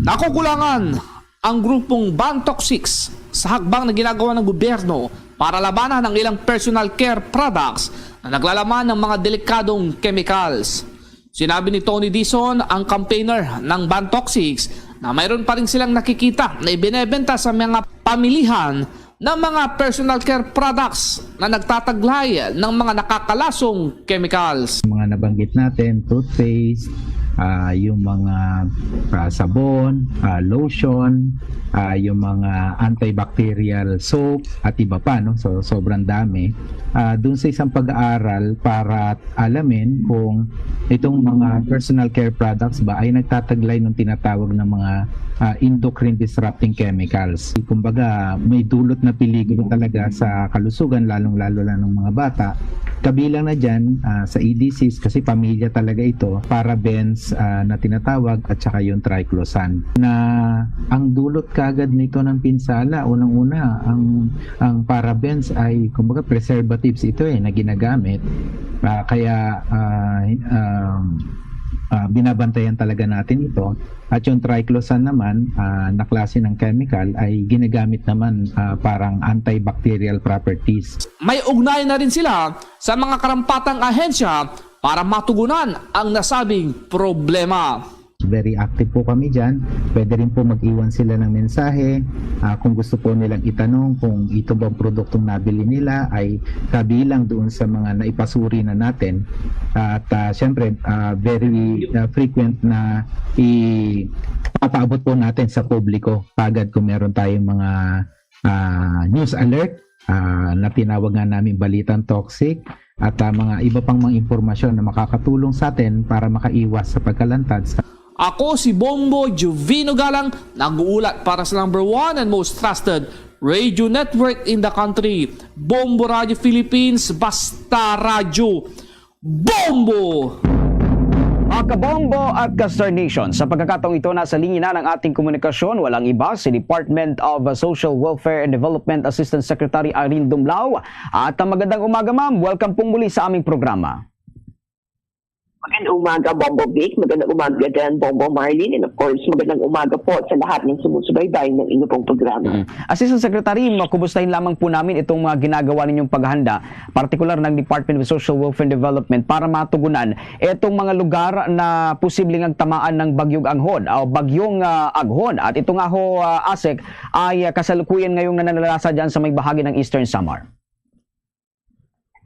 Nakukulangan ang grupong Ban Toxics sa hakbang na ginagawa ng gobyerno para labanan ang ilang personal care products na naglalaman ng mga delikadong chemicals. Sinabi ni Tony Dizon, ang campaigner ng Ban Toxics, na mayroon pa rin silang nakikita na ibinebenta sa mga pamilihan ng mga personal care products na nagtataglay ng mga nakakalasong chemicals. Mga nabanggit natin, toothpaste, ah, yung mga, ah, sabon, ah, lotion, ah, yung mga antibacterial soap, at iba pa, no? So, sobrang dami. Ah, dun sa isang pag-aaral para alamin kung itong mga personal care products ba ay nagtataglay ng tinatawag na mga, ah, endocrine disrupting chemicals. Kumbaga, may dulot na peligro talaga sa kalusugan, lalong-lalo na ng mga bata. Kabilang na dyan, ah, sa E D Cs, kasi pamilya talaga ito, parabens, ah, na tinatawag, at saka yung triclosan. Na ang dulot kagad nito ng pinsala, unang-una, ang, ang parabens ay, kumbaga, preservatives ito eh, na ginagamit. Ah, kaya, ah, um, ah, binabantayan talaga natin ito. At yung triclosan naman, ah, na klase ng chemical ay ginagamit naman, ah, parang antibacterial properties. May ugnayan na rin sila sa mga karampatang ahensya para matugunan ang nasabing problema. Very active po kami dyan. Pwede rin po mag-iwan sila ng mensahe, ah, kung gusto po nilang itanong kung ito bang produktong nabili nila ay kabilang doon sa mga naipasuri na natin. At, ah, siyempre, ah, very, ah, frequent na ipapaabot po natin sa publiko kagad kung meron tayong mga, ah, news alert, ah, na tinawag nga namin balitang toxic, at, ah, mga iba pang mga impormasyon na makakatulong sa atin para makaiwas sa pagkalantad sa Ako si Bombo Jovino Galang, nag-uulat para sa number one and most trusted radio network in the country, Bombo Radio Philippines, Basta Radyo. Bombo! Mga kabombo at ka-Star Nation, sa pagkakataong ito, nasa linya na ng ating komunikasyon, walang iba, si Department of Social Welfare and Development Assistant Secretary Irene Dumlao. At, ah, magandang umaga, ma'am. Welcome pong muli sa aming programa. Magandang umaga, Bombo Vic. Magandang umaga din, Bombo Marlene. And of course, magandang umaga po sa lahat ng sumusubaybay ng inyo pong programa. Mm. Assistant Secretary, makumustahin lamang po namin itong mga ginagawa ninyong paghahanda, partikular ng Department of Social Welfare and Development para matugunan itong mga lugar na posibleng agtamaan ng Bagyong Anghon, o Bagyong, ah, Aghon. At ito nga ho, ah, ASEC, ay, ah, kasalukuyan ngayong nananalasa dyan sa may bahagi ng Eastern Samar.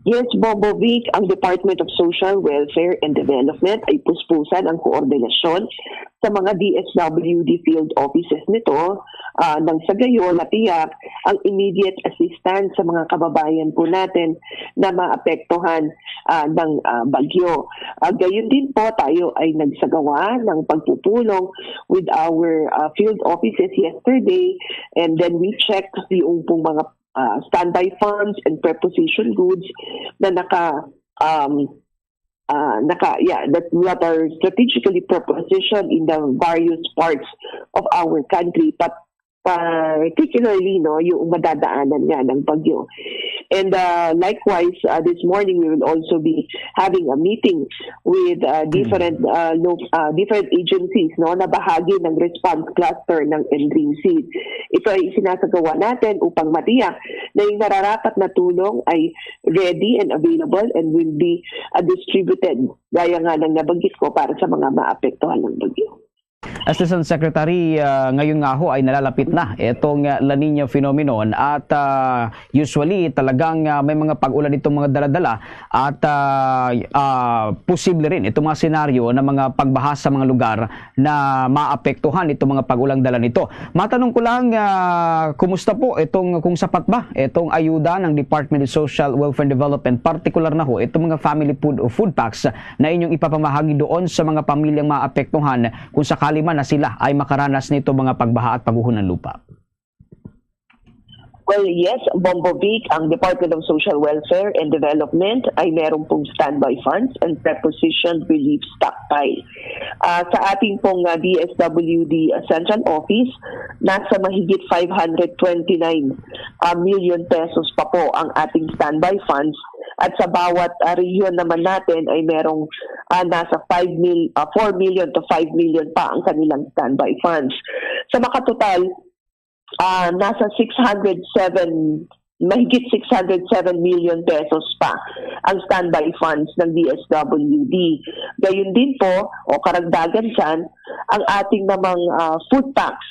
Yes, Bombo Vic, ang Department of Social Welfare and Development ay puspusan ang koordinasyon sa mga D S W D field offices nito, ah, nang sa gayon matiyak ang immediate assistance sa mga kababayan po natin na maapektuhan, ah, ng, ah, bagyo. Ah, gayon din po, tayo ay nagsagawa ng pagpupulong with our, ah, field offices yesterday, and then we check yung pong mga ah, standby funds and preposition goods na naka, um, ah, naka, yeah, that, that are strategically prepositioned in the various parts of our country, but particularly, no, yung madadaanan nga ng bagyo. And, uh, likewise, uh, this morning we will also be having a meeting with, uh, different, uh, lo-, uh, different agencies, no, na bahagi ng response cluster ng N D R I M C. Ito ay isinasagawa natin upang matiyak na yung nararapat na tulong ay ready and available and will be, uh, distributed, gaya nga ng nabanggit ko, para sa mga maapektuhan ng bagyo. Assistant Secretary, ah, ngayon nga ho ay nalalapit na itong, ah, La Niña phenomenon at, ah, usually talagang, ah, may mga pag-ulan itong mga daladala at, ah, ah, posible rin itong mga senaryo ng mga pagbaha sa mga lugar na maapektuhan itong mga pag-ulang dala nito. Matanong ko lang, ah, kumusta po itong, kung sapat ba itong ayuda ng Department of Social Welfare and Development, partikular na ho itong mga family food o food packs na inyong ipapamahagi doon sa mga pamilyang maapektuhan kung sakali man na sila ay makaranas nito mga pagbaha at pagguho ng lupa? Well, yes, Bombo Vic, ang Department of Social Welfare and Development ay meron pong standby funds and prepositioned relief stockpile. Ah, sa ating pong ah, D S W D Central Office, nasa mahigit five hundred twenty-nine ah, million pesos pa po ang ating standby funds. At sa bawat ah, rehiyon naman natin ay merong ah, nasa five mil, ah, four million to five million pa ang kanilang standby funds. Sa makatotal, ah, nasa six hundred seven, mahigit six hundred seven million pesos pa ang standby funds ng D S W D. Gayon din po, o karagdagan dyan, ang ating namang ah, food packs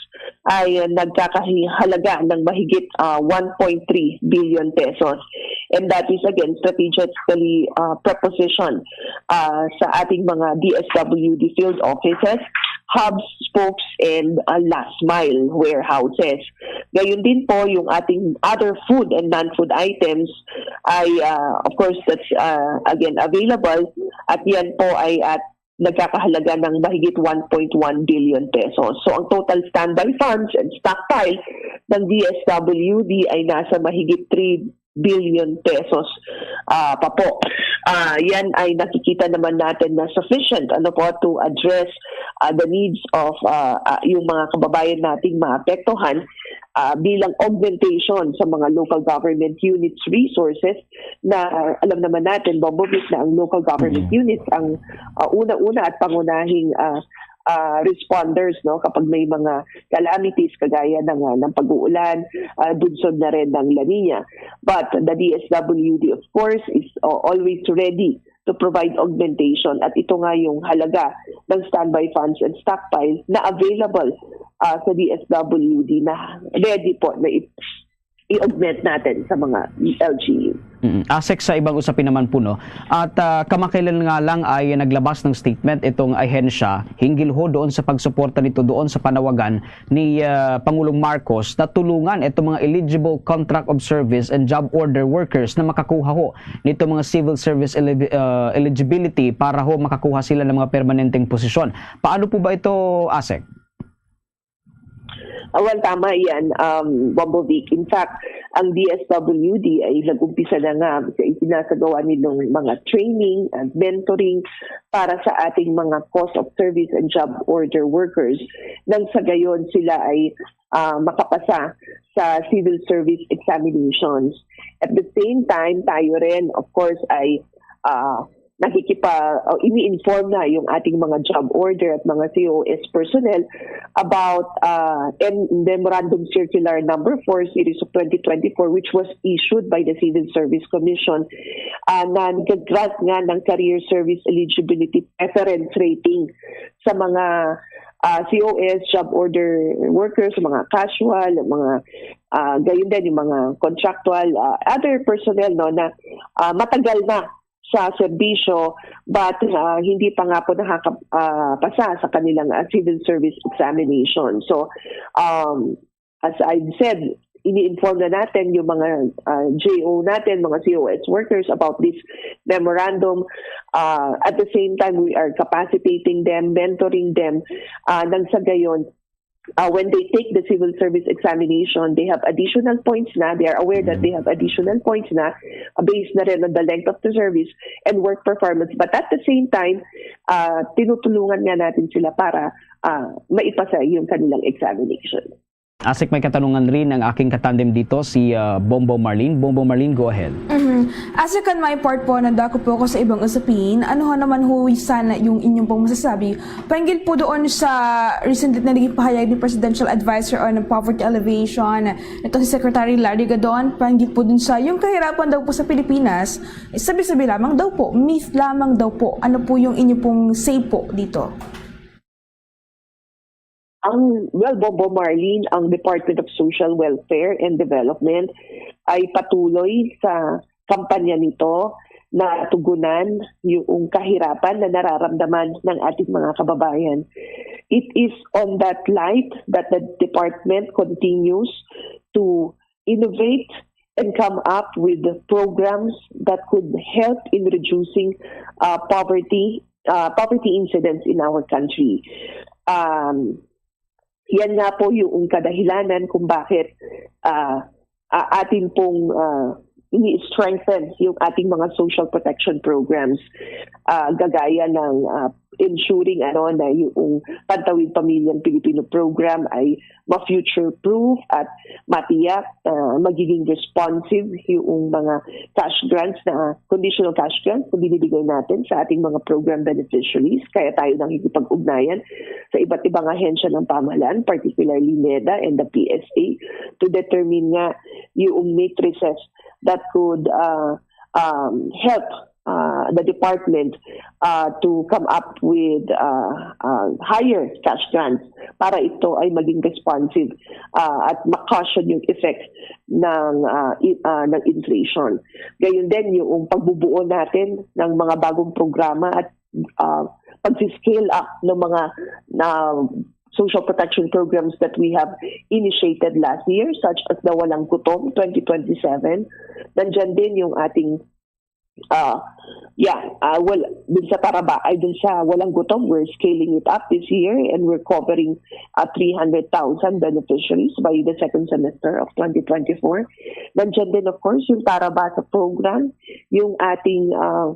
ay nagkakahalaga ng mahigit ah, one point three billion pesos. And that is again strategically ah, prepositioned ah, sa ating mga D S W D field offices, hubs, spokes, and ah, last mile warehouses. Gayon din po, yung ating other food and non-food items ay, ah, of course, that's ah, again available, at yan po ay at nagkakahalaga ng mahigit one point one billion pesos. So ang total standby funds and stockpile ng D S W D ay nasa mahigit three billion pesos ah, pa po. Ah, yan ay nakikita naman natin na sufficient, ano po, to address ah, the needs of ah, ah, yung mga kababayan nating maapektuhan ah, bilang augmentation sa mga local government units resources na alam naman natin, Bombo Vic, na ang local government Mhm. units ang ah, una-una at pangunahing ah, ah, responders, no, kapag may mga calamities kagaya ng ah, ng pag-uulan, ah, bunsod na rin ng La Nina. But the D S W D, of course, is uh, always ready to provide augmentation, at ito nga yung halaga ng standby funds and stockpile na available ah, sa D S W D na ready po na i- i-augment natin sa mga L G U. Mm. ASEC, sa ibang usapin naman po, no, at ah, kamakailan nga lang ay naglabas ng statement itong ahensya hinggil ho doon sa pagsuporta nito doon sa panawagan ni ah, Pangulong Marcos na tulungan itong mga eligible contract of service and job order workers na makakuha ho nito mga civil service eli- ah, eligibility para ho makakuha sila ng mga permanenteng posisyon. Paano po ba ito, ASEC? Ah, well, tama yan, um, Bombo Vic. In fact, ang D S W D ay nag-umpisa na nga sa isinasagawa nilang mga training and mentoring para sa ating mga cost of service and job order workers, nang sa gayon sila ay ah, makapasa sa civil service examinations. At the same time, tayo rin, of course, ay ah, nakikipa, o ini-inform na yung ating mga job order at mga C O S personnel about ah, M- Memorandum Circular number four series of twenty twenty-four, which was issued by the Civil Service Commission, ah, na nag-grant nga ng career service eligibility preference rating sa mga ah, C O S, job order workers, mga casual, mga ah, gayon din yung mga contractual, ah, other personnel, no, na ah, matagal na sa serbisyo, but ah, hindi pa nga po nakakapasa sa kanilang ah, civil service examination. So, um, as I've said, ini-inform na natin yung mga ah, J O natin, mga C O S workers about this memorandum. Ah, at the same time, we are capacitating them, mentoring them, ah, nang sa gayon, ah, when they take the civil service examination, they have additional points na, they are aware that they have additional points na, ah, based na rin on the length of the service and work performance. But at the same time, ah, tinutulungan nga natin sila para ah, maipasa yung kanilang examination. ASEC, may katanungan rin ang aking katandem dito, si ah, Bombo Marlene. Bombo Marlene, go ahead. Mhm. ASEC, on my part po, nandako po ako sa ibang usapin. Ano ho naman ho sana yung inyong pong masasabi? Pangil po doon sa recently na naging pahayag ni Presidential Advisor on Poverty Alleviation, ito si Secretary Larry Gadon. Pangil po dun sa yung kahirapan daw po sa Pilipinas, sabi-sabi lamang daw po, myth lamang daw po. Ano po yung inyong pong say po dito? Ang, well, Bombo Marlene, ang Department of Social Welfare and Development ay patuloy sa kampanya nito na tugunan yung kahirapan na nararamdaman ng ating mga kababayan. It is on that light that the department continues to innovate and come up with programs that could help in reducing uh, poverty uh, poverty incidence in our country. Um, yan nga po yung kadahilanan kung bakit uh, uh, atin pong uh, ini-strengthen yung ating mga social protection programs. Uh, gagaya ng uh, ensuring ano na yung Pantawid Pamilyang Pilipino Program ay ma-future-proof at matiyak na magiging responsive yung mga cash grants na conditional cash grants na binibigay natin sa ating mga program beneficiaries. Kaya tayo nakikipag-ugnayan sa iba't ibang ahensya ng pamahalaan, particularly NEDA and the P S A, to determine nga yung matrices that could uh, um, help uh, the department uh, to come up with uh, uh, higher cash grants para ito ay maging responsive uh, at ma-cushion yung effect ng uh, i- uh, ng inflation. Gayon din yung pagbubuo natin ng mga bagong programa at uh, pag-scale up ng mga na social protection programs that we have initiated last year, such as the Walang Gutom twenty twenty-seven. Nandyan din yung ating uh, yeah, uh, well, dun sa Taraba, ay dun sa Walang Gutom, we're scaling it up this year and we're covering uh, three hundred thousand beneficiaries by the second semester of twenty twenty-four. Nandyan din, of course, yung Taraba sa program, yung ating uh,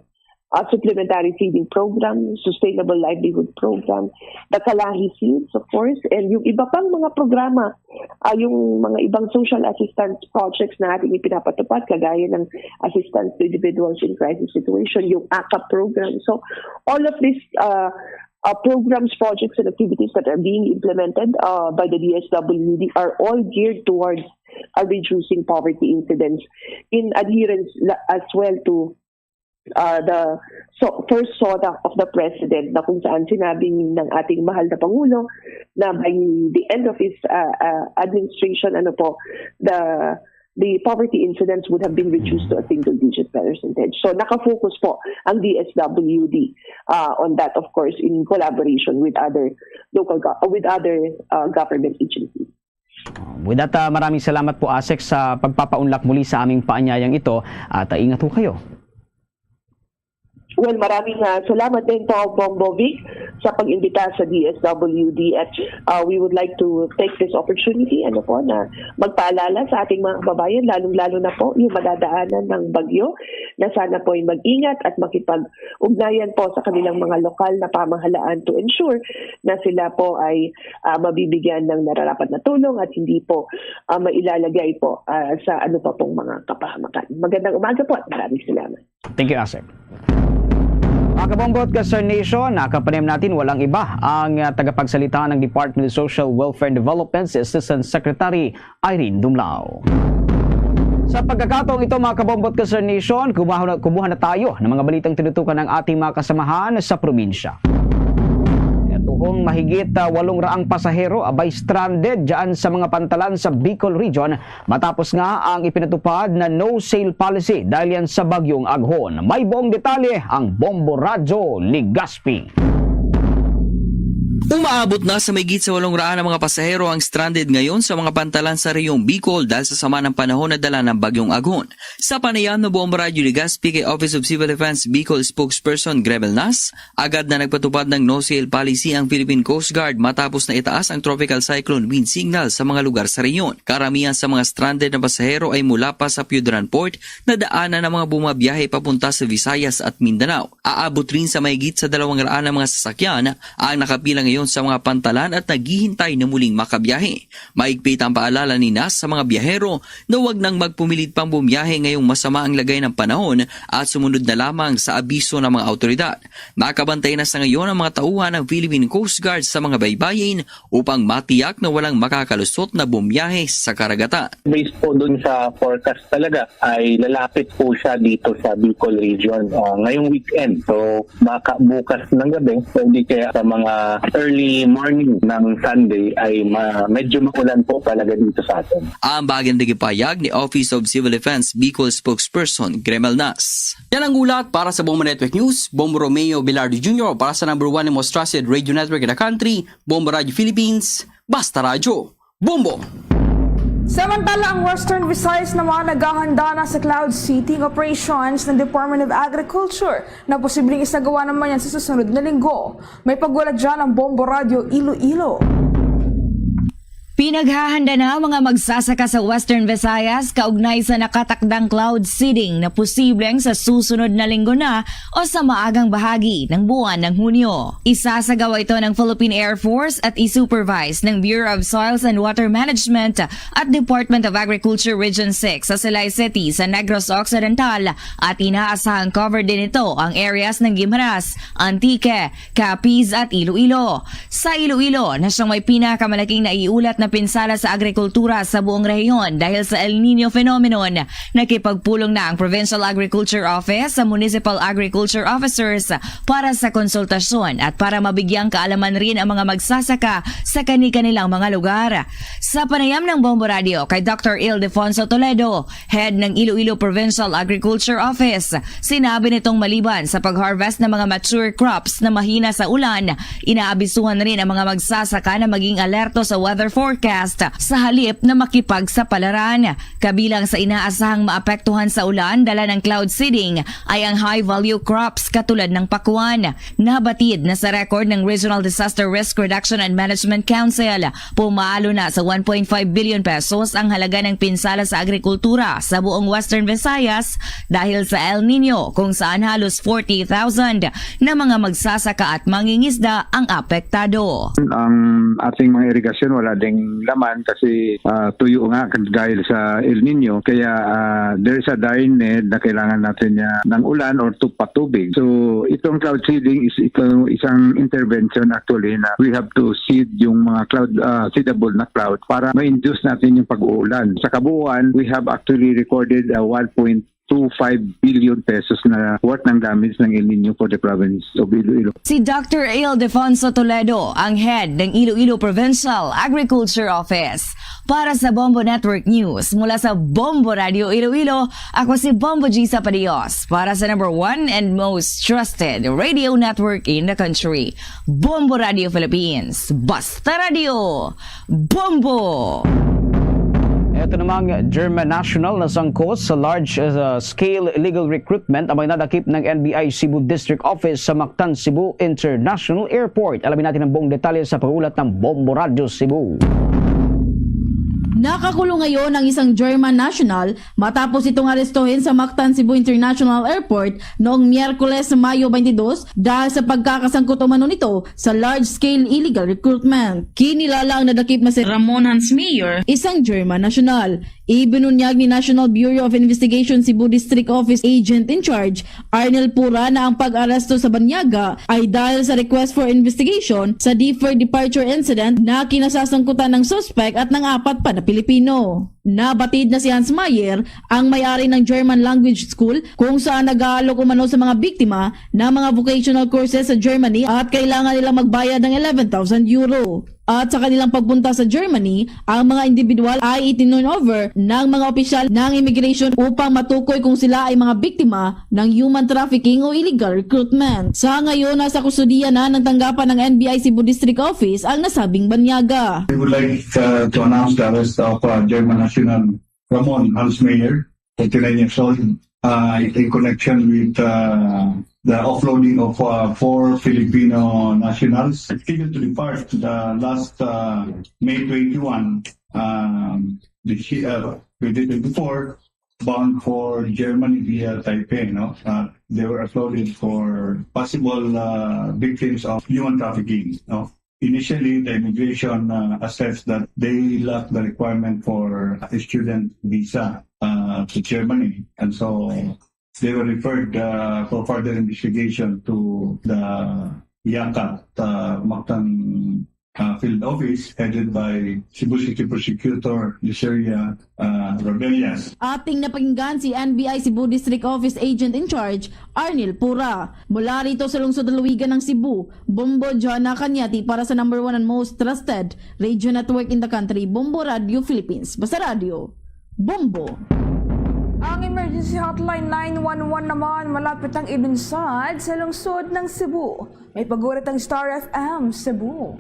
uh, supplementary feeding program, sustainable livelihood program, the Kalahi Seeds, of course, and yung iba pang mga programa, uh, yung mga ibang social assistance projects na ating ipinapatupad, kagaya ng assistance to individuals in crisis situation, yung AKAP program. So, all of these uh, uh, programs, projects, and activities that are being implemented uh, by the D S W D are all geared towards uh, reducing poverty incidence in adherence la- as well to uh, the so, first SONA of the President, na kung saan sinabi ng ating mahal na Pangulo na by the end of his uh, uh, administration, ano po, the the poverty incidence would have been reduced to a single digit percentage. So, nakafocus po ang D S W D uh, on that, of course, in collaboration with other local go- with other uh, government agencies. With that, uh, maraming salamat po, ASEC, sa pagpapaunlak muli sa aming paanyayang ito at uh, ingat po kayo. Well, maraming uh, salamat din po, Bombo Vic, sa pag-imbita sa D S W D at uh, we would like to take this opportunity ano po na magpaalala sa ating mga kababayan, lalong-lalo na po yung madadaanan ng bagyo, na sana po ay mag-ingat at makipag-ugnayan po sa kanilang mga lokal na pamahalaan to ensure na sila po ay uh, mabibigyan ng nararapat na tulong at hindi po uh, mailalagay po uh, sa ano pa pong mga kapahamakan. Magandang umaga po at maraming salamat. Thank you, ASEC. Mga kabombo at ka-Star Nation, nakapanem natin walang iba ang uh, tagapagsalita ng Department of Social Welfare and Development, si Assistant Secretary Irene Dumlao. Sa pagkakataong ito, mga kabombo at ka-Star Nation, kumuha na, kumuha na tayo ng mga balitang tinutukan ng ating mga kasamahan sa probinsya. Katuhong mahigit uh, walong raang pasahero abay stranded dyan sa mga pantalan sa Bicol Region matapos nga ang ipinatupad na no-sail policy dahil yan sa bagyong Aghon. May buong detalye ang Bombo Radyo Legazpi. Umaabot na sa mahigit sa walong raan ang mga pasahero ang stranded ngayon sa mga pantalan sa Reyong Bicol dahil sa sama ng panahon na dala ng Bagyong Aghon. Sa panayam ng Bombo Radyo Legazpi kay Office of Civil Defense Bicol Spokesperson Grebel Nas, agad na nagpatupad ng no-sail policy ang Philippine Coast Guard matapos na itaas ang Tropical Cyclone Wind Signal sa mga lugar sa rehiyon. Karamihan sa mga stranded na pasahero ay mula pa sa Piodran Port na daanan ng mga bumabiyahe papunta sa Visayas at Mindanao. Aabot rin sa mahigit sa dalawang raan na mga sasakyan ang nakapila ngayon sa mga pantalan at naghihintay na muling makabiyahe. Mahigpit ang paalala ni Nas sa mga biyahero na huwag nang magpumilit pang bumiyahe ngayong masama ang lagay ng panahon at sumunod na lamang sa abiso ng mga awtoridad. Nakabantay na sa ngayon ang mga tauhan ng Philippine Coast Guard sa mga baybayin upang matiyak na walang makakalusot na bumiyahe sa karagatan. Based po dun sa forecast talaga ay lalapit po siya dito sa Bicol region uh, ngayong weekend. So baka bukas ng gabi o di kaya sa mga early morning ng Sunday ay ma- medyo maulan po talaga dito sa atin. Ang bahaging nagipahayag ni Office of Civil Defense Bicol spokesperson Gremel Nas. Yan ang ulat para sa Bombo Network News. Bombo Romeo Velarde Junior para sa number one and most trusted radio network in the country, Bombo Radio Philippines, Basta Radyo. Bombo! Samantala, ang Western Visayas naman naghahanda na sa cloud seeding operations ng Department of Agriculture na posibleng isagawa naman yan sa susunod na linggo. May pag-ulat dyan ang Bombo Radio Iloilo. Pinaghahanda na ang mga magsasaka sa Western Visayas kaugnay sa nakatakdang cloud seeding na posibleng sa susunod na linggo na o sa maagang bahagi ng buwan ng Hunyo. Isasagawa ito ng Philippine Air Force at isupervise ng Bureau of Soils and Water Management at Department of Agriculture Region six sa Silay City sa Negros Occidental, at inaasahang covered din ito ang areas ng Guimaras, Antique, Capiz at Iloilo. Sa Iloilo na siyang may pinakamalaking naiulat na pinsala sa agrikultura sa buong rehiyon dahil sa El Niño phenomenon, nakipagpulong na ang Provincial Agriculture Office sa Municipal Agriculture Officers para sa konsultasyon at para mabigyang kaalaman rin ang mga magsasaka sa kani-kanilang mga lugar. Sa panayam ng Bombo Radio kay Doctor Ildefonso Toledo, head ng Iloilo Provincial Agriculture Office, sinabi nitong maliban sa pag-harvest ng mga mature crops na mahina sa ulan, inaabisuhan rin ang mga magsasaka na maging alerto sa weather forecast sa halip na makipagsapalaran. Kabilang sa inaasahang maapektuhan sa ulan dala ng cloud seeding ay ang high-value crops katulad ng pakwan. Nabatid na sa record ng Regional Disaster Risk Reduction and Management Council, pumalo na sa one point five billion pesos ang halaga ng pinsala sa agrikultura sa buong Western Visayas dahil sa El Niño, kung saan halos forty thousand na mga magsasaka at mangingisda ang apektado. Ang ating mga irigasyon wala ding laman kasi, ah, tuyo nga dahil sa El Niño. Kaya, ah, there is a dire need na kailangan natin niya ng ulan or tu- patubig. So, itong cloud seeding is ito isang intervention actually na we have to seed yung mga cloud, ah, seedable na cloud para ma-induce natin yung pag-uulan. Sa kabuuan, we have actually recorded, ah, one point two five billion pesos na worth ng damage ng El Niño for the province of Iloilo. Si Doctor Ildefonso Toledo, ang head ng Iloilo Provincial Agriculture Office. Para sa Bombo Network News, mula sa Bombo Radio Iloilo, ako si Bombo Gisa Padios. Para sa number one and most trusted radio network in the country, Bombo Radio Philippines. Basta Radio, Bombo! Ito namang German national na sangkot sa large, uh, scale illegal recruitment ang may nadakip ng N B I Cebu District Office sa Mactan Cebu International Airport. Alamin natin ang buong detalye sa pag-ulat ng Bombo Radyo Cebu. Nakakulong ngayon ang isang German national matapos itong arestuhin sa Mactan Cebu International Airport noong Miyerkules, Mayo twenty-two, dahil sa pagkakasangkot umano nito sa large-scale illegal recruitment. Kinilala ang nadakip na si Ramon Hans Meyer, isang German national. Ibinunyag ni National Bureau of Investigation Cebu District Office Agent in Charge Arnel Pura na ang pag-aresto sa banyaga ay dahil sa request for investigation sa deferred departure incident na kinasasangkutan ng suspek at ng apat pa na Pilipino. Nabatid na si Hans Meyer, ang may-ari ng German language school kung saan nag-aalok umano sa mga biktima ng mga vocational courses sa Germany at kailangan nilang magbayad ng eleven thousand euro. At sa kanilang pagpunta sa Germany, ang mga individual ay itinurn over ng mga opisyal ng immigration upang matukoy kung sila ay mga biktima ng human trafficking o illegal recruitment. Sa ngayon, nasa kustodiya na ng tanggapan ng N B I Cebu District Office ang nasabing banyaga. We would like, uh, to announce the arrest of, uh, German national Ramon Hans Meyer, thirty-nine years old, uh, in connection with, uh, the offloading of, uh, four Filipino nationals scheduled to depart the last, uh, May twenty-one, um, this year, uh, twenty twenty-four, bound for Germany via Taipei, no? Uh, they were offloaded for possible, uh, victims of human trafficking, no? Initially, the immigration, uh, assessed that they lack the requirement for a student visa, uh, to Germany. And so they were referred, uh, for further investigation to the YACAT, uh, Mactan uh, Field Office headed by Cebu City Prosecutor Yusseria, uh, Rabellas. Ating napakinggan si N B I Cebu District Office Agent in Charge, Arnel Pura. Mula rito sa lungsod lalawigan ng Cebu, Bombo Jana Cañati para sa number one and most trusted radio network in the country, Bombo Radio Philippines. Basta Radio, Bombo. Ang emergency hotline nine one one naman malapit ang ilunsad sa lungsod ng Cebu. May pagurit ang Star F M Cebu.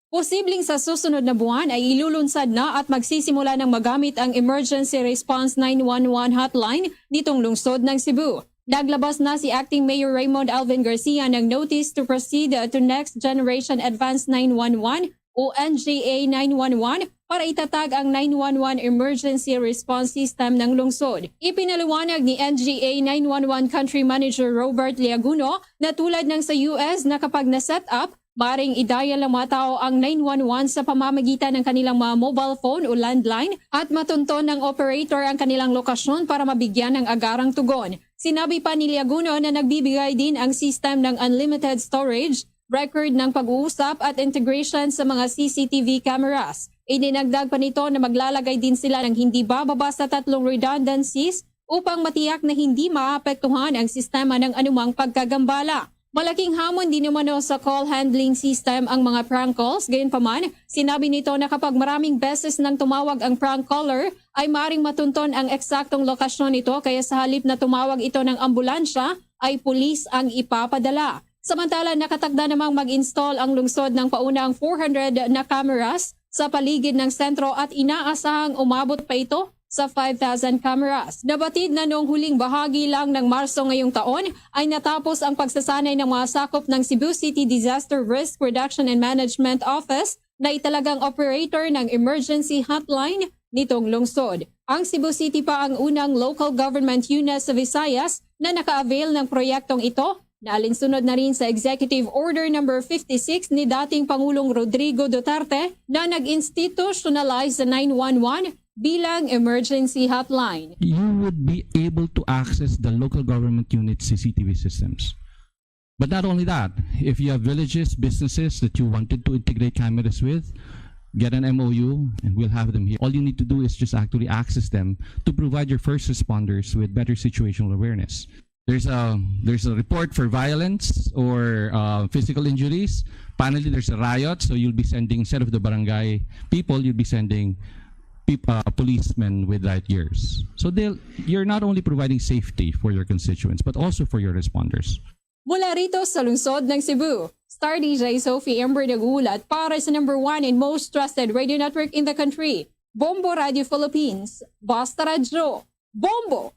Posibleng sa susunod na buwan ay ilulunsad na at magsisimula ng magamit ang Emergency Response nine one one Hotline nitong lungsod ng Cebu. Naglabas na si Acting Mayor Raymond Alvin Garcia ng Notice to Proceed to Next Generation Advanced nine one one o N G A nine one one para itatag ang nine one one Emergency Response System ng lungsod. Ipinaliwanag ni N G A nine one one Country Manager Robert Liaguno na tulad ng sa U S na kapag na-set up, maring i-dial ng mga tao ang nine one one sa pamamagitan ng kanilang mga mobile phone o landline at matunton ng operator ang kanilang lokasyon para mabigyan ng agarang tugon. Sinabi pa ni Liaguno na nagbibigay din ang system ng unlimited storage, record ng pag-uusap at integration sa mga C C T V cameras. Idinagdag pa nito na maglalagay din sila ng hindi bababa sa tatlong redundancies upang matiyak na hindi maapektuhan ang sistema ng anumang pagkagambala. Malaking hamon din umano sa call handling system ang mga prank calls. Gayunpaman, sinabi nito na kapag maraming beses nang tumawag ang prank caller, ay maring matunton ang eksaktong lokasyon nito, kaya sa halip na tumawag ito ng ambulansya, ay pulis ang ipapadala. Samantala, nakatakda namang mag-install ang lungsod ng paunang four hundred na cameras sa paligid ng sentro at inaasahang umabot pa ito sa five thousand cameras. Nabatid na noong huling bahagi lang ng Marso ngayong taon ay natapos ang pagsasanay ng mga sakop ng Cebu City Disaster Risk Reduction and Management Office na italagang operator ng emergency hotline nitong lungsod. Ang Cebu City pa ang unang local government unit sa Visayas na naka-avail ng proyektong ito, na alinsunod na rin sa Executive Order Number fifty-six ni dating Pangulong Rodrigo Duterte na nag-institutionalize sa nine one one bilang emergency hotline. You would be able to access the local government unit C C T V systems. But not only that, if you have villages, businesses that you wanted to integrate cameras with, get an M O U and we'll have them here. All you need to do is just actually access them to provide your first responders with better situational awareness. There's a, there's a report for violence or, uh, physical injuries. Finally, there's a riot, so you'll be sending, instead of the barangay people, you'll be sending peop-, uh, policemen with riot gears. So they'll, you're not only providing safety for your constituents, but also for your responders. Mula rito sa lungsod ng Cebu, Star D J Sophie Ember nag-uulat para sa number one and most trusted radio network in the country, Bombo Radio Philippines. Basta Radyo, Bombo!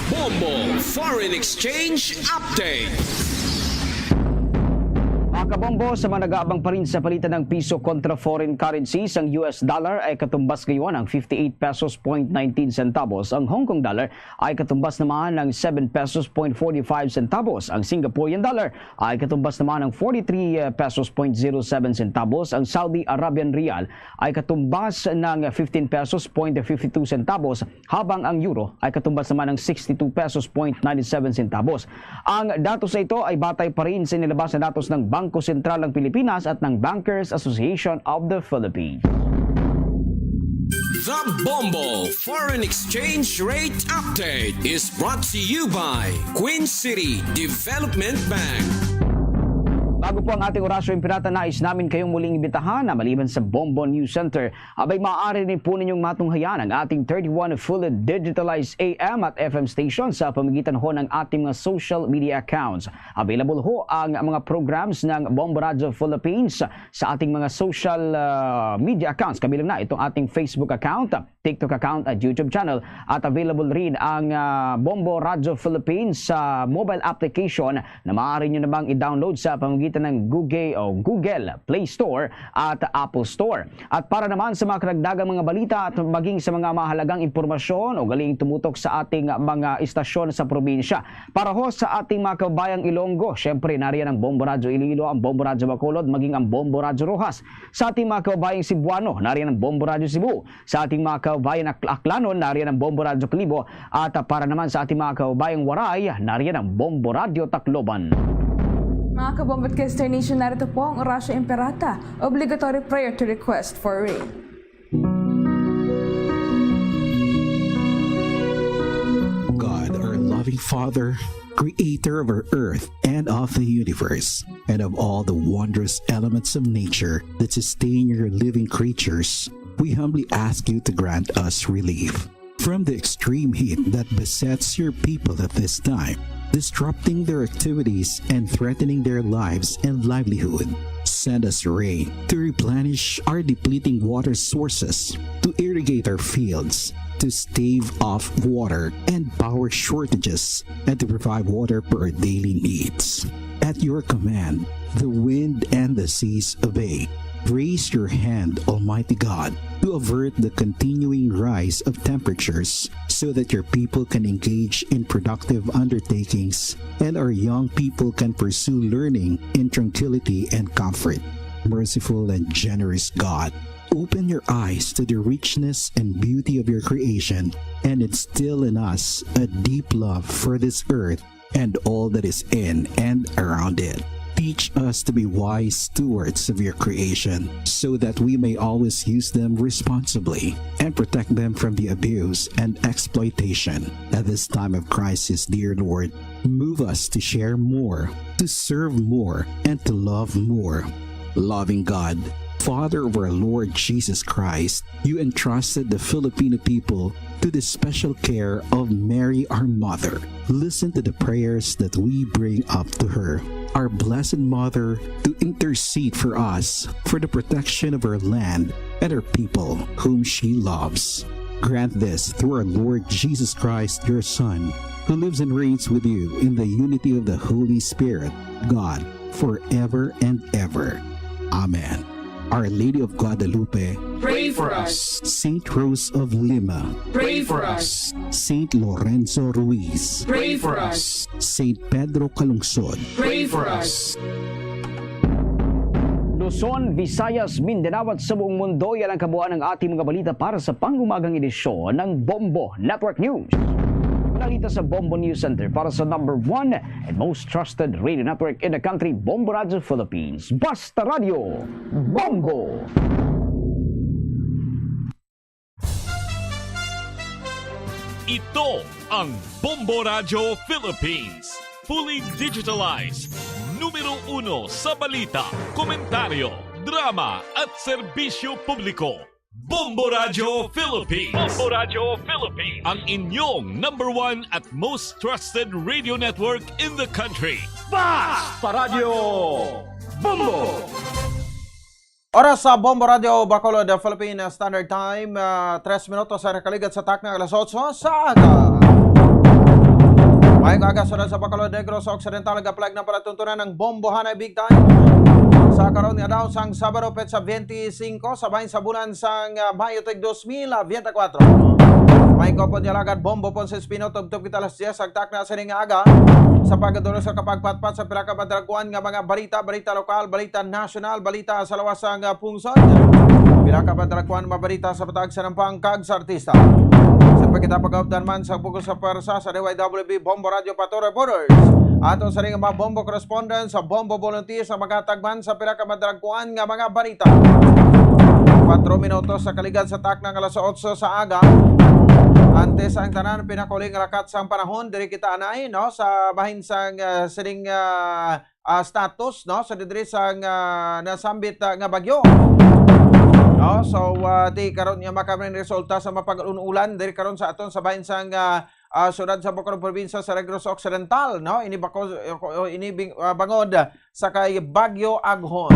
Bombo Foreign Exchange Update. Mga kabombo, sa mga nag-aabang pa rin sa palitan ng piso kontra foreign currencies, ang U S dollar ay katumbas ngayon ng fifty-eight pesos point nineteen centavos, ang Hong Kong dollar ay katumbas naman ng seven pesos point forty-five centavos, ang Singaporean dollar ay katumbas naman ng forty-three pesos point zero seven centavos, ang Saudi Arabian riyal ay katumbas ng fifteen pesos point fifty-two centavos, habang ang euro ay katumbas naman ng sixty-two pesos point ninety-seven centavos. Ang datos na ito ay batay pa rin sa inilabas na datos ng Bangko Sentral ng Pilipinas at ng Bankers Association of the Philippines. The Bombo Foreign Exchange Rate Update is brought to you by Queen City Development Bank. Bago po ang ating orasyo, Pirata, nais namin kayong muling imbitahan na maliban sa Bombo News Center, abay, maaari rin po ninyong matunghayan ang ating thirty-one fully digitalized A M at F M station sa pamamagitan ho ng ating mga social media accounts. Available ho ang mga programs ng Bombo Radyo Philippines sa ating mga social, ah, media accounts. Kabilang na itong ating Facebook account, TikTok account at YouTube channel. At available rin ang, ah, Bombo Radyo Philippines sa mobile application na maaari nyo namang i-download sa pamamagitan ng Google o Google Play Store at Apple Store. At para naman sa mga karagdagang mga balita at maging sa mga mahalagang impormasyon, ugaling tumutok sa ating mga istasyon sa probinsya. Para ho sa ating mga kababayang Ilonggo, syempre, nariyan ang Bombo Radyo Iloilo, ang Bombo Radyo Bacolod, maging ang Bombo Radyo Roxas. Sa ating mga kababayang Cebuano, nariyan ang Bombo Radyo Cebu. Sa ating mga kababayang Ak-, Aklanon, nariyan ang Bombo Radyo Kalibo. At, ah, para naman sa ating mga kababayang Waray, nariyan ang Bombo Radyo Tacloban. Mga kabombo at ka-Star Nation, narito po ang Oratio Imperata, obligatory prayer to request for rain. God, our loving Father, creator of our earth and of the universe, and of all the wondrous elements of nature that sustain your living creatures, we humbly ask you to grant us relief from the extreme heat that besets your people at this time, disrupting their activities and threatening their lives and livelihood. Send us rain to replenish our depleting water sources, to irrigate our fields, to stave off water and power shortages, and to provide water for our daily needs. At your command, the wind and the seas obey. Raise your hand, Almighty God, to avert the continuing rise of temperatures so that your people can engage in productive undertakings and our young people can pursue learning in tranquility and comfort. Merciful and generous God, open your eyes to the richness and beauty of your creation and instill in us a deep love for this earth and all that is in and around it. Teach us to be wise stewards of your creation so that we may always use them responsibly and protect them from the abuse and exploitation. At this time of crisis, dear Lord, move us to share more, to serve more, and to love more. Loving God, Father of our Lord Jesus Christ, you entrusted the Filipino people to the special care of Mary, our Mother. Listen to the prayers that we bring up to her, our Blessed Mother, to intercede for us for the protection of our land and our people whom she loves. Grant this through our Lord Jesus Christ, your Son, who lives and reigns with you in the unity of the Holy Spirit, God, forever and ever. Amen. Our Lady of Guadalupe, pray for us. Saint Rose of Lima, pray for us. Saint Lorenzo Ruiz, pray for us. Saint Pedro Calungsod, pray for us. Luzon, Visayas, Mindanao at sa buong mundo, yan ang kabuuan ng ating mga balita para sa pang-umagang edisyon ng Bombo Network News. Balita sa Bombo News Center para sa number one and most trusted radio network in the country, Bombo Radio Philippines. Basta Radyo, Bombo! Ito ang Bombo Radyo Philippines. Fully digitalized. Numero uno sa balita, komentaryo, drama at serbisyo publiko. Bombo Radyo Philippines. Bombo Radyo Philippines. Ang inyong number one at most trusted radio network in the country. Basta Radyo Bombo! Oras sa Bombo Radyo Bacolod, Philippine Standard Time, ah, tres minutos sa nakaligad sa takna alas otso sa aga. Maayong aga, siyudad sa Bacolod, Negros Occidental, nagaplag na palatuntunan ang bombohanay big time. Sa karon nga adlaw sang Sabado, petsa twenty-five sa bahin sa bulan sang, ah, Mayo, tig dos mil veinticuatro. May kopon nga alagad Bombo Ponce Espino, tubtob kita alas diyes sa takna sining nga aga. Sa pagdulong sa kapagpatpat sa pila ka madalagkuan nga mga balita, balita lokal, balita nasyonal, balita sa lawas sang, ah, pungsod. Pila ka madalagkuan nga mga balita sa matag sa nampang kag sa artista. Sa pagkita pag-updan man sa buko sa pwersa sa D Y W B Bombo Radyo Pato Reporters. Ato sa ring mga Bombo correspondent sa Bombo Volunteer sa mga tagman sa pila ka madalagkuan nga mga balita. Patro minutos sa kaligad sa takna nga alas otso sa aga. Antes ang tanan, pinakuli nga lakat sang panahon, diri kita anay, no, sa bahin sang, ah, sining, ah, ah, status, no, sa diri sang, ah, nasambit, ah, nga bagyo. No, so, ah, di karon nga makamin resulta sa mapag-ulan diri karon sa aton sa bahin sang, ah, ah, siyudad sa Boquerón, probinsya sa Negros Occidental, no? Ini bako-, ini bing-, ah, bangod sa kay Bagyo Aghon.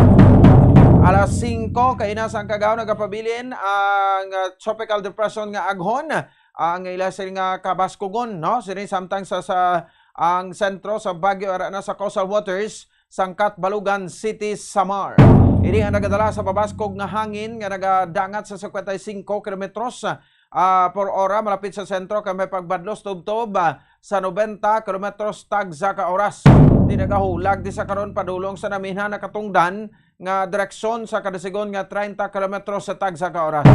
Alas singko kaina sang kag-aon nagapabilin ang, ah, tropical depression nga Aghon, ang ila sini nga kabaskugon, no? Sini samtang sa, sa ang sentro sa Baguio ara na sa coastal waters sang Catbalogan City, Samar. Ini ang nagadala sa mabaskog nga hangin nga nagadangat sa singkwenta y singko kilometros, ah, por ora malapit sa sentro, kag may pagbadlos tubtob, ah, sa nobenta kilometros tagsa ka oras. Di nagahulag di sa karon padulong sa naminhan nakatungdan nga direksyon sa kadasigon nga treinta kilometros sa tagsa ka oras.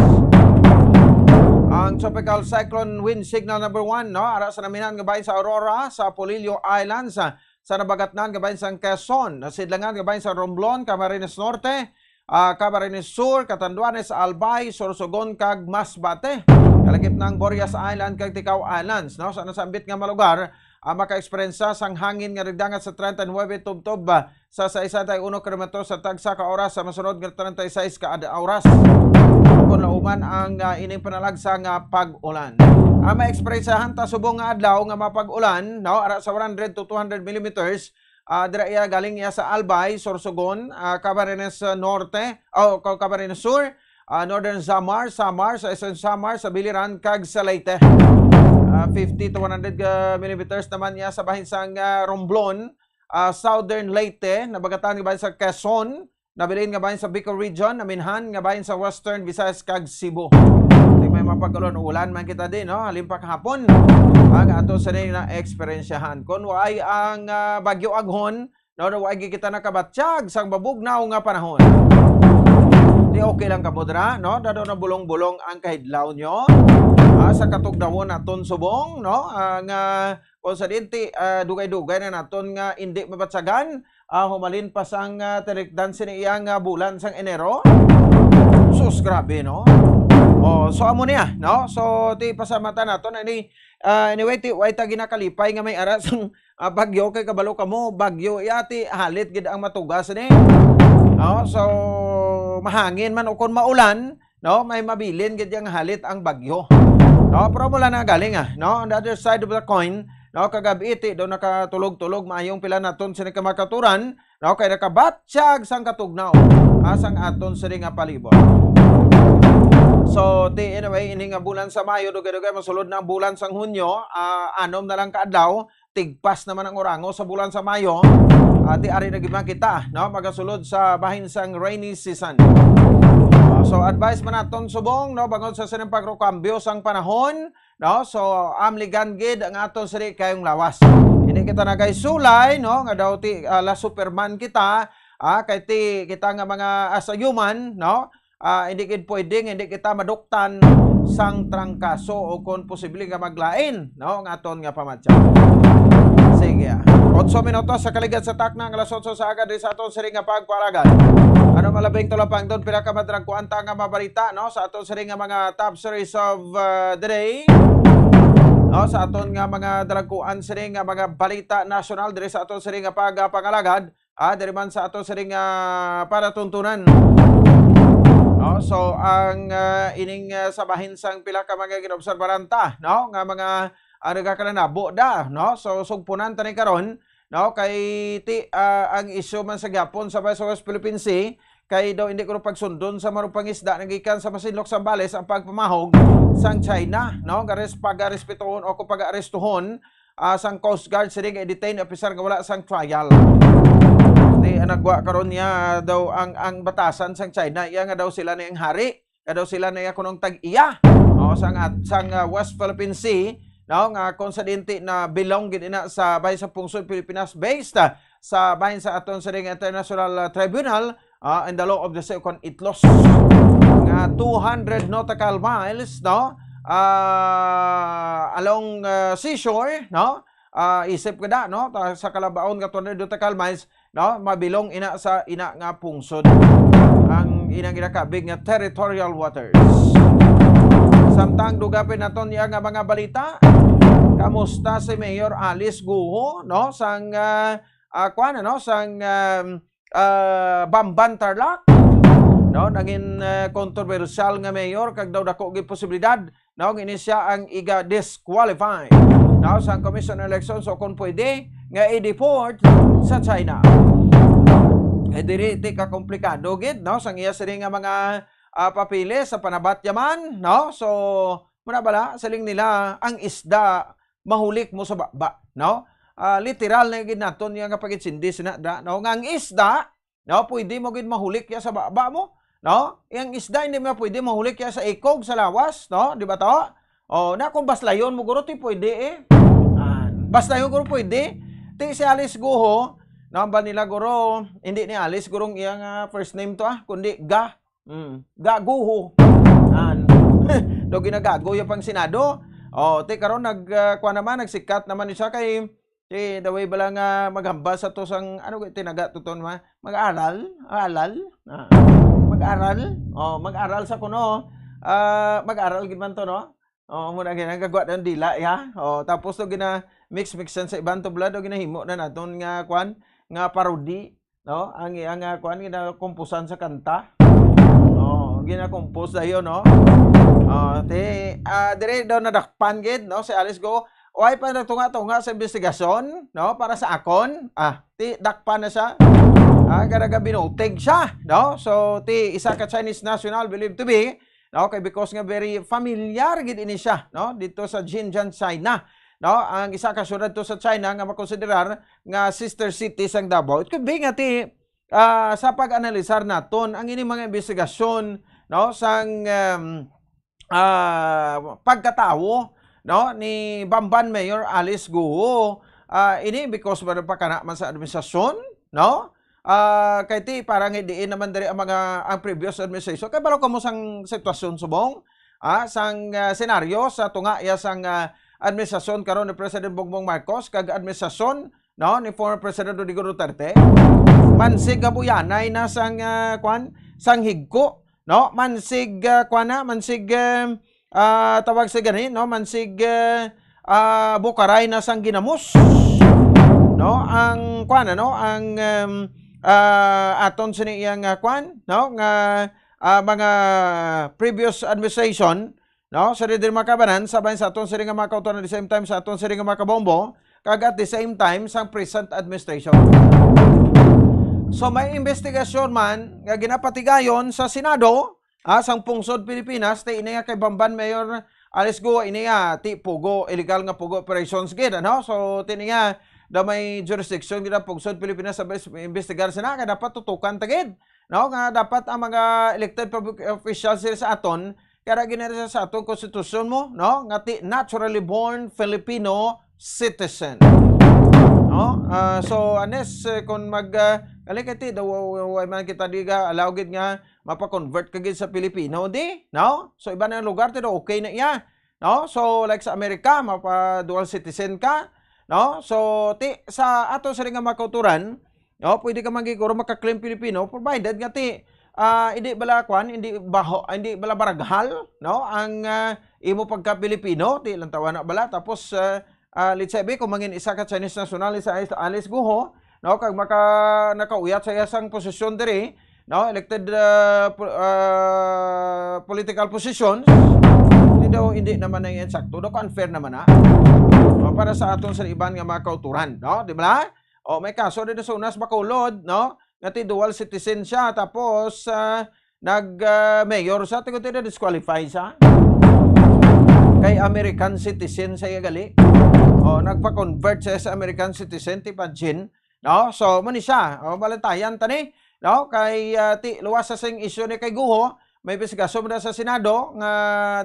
Ang Tropical Cyclone Wind Signal number one, no, ara sa naminhan nga bahin sa Aurora, sa Polillo Islands, ah, sa nabagatnan nga bahin sang Quezon, nasidlangan nga bahin sa Romblon, Camarines Norte, ah, Camarines Sur, Catanduanes, Albay, Sorsogon, kag Masbate. Kalakip ng Burias Island kag Ticao Islands, no? Sa nasambit nga mga lugar, ang maka-eksperyensya sang hangin nga nagdangat sa treinta y nueve tubtob, ah, sa sesenta y uno kilometro sa tagsa ka oras sa masunod nga treinta y seis ka ad-, oras. Kung lauman ang, ah, ining panalagsa nga pag-ulan. Ang maeksperyensyahan ta subong nga adlaw nga mapag-ulan, no, ara sa one hundred to two hundred millimeters, ah, dira iya galing iya sa Albay, Sorsogon, ah, Camarines Norte, o, Ca-, Camarines Sur, ah, Northern Samar, Samar, sa Eastern Samar, sa Biliran, kag sa Leyte. Ah, fifty to one hundred, ah, millimeters naman iya sa bahin sang, ah, Romblon, ah, Southern Leyte, nabagatan nga bahin sa Quezon, nabilin nga bahin sa Bicol Region, naminhan nga bahin sa Western Visayas kag Cebu. Di may mapag-ulan-ulan man kita din, no? Halimpak hapon, ang ato sini na eksperyensyahan. Kung waay ang, ah, Bagyo Aghon, no, no, waay gid kita nakabatyag sang mabugnaw nga panahon. Di okay lang kamo dira, no? Dado na bulong-bulong ang kahidlaw nyo. Ah, sa katugdawon naton subong, no? Ah, nga kung sa dinti, ah, dugay-dugay na naton nga indi mabatyagan, ah, humalin pa sang, ah, tinikdan sini iya nga bulan sang Enero. Sus, grabe, no? Oh, so amo niya, no? So, ti pasamatan naton ani, ah, anyway, ti way ta ginakalipay nga may ara sang, ah, bagyo kay kabalo kamo, bagyo iya ti halit gid ang matugas ni. No? So, mahangin man o kon maulan, no, may mabilin gid yang halit ang bagyo. No, pero mula na galing, ah, no, on the other side of the coin, no, kagabi iti daw nakatulog-tulog maayong pila naton sini ka makaturan, no, kay nakabatyag sang katugnaw, ah, sang aton sini nga palibot. So, ti, anyway, ini nga bulan sa Mayo, dugay-dugay masulod na ang bulan sang Hunyo, ah, anom na lang ka adlaw, tigpas naman ang orango sa bulan sa Mayo. Ati ari na gid man kita, no, magasulod sa bahin sang rainy season. Ah, so advice man naton subong, no, bangod sa sining pagkambyo sang panahon, no, so amligan gid ang aton sini kayong lawas. Hindi kita nagaysulay, no, nga daw ti, ah, la Superman kita, ah, kay ti kita nga mga as a human, no, ah, hindi gid pwede nga hindi kita maduktan sang trangkaso o kon posible nga maglain, no, ang aton nga pamatya. Sige, ah. Otso minutos sa kaligad sa takna nga alas otso sa aga diri sa aton sini nga pagpalagad. Ano malabing tulapangdon, pila ka madragkuan ta nga mabalita, no, sa aton sini nga mga top series of, uh, the day. No, sa aton nga mga dragkuan sini nga mga balita nasyonal diri sa aton sini nga pagpangalagad. Ah, diri man sa ato siring nga palatuntunan. No? So, ang, ah, ining, ah, sa bahin sang pila ka mga ginobserbaran ta, no? Nga mga, ah, nagakalanabo da, no? So, sugpunan ta ni karon, no? Kay ti, ah, ang isyu man sa gyapon sa, sa West Philippine Sea, kay daw hindi kuno pagsundon sa marong pangisda nagikan sa Masinloc, Zambales ang pagpamahog sang China, no? Gares-, pagarespetuhon o kung pag-aarestuhon ah, sang Coast Guard sini nga i-detain, opisar nga wala sang trial. Di, ang nagwa karon niya daw ang, ang batasan sang China, iya nga daw sila ni ang hari, nga daw sila na iya kunong tag-iya. O, sang, at-, sang, ah, West Philippine Sea, no, nga kung sa dinti na belong gid ina sa bahin sa pungsod Pilipinas based, ah, sa bahin sa aton siring International, ah, Tribunal, ah, in the law of the sea, kon ICLOS, nga two hundred nautical miles, no? Ah, along, ah, seashore, no? Ah, isip ka da, no? Ta-, sa kalabaon nga two hundred nautical miles, no? Mabilong ina sa ina nga pungsod ang inang ginakabig nga territorial waters. Samtang dugapin naton niya nga mga balita, kamusta si Mayor Alice Guho, no? Sang, ah, ah, kuwan, ano? Sang, um, ah, Bamban Tarlac, no, nangin, ah, kontrobersyal nga mayor kag daw dako gid posibilidad, no, nga ini siya ang iga-disqualify, no, sang Commission on Elections o kung pwede nga i-deport sa China. Eh, diri ti kakomplikado gid, no, sang iya sini nga mga, ah, papeles sa panabat yaman, no? So, muna bala, siling nila, ang isda mahulik mo sa baba, no? Ah, literal na gid naton niya nga pagitsindi sina da, no? Nga ang isda, no, pwede mo gid mahulik ya sa baba mo, no? Ang isda hindi mo pwede mahulik ya sa ikog, sa lawas, no? Di ba to? O, na kung Baslayon mo, guro, ti pwede eh. Ah, Baslayon, guro, pwede. Ti si Alice Guho, no, ang ba nila, guro, hindi ni Alice, guro, ang iyang, ah, first name to, ah, kundi Ga. Mm. Gaguho. An. Do ginagago yung pang Senado. O, ti karon nag, ah, kuwan naman, nagsikat naman ni siya kay Ti, the way bala nga maghambal sa to sang, ano, tinaga to ton, ma-, mag-aral, aral, ah, mag-aral, oh, mag-aral sa kuno, ah, mag-aral gid man to, no? Oh, mo na gina gagwa ng dila, ya. Oh, tapos to gina mix mix sa iban to bala, do ginahimo na naton nga kwan, nga parody, no? Ang, ang, ah, kwan, ginakomposan sa kanta. Oh, ginakompos dayon, no? Oh, ti, ah, dire daw nadakpan gid, no? Si Alice Go, way pa nagtunga-tunga sa investigasyon, no? Para sa akon, ah, ti, dakpan na siya. Ah, karaga binutig siya, no? So, ti, isa ka Chinese national believed to be, no? Kay because nga very familiar gid ini siya, no? Dito sa Xinjiang, China, no? Ang isa ka syudad to sa China nga makonsiderar nga sister city sang Davao. It could be nga ti, ah, sa pag-analisar naton ang ini mga investigasyon, no, sang, um, ah, pagkatawo, no, ni Bamban Mayor Alice Guo, ah, ini because ba pa kana man sa administrasyon, no? Ah, kay ti parang diin naman diri ang mga, ang previous administration. Kay balo kamo sang sitwasyon subong, ah, sang, ah, senaryo sa tunga iya sang, ah, administrasyon karon ni President Bongbong Marcos kag administrasyon, no, ni former President Rodrigo Duterte. Mansig gabuyanay na sang, ah, kwan, sang higko, no? Mansig, ah, kwan na, mansig, ah, ah, tawag sa gani, no? Mansig, ah, ah, bukaray na sang ginamos, no? Ang kwan, ano, ang, um, ah, aton sini iyang, ah, kwan, no? Nga, ah, mga previous administration, no? Sa diri mga kabanan, sabay sa aton sini nga mga kautoran, at the same time sa aton sini nga mga kabombo, kag at the same time sang present administration. So may investigasyon man nga ginapatigayon sa Senado, ah, sang pungsod Pilipinas, ti ini nga kay Bamban Mayor Alice Guo, ini nga ti pugo, illegal nga pugo operations gid, ano? So ti ini nga daw may jurisdiction gid ang pungsod Pilipinas sa bes-, investigar sina, kay dapat tutukan ta gid, no? Nga dapat ang mga elected public officials diri sa aton, kaya ginari sa atong konstitusyon mo, no? Nga ti naturally born Filipino citizen. No? Ah, so, unless, eh, kung mag, ah, kali kay ti, daw, wa-, wa-, wa-, man kita di ga, allow gid nga mapa-convert ka gid sa Pilipino, di? No? So, iba na yung lugar, ti daw okay na iya. No? So, like sa Amerika, mapa-dual citizen ka. No? So, ti, sa ato sa nga mga kauturan, no, pwede ka man gid guro maka-claim Pilipino, provided nga ti, ah, hindi bala kwan, hindi baho, hindi bala baraghal, no, ang, ah, imo pagka-Pilipino, ti lang tawa na bala. Tapos, ah, ah, let's say, be, kung mangin isa ka Chinese national, sa Alice, Alice Guho, no, kag maka-, nakauyat sa iya sang posisyon diri, no, elected, ah, po-, ah, political positions, hindi daw, hindi naman na yan sakto, daw unfair naman na. No, para sa aton sa iban nga mga kauturan, no, di ba? O, may kaso din sa unas Bacolod, no? Nga ti dual citizen siya, tapos, ah, nag, ah, mayor siya, tigo ti na-disqualify siya. Kay American citizen siya gali. O, nagpa-convert siya sa American citizen, ti imagine, no? So, mo ni siya. O, balantayan ta ni, no? Kay, ah, ti, luwas sa sing issue ni kay Guho, may investigasyon na sa Senado nga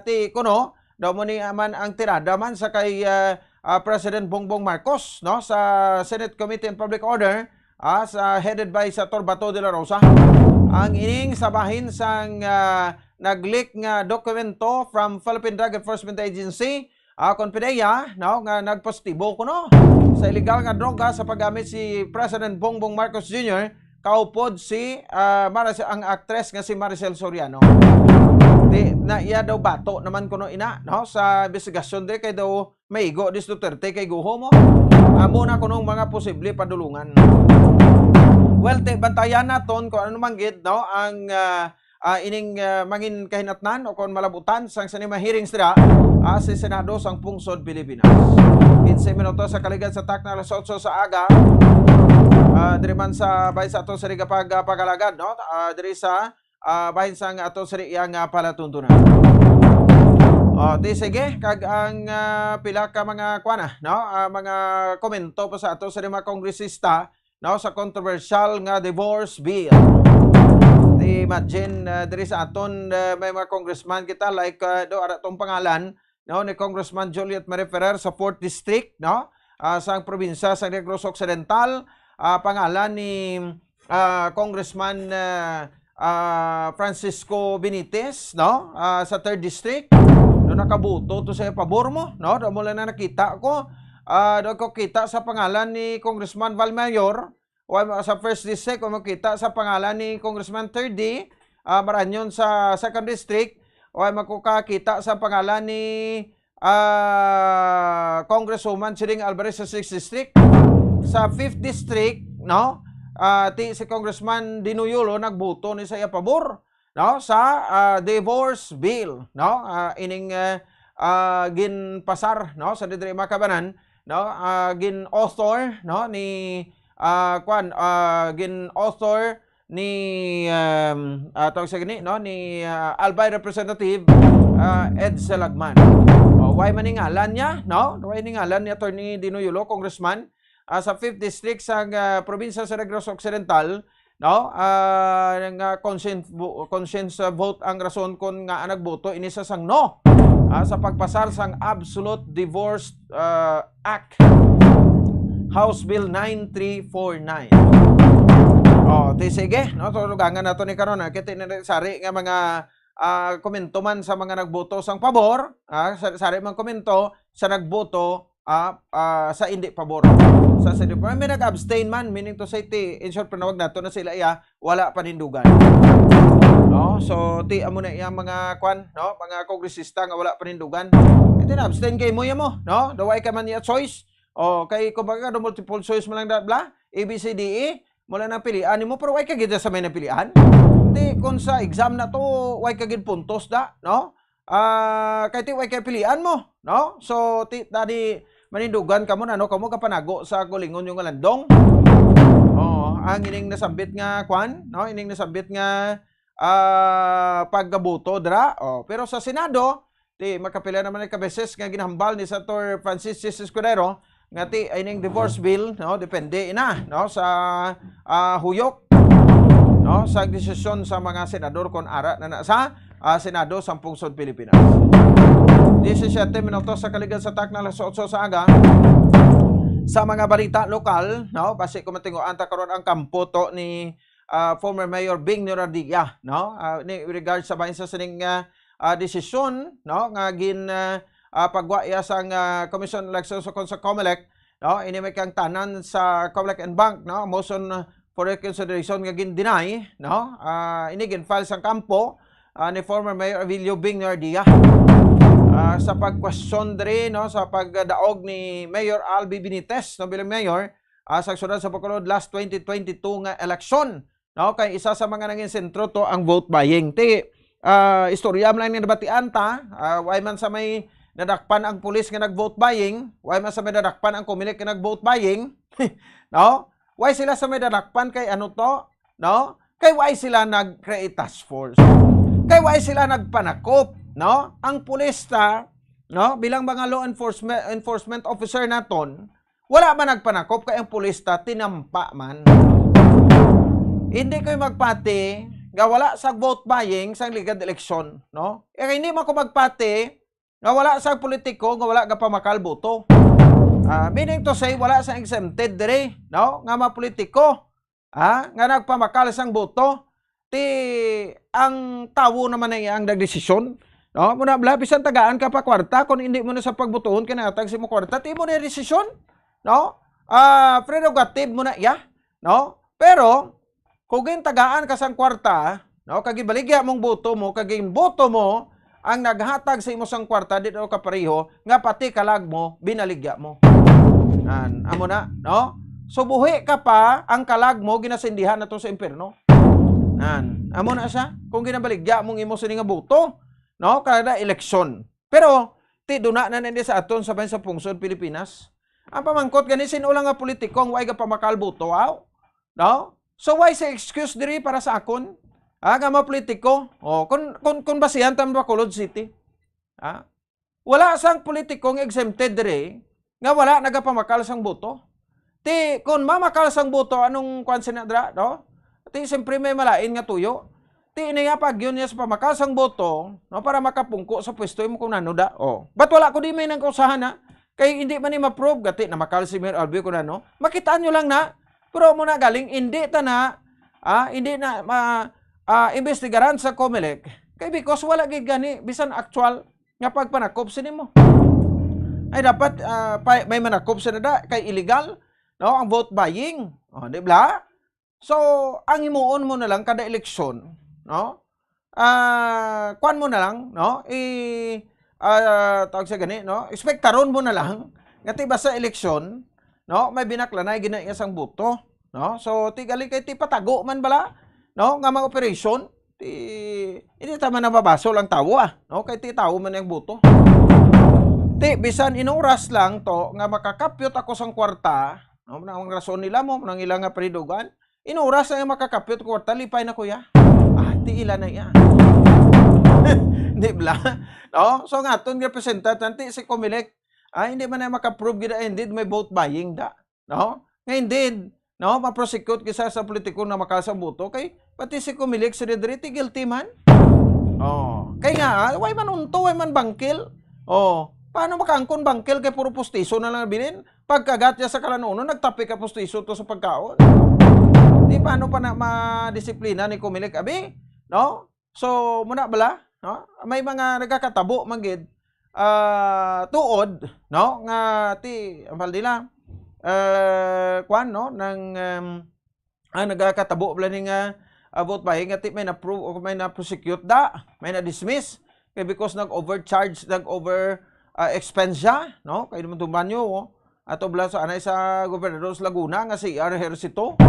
ti kuno, daw mo ni man ang tirada man sa kay, ah, ah, President Bongbong Marcos, no, sa Senate Committee on Public Order, ah, sa, headed by Senator Bato de la Rosa. Ang ining sa bahin sang, ah, nag-leak nga dokumento from Philippine Drug Enforcement Agency, ah, kon PDEA, no, nga nagpositibo kuno sa illegal nga droga sa paggamit si President Bongbong Marcos Junior kaupod si, ah, Maricel, ang aktres nga si Maricel Soriano. Di na iya daw bato naman kuno ina, no, sa investigasyon di kay daw maigo dis Duterte kay Guho mo. Amo na kunong mga posible padulungan. Well, ti, bantayan naton kung ano man gid, no, ang, ah, ah, ining, ah, mangin kahinatnan o kung malabutan sang sa mga hearings dira, ah, sa Senado sang Pungsod Pilipinas. Quince minutos sa kaligad sa takna alas otso sa aga. Ah, diri man sa bay sa ato sa Riga pag, ah, pagalagad, no? Ah, diri sa, ah, bahin sang ato sa iya nga palatuntunan. Oh, di sige, kag ang, ah, pila ka mga kuana, no? Ah, mga komento pa sa ato sa mga kongresista, no, sa controversial nga divorce bill. Di imagine, ah, diri sa aton, ah, may mga congressman kita, like, ah, do, ara tong pangalan, no, ni Congressman Juliet Marie Ferrer sa fourth District, no, ah, sa probinsya sa Negros Occidental, ah, pangalan ni, ah, Congressman, ah, ah, Francisco Benitez, no, ah, sa third District. No, nakaboto to sa pabor mo, no? Do mo lang na nakita ko, Ah, do ko kita sa pangalan ni Congressman Valmayor, wa mo sa first district, wa mo kita sa pangalan ni Congressman third D, ah, Marañon sa second district, wa mo ko kakita sa pangalan ni, ah, Congresswoman Siding Alvarez sa sixth district. Sa fifth district, no? Ah, ti si Congressman Dinoyolo nagboto ni sa iya pabor, no, sa, ah, divorce bill, no? Ah, ining, ah, ah, ginpasar, no, sa diri makabanan, no? Ah, gin-author, no, ni, ah, kwan, ah, gin-author ni, um, ah, tawag sa gini, no, ni, ah, Albay Representative, ah, Ed Salagman. O, why man ni ngalan niya, no? Why ni ngalan ni Attorney Dinoyolo, Congressman, ah, sa fifth District sa, ah, probinsya sa Negros Occidental, no? Ah, nga conscience vo-, conscience, ah, vote ang rason kon nga nagboto ini sa sang no, ah, sa pagpasar sang Absolute Divorce, ah, Act, House Bill nine three four nine. Oh, di sige, no? Tulugangan nato ni karon, ah, kay ti na sari nga mga, ah, komento man sa mga nagboto sang pabor, ah, sa-, sari man komento sa nagboto, ah, ah, sa indi pabor. Sa, sa, may nag-abstain man, meaning to say, ti, in short, panawag nato na sila iya, wala panindugan. No? So, ti, amo na iyang mga kwan, no? Mga kongresista nga wala panindugan. Ito na, abstain kay mo, mo, no? Daway ka man niya choice. O, kay, kumbaga, do multiple choice mo lang, da, bla? A, B, C, D, E. Mula nang pilian nimo, pero way ka gid sa may napilian. Ti, kung sa exam na to, way ka gid puntos, da, no? Ah, kay ti, way kay pilian mo, no? So, ti, tadi, manindugan kamo na, no? Kamo kapanago sa kulingon yung landong. Oh, ang ining nasambit nga, kwan, no? Ining nasambit nga, ah, pagkabuto, dra. Oh, pero sa Senado, ti, makapila naman ang kabeses nga ginahambal ni Senator Francis Sis Escudero, nga ti, ining divorce bill, no? Depende ina, no? Sa, ah, huyok, no? Sa desisyon sa mga senador kung ara na, na sa, ah, Senado sang Pungsod Pilipinas. Disisiete minutos sa kaligan sa takna, alas otso sa aga. Sa mga balita lokal, no? Basi ko matinguan ta karon ang kampo to ni, ah, former Mayor Bing Norardia, no? Ah, ni regard sa bahin sa sining, ah, ah, desisyon, no? Nga gin, ah, ah, pagwa iya sang, ah, Commission on Elections o kon sa COMELEC, no? Ini may kang tanan sa COMELEC en banc, no? Motion for reconsideration nga gin-deny, no? Ah, ini gin-file sang kampo, ah, ni former Mayor Avilio Bing Norardia, ah, sa pagkwestiyon diri, no, sa pagdaog ni Mayor Albi Benitez, no, bilang mayor, ah, sa syudad sa Bacolod last twenty twenty-two nga eleksyon, no? Kay isa sa mga nangin sentro to ang vote buying. Ti, ah, istorya man lang ni nabatian ta, ah, way man sa may nadakpan ang pulis nga nag-vote buying, way man sa may nadakpan ang COMELEC nga nag-vote buying, no? Way sila sa may nadakpan kay ano to, no? Kay way sila nag-create task force. Kay way sila nagpanakop, no? Ang pulis ta, no, bilang mga law enforcement, enforcement officer naton, wala man nagpanakop kay ang pulis ta tinampa man. Hindi ko'y magpati nga wala sa vote buying sang ligad eleksyon, no? Eh, hindi man ko magpati nga wala sa politiko nga wala gapamakal boto. Ah, meaning to say, wala sa exempted diri, no? Nga mga politiko, ah, nga nagpamakal sang boto. Ti ang tawo naman na ang nagdesisyon, no? Muna bla, bisan tagaan ka pa kwarta, kung hindi mo na sa pagbotohon kay natag sa imo kwarta, ti mo na desisyon, no? Ah, prerogative mo na iya, no? Pero kung gintagaan ka sang kwarta, no, kag gibaligya mong boto mo, kag ginboto mo ang naghatag sa imo sang kwarta, di daw kapareho nga pati kalag mo binaligya mo. An, amo na, no? Subuhi ka pa, ang kalag mo ginasindihan na to sa impyerno. An, amo na siya. Kung ginabaligya mong imo sini nga boto, no, kada eleksyon. Pero ti duna na nindi sa aton sa bahin sa pungsod Pilipinas. Ang pamangkot gani, sin-o lang nga politiko ang way gapamakal boto, aw? No? So why sa excuse diri para sa akon? Ah, nga mga politiko? Oh, kun, kun, kun basihan ta ang Bacolod City. Ah? Wala sang politiko nga exempted diri nga wala nagapamakal sang boto. Ti kun mamakal sang boto, anong kwan sina dira, no? Ti siyempre may malain nga tuyo. Ti ini nga pagyon niya sa pamakal sang boto, no, para makapungko sa pwesto mo kung ano da. Oh. But wala ko di may nang kausahan na. Kay hindi man ni ma-prove gati namakal si Mayor Albi kung ano. Makitaan nyo lang na. Pero mo na galing, hindi ta na, ah, hindi na ma, ah, investigaran sa COMELEC. Kay because wala gid gani bisan actual nga pagpanakop sini mo. Ay dapat, ah, pa-, may manakop sa nada kay illegal, no, ang vote buying. O, di ba? So, ang himuon mo na lang kada eleksyon, no? Ah, kuan mo na lang, no? I, ah, tawag sa gani, no? Ekspektaron mo na lang nga ti basta eleksyon, no? May binaklanay gina iya sang boto, no? So, ti gali kay ti patago man bala, no? Nga mga operasyon, ti, hindi ta man nababasol ang tawo, ah, no? Kay ti tawo man ang boto. Ti, bisan inuras lang to nga makakapyot ako sang kwarta, no? Ang rason nila mo, nang ila nga panidugan, inuras na nga makakapyot ko kwarta, lipay na, kuya. Ah, ti ila na iya. Di bala? No? So, ang aton representative, ti si Comelec, ah, hindi man na makaprove gid, ah, indeed, may vote buying da. No? Nga indeed, no, ma-prosecute kisa sa politiko na makal sang boto, kay pati si Comelec, si Rodri, ti guilty man. Oh, kay nga, ah, way man unto, way man bangkil. Oh, paano makaangkon bangkil kay puro pustiso na lang bilin? Pagkagat niya sa kalanuno, nagtapi ka pustiso to sa pagkaon. Di paano pa na madisiplina ni Comelec, abi? No? So, muna bala, no? May mga nagakatabo man gid, ah, tuod, no? Nga ti, ang nila, eh, kwan, no? Nang, em, ah, nagakatabo bala ni nga, ah, vote buying, nga ti may na-prove o may na-prosecute da, may na-dismiss. Kay because nag-overcharge, nag-over, ah, expense siya, no? Kay naman tumban nyo, oh. Ato bala sa anay sa gobernador sa Laguna nga si R Ejercito.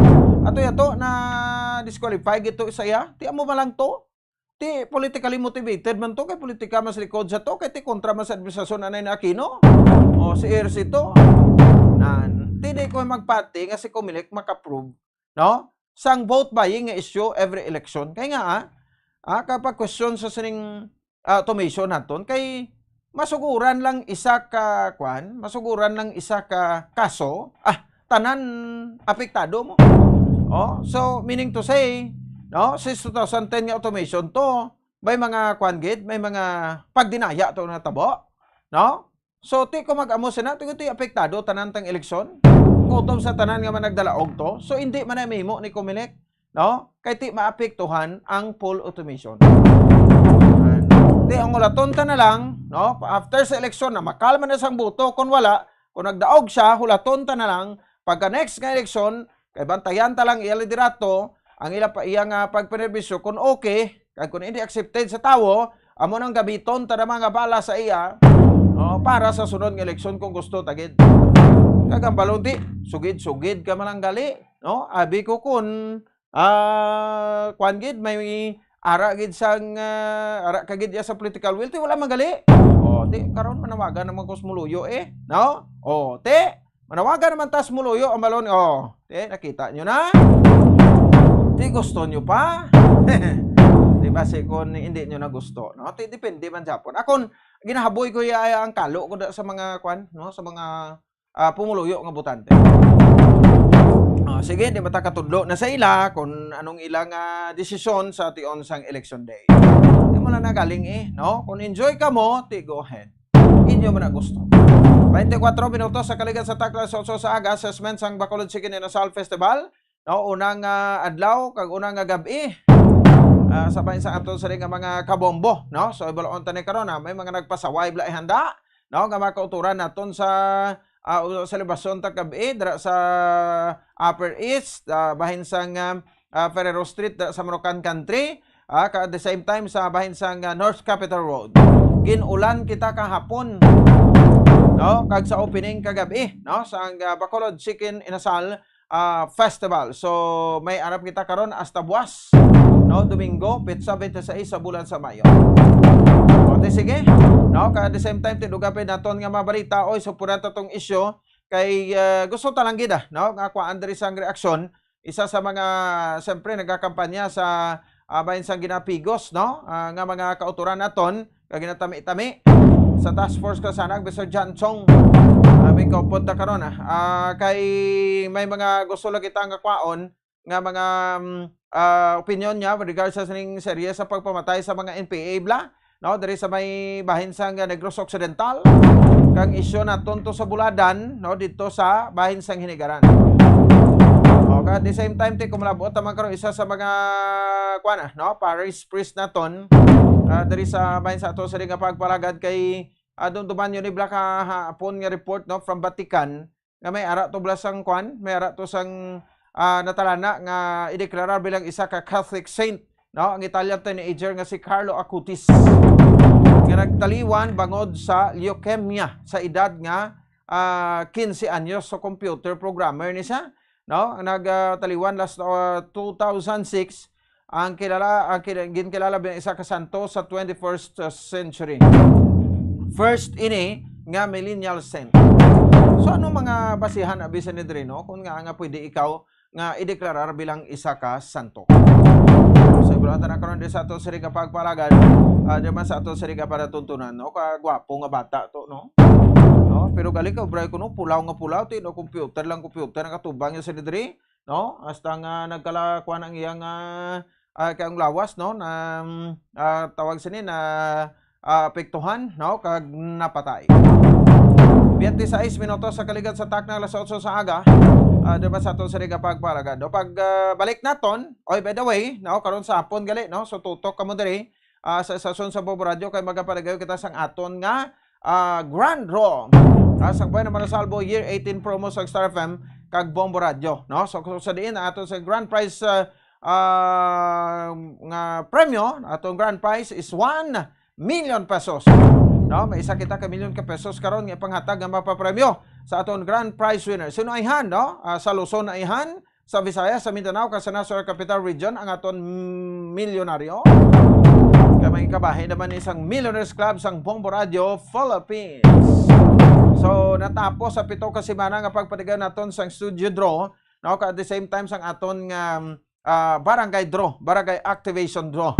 Ato yato na disqualify gito sa iya. Ti amo man lang to. Ti politically motivated man to, kay politika mas likod sa to, kay ti kontra man sa administrasyon anay na Aquino. O si Ejercito. Nan, ti di ko magpati nga si Comelec makaprove, no? Sang vote buying nga issue every election. Kay nga, ah, ah, kapag question sa sining, ah, automation naton, kay masuguran lang isa ka, kwan, masuguran lang isa ka kaso, ah, tanan apektado mo. Oh, so, meaning to say, no, since two thousand ten nga automation to, may mga, kwan gid, may mga pagdinaya to natabo, no? So, ti ko mag-amo sina, ti ko ti apektado tanan tang eleksyon. Kutob sa tanan nga managdalaog to. So, hindi man na mahimo ni Comelec, no? Kay ti maapektuhan ang full automation. Ti ang ulaton ta na lang, no? After sa eleksyon na makalma na sang boto, kung wala, kung nagdaog siya, hulaton ta na lang, pagka next nga eleksyon, kay bantayan ta lang iya liderato, ang ila pa iya nga pagpanerbisyo, kung okay, kag kung hindi accepted sa tawo, amo nang gamiton ta na mga bala sa iya, no, para sa sunod nga eleksyon kung gusto ta gid. Kag ang balon ti, sugid-sugid ka man lang gali, no? Abi ko kun, ah, kwan gid, may ara gid sang, ah, ara ka gid ya sa political will, ti wala man gali. O, ti karon manawagan naman ko sa Muluyo, eh, no? O, ti, manawagan naman tas Muluyo ang balon. O, ti, nakita nyo na? Ti gusto nyo pa? Di ba si kun hindi nyo na gusto, no? Ti depende man sa Japon. Akon, ginahaboy ko ya ang kalo ko da sa mga kwan, no? Sa mga, ah, pumuluyo nga botante. Ah, sige, di ba ta katudlo na sa ila kung anong ilang, ah, desisyon sa tion sang election day. Di mo lang nagaling, eh, no? Kung enjoy ka mo, ti go ahead. Inyo man na gusto. Twenty-four minutos sa kaligan sa takla sa otso sa aga, assessment sang Bacolod Chicken Inasal Festival. No, unang, ah, adlaw kag unang nga gab-i, ah, sa bahin sa aton sini nga mga kabombo, no? So, ibalaon ta ni karon, ah, may mga nagpasaway bala ihanda, no, nga mga kauturan naton sa, ah, u-, selebrasyon ta gab-i dira sa Upper East, ah, bahin sang, ah, ah, Ferrero Street dira sa Manukan Country, ah, ka, at the same time sa bahin sang, ah, North Capitol Road. Gin-ulan kita kahapon, no, kag sa opening kagabi, no, sa ang, ah, Bacolod Chicken Inasal, ah, Festival. So, may arap kita karon hasta buwas, no, Domingo, petsa twenty-six sa bulan sa Mayo. Okay, sige. No, ka at the same time, tindugan pa naton nga mga balita, oy, so pura ta tong isyu kay, ah, gusto ta lang gid, ah, no, nga kuhaan diri sang reaksyon. Isa sa mga, siyempre, nagakampanya sa, ah, bahin sang ginapigos, no, ah, nga mga kauturan naton, nga ginatami-tami sa task force kasanag, Mister John Chong. Ah, may kaupod ta karon, ah. Ah, kay may mga gusto lang kita nga kwaon nga mga, mm, ah, opinion niya with regards sa sining serye sa pagpamatay sa mga N P A bla, no, diri sa may bahin sang Negros Occidental, kang isyu naton to sa Buladan, no, dito sa bahin sang Hinigaran. Okay, at the same time, ti, kung malabot naman karon isa sa mga, kuwan, ah, no, parish priest naton, ah, diri sa bahin sa ato sa nga pagpalagad kay Ah, dumduman yun ni bala kahapon nga report, no, from Vatican, nga may ara to bala sang kwan, may ara to sang, ah, natalana nga ideklarar bilang isa ka Catholic saint, no, ang Italian teenager nga si Carlo Acutis, nga nagtaliwan bangod sa leukemia sa edad nga, ah, quince anyos. So, computer programmer ni siya, no? Nagtaliwan last, ah, two thousand six. Ang kilala, ang kila-, ginkilala bilang isa ka santo sa twenty-first century. First ini nga millennial saint. So, ano mga basihan, abi, Sanedrino, kung nga, nga pwede ikaw nga ideklarar bilang isa ka santo? So, ibulatan na karon di sa ato siri nga pagpalagad, ah, di man sa ato siri nga panatuntunan, no? Kagwapo nga bata to, no? No? Pero gali ka, bray, kuno pulaw nga pulaw, ti, no? Computer lang, computer, nakatubang yung Sanedri, no? Hasta nga nagkalakuan ang iyang, ah, ah, kay ang lawas, no? Na, mm, ah, tawag sini na, ah, apektuhan, no? Kag napatay. Twenty-sais minutos sa kaligad sa takna, alas otso sa aga. Ah, di ba sa ato sa Riga pagpalagad, no? Pag, ah, balik naton, oy, by the way, no? Karon sa hapon gali, no? So, tutok kamo diri, ah, sa estason sa Bombo Radio kay magapaligayo kita sang aton nga, ah, Grand Draw. Ah, sang Buhay na Manasalbo Year eighteen promo sa Star F M kag Bombo Radio, no? So, kung sa diin ang ato sa grand prize, ah, ah, nga premyo, atong grand prize is one million pesos. No, may isa kita ka milyon ka pesos karon nga ipanghatag nga mapapremyo sa aton grand prize winner. Sino ayhan, no? Ah, sa Luzon ayhan, sa Visayas, sa Mindanao, kag sa National Capital Region ang aton milyonaryo. Kay may kabahin naman isang Millionaires Club sang Bombo Radio Philippines. So, natapos sa pito ka semana nga pagpatigayon naton sang studio draw, no? Kag at the same time sang aton nga, ah, barangay draw, barangay activation draw.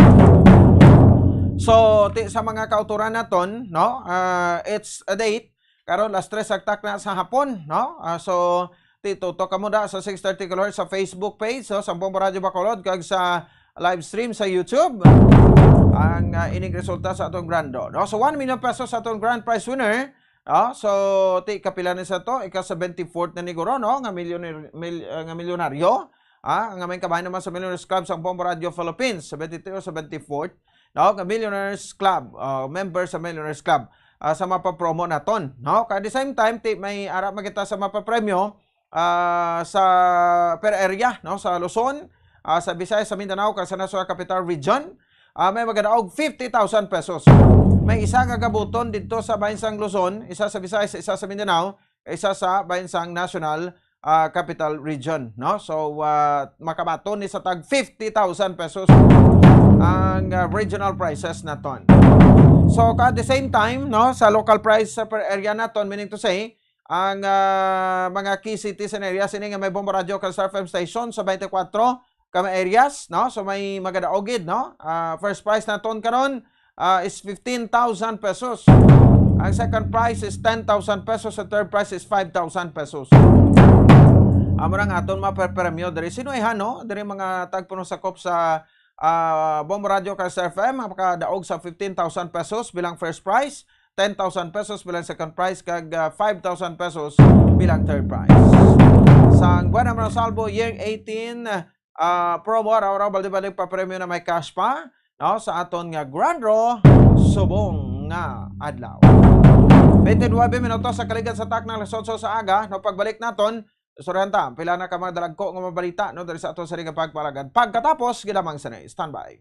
So, ti sa mga kautoran naton, no? Ah, it's a date. Karon, las tres sa takna sa hapon, no? Ah, so, ti tutok kamo da sa six thirty kilohertz sa Facebook page, so, sa Bombo Radio Bacolod, kag sa live stream sa YouTube. Ang, ah, ining resulta sa atong grand draw, no? So, one million pesos sa atong grand prize winner, no? So, ti kapila ni sa to, ika seventy-fourth na ni guro, no? Nga milyoner-, mil-, ah, nga milyonaryo, ah, nga may kabahin naman sa Millionaires Club sang Bombo Radio Philippines, seventy-three o seventy-fourth, no? Nga Millionaires Club, ah, member sa Millionaires Club, ah, sa mapapromo naton, no? Kag at the same time, ti may ara man kita sa mapapremyo, ah, sa per area, no? Sa Luzon, ah, sa Visayas, sa Mindanao, kag sa National Capital Region, ah, may magadaog fifty thousand pesos. May isa ka gabuton didto sa bahin sang Luzon, isa sa Visayas, isa sa Mindanao, isa sa bahin sang National, ah, Capital Region, no? So, ah, makabaton ni sa tag fifty thousand pesos ang, ah, regional prizes naton. So, at the same time, no, sa local prize sa per area naton, meaning to say, ang, ah, mga key cities and areas ini nga may Bombo Radio kag Star F M station sa twenty-four ka mga areas, no? So, may magadaog gid, no? Ah, first prize naton karon, ah, is fifteen thousand pesos. Ang second prize is ten thousand pesos. Ang third prize is five thousand pesos. Amo na nga aton mapapremyo diri. Sino ayhan, no? Diri mga tagpuno sakop sa, ah, Bombo Radio kag Star F M, makadaog sa fifteen thousand pesos bilang first prize, ten thousand pesos bilang second prize, kag, ah, five thousand pesos bilang third prize. Sang Buwan na Manasalbo Year eighteen, ah, promo, araw-araw, balde-balde papremyo na may cash pa, no, sa aton nga Grand Draw subong nga adlaw. Twenty-nine minutos sa kaligad sa takna, alas otso sa aga, no, pagbalik naton, istoryahan ta, pila na ka mga dalagko nga mabalita, no, diri sa aton sa Riga Pagpalagad. Pagkatapos, gid lamang sini. Standby.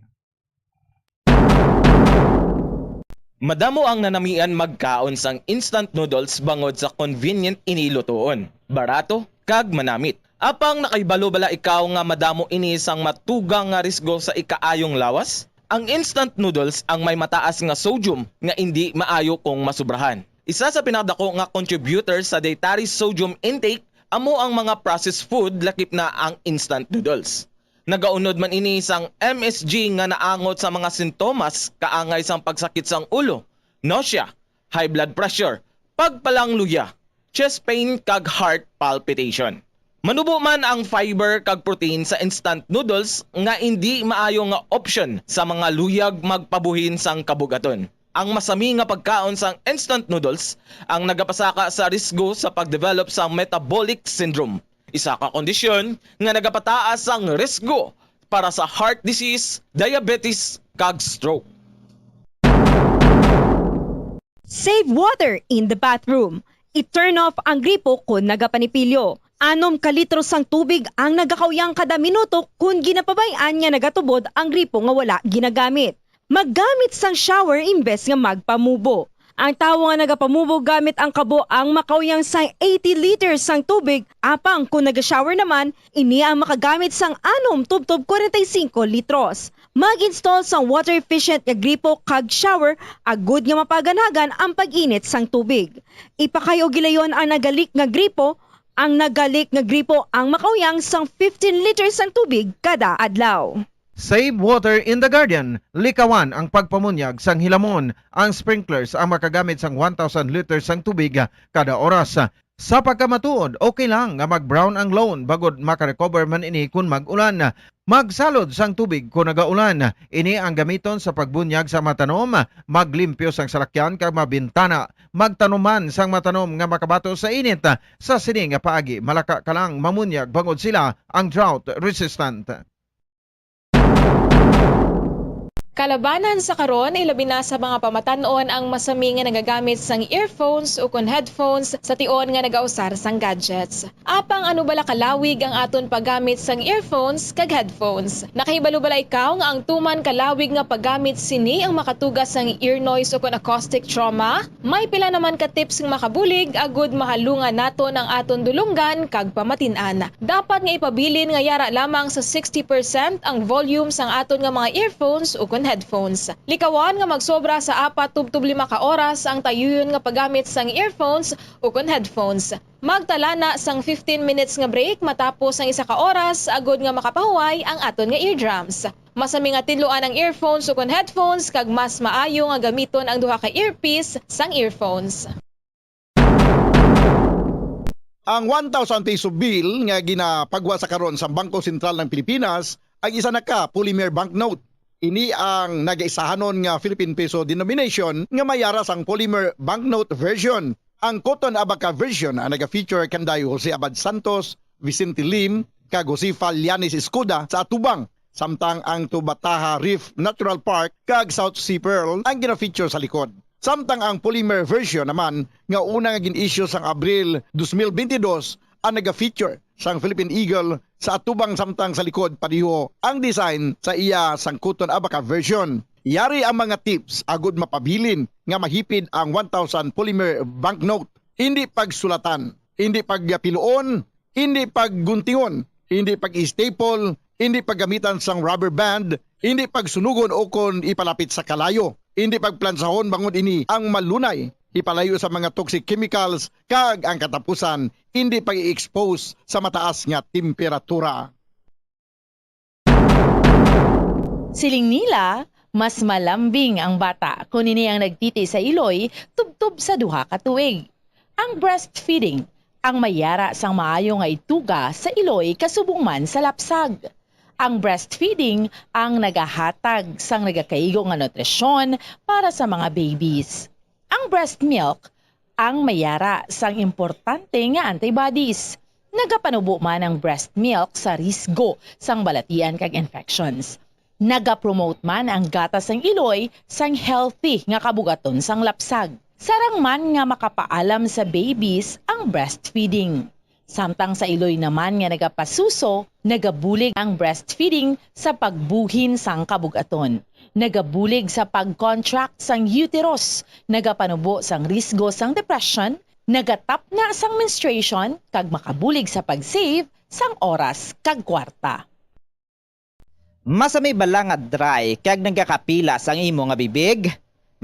Madamo ang nanamian magkaon sang instant noodles bangod sa convenient ini lutoon, barato, kag manamit. Apang nakahibalo bala ikaw nga madamo ini sang matugang nga risgo sa ikaayong lawas? Ang instant noodles ang may mataas nga sodium nga indi maayo kung masubrahan. Isa sa pinakadako nga contributor sa dietary sodium intake amo ang mga processed food, lakip na ang instant noodles. Nagaunod man ini sang M S G nga naangot sa mga sintomas kaangay sang pagsakit sang ulo, nausea, high blood pressure, pagpalangluya, chest pain, kag heart palpitation. Manubo man ang fiber kag protein sa instant noodles nga indi maayo nga option sa mga luyag magpabuhin sang kabugaton. Ang masami nga pagkaon sang instant noodles ang nagapasaka sa risgo sa pag-develop sa metabolic syndrome. Isa ka kondisyon nga nagapataas sang risgo para sa heart disease, diabetes, kag stroke. Save water in the bathroom. I-turn off ang gripo kon nagapanipilyo. Anom ka litro sang tubig ang nagakauyang kada minuto kon ginapabay-an nga nagatubod ang gripo nga wala ginagamit. Maggamit sang shower imbes nga magpamubo. Ang tawo nga nagapamubo gamit ang kabo ang makauyang sang eighty liters sang tubig, apang kon naga-shower naman, ini ang makagamit sang anom tubtob kwarenta y singko litros. Mag-install sang water-efficient nga gripo kag shower agud nga mapaganhagan ang pag-init sang tubig. Ipakay-o gilayon ang nagalik nga gripo. Ang nagalik nga gripo ang makauyang sang fifteen liters sang tubig kada adlaw. Save water in the garden. Likawan ang pagpamunyag sang hilamon. Ang sprinklers ang makagamit sang one thousand liters sang tubig kada oras. Sa pagkamatuod, okay lang nga mag-brown ang lawn bangod makarecover man ini kon mag-ulan. Magsalod sang tubig kon nagaulan. Ini ang gamiton sa pagbunyag sa mga tanom, maglimpyo sang salakyan kag mga bintana. Magtanom man sang mga tanom nga makabato sa init. Sa sini nga paagi, malaka ka lang mamunyag bangod sila ang drought resistant. Kalabanan sa karon, ilabi na sa mga pamatan-on ang masami nga nagagamit sang earphones ukon headphones sa tion nga nagausar sang gadgets. Apang ano bala kalawig ang aton paggamit sang earphones kag headphones? Nakahibalo bala ikaw nga ang tuman kalawig nga paggamit sini ang makatuga sang ear noise ukon acoustic trauma? May pila naman ka tips nga makabulig agud mahalungan naton ang aton dulonggan kag pamatin-an. Dapat nga ipabilin nga yara lamang sa sixty percent ang volume sang aton nga mga earphones ukon headphones. Likawan nga magsobra sa apat tubtob lima ka oras ang tayuyon nga paggamit sang earphones ukon headphones. Magtala na sang fifteen minutes nga break matapos ang isa ka oras agud nga makapahuway ang aton nga eardrums. Masami nga tinluan ang earphones ukon headphones kag mas maayo nga gamiton ang duha ka earpiece sang earphones. Ang one thousand peso bill nga ginapagwa sa karon sa Bangko Sentral ng Pilipinas ay isa na ka polymer banknote. Ini ang nagaisahanon nga Philippine peso denomination nga may yara sang polymer banknote version. Ang Cotton Abaca version ang naga-feature kanday Jose Abad Santos, Vicente Lim, kag Josefa Llanes Escuda sa atubang, samtang ang Tubataha Reef Natural Park kag South Sea Pearl ang gina-feature sa likod. Samtang ang polymer version naman nga una nga gin-issue sang Abril dos mil bentidós ang naga-feature sang Philippine Eagle sa atubang, samtang sa likod pareho ang design sa iya sang Cotton Abaca version. Yari ang mga tips agud mapabilin nga mahipid ang one thousand polymer banknote. Hindi pagsulatan, hindi pagpiluon, hindi pagguntingon, hindi pag-staple, hindi paggamitan sang rubber band, hindi pagsunugon o kon ipalapit sa kalayo, hindi pagplansahon bangod ini ang malunay, ipalayo sa mga toxic chemicals, kag ang katapusan, hindi pag-i-expose sa mataas nga temperatura. Siling nila, mas malambing ang bata kon ini ang nagtiti sa iloy tubtob sa duha ka tuig. Ang breastfeeding ang may yara sang maayo nga ituga sa iloy kasubong man sa lapsag. Ang breastfeeding ang nagahatag sang nagakaigo nga nutrisyon para sa mga babies. Ang breast milk ang may yara sang importante nga antibodies. Nagapanubo man ang breast milk sa risgo sang balatian kag infections. Nagapromote man ang gatas sang iloy sang healthy nga kabugaton sang lapsag. Sarang man nga makapaalam sa babies ang breastfeeding. Samtang sa iloy naman nga nagapasuso, nagabulig ang breastfeeding sa pagbuhin sang kabug-aton. Nagabulig sa pag-contract sang uterus, nagapanubo sang risgo sang depression, nagatapna sang menstruation, kag makabulig sa pag-save sang oras kag kwarta. Masami bala nga dry kag nagakapilas ang imo nga bibig?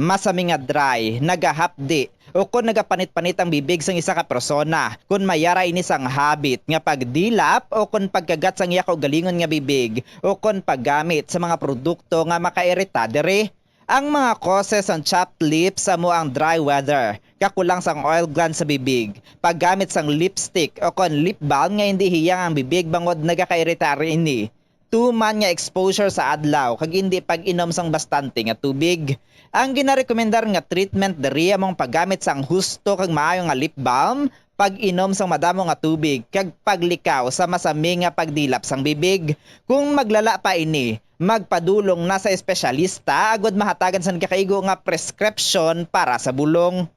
Masami nga dry, nagahapdi, o kon nagapanit-panit ang bibig sang isa ka persona. Kon may yara ini sang habit nga pagdilap o kon pagkagat sang iya kaugalingon nga bibig o kon paggamit sa mga produkto nga makairita diri. Ang mga causes sang chapped lips amo ang dry weather, kakulang sang oil gland sa bibig, paggamit sang lipstick o kon lip balm nga indi hiyang ang bibig bangod nagakairita ini. Tuman nga exposure sa adlaw kag indi pag-inom sang bastante nga tubig. Ang ginarekomendar nga treatment diri amo ang paggamit sang husto kag maayo nga lip balm, pag-inom sang madamo nga tubig, kag paglikaw sa masami nga pagdilap sang bibig. Kung maglala pa ini, magpadulong na sa espesyalista agud mahatagan sang kakaigo nga prescription para sa bulong.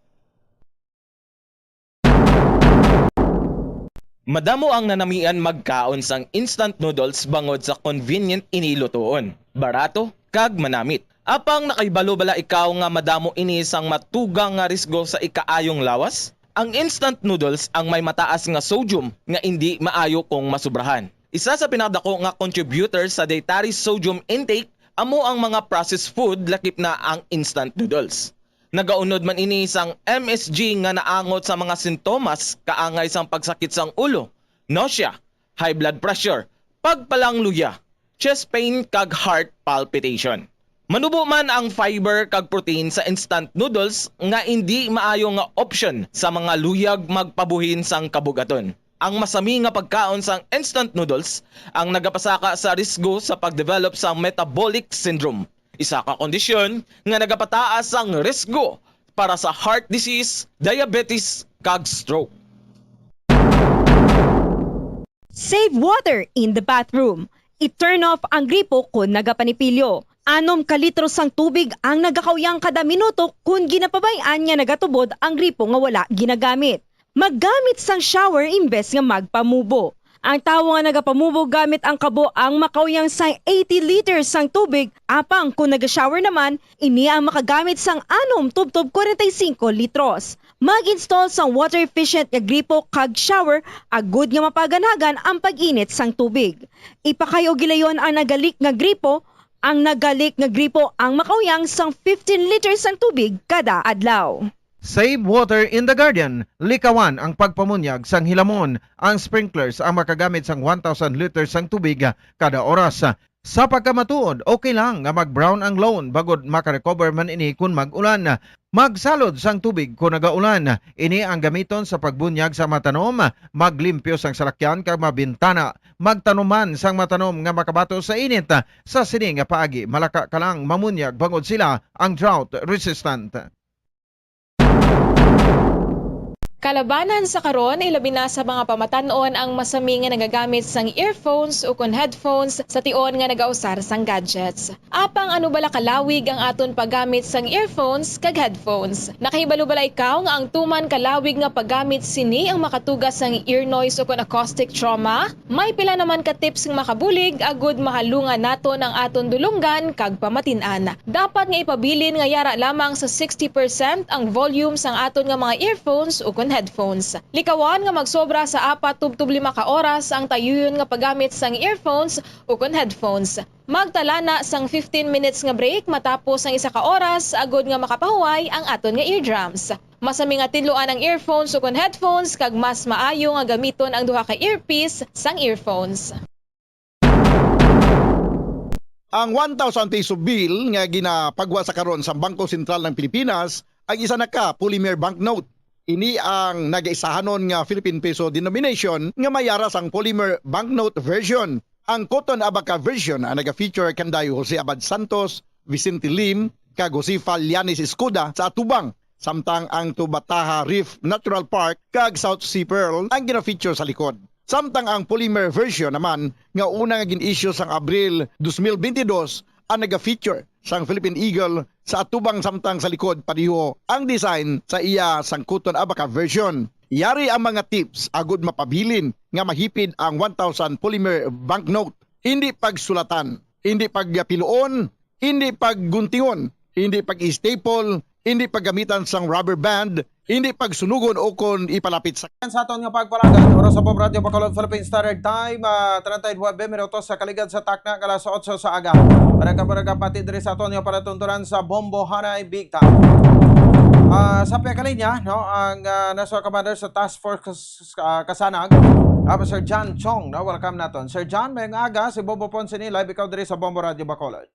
Madamo ang nanamian magkaon sang instant noodles bangod sa convenient ini lutoon, barato, kag manamit. Apang nakahibalo bala ikaw nga madamo ini sang matugang nga risgo sa ikaayong lawas? Ang instant noodles ang may mataas nga sodium nga indi maayo kung masubrahan. Isa sa pinakadako nga contributor sa dietary sodium intake amo ang mga processed food, lakip na ang instant noodles. Nagaunod man ini sang M S G nga naangot sa mga sintomas kaangay sang pagsakit sang ulo, nausea, high blood pressure, pagpalangluya, chest pain, kag heart palpitation. Manubo man ang fiber kag protein sa instant noodles nga indi maayo nga option sa mga luyag magpabuhin sang kabug-aton. Ang masami nga pagkaon sang instant noodles ang nagapasaka sa risgo sa pag-develop sang metabolic syndrome, isa ka kondisyon nga nagapataas sang risgo para sa heart disease, diabetes, kag stroke. Save water in the bathroom. I-turn off ang gripo kon nagapanipilyo. Anom ka litro sang tubig ang nagakauyang kada minuto kon ginapabay-an nga nagatubod ang gripo nga wala ginagamit. Maggamit sang shower imbes nga magpamubo. Ang tawo nga nagapamubo gamit ang kabo ang makauyang sang eighty liters sang tubig, apang kon naga-shower naman, ini ang makagamit sang anom tubtob kwarenta y singko litros. Mag-install sang water-efficient nga gripo kag shower agud nga mapaganagan ang pag-init sang tubig. Ipakay-o gilayon ang nagalik nga gripo. Ang nagalik nga gripo ang makauyang sang fifteen liters sang tubig kada adlaw. Save water in the garden. Likawan ang pagpamunyag sang hilamon. Ang sprinklers ang makagamit sang one thousand liters sang tubig kada oras. Sa pagkamatuod, okay lang nga mag-brown ang lawn bangod makarecover man ini kon mag-ulan. Magsalod sang tubig kon nagaulan. Ini ang gamiton sa pagbunyag sa mga tanom, maglimpyo sang salakyan kag mga bintana. Magtanom man sang mga tanom nga makabato sa init. Sa sini nga paagi, malaka ka lang mamunyag bangod sila ang drought resistant. Kalabanan sa karon, ilabi na sa mga pamatan-on ang masami nga nagagamit sang earphones ukon headphones sa tion nga nagausar sang gadgets. Apang ano bala kalawig ang aton paggamit sang earphones kag headphones? Nakahibalo bala ikaw nga ang tuman kalawig nga paggamit sini ang makatuga sang ear noise ukon acoustic trauma? May pila naman ka tips nga makabulig agud mahalungan naton ang aton dulonggan kag pamatin-an. Dapat nga ipabilin nga yara lamang sa sixty percent ang volume sang aton nga mga earphones ukon headphones. Likawan nga magsobra sa apat tubtob lima ka oras ang tayuyon nga paggamit sang earphones ukon headphones. Magtala na sang fifteen minutes nga break matapos ang isa ka oras agud nga makapahuway ang aton nga eardrums. Masami nga tinluan ang earphones ukon headphones kag mas maayo nga gamiton ang duha ka earpiece sang earphones. Ang one thousand peso bill nga ginapagwa sa karon sa Bangko Sentral ng Pilipinas ang isa na ka polymer banknote. Ini ang nagaisahanon nga Philippine peso denomination nga may yara sang polymer banknote version. Ang Cotton Abaca version ang naga-feature kanday Jose Abad Santos, Vicente Lim, kag Josefa Llanes Escuda sa atubang, samtang ang Tubataha Reef Natural Park kag South Sea Pearl ang gina-feature sa likod. Samtang ang polymer version naman nga una nga gin-issue sang Abril dos mil bentidós ang naga-feature sang Philippine Eagle sa atubang, samtang sa likod pareho ang design sa iya sang Cotton Abaca version. Yari ang mga tips agud mapabilin nga mahipid ang one thousand polymer banknote. Hindi pagsulatan, hindi pagpiluon, hindi pagguntingon, hindi pag-staple, hindi paggamitan sang rubber band, hindi pagsunugon o kon ipalapit sa Sa aton nga pagpalagad, oras sa Bombo Radio Bacolod, Philippine Standard Time, ah, treinta y nueve minutos sa kaligad sa takna nga alas otso sa aga. Para ka, para ka pati diri sa aton nga palatuntunan sa Bombo Hanay Big Time. Ah, sa pagkalinya, no, ang, ah, National Commander sa Task Force Kas-, ah, Kasanag, ah, Sir John Chong, no, welcome naton. Sir John, may aga, si Bombo Ponce ni live, ikaw diri sa Bombo Radio Bacolod.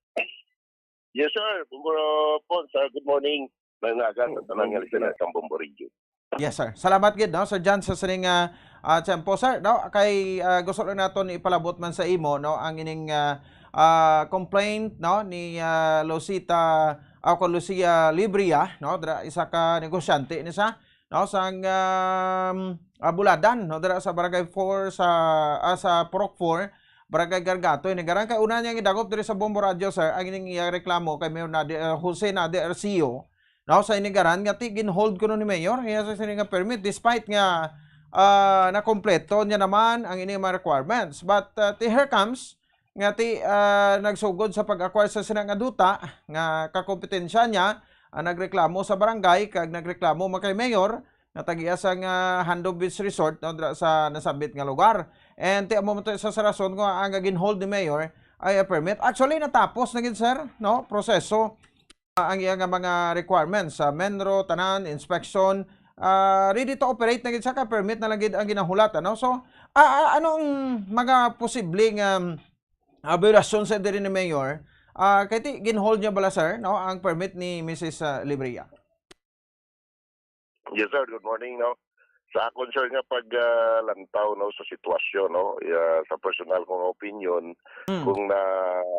Yes, sir. Bombo Ponce, good morning. May aga sa tanan nga listener sang Bombo Radio. Yes, sir. Salamat gid, no, Sir John, sa sining, ah, ah, tiyempo, sir, no? Kay, ah, gusto lang naton ipalabot man sa imo, no, ang ining, ah, ah, complaint, no, ni, ah, Lucita, ah, ko Lucia Libria, no, dira isa ka negosyante ni sa, no, sang, um, ah, Buladan, no, dira sa Barangay four sa, ah, sa Purok four, Barangay Gargato, Inigaran. Kay una niya gidakop diri sa Bombo Radio, sir, ang ining iya reklamo kay Mayor Nader, uh, Jose Nader Arceo, no, sa Inigaran, nga ti ginhold kuno ni Mayor iya sa sini nga permit, despite nga, ah, nakompleto niya naman ang ining mga requirements. But, uh, ti here comes nga ti, ah, nagsugod sa pag-acquire sa sina nga duta nga kakompetensya niya, ang nagreklamo sa barangay kag nagreklamo man kay Mayor nga tag-iya sang, ah, Hando Beach Resort, no, dira sa nasambit nga lugar. And ti amo man to isa sa rason nga ang ginhold ni Mayor ay a permit. Actually, natapos na gid, sir, no, proseso, ah, ang iya nga mga requirements sa menro, tanan, inspection, ah, ready to operate na gid siya, ka permit na lang gid ang ginahulat, ano? So, ah, ah, anong mga posibleng, um, ah, violasyon sa diri ni Mayor? Ah, kay ti ginhold niya bala, sir, no, ang permit ni Missus, ah, Libria? Yes, sir. Good morning, no. Sa akon, sir, nga pag, ah, lantaw, no, sa sitwasyon, no, ah, sa personal kong opinion, Mm. kung na,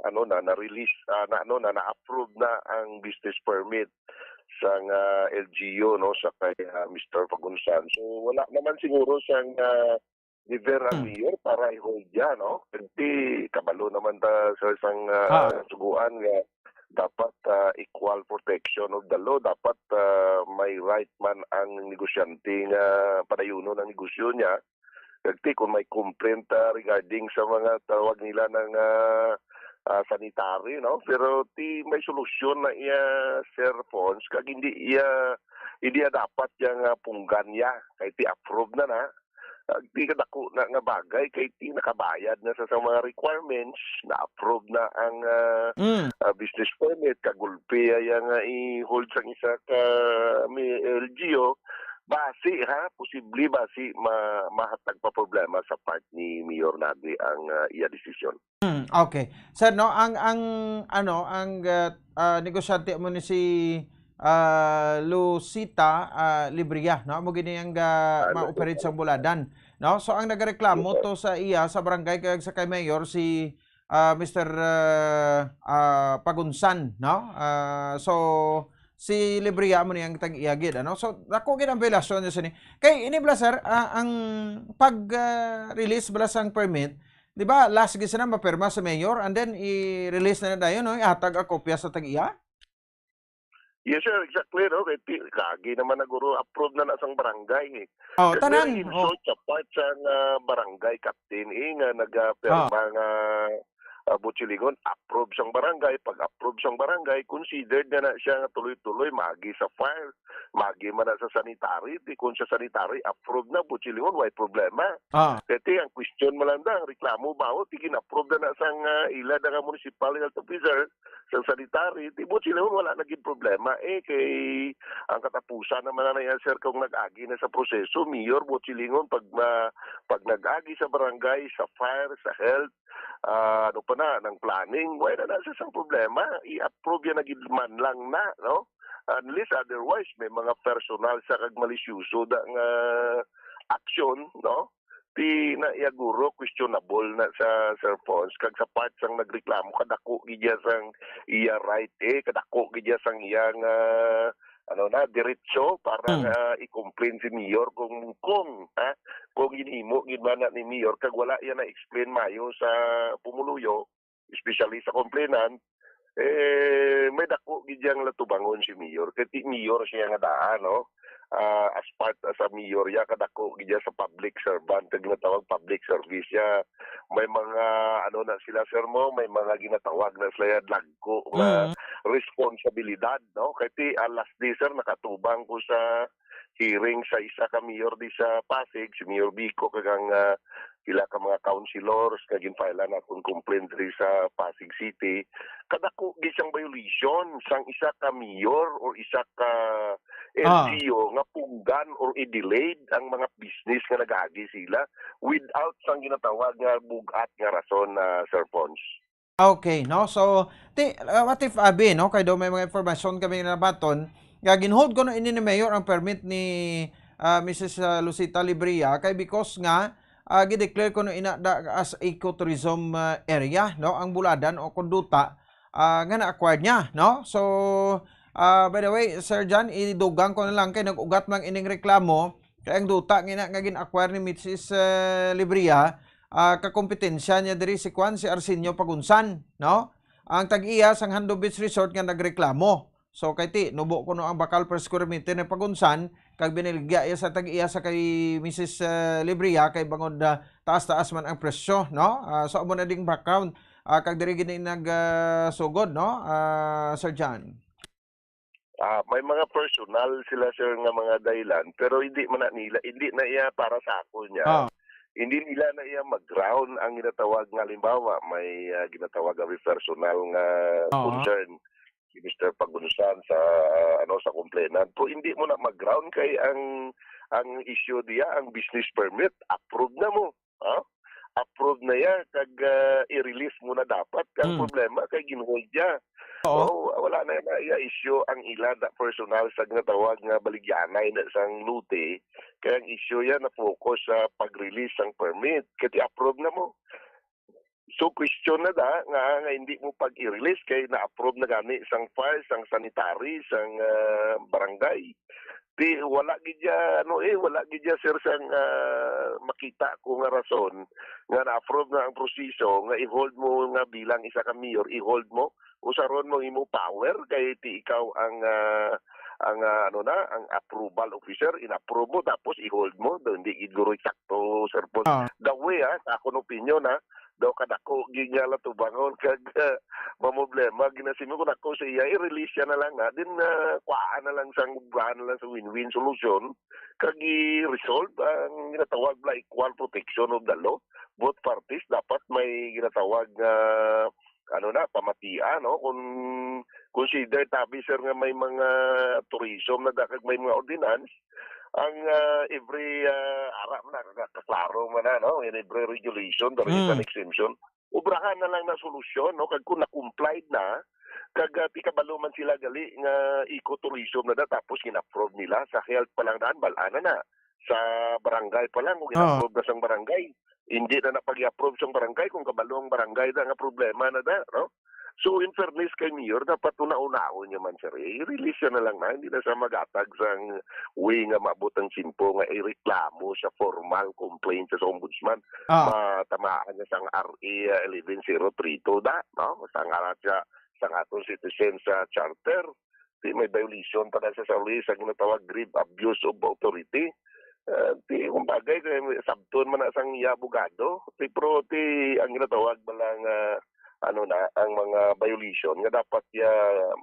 ano na, na-release, ah, na, ano na, na-approve na ang business permit sang, ah, L G U, no, sa kay, ah, Mister Pagunsan. So, wala naman siguro sang, ah, dever ang Mm. mayor para i-hold niya, no? Kasi kabalo naman ta sa isang, ah, Ah. suguan nga dapat, ah, equal protection of the law. Dapat, ah, may right man ang negosyante nga padayunon ang negosyo niya. Kag ti, kung may complaint, ah, regarding sa mga tawag nila ng, ah, ah, sanitary, no? Pero ti may solusyon na iya, Sir Fons, kag hindi iya, hindi iya dapat yang, ah, punggan niya. Kay ti approve na na. Ah, di kadako na nga bagay kay ti nakabayad na sa, sa mga requirements, na-approve na ang, ah, Mm. ah, business permit, kagulpi ay nga i-hold sang isa ka mi-, L G U, basi, ha, posible basi ma-, mahatag pa problema sa part ni Mayor Nader ang, ah, iya desisyon. Hmm, okay. Sir, no, ang, ang, ano, ang, ah, ah, negosyante mo ni si, ah, Lucita, ah, Libria, no? Amo gini ang, ah, Ah, ma-operate sa Buladan, no? So, ang nagareklamo Yes, sir. to sa iya, sa barangay, kag sa kay Mayor, si, ah, Mister, ah, ah, Pagunsan, no? Ah, so, si Libria mo niyang tag-iya gid, ano? So, dako gid ang violasyon niya sini. Kay ini bala, sir, ah, ang pag, ah, release bala sang permit, di ba, last gid sila mapirma sa mayor and then i-release na na dayon, no? Ihatag ang kopya sa tag-iya? Yes, sir, exactly, no? Kay ti-, kagi naman na guro, approve na na sang barangay, eh. Oh, Kag tanan, very in oh. short, sa part sang, ah, barangay captain, eh, nga nagapirma Oh. nga, ah, butsilingon, approve sang barangay. Pag approve sang barangay, considered na na siya nga tuloy-tuloy, maagi sa fire, maagi man na sa sanitary. Ti kung sa sanitary, approve na, butsilingon, way problema. Ah. Kay ti ang question mo lang da, ang reklamo ba, o, ti gin-approve na na sang, ah, ila da nga municipal health officer, sang sanitary, ti buot silingon wala na gid problema, eh, kay ang katapusan naman na yan, sir, kung nag-agi na sa proseso, mayor, buot silingon, pag ma-, pag nag-agi sa barangay, sa fire, sa health, ah, ano pa na, ng planning, wala na sa isang problema, i-approve yan na gid man lang na, no? Unless otherwise, may mga personal sa kag malisyoso da nga aksyon, no? Ti na iya guro, questionable na sa Sir Fons, kag sa part sang nagreklamo, kadako gid iya sang iya right, eh, kadako gid iya sang iya nga, ano na, diretso para Hmm. nga i-complain si Mayor kung, kung, ha, kung ginhimo gid man na ni Mayor, kag wala iya na-explain mayo sa pumuluyo, especially sa complainant, eh, may dako gid yang latubangon si Mayor. Kay ti Mayor siya nga daan, no? Ah, as part as a Mayor, ya kadako gid ya sa public servant, kag ginatawag public service ya. May mga, ano na sila, sir mo, may mga ginatawag na sila ya dagko nga Mm. responsibilidad, no? Kay ti, ah, last day, sir, nakatubang ko sa hearing sa isa ka mayor di sa Pasig, si Mayor Vico, kag ang, ah, pila ka mga councilors nga ginfile na akong complaint diri sa Pasig City, kadako gid siyang violation sang isa ka mayor or isa ka Ah. L G U nga punggan or i-delayed ang mga business nga nag-agi sila without sang ginatawag nga bug-at nga rason, ah, Sir Fons. Okay, no? So, ti-, uh, what if, abi, no? Kay daw may mga informasyon kami na nabaton, nga ginhold kuno ini ni Mayor ang permit ni, ah, Missus, ah, Lucita Libria, kay because nga, ah, gideclare kuno ina da as ecotourism, ah, area, no? Ang Buladan o Conduta, ah, nga na-acquired niya, no? So, ah, by the way, Sir John, idugang ko na lang kay nag-ugat man ining reklamo, kay ang duta nga ina nga gin-acquire ni Missus, eh, Libria, ah, kakompetensya niya diri si kwan, si Arsenio Pagunsan, no? Ang tag-iya sang Hando Beach Resort nga nagreklamo. So, kay ti, nubo kuno ang bakal per square meter ni Pagunsan, kag biniligya iya sa tag-iya sa kay Misis, ah, Libria, kay bangod, ah, taas-taas man ang presyo, no? Ah, so, amo na ding background, ah, kag diri gini nag, ah, sugod, no? Ah, Sir John. Ah, may mga personal sila, sir, nga mga dahilan, pero hindi man na nila, hindi na iya para sa ako niya. Ah. Hindi nila na iya mag-ground ang ginatawag nga, halimbawa, may, ah, ginatawag nga personal nga Oo. concern si Mister Pagunsan sa, ah, ano, sa complainant. Pero hindi mo na mag-ground kay ang, ang issue diya, ang business permit, approve na mo. Ha? Approve na ya, kag, ah, i-release mo na dapat. Ang Mm. problema kay gin-hold ya. Oo. So, wala na na iya issue ang ila da personal sa ginatawag nga baligyanay na sang lote. Kay ang issue ya na-focus sa pag-release sang permit. Kay ti-approve na mo. So, question na da nga, nga hindi mo pag-i-release kay na-approve na gani sang fire, sang sanitary, sang, ah, barangay. Di, wala gid ya, ano, eh, wala gid ya, sir, sang, ah, makita ko nga rason nga na-approve na ang proseso nga i-hold mo nga bilang isa ka mayor, i-hold mo, usaron mo ang imo power kay ti ikaw ang, ah, ang, ah, ano na, ang approval officer, in-approve mo, tapos i-hold mo, do, hindi gid guro eksakto, sir, po. Ah. The way, ah, sa akong opinion, ah, daw kadako gid nga latubangon kag, ah, mamroblema, ginasimi ko nako sa iya, i-release siya na lang, ha. Then, ah, kuhaan na lang sang, kuhaan na lang sa win-win solution, kag i-resolve ang ginatawag bala equal protection of the law. Both parties dapat may ginatawag nga, ano na, pamatian, no? Kung consider tabi, sir, nga may mga tourism na da-, kag may mga ordinance, ang, ah, every, ah, ara man na, ka-, kaklaro man na, no? In every regulation, there is an Mm. exemption. Obrahan na lang na solusyon, no? Kag kung na-complied na, kag, ah, ti kabalo man sila gali nga ecotourism na da, tapos gin-approve nila, sa health pa lang daan, bal-an na na. Sa barangay pa lang, kung Oo. gin-approve na sang barangay, hindi na na pag-i-approve sang barangay kung kabalo ang barangay da nga problema na da, no? So, in fairness kay Mayor, dapat una-unaon niya man, sir, eh, i-release siya na lang na, hindi na siya maghatag sang way nga maabot ang tiyempo nga ireklamo sa formal complaint sa ombudsman. Ah. Matamaan niya sang R A eleven zero three two da, no? Sa nga siya, sa aton citizen sa charter, di may violation pa na sa Sauli sa ginatawag grave abuse of authority. Ah, ti, kung bagay, kay sabton man na sang iya abogado. Ti, pero ti, ang ginatawag man lang, ah, ano na, ang mga violation nga dapat iya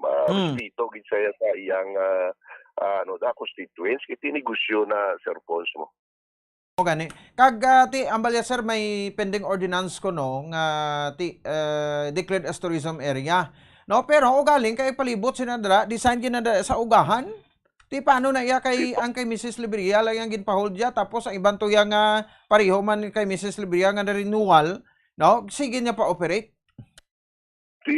ma-, Hmm. respeto gid siya sa iyang, ah, ah, ano, da, constituents, kay ti negosyo na, Sir Pons, mo. O gani. Kag, ah, ti, ambal ya, sir, may pending ordinance kuno nga ti, eh, declared as tourism area. No, pero ugaling kay palibot sina dira, design gid na dira sa ugahan. Ti, paano na iya kay, ang kay Missus Libria lang yang ginpahold ya, tapos ang iban to ya nga pareho man kay Missus Libria nga na-renewal, no? Sige niya pa-operate. Ti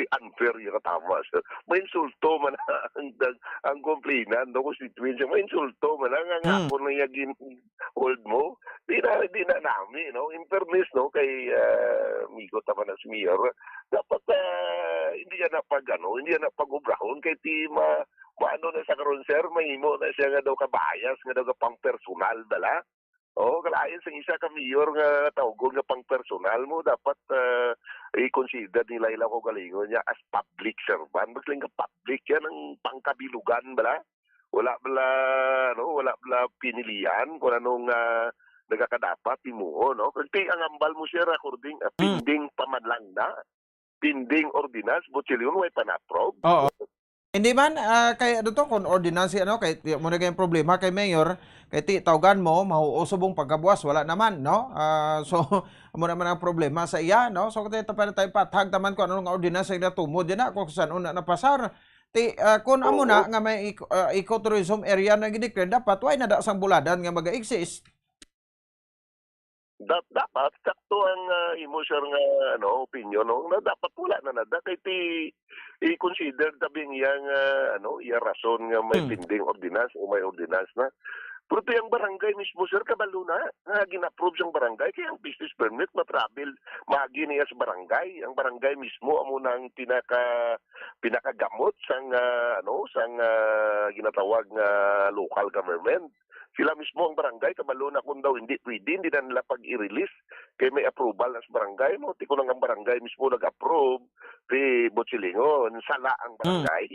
unfair ya katama, sir. Mainsulto man ang, ang, ang complainant, no, constituency. Mainsulto man ang, ang Hmm. ako na ya gin-, hold mo. Di na, di na nami, no? In fairness, no, kay, ah, amigo ta man na si Mayor, dapat, ah, hindi ya na pag, ano, hindi ya na pag-obrahon kay ti ma-, maano na sa karon, sir, mahimo na siya nga daw ka-bias, nga daw ka pang-personal bala. Oo, kalain sang isa ka mayor nga tawgon nga pang-personal mo, dapat, ah, i-consider nila ila kaugalingon niya as public servant. Mas lang ka public yan, ang pangkabilugan bala. Wala bala, no, wala bala pinilian kung anong, ah, nagakadapat himuon, no? Kag ti ang ambal mo, sir, according, ah, Hmm. pending pa man lang na. Pending ordinance, but sila yun, way pa na-approve. Oo. Hindi man, ah, kay ano to, kung ordinance, ano, kay, di mo na kayong problema kay Mayor, kay ti, tawgan mo, mahuo subong pagkabuas, wala naman, no? Ah, so, amo naman ang problema sa iya, no? So, kung tayo, tayo, tayo, pathag taman kung ano nga ordinance ang natumod, yan na, kung saan una napasar. Ti, ah, kung amo Oo. na nga may eco-, ah, ecotourism area na gideclare, dapat, why na da sang buladan nga mag-exist? Da-, dapat sakto ang, ah, imo, sir, nga, ano, opinion, no? Na dapat wala na nada kay ti, i-consider tabi ang iyang, ah, ano, iya rason nga may Hmm. pending ordinance o may ordinance na. Pero ti ang barangay mismo, sir, kabalo na nga gin-approve sang barangay kay ang business permit ma-travel, maagi niya sa barangay. Ang barangay mismo amo na ang pinaka-, pinakagamot sang, ah, ano, sang, ah, ginatawag nga local government. Sila mismo ang barangay, kabalo na kung daw hindi pwede, hindi na nila pag-i-release. Kay may approval na sa barangay, no? Ti ko lang ang barangay mismo nag-approve, ti Botsilingon, sala ang Mm. barangay.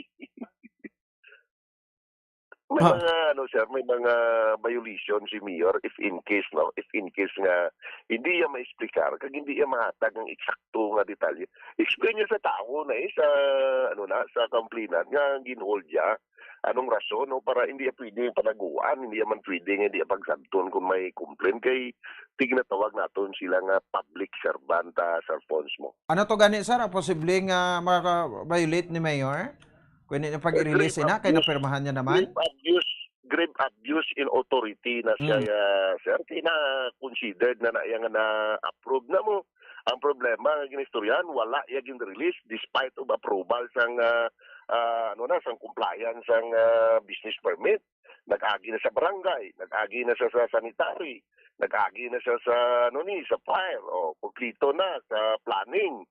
May Ah. mga, ano, sir, may mga violation si Mayor if in case, no? If in case nga hindi niya ma-explicar, kag hindi niya mahatag ang eksakto nga detalye. Explain niya sa tao na eh, sa, ano na, sa complainant nga gin-hold niya. Anong rason, no? Para hindi niya pwede panaguan, hindi niya man pwede nga hindi niya pagsabton kung may complaint. Kay, tigna tawag naton sila nga public servant, ah, Sir Pons mo. Ano to gani, sir? Ang posible nga maka-violate ni Mayor? Kung hindi niya pag-i-release Grave ina, kay abuse. napirmahan niya naman? Grave abuse, grave abuse in authority na siya, Mm. ah, sir. Kay na-considered na na iya nga na-approve na mo. Ang problema nga ginistoryahan, wala iya gin-release despite of approval sang, ah, ah, ano na, sang compliance sang, ah, business permit. Nag-agi na sa barangay, nag-agi na sa, sa sanitary, nag-agi na sa, sa, ano ni, sa fire, o, kumplito na sa planning.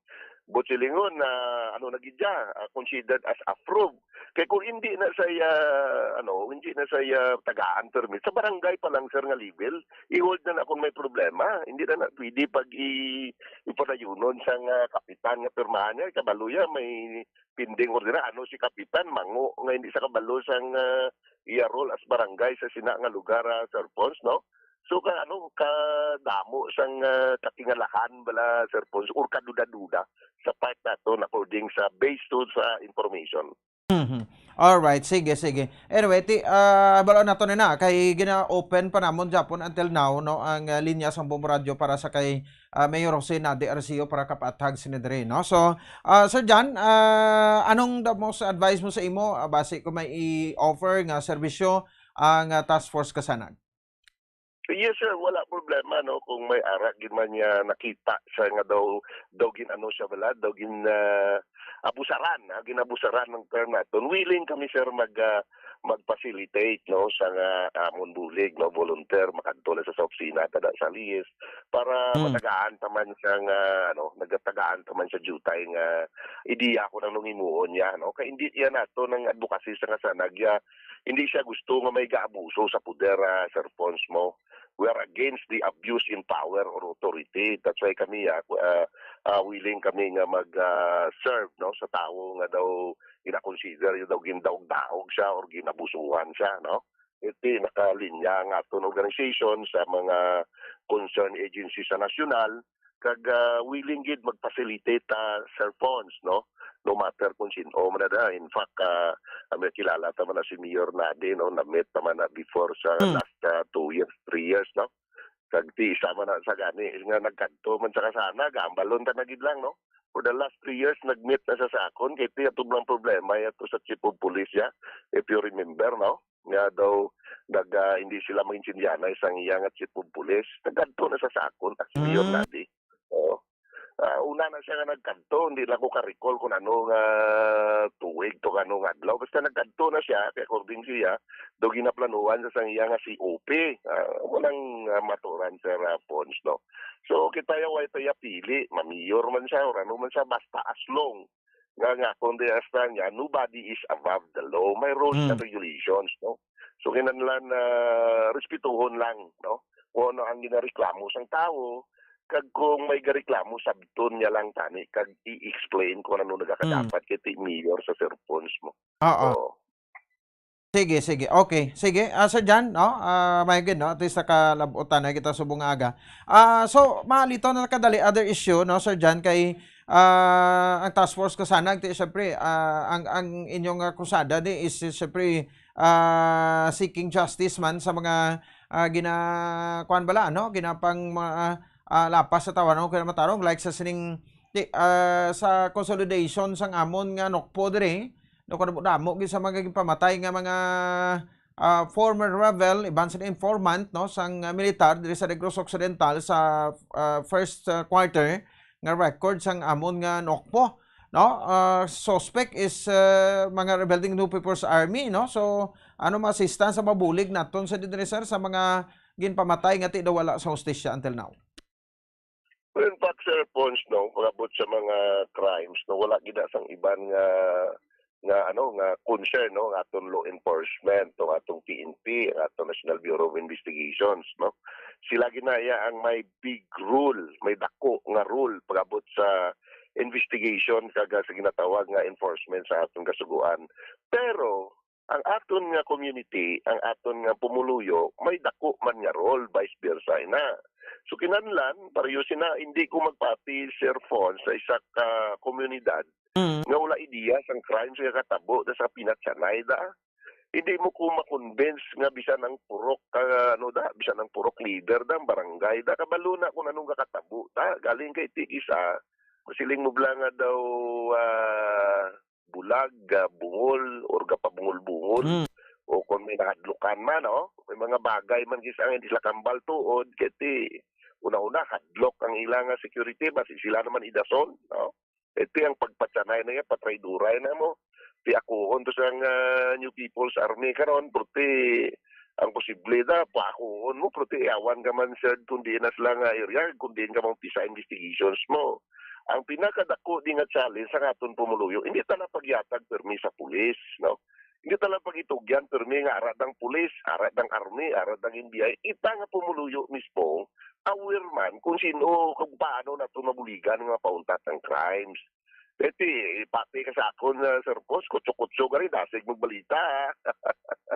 Botsilingon na, ano na gid siya, ah, considered as approved. Kay kung hindi na sa iya, ano, hindi na sa iya tagaan permit, sa barangay pa lang, sir, nga level, i-hold na na kung may problema. Hindi na na pwede pag i-, ipadayunon sa nga kapitan nga pirmahan niya, kabalo ya, may pending order na. Ano si kapitan, mango, nga hindi sa kabalo sang, ah, iya role as barangay sa sina nga lugar, ah, Sir Pons, no? So, ka, ano, kadamo sang, ah, katingalahan bala, Sir Pons, or kaduda-duda sa part naton according sa, based to sa information. Mhm. Alright, sige, sige. Anyway, ti, ah, balo nato na na, kay gina-open pa namon gyapon until now, no, ang, ah, linya sang Bombo Radyo para sa kay, ah, Mayor Jose Nadi Arceo para kapaathag sini diri, no? So, ah, Sir John, ah, anong the most advice mo sa imo, ah, basi kung may i-offer nga serbisyo ang, ah, Task Force Kasanag? Yes, sir. Wala problema, no? Kung may ara gid man niya nakita siya nga daw, daw gin-ano siya bala, daw gin, ah, abusaran, ha? Ginabusaran ng term naton. Willing kami, sir, mag, ah, mag-facilitate, no, sa nga amon bulig, no, volunteer, makadto na sa, sa opisina, tada sa list, para Mm. matagaan ta man sa nga, ano, nagatagaan ta man sa jutay nga ideya ko nang nung himuon niya, no? Kay hindi iya nato nang advocacy sa nga sanag ya, hindi siya gusto nga may gaabuso sa poder, ah, Sir Pons mo. We are against the abuse in power or authority. That's why kami, ah, ku-, ah, ah, willing kami nga mag, ah, serve, no, sa tawo nga daw gina-consider, yung daw gindaog-daog siya or ginabusuhan siya, no? Iti nakalinya ang aton organization sa mga concerned agency sa nasyonal, kag, ah, willing gid mag-facilitate, ah, Sir Pons, no? No matter kung sin-o man na da. In fact, ah, may kilala ta man na si Mayor Nadi, no? Na-meet ta man na before sa Mm. last, ah, two years, three years, no? Kag ti isa man na sa gani nga nagkadto man sa kasana, gambalon ta na gid lang, no? For the last three years, nag-meet na sa sakon, kay ti atubang problema yato sa chief of police ya, if you remember, no? Nga daw, nag, ah, hindi sila maintindihan na isang iya nga chief of police. Nagkadto na sa sakon, as Mayor Mm. Nadi. Oo. Ah, una na siya nga nagkadto, hindi lang ko ka-recall kung ano nga tuig to, kung ano nga adlaw. Basta nagkadto na siya, kay according siya, daw ginaplanuhan sa sang iya nga C O P. Ah, walang, ah, maturan, Sir, ah, Pons, no? So, kita ya, way tayo pili, mamiyor man siya, or ano man siya, basta as long nga, nga, kung di hasta niya, nobody is above the law. May rules and Mm. regulations, no? So, kinahanglan na respetuhon lang, no? Kung ano ang ginareklamo sang tawo, kag kung may gareklamo, sabton niya lang tani, kag i-explain kung ano Mm. nagakadapat kay ti mayor sa Sir Pons mo. Oo. Oo. Sige, sige. Okay. Sige, ah, Sir John, no? Ah, may gid, no? At least nakalab-otan na kita subong nga aga. Ah, so, malito na kadali, other issue, no, Sir John, kay, ah, ang task force ko sana, ti, syempre, ah, ang, ang inyong, ah, kusada ni is, eh, syempre, ah, seeking justice man sa mga, ah, gina-, kuwan bala, no? Ginapang mga, ah, lapas sa tawo, no? Kaya matarong, like sa sining, ti, ah, sa consolidation sang amon nga Nokpo diri, no, kadamo-damo gid sa mga ginpamatay nga mga, ah, former rebel, iban sa informant, no, sang, ah, militar diri sa Negros Occidental sa, ah, first, ah, quarter nga record sang amon nga Nokpo, no? Ah, suspect is, ah, mga rebelling New People's Army, no? So, ano, ma-assistance sa mabulig naton sa diri, sir, sa mga ginpamatay nga ti daw wala sa hustisya until now? Well, in fact, Sir Pons, no, pag-abot sa mga crimes, no, wala gid na sang iban nga nga, ano, nga concern, no, ang aton law enforcement, ang aton P N P, ang aton National Bureau of Investigations, no. Sila ginaya ang may big role, may dako nga role pag-abot sa investigation kag sa ginatawag nga enforcement sa aton kasugoan. Pero ang aton nga community, ang aton nga pumuluyo, may dako man nga role, vice versa ina. So, kinahanglan, pareho sina, hindi ko magpati, Sir Fon, sa isa ka komunidad Mm. nga wala ideya sang crime sa katabo da sa pinatsanay da. Hindi mo ko ma-convince nga bisan ang purok ka, ano da, bisan ang purok leader da, ang barangay da, kabalo na kung anong kakatabo da. Galing kay ti isa, masiling mo bala nga daw, ah, bulag, ah, bungol, or gapabungol-bungol, Mm. o kung may nahadlukan man, oh, may mga bagay man gis ang hindi sila kambal tuod, kay ti una-una hadlok ang ila nga security, basi sila naman idason, no? Ito ang pagpatsanay na yan, patraiduray na mo. Ti akuhon to sang, ah, New People's Army karon, pero ti ang posible na, paakuhon mo, pero ti yawan ka man sa kung diin na sila nga area, kung diin ka man pisa investigations mo. Ang pinakadako di nga challenge sa aton pumuluyo, hindi ta lang pagyatag permi sa pulis, no? Hindi ta lang pagitugyan permi nga ara dang pulis, ara dang army, ara dang N B I. Ita nga pumuluyo mismo, aware man kung sino, kung paano nato mabuligan nga mapauntat ang crimes. Iti, pati ka sa akon, ah, Sir Pons, kutso-kutso ka rin, dasig magbalita, ah.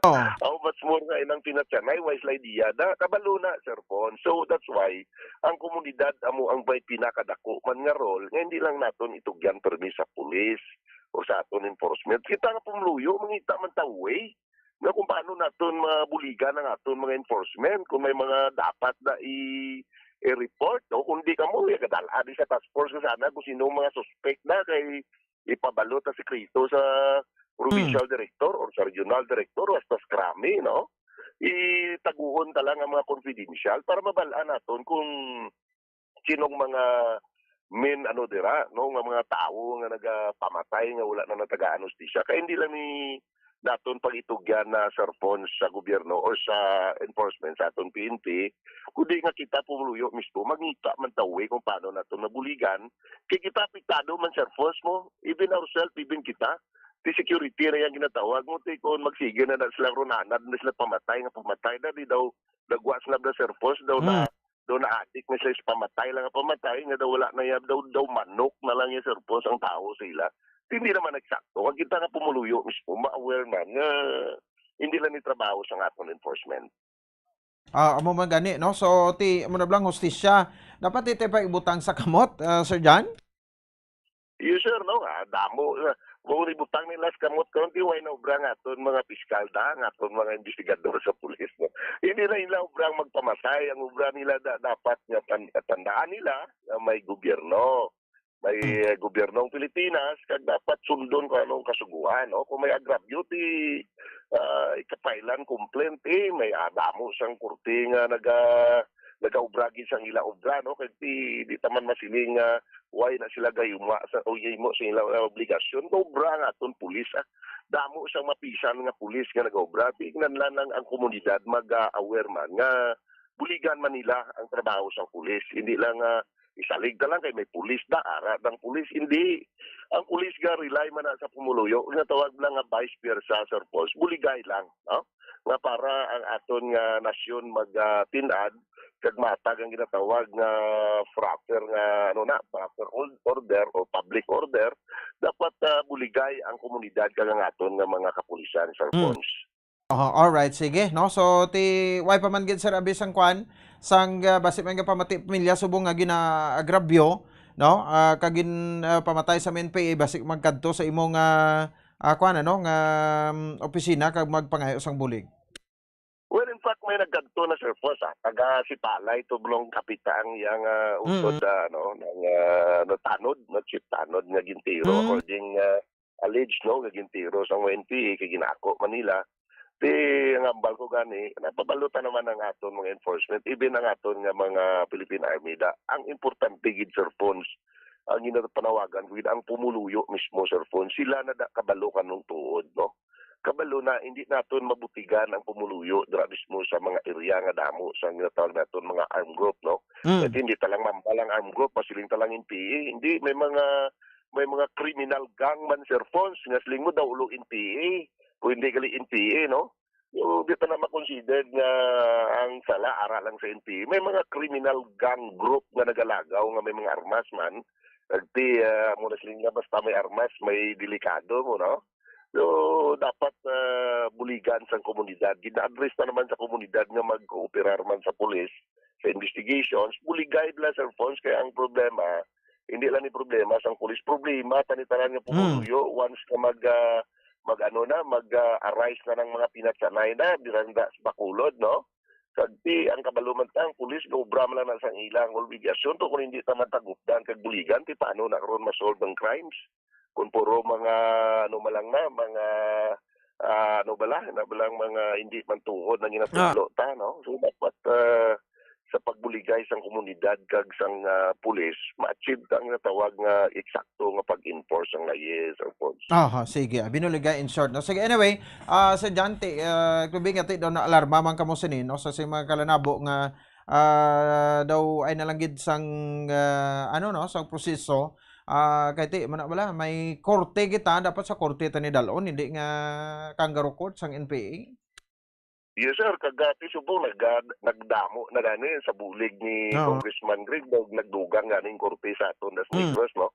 Oh. How much more nga inang pinatsanay, why sila idea da? Kabalo na, Sir Pons. So, that's why, ang komunidad, amo ang may pinakadako man nga role, nga hindi lang naton itugyan permi sa pulis o sa aton enforcement. Kita nga pumuluyo, mangita man ta way nga kung paano naton mabuligan ang aton mga enforcement, kung may mga dapat na i-, i-report, o kung di kamo, ya, kadala di sa task force nga sana kung sino ang mga suspect na kay ipabalo ta sikreto sa provincial Hmm. director or sa regional director o hasta sa krami, no? Itaguon ta lang ang mga confidential para mabal-an naton kung sinong mga main, ano, dira, no, nga mga tawo nga nagapamatay nga wala na natagaan hustisya. Kay hindi lang ni naton pag-itugyan na, Sir Pons, sa gobyerno or sa enforcement sa aton P N P, kundi nga kita pumuluyo mismo, mangita man ta way kung paano naton mabuligan. Kay kita apektado man, Sir Pons, mo, even ourselves, even kita, ti security na yang ginatawag mo, ti kung magsige na, na sila ron, anad na sila pamatay, nga pamatay na, di daw, nagwa sila na, Sir Pons, daw na, Hmm. daw na-addict na sila sa pamatay lang nga pamatay, nga daw wala na yan, daw, daw manok na lang yan, Sir Pons, ang tao sa ila. Hindi naman eksakto. Ang kita nga pumuluyo mismo, ma-aware man nga hindi lang ni trabaho sa aton enforcement. Ah, amo man gani, no? So, ti, amo na blang hustisya. Dapat iti pa ibutang sa kamot, ah, Sir John? Yes, sir, no? Ah, damo, ah, kung ibutang nila sa kamot karon, ti way na obra nga aton mga piskal da, nga aton mga investigador sa pulis, no? Hindi na nila obra ang magpamatay. Ang obra nila da-, dapat nga tan-, tandaan nila nga may gobyerno. May, Hmm. eh, gobyerno ang Pilipinas, kag dapat sundon kung anong kasuguan, no? Kung may agrabyo, ti, ah, ikapailan complaint, eh, may, ah, damo sang korte nga naga-, nagaobra gid sang ila obra, no? Kag ti, di ta man masiling nga why na sila gayuma sa, o gaymo sa ila, ah, obligasyon. Gaobra ang aton pulis, ah. Damo sang mapisan nga pulis nga nagaobra. Tingnan lang ang, ang komunidad mag-, ah, aware man nga buligan man nila ang trabaho sang pulis. Hindi lang, ah, isalig na lang kay may pulis da, ara dang pulis. Hindi. Ang pulis nga rely man na sa pumuluyo, nga tawag lang nga vice versa, Sir Pons. Buligay lang, no? Nga para ang aton nga nasyon mag, ah, tin-ad, kag matag ang ginatawag nga proper nga, ano na, proper ol-, order o public order, dapat, ah, buligay ang komunidad kag ang aton nga mga kapulisan, Sir Hmm. Pons. Oho, alright, sige, no? So, ti, way pa man gid, sir, abi sang kwan, sang, ah, basi man nga pamati pamilya subong nga ginaagrabyo, no? Ah, kag gin-, ah, pamatay sa M N P A, basi magkadto sa imo nga, ah, kwan, ano, nga, um, opisina kag magpangayo sang bulig. Well, in fact, may nagkadto na, Sir Pons, ah. Taga Sipalay, Tublong, Kapitang, yang, ah, Mm. utod, ah, ano, ng, ah, ano, tanod, no, Chief Tanod nga gintiro, Mm. according, ah, alleged, no, nga gintiro sa N P A kay ginako man nila. Ti, ang ambal ko gani, napabalutan naman ang aton mga enforcement, even ang aton nga mga Philippine Army da. Ang importante gid, Sir Pons, ang ginapanawagan ko gid, ang pumuluyo mismo, Sir Pons, sila na da kabalo kanong tuod, no? Kabalo na, hindi naton mabutigan ang pumuluyo dira mismo sa mga area nga damo sa ginatawag naton mga armed group, no? Mm. At hindi ta lang mambal ang armed group, masiling ta lang N P A. Hindi, may mga may mga criminal gang man, Sir Fons, nga siling mo daw ulo N P A, o hindi gali N P A, no? So, di ta na ma-consider nga ang sala ara lang sa N P A. May mga criminal gang group nga nagalagaw nga may mga armas man. Nagti, ah, mo na siling nga basta may armas, may delikado mo, no? So, dapat, ah, buligan sang komunidad. Gina-address na naman sa komunidad nga mag-ooperar man sa pulis, sa investigations. Buligay bala, Sir Fons, kaya ang problema, hindi lang ni problema sang pulis, problema pa ni tanan nga Hmm. pumuluyo once nga mag, ah, mag ano na, mag, ah, arise na ng mga pinatsanay na, diranda sa Bacolod, no? Kag ti, ang kabalo man ta, ang pulis, gaobra man lang na sang ilang obligasyon to, kung hindi ta man tagupdan kag buligan, ti paano na karon ma-solve ang crimes? Kung puro mga, ano man lang na, mga, ah, ano bala, na balang mga hindi man tuod na Ah. ginatudlo ta, no? So, dapat, ah, sa pagbuligay sang komunidad kag sang, ah, pulis, ma-achieve ta ang natawag nga eksakto nga pag-enforce sang layes, Sir Fons. Aha, sige. Binuligay, in short, no? Sige, anyway, ah, Sir John, ti, ah, tubig nga ti daw naalarma man kamo sini, no? Sa, sa mga kalanabo nga, ah, daw ay nalanggid sang, ah, ano, no, sang proseso. Ah, kay ti, mana wala, may korte kita, dapat sa korte ta ni dalon, hindi nga kangaroo court sang N P A. Yes, sir. Kag, ah, ti subong nag-, ah, nagdamo na gani sa bulig ni Oo. Congressman Greg, nag-, nagdugang gani ang korte sa aton, das Mm. Negros, no?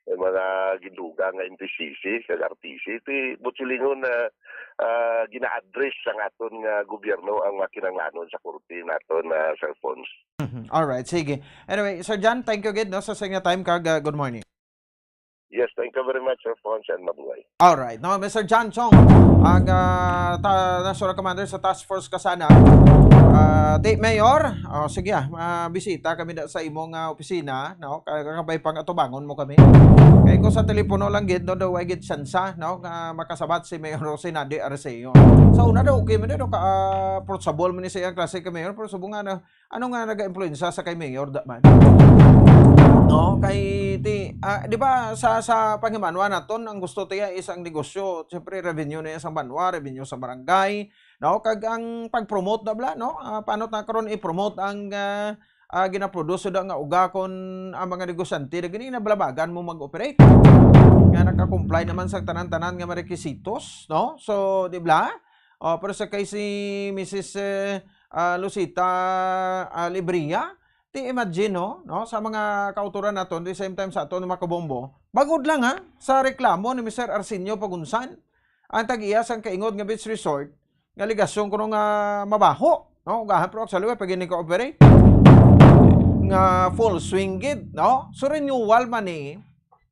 May mga gindugang nga M P C C, kag R T C. Ti, buot silingon na, ah, gina-address sang aton nga gobyerno ang mga kinahanglanon sa korte naton, ah, Sir Fons. Mhm. Alright, sige. Anyway, Sir John, thank you again, no, sa, sa inyo time, kag, ah, good morning. Yes, thank you very much, Sir Fons, and mabuhay. Alright, no, Mister John Chong, ang, ah, ta-, National Commander sa Task Force Kasanag. Ah, ti, Mayor, oh, sige, ah, ah, bisita kami da sa imong, ah, opisina, no? Ka-, kakabay pang atubangon mo kami. Kay ko sa telepono lang gid, no, daw ay gid siyansa, no, nga makasabat si Mayor Rosinante Arceo. Sa una daw, okay man daw, ka, ah, approachable man ni sa iyang klase ka Mayor, pero subong nga na, ano nga naga-impluwensya sa kay Mayor da man? No, kay ti, ah, di ba sa, sa panghimanwa naton, ang gusto tiya is ang negosyo, siyempre revenue na sa banwa, revenue sa barangay, no? Kag ang pag-promote na bala, no? Ah, paano ta karon i-promote ang, ah, ah, ginaproduce da nga uga kon ang mga negosyante na gini nabalabagan mo mag-operate? Nga naka-comply naman sa tanan-tanan nga mga requisitos, no? So, di ba? Oh, pero sa kay si Missus, eh, ah, Lucita, ah, Libria, ti imagine, no, no, sa mga kautoran naton, the same time sa aton, mga kabombo, bangod lang, ha, sa reklamo ni Mister Arsenio Pagunsan, ang tag-iya sang kaingod nga beach resort, nga alegasyon kuno nga mabaho, no, ugahan, pero actually, wa pa gini ka-operate. Nga full swing gid, no? So, renewal man ni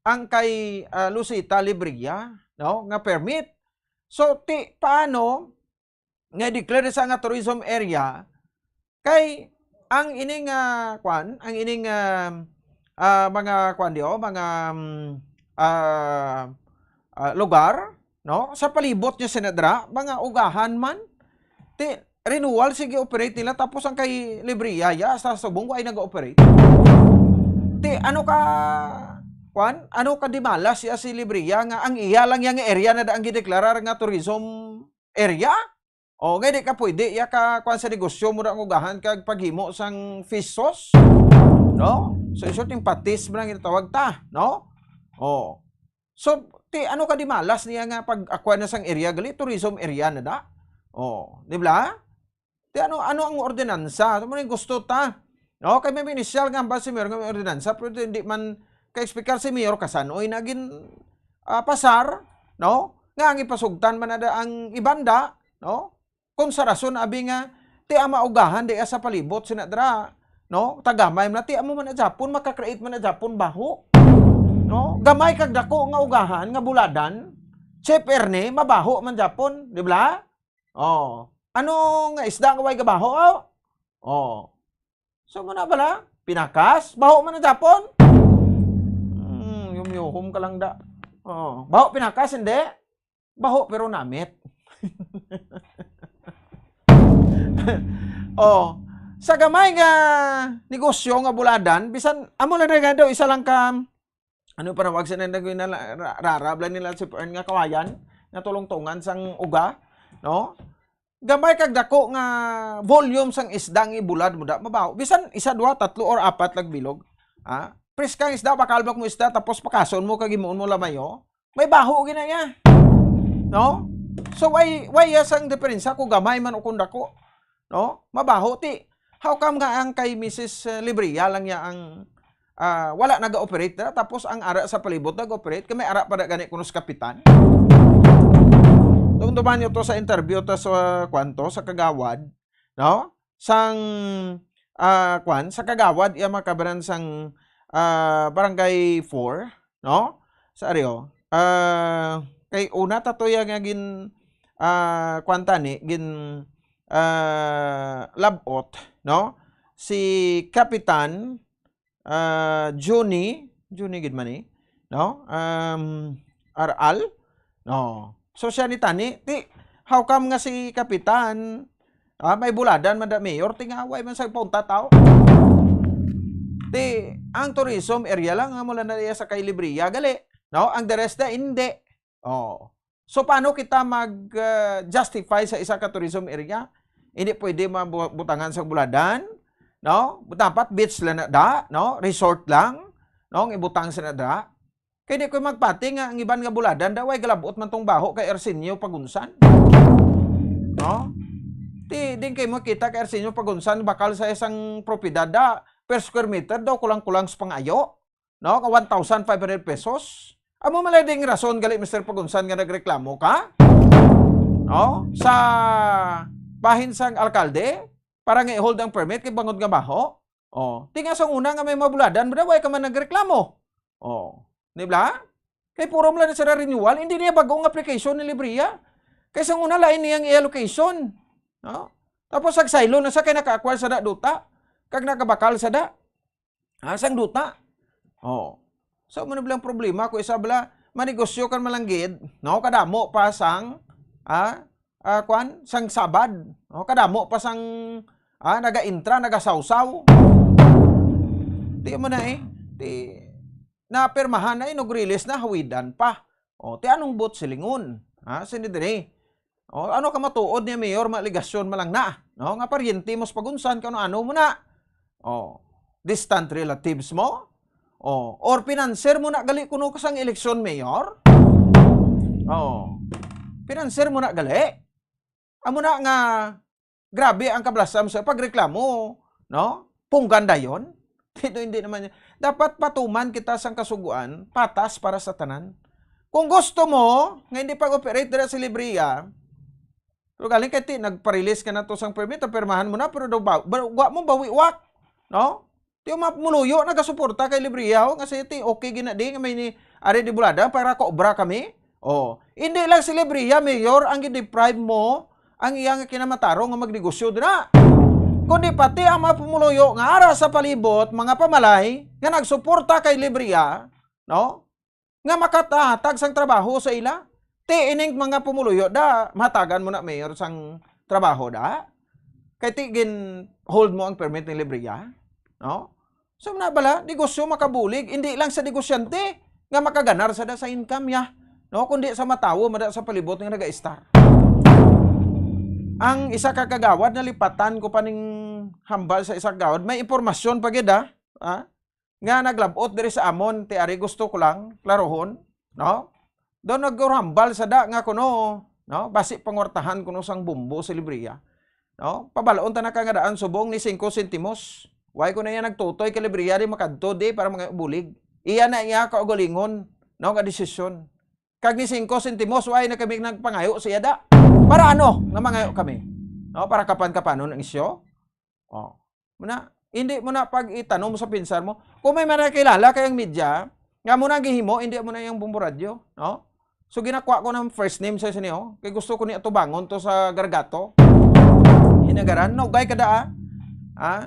ang kay, ah, Lucita Libria, no, nga permit. So, ti, paano nga i-declare sa nga tourism area kay ang ining, ah, kwan, ang ining, ah, ah, mga kwan di, oh, mga, mm, ah, ah, lugar, no? Sa palibot niya sina dira, mga ugahan man. Ti, renewal, sige, operate nila, tapos ang kay Libria, ya, sa subong, wa ay nag-operate. Ti, ano ka, kwan? Ano ka dimalas siya si Libria nga ang iya lang yang area na da ang gideklarar nga tourism area? O, nga di ka pwede, ya ka, kwan, sa negosyo mo na ang ugahan kag paghimo sang fish sauce? No? So, in short, yung patis mo lang ginatawag ta, no? O. So, ti, ano ka dimalas niya nga pag-acquire na sang area, gali, tourism area na da? O, di ba? Ti, ano, ano ang ordinansa? Ano mo yung gusto ta? No? Kay may initial nga ba si Mayor nga may ordinansa, pero hindi man ka-explicar si Mayor kasanoy na gin, ah, pasar, no? Nga ang ipasugtan man na da ang ibanda, no? Kung sa rason, abi nga, ti ang maugahan di sa palibot sina dira, no? Tagamay man na, ti amo man na Japon, makakreate man na Japon, baho. No? Gamay kag dako nga ugahan, nga buladan, Chef Ernie, mabaho man Japon, di ba? Oh. Ano nga isda nga way gabaho, oh? Oh. So, mo na bala? Pinakas? Baho man na Japon? Hmm, yumyuhom ka lang da. Oh. Baho pinakas, hindi? Baho pero namit. Oh, sa gamay nga negosyo nga buladan, bisan amo lang na nga daw, isa lang ka, ano pa nawag sa nila, rarab lang nila si Pern nga kawayan, nga tulong-tungan sang uga, no? Gamay kag dako nga volume sang isda nga ibulad mo da, mabaho. Bisan isa, dua, tatlo, or apat lang bilog. Ha? Preska ang isda, bakal ba mo isda, tapos pakason mo kag himuon mo lamayo? May baho gina iya. No? So, why, why iya sang diferensya kung gamay man o kung dako? No? Mabaho ti. How come nga ang kay Missus Libria lang niya ang, ah, wala naga-operate na, tapos ang ara sa palibot nag-operate, kay may ara pa na gani kuno sa kapitan? Tumduman niyo to sa interview to sa, kwan to, sa Kagawad, no? Sang, ah, kwan, sa Kagawad, iya mga kabaran sang, ah, Barangay four, no? Sa Ario. Ah, kay una ta to iya nga gin, ah, kwan tani, gin, ah, labot, no? Si Kapitan, ah, Johnny, Johnny gid man ni, no? Um, Aral, no? So siya ni tani, ti, how come nga si Kapitan, ah, may buladan man da mayor, ti nga way man sa punta tao? Ti, ang tourism area lang, nga mula na iya sa kay Libria, gali, no? Ang the rest na, hindi. Oh. So, paano kita mag, ah, justify sa isa ka tourism area? Hindi pwede mabu-, butangan sa buladan, no? Dapat beach lang na da, no? Resort lang, no? Ang ibutang sa na da. Kay di ko magpati nga ang iban nga buladan daw ay galabot man tong baho kay Arsenio Pagunsan. No? Ti, din kay mo kita kay Arsenio Pagunsan, bakal sa isang propiedad da, per square meter daw kulang-kulang sa pangayo. No? Ka one thousand five hundred pesos. Amo man lang ding rason gali, Mister Pagunsan, nga nagreklamo ka? No? Sa bahin sang alkalde para nga i-hold ang permit kay bangod nga baho. Oh, ti nga sang una nga may mabuladan, bro, way ka man nagreklamo. Oh, di ba? Kay puro man lang sila renewal, hindi niya bagong application ni Libria. Kay sang una lain niyang i-allocation. No? Tapos sag saylo na sa kay naka-acquire sa da duta, kag nakabakal sa da. Ah, sang duta. Oh. So, mo na bilang problema ko isa bala, manegosyo kan malanggid, no? Kadamo pa sang, ah, ah, kwan, sang sabad, no? Kadamo pa sang, ah, naga-intra, nagasawsaw. Di mo na eh. Di, napirmahan na, inug-release na, hawidan pa. O, ti anong buot silingon? Ha, sini diri? O, ano ka matuod ni Mayor, mga alegasyon man lang na, no? Nga paryente mo sa Pagunsan, kano ano mo na? O, distant relatives mo? O, or financer mo na gali kuno ka sang eleksyon, Mayor? O, financer mo na gali? Amo na nga, grabe ang kablasam sa pagreklamo, no? Punggan dayon. Dito hindi naman niya. Dapat patuman kita sang kasuguan, patas para sa tanan. Kung gusto mo nga hindi pag-operate dira sa Libria, pero galing kay ti, nagpa-release ka na to sang permit, pirmahan mo na, pero daw ba, ba, wa mo bawiwak, no? Ti, mga pumuluyo nagasuporta kay Libria, oh, nga siya ti, okay gina di nga may ni Ari di Bulada para kaobra kami. Oh, hindi lang si Libria, Mayor, ang gideprive mo ang iya nga kinamatarong nga magnegosyo dira. Kundi pati ang mga pumuluyo nga ara sa palibot, mga pamalay nga nagsuporta kay Libria, no? Nga makatatag sang trabaho sa ila. Ti ining mga pumuluyo da, matagan mo na, Mayor, sang trabaho da. Kay ti gin-hold mo ang permit ni Libria, no? So, na bala, negosyo makabulig, hindi lang sa negosyante nga makaganar sa da sa income niya, no? Kundi sa matawo mada sa palibot nga naga-estar. Ang isa ka kagawad, nalipatan ko pa ning hambal sa isa ka gawad. May impormasyon pa gid, ah, ah, nga naglabot diri sa amon, ti ari gusto ko lang klarohon, no? Daw naghambal sa da nga kuno, no? Basi pangwartahan kuno sang bombo si Libria. No? Pabal-on ta na ka nga daan subong ni singko sentimos. Why ko na yan nagtutoy kay Libria di makadto di para mga bulig? Iya na iya kaugalingon, no, nga desisyon. Kag ni singko sentimos, why na kami nagpangayo sa iya da? Para ano nga mangayo kami? No? Para kapan-kapanon ang isyu? Oh. Muna, hindi mo na pag-itanom sa pinsar mo. Kung may manakilala kay ang media, nga mo na gihimo, hindi mo na yung bumburadyo, no? So, ginakuha ko ng first name sa sini, oh. Kay gusto ko ni atubangon to sa gargato. Hinagaran, naugay ka da, ah. Ah?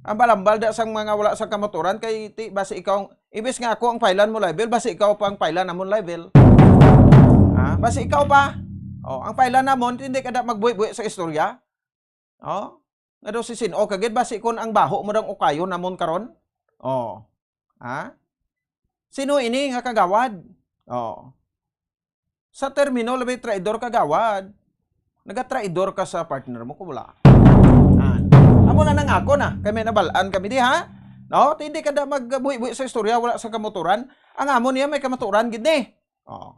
Ang balambal da sang mga wala sa kamaturan, kay ti, basi ikaw, ibis nga ako ang pailan mo level, basi ikaw pa ang pailan namon level. Ah, basi ikaw pa. Oh, ang pailan namon, hindi ka da magbuhi-buhi sa istorya. Oh? Nga daw si Sin-o, kagid ba si kun ang baho mo dang ukayon namon karon? Oh. Ha? Sino ini nga kagawad? Oh. Sa termino, labi traidor kagawad. Nagatraidor ka sa partner mo, kung wala. Ah. Amo na nang ako na. Kay may nabalaan kami di, ha? No? Ti hindi ka da magbuhi-buhi sa istorya, wala sa kamotoran. Ang amo niya may kamaturan gid ni. Oh.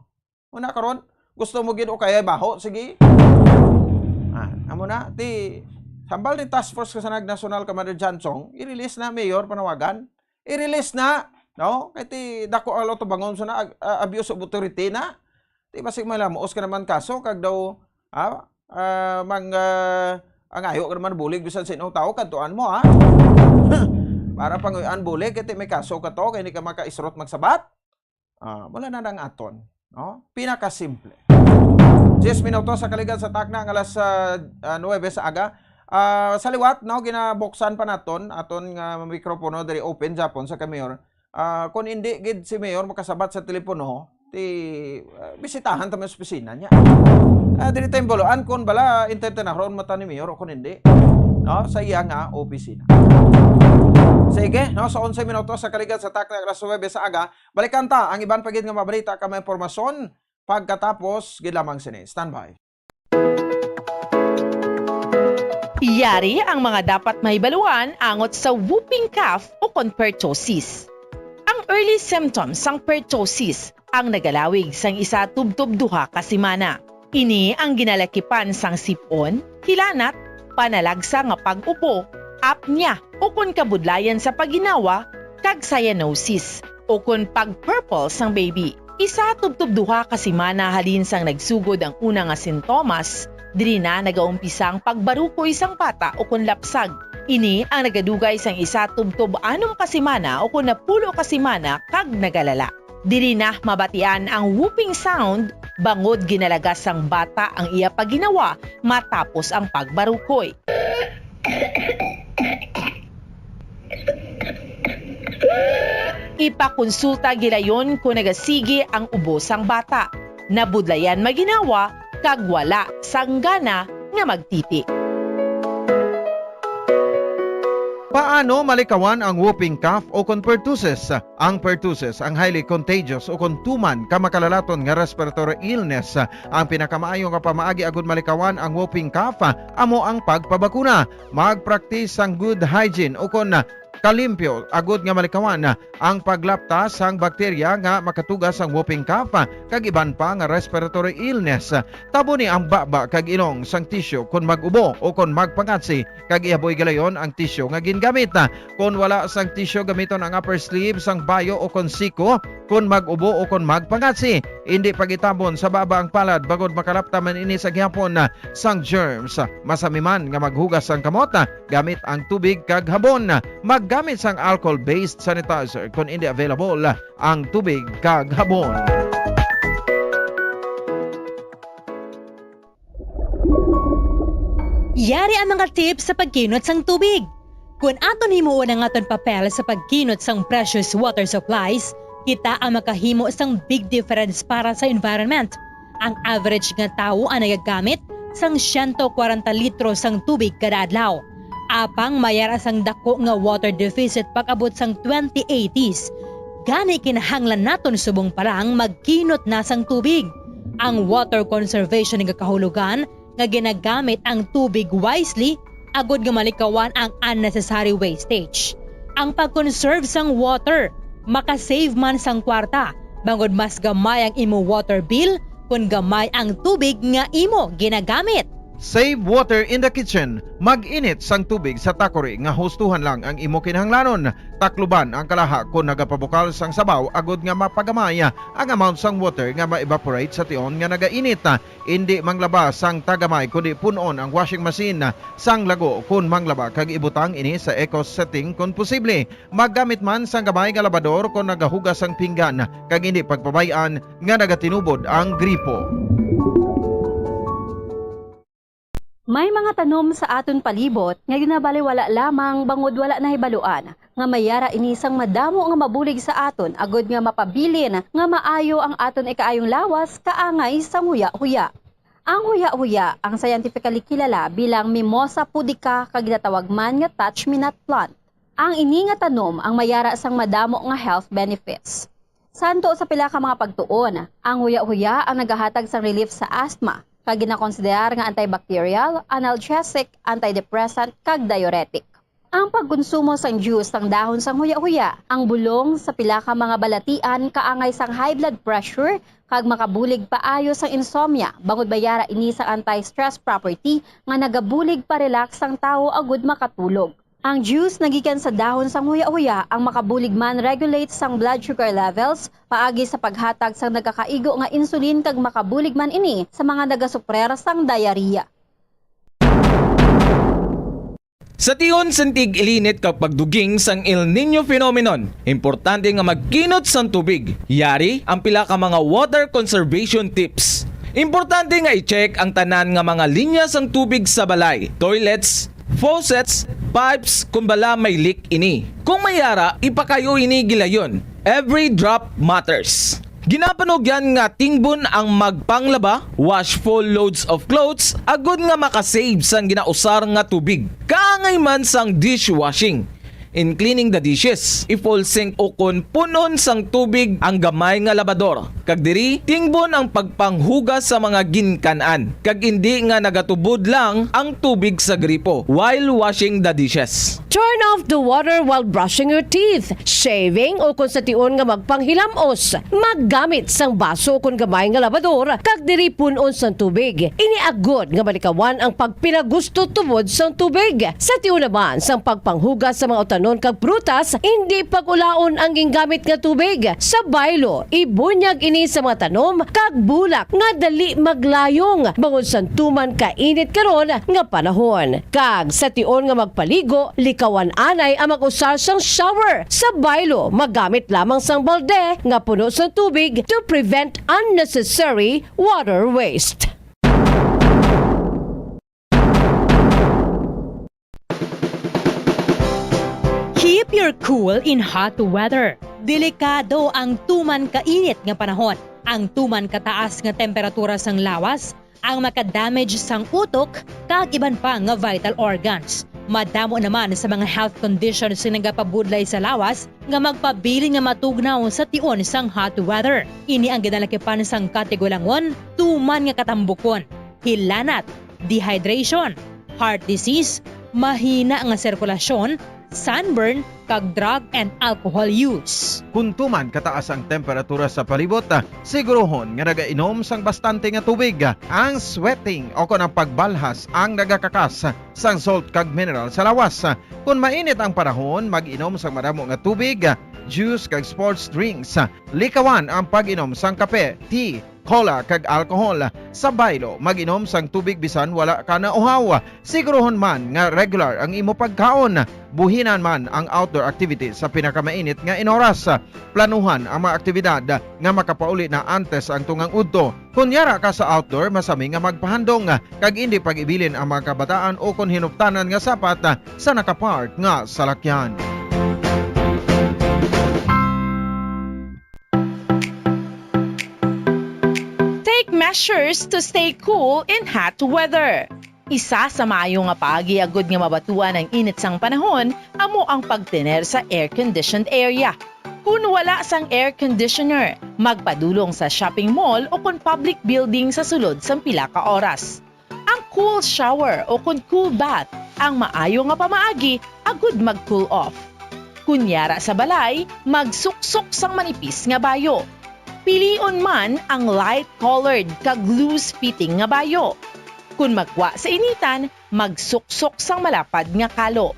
Una karon, gusto mo gid o kaya baho, sige. Ah, amo na ti hambal ni Task Force Kasanag National Commander John Chong, i-release na mayor panawagan. I-release na, no? Kay ti dako ang atubangon sa na ag- ah, abuse of authority na. Ti basig malamuos ka naman kaso kag daw ah, ah, mang ah, ang ayo ka naman bulig bisan sa inong tao, kantuan mo ha. Para panguyan bulig kay ti may kaso ka to kay hindi ka makaisrot magsabat. Ah, wala na nang aton, no? Pinakasimple. Diyes minutos sa kaligan sa takna nga alas ah, ah, nuwebe sa aga. Ah, sa liwat, no, ginabuksan pa naton aton nga mikropono diri open japon sa kay Mayor. Ah, kung hindi gid si Mayor makasabat sa telepono, ti ah, bisitahan ta man sa opisina niya. Ah, dili ta imbaloan kung bala entertainer ron mata ni Mayor o kung hindi. No, sa iya nga opisina. Sige, no, sa onse minutos sa kaligan sa takna alas nuwebe sa aga, balikan ta ang iban pa gid nga mga balita kag mga impormasyon pagkatapos gid lamang sini. Standby. Yari ang mga dapat mahibaluan angot sa whooping cough o kon pertussis. Ang early symptoms sang pertussis ang nagalawig sang isa tubtob duha ka semana. Ini ang ginalakipan sang sip-on, hilanat, panalagsa nga pag-upo, apnea, ukon kabudlayan sa paginawa, kag cyanosis, ukon pag-purple sang baby. Isa tubtob duha ka semana halin sang nagsugod ang una nga sintomas, diri na nagaumpisa ang pagbarukoy sang bata ukon lapsag. Ini ang nagadugay sang isa tubtob anom ka semana ukon napulo ka semana kag nagalala. Diri na mabatian ang whooping sound bangod ginalagas sang bata ang iya paginawa matapos ang pagbarukoy. Ipakonsulta gilayon kon nagasigi ang ubo sang bata, nabudlayan maginawa, kag wala sang gana nga magtiti. Paano malikawan ang whooping cough o kon pertussis? Ang pertussis ang highly contagious o kon tuman ka makalalaton nga respiratory illness. Ang pinakamaayo nga pamaagi agud malikawan ang whooping cough amo ang pagpabakuna. Magpraktis sang good hygiene o kon kalimpyo agud nga malikawan ang paglapta sang bakterya nga makatuga sang whooping cough kag iban pa nga respiratory illness. Taboni ang baba kag ilong sang tisyu kon mag-ubo o kon magpangatsi, kag ihaboy gilayon ang tisyu nga gingamit. Kon wala sang tisyu, gamiton ang upper sleeve sang bayo o kon siko kon mag-ubo o kon magpangatsi. Indi pagitabon sa baba ang palad bangod makalapta man ini sa gihapon sang germs. Masami man nga maghugas sang kamot gamit ang tubig kag habon. Maggamit sang alcohol-based sanitizer kon indi available ang tubig kag habon. Yari ang mga tips sa pagkinot sang tubig. Kon aton himuon ang aton papel sa pagkinot sang precious water supplies, kita ang makahimo sang big difference para sa environment. Ang average nga tawo ang nagagamit sang siyento kwarenta litro sang tubig kada adlaw. Apang may ara sang dako nga water deficit pag-abot sang twenty eighties. Gani kinahanglan naton subong pa lang magkinot na sang tubig. Ang water conservation nagakahulugan nga ginagamit ang tubig wisely agud nga malikawan ang unnecessary wastage. Ang pag-conserve sang water maka-save man sang kwarta, bangod mas gamay ang imo water bill kon gamay ang tubig nga imo ginagamit. Save water in the kitchen. Mag-init sang tubig sa takori nga hustuhan lang ang imo kinahanglanon. Takluban ang kalaha kon nagapabukal sang sabaw agud nga mapagamay ang amount sang water nga ma-evaporate sa tion nga nagainit. Indi manglaba sang tagamay, kundi pun-on ang washing machine sang lago kon manglaba kag ibutang ini sa eco setting kon posible. Maggamit man sang gamay nga labador kon nagahugas sang pinggan, kag indi pagpabay-an nga nagatinubod ang gripo. May mga tanom sa aton palibot nga ginabaliwala lamang bangod wala nahibaluan nga may ara ini sang madamo nga mabulig sa aton agud nga mapabilin nga maayo ang aton ikaayong lawas kaangay sang huya-huya. Ang huya-huya ang scientifically kilala bilang Mimosa pudica kag ginatawag man nga touch-me-not plant. Ang ini nga tanom ang may ara sang madamo nga health benefits. Santo sa pila ka mga pagtuon, ang huya-huya ang nagahatag sang relief sa asthma, kag ginakonsiderar nga antibacterial, analgesic, antidepressant, kag diuretic. Ang pagkonsumo sang juice sang dahon sang huya-huya, ang bulong sa pila ka mga balatian kaangay sang high blood pressure kag makabulig paayo sang insomnia, bangod may ara ini sang anti-stress property nga nagabulig pa-relax sang tawo agud makatulog. Ang juice nagikan sa dahon sang huya-huya ang makabulig man regulate sang blood sugar levels paagi sa paghatag sang nagakaigo nga insulin kag makabulig man ini sa mga nagasuprer sang diarrhea. Sa tion sang tig-ilinit kag pagduging sang El Niño phenomenon, importante nga magkinot sang tubig. Yari ang pila ka mga water conservation tips. Importante nga i-check ang tanan nga mga linya sang tubig sa balay, toilets, faucets, pipes kon bala may leak ini. Kung may ara, ipakayo ini gilayon. Every drop matters. Ginapanugyan nga tingbon ang magpanglaba, wash full loads of clothes, agod nga makasave sang ginausar nga tubig. Kaangay man sang dishwashing. In cleaning the dishes, i-full sink ukon pun-on sang tubig ang gamay nga labador. Kag diri, tingbon ang pagpanghugas sa mga ginkan-an, kag indi nga nagatubod lang ang tubig sa gripo while washing the dishes. Turn off the water while brushing your teeth, shaving, o kung sa tion nga magpanghilam-os. Maggamit sang baso o kon gamay nga labador kag diri pun-on sang tubig. Ini agod nga malikawan ang pagpinagusto tubod sang tubig. Sa tion naman sang pagpanghugas sa mga utanon kag prutas, indi pag-ulaon ang gingamit nga tubig. Sa baylo, ibunyag ini sa mga tanom kag bulak nga dali maglayong bangod sang tuman ka init karon nga panahon. Kag sa tion nga magpaligo, likawan anay ang mag-usar sang shower. Sa baylo, magamit lamang sang balde nga puno sang tubig to prevent unnecessary water waste. Keep your cool in hot weather. Delikado ang tuman kainit nga panahon. Ang tuman kataas nga temperatura sang lawas ang makadamage sang utok kag iban pa nga vital organs. Madamo naman sa mga health conditions nga nagapabudlay sa lawas nga magpabilin nga matugnaw sa tion sang hot weather. Ini ang ginalakipan sang katigulangon, tuman nga katambukon, hilanat, dehydration, heart disease, mahina nga sirkulasyon, sunburn, kag drug and alcohol use. Kon tuman kataas ang temperatura sa palibot, sigurohon nga nagainom sang bastante nga tubig. Ang sweating o kon ang pagbalhas ang nagakakas sang salt kag mineral sa lawas. Kon mainit ang panahon, mag-inom sang madamo nga tubig, juice kag sports drinks. Likawan ang pag-inom sang kape, tea, cola kag alcohol. Sa baylo, mag-inom sang tubig bisan wala ka nauhaw. Sigurohon man nga regular ang imo pagkaon. Buhinan man ang outdoor activities sa pinakamainit nga inoras. Planuhan ang mga aktibidad nga makapauli na antes ang tungang udto. Kon yara ka sa outdoor, masami nga magpahandong kag indi pag-ibilin ang mga kabataan o kon hinuptanan nga sapat sa nakapark nga salakyan. Take measures to stay cool in hot weather. Isa sa maayo nga paagi agud nga mabatuan ang init sang panahon amo ang pagtener sa air-conditioned area. Kun wala sang air conditioner, magpadulong sa shopping mall o kon public building sa sulod sang pila ka oras. Ang cool shower o kon cool bath ang maayo nga pamaagi agud mag-cool off. Kun yara sa balay, magsuksok sang manipis nga bayo. Pilion man ang light-colored kag loose-fitting nga bayo. Kun magwa sa initan, magsuksok sang malapad nga kalo.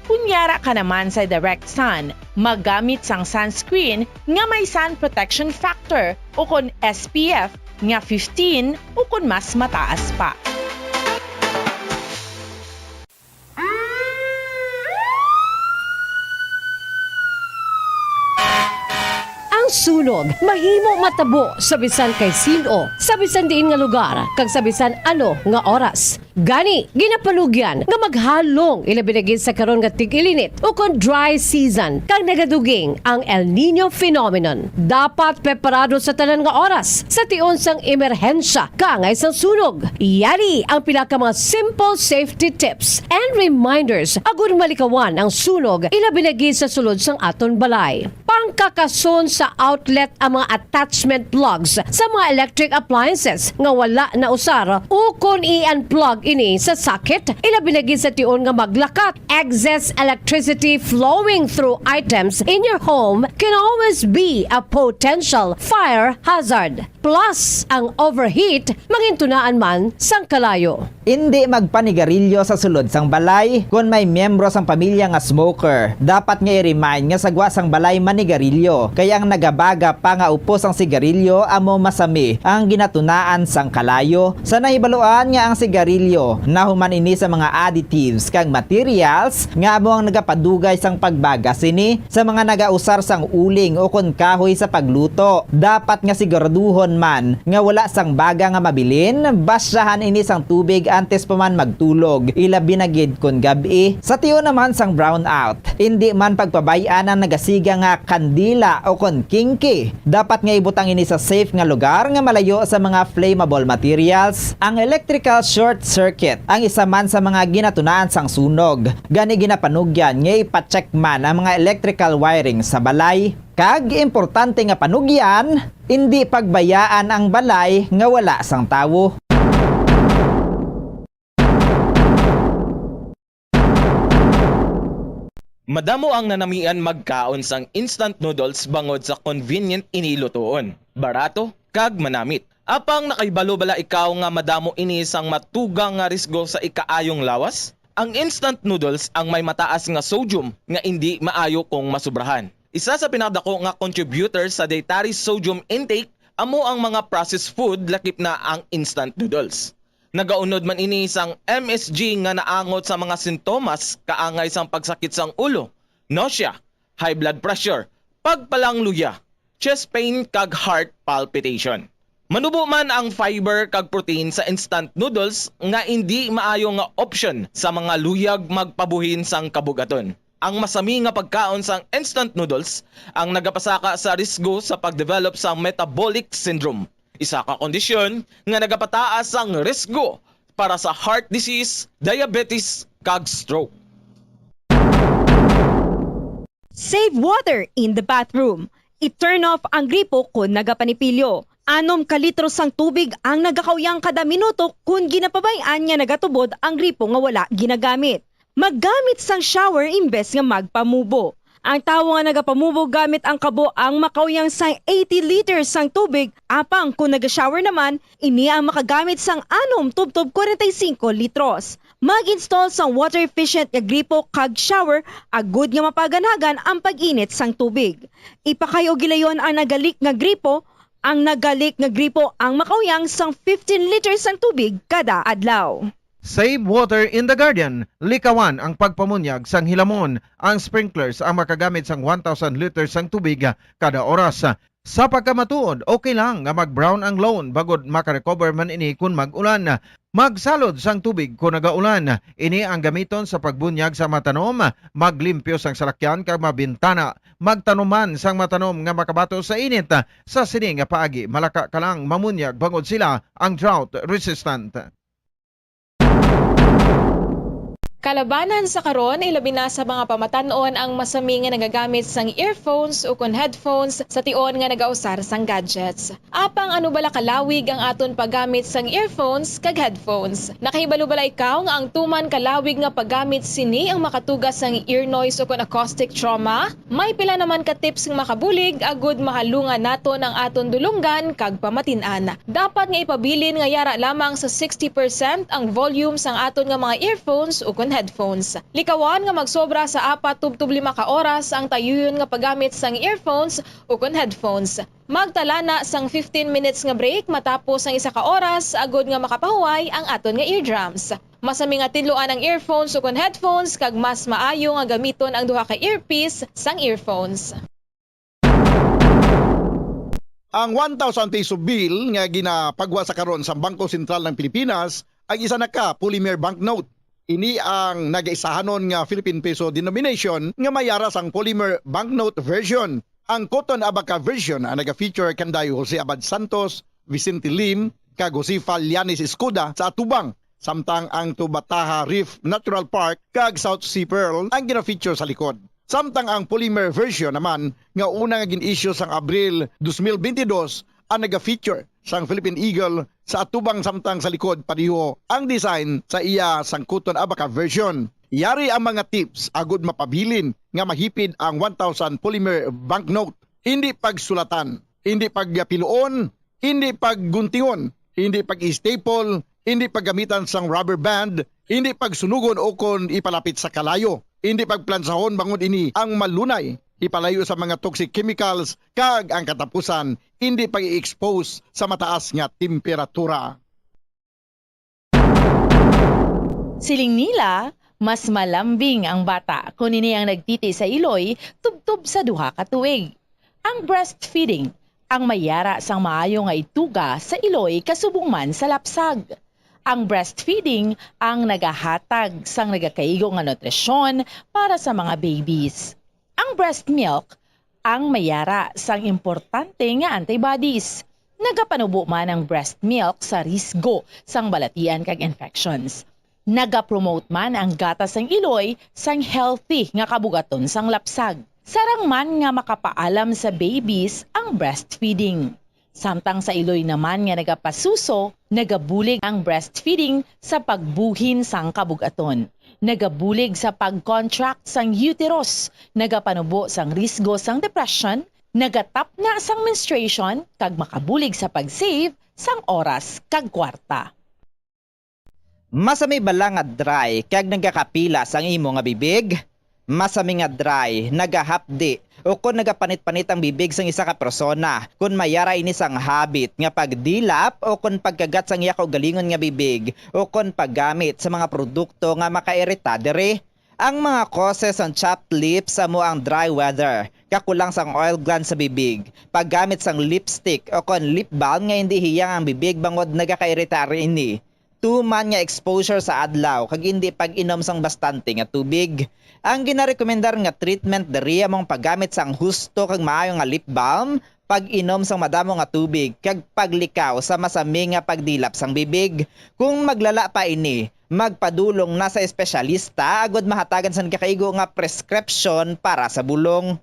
Kun yara ka naman sa direct sun, maggamit sang sunscreen nga may sun protection factor o kon S P F nga fifteen o kon mas mataas pa. Ang sunog mahimo matabo sa bisan kay sin-o, sa bisan diin nga lugar, kag sa bisan ano nga oras. Gani, ginapanugyan nga maghalong, ilabi na gid sa karon nga tig-ilinit ukon dry season, kag nagaduging ang El Niño phenomenon. Dapat preparado sa tanan nga oras sa tion sang emerhensya kaangay sang sunog. Yari ang pila ka mga simple safety tips and reminders agud malikawan ang sunog, ilabi na gid sa sulod sang aton balay. Pang Kakason sa outlet ang mga attachment plugs sa mga electric appliances nga wala na usar, ukon i-unplug ini sa socket, ilabi na gid sa tion nga maglakat. Excess electricity flowing through items in your home can always be a potential fire hazard. Plus, ang overheat mangintunaan man sang kalayo. Indi magpanigarilyo sa sulod sang balay. Kon may miyembro sang pamilya nga smoker, dapat nga i-remind nga sa gwa sang balay manigarilyo, kay ang nagabaga pa nga upos sang sigarilyo amo masami ang ginatunaan sang kalayo. Sa nahibaluan nga ang sigarilyo nahuman ini sa mga additives kag materials nga amo ang nagapadugay sang pagbaga sini sa mga nagausar sang uling ukon kahoy sa pagluto. Dapat nga siguraduhon man nga wala sang baga nga mabilin, basyahan ini sang tubig antes pa man magtulog, ilabi na gid kon gab-i. Sa tion naman sang brownout, indi man pagpabay-an ang nagasiga nga kandila ukon kingki. Dapat nga ibutang ini sa safe nga lugar nga malayo sa mga flammable materials. Ang electrical short circuit ang isa man sa mga ginatunaan sang sunog. Gani ginapanugyan nga ipa-check man ang mga electrical wiring sa balay. Kag importante nga panugyan, indi pagbayaan ang balay nga wala sang tawo. Madamo ang nanamian magkaon sang instant noodles bangod sa convenient ini lutoon, barato, kag manamit. Apang nakahibalo bala ikaw nga madamo ini sang matugang nga risgo sa ikaayong lawas? Ang instant noodles ang may mataas nga sodium nga indi maayo kung masubrahan. Isa sa pinakadako nga contributor sa dietary sodium intake amo ang mga processed food, lakip na ang instant noodles. Nagaunod man ini sang M S G nga naangot sa mga sintomas kaangay sang pagsakit sang ulo, nausea, high blood pressure, pagpalangluya, chest pain kag heart palpitation. Manubo man ang fiber kag protein sa instant noodles nga indi maayo nga option sa mga luyag magpabuhin sang kabugaton. Ang masami nga pagkaon sang instant noodles ang nagapasaka sa risgo sa pag-develop sang metabolic syndrome, isa ka kondisyon nga nagapataas sang risgo para sa heart disease, diabetes, kag stroke. Save water in the bathroom. I-turn off ang gripo kon nagapanipilyo. Anom ka litro sang tubig ang nagakauyang kada minuto kon ginapabay-an nga nagatubod ang gripo nga wala ginagamit. Maggamit sang shower imbes nga magpamubo. Ang tawo nga nagapamubo gamit ang kabo ang makauyang sang eighty liters sang tubig, apang kon naga-shower naman, ini ang makagamit sang anom tubtob kwarenta y singko litros. Mag-install sang water-efficient nga gripo kag shower agud nga mapaganagan ang pag-init sang tubig. Ipakay-o gilayon ang nagalik nga gripo. Ang nagalik nga gripo ang makauyang sang fifteen liters sang tubig kada adlaw. Save water in the garden. Likawan ang pagpamunyag sang hilamon. Ang sprinklers ang makagamit sang one thousand liters sang tubig kada oras. Sa pagkamatuod, okay lang nga mag-brown ang lawn bangod makarecover man ini kon mag-ulan. Magsalod sang tubig kon nagaulan. Ini ang gamiton sa pagbunyag sa mga tanom, maglimpyo sang salakyan kag mga bintana. Magtanom man sang mga tanom nga makabato sa init. Sa sini nga paagi, malaka ka lang mamunyag bangod sila ang drought resistant. Kalabanan sa karon, ilabi na sa mga pamatan-on ang masami nga nagagamit sang earphones ukon headphones sa tion nga nagausar sang gadgets. Apang ano bala kalawig ang aton paggamit sang earphones kag headphones? Nakahibalo bala ikaw nga ang tuman kalawig nga paggamit sini ang makatuga sang ear noise ukon acoustic trauma? May pila naman ka tips nga makabulig agud mahalungan naton ang aton dulonggan kag pamatin-an. Dapat nga ipabilin nga yara lamang sa sixty percent ang volume sang aton nga mga earphones ukon headphones. Likawan nga magsobra sa apat tubtob lima ka oras ang tayuyon nga paggamit sang earphones ukon headphones. Magtala na sang fifteen minutes nga break matapos ang isa ka oras agud nga makapahuway ang aton nga eardrums. Masami nga tinluan ang earphones ukon headphones kag mas maayo nga gamiton ang duha ka earpiece sang earphones. Ang one thousand peso bill nga ginapagwa sa karon sa Bangko Sentral ng Pilipinas ang isa na ka polymer banknote. Ini ang nagaisahanon nga Philippine Peso denomination nga may yara sang polymer banknote version. Ang Cotton Abaca version ang naga-feature kanday Jose Abad Santos, Vicente Lim, kag Josefa Llanes Escuda sa atubang, samtang ang Tubataha Reef Natural Park kag South Sea Pearl ang gina-feature sa likod. Samtang ang polymer version naman nga una nga gin-issue sang Abril dos mil bentidós ang naga-feature sang Philippine Eagle sa atubang, samtang sa likod pareho ang design sa iya sangkuton abaca version. Yari ang mga tips agud mapabilin nga mahipid ang one thousand polymer banknote. Hindi pagsulatan, hindi pagpiluon, hindi pagguntingon, hindi pag-staple, hindi paggamitan sang rubber band, hindi pagsunugon o kon ipalapit sa kalayo, hindi pagplansahon bangod ini ang malunay ipalayo sa mga toxic chemicals, kag ang katapusan, hindi pag-i-expose sa mataas nga temperatura. Siling nila, mas malambing ang bata kon ini ang nagtiti sa iloy tubtob sa duha ka tuig. Ang breastfeeding ang may yara sang maayo nga ituga sa iloy kasubong man sa lapsag. Ang breastfeeding ang nagahatag sang nagakaigo nga nutrisyon para sa mga babies. Ang breast milk ang may yara sang importante nga antibodies. Nagapanubo man ang breast milk sa risgo sang balatian kag infections. Nagapromote man ang gatas sang iloy sang healthy nga kabugaton sang lapsag. Sarang man nga makapaalam sa babies ang breastfeeding. Samtang sa iloy naman nga nagapasuso, nagabulig ang breastfeeding sa pagbuhin sang kabugaton. Nagabulig sa pag-contract sang uterus, nagapanubo sang risgo sang depression, nagatapna sang menstruation, kag makabulig sa pag-save sang oras kag kwarta. Masami bala nga dry kag nagakapilas ang imo nga bibig? Masami nga dry, nagahapdi, o kon nagapanit-panit ang bibig sang isa ka persona, kon may yara ini sang habit nga pagdilap o kon pagkagat sang iya kaugalingon nga bibig, o kon paggamit sa mga produkto nga makairita diri. Ang mga causes sang chapped lips amo ang dry weather, kakulang sang oil gland sa bibig, paggamit sang lipstick o kon lip balm nga hindi hiyang ang bibig bangod nagakairita ini, tuman nga exposure sa adlaw kag indi pag-inom sang bastante nga tubig. Ang ginarekomendar nga treatment diri amo ang paggamit sang husto kag maayo nga lip balm, pag-inom sang madamo nga tubig, kag paglikaw sa masami nga pagdilap sang bibig. Kung maglala pa ini, magpadulong na sa espesyalista agud mahatagan sang nagakaigo nga prescription para sa bulong.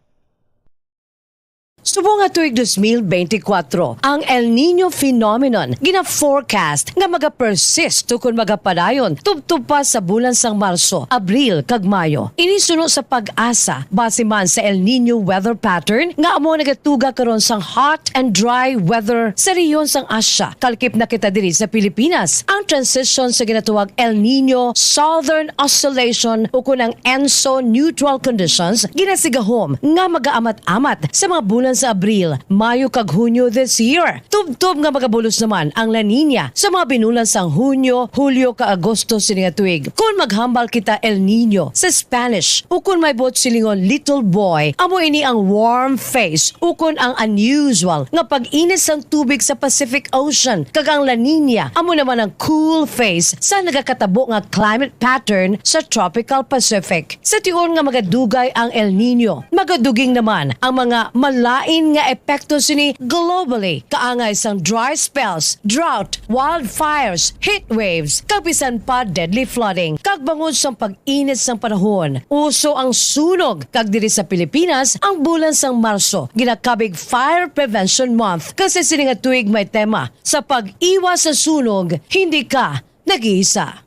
Subong nga tuig dos mil bente kwatro, ang El Niño phenomenon gina-forecast nga magapersist ukon magapadayon tubtob pa sa bulan sang Marso, Abril, kag Mayo. Ini suno sa PAGASA, base man sa El Niño weather pattern nga amo nagatuga karon sang hot and dry weather sa rehiyon sang Asia. Kalkip na kita diri sa Pilipinas. Ang transition sa ginatawag El Niño Southern Oscillation ukon ang ENSO neutral conditions ginasigahom nga magaamat-amat sa mga bulan sa Abril, Mayo, kag Hunyo this year. Tubtob nga magabulos naman ang La Niña sa mga binulan sang Hunyo, Hulyo, kag Agosto sini nga tuig. Kon maghambal kita El Niño sa Spanish, ukon may buot silingon little boy, amo ini ang warm phase ukon ang unusual nga pag-init sang tubig sa Pacific Ocean, kag ang La Niña amo naman ang cool phase sa nagakatabo nga climate pattern sa tropical Pacific. Sa tion nga magadugay ang El Niño, magaduging naman ang mga malain nga epekto sini globally, kaangay sang dry spells, drought, wildfires, heat waves, kag bisan pa deadly flooding. Kag bangod sang pag-init sang panahon, uso ang sunog, kag diri sa Pilipinas, ang bulan sang Marso ginakabig Fire Prevention Month, kag sa sini nga tuig may tema, "Sa pag-iwas sa sunog, hindi ka nag-iisa."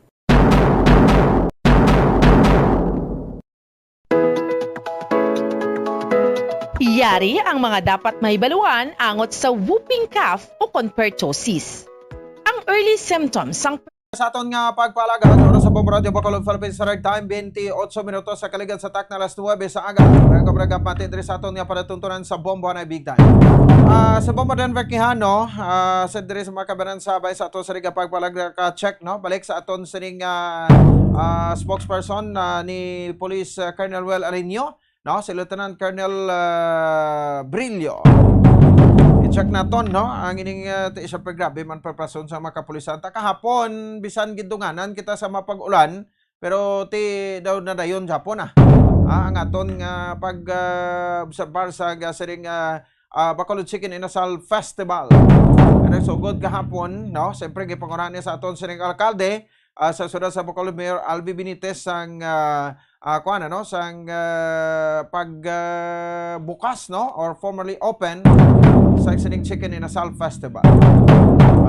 Yari ang mga dapat mahibaluan angot sa whooping cough o kon pertussis. Ang early symptoms sang Sa aton nga pagpalagad, oras sa Bombo Radio Bacolod, Philippines Standard Time, twenty-eight minutos sa kaligad sa takna alas nuebe sa aga. Mga kabragap, mati diri sa aton nga palatuntunan sa Bombo na Big Time. Ah, si Bombo Denver Quijano, ah, sa diri sa mga kabanan sa bay sa aton sa liga pagpalagad ka check, no? Balik sa aton sining, ah, ah, spokesperson, ah, ni Police, ah, Colonel Well Alinio, no? Si Lieutenant Colonel, ah, Brillo. I-check naton, no? Ang ining, ah, ti-, syempre, grabe man preparasyon sa mga kapulisan. Ta kahapon, bisan gidunganan kita sa mapag-ulan, pero ti daw nadayon Japon, ah. Ah, ang aton nga pag, ah, obserbar sa ga-, siring, ah, ah, Bacolod Chicken Inasal Festival. Nga nagsugod kahapon, no? Siyempre, gipangunahan niya sa aton siring alkalde, ah, sa siyudad sa Bacolod, Mayor Albi Benitez, ang, ah, ah, kuan, ano, sang, ah, pag, ah, bukas, no, or formerly open sa sining Chicken Inasal Festival.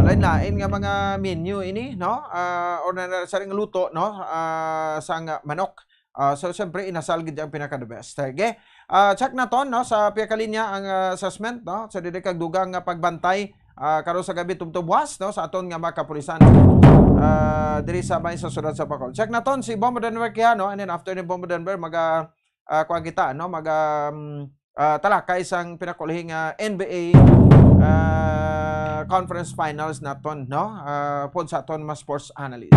Lain-lain nga mga menu ini, no, ah, or na, na, sa ring luto, no, ah, sang manok. Ah, so, siyempre, inasal gid ang pinaka the best. Okay? Ah, check naton, no, sa pihak kang linya ang, ah, assessment, no, sa diri kag dugang nga pagbantay, ah, karon sa gab-i tubtob buwas, no, sa aton nga mga kapulisan, ah, diri sa may sa siyudad sa Bacolod. Check naton si Bombo Denver Quijano, and then after ni Bombo Denver, maga, ah, kuwan kita, no, maga, um, ah, talakay sang pinakaulahing, ah, N B A, ah, conference finals naton, no, ah, pod sa aton mga sports analyst.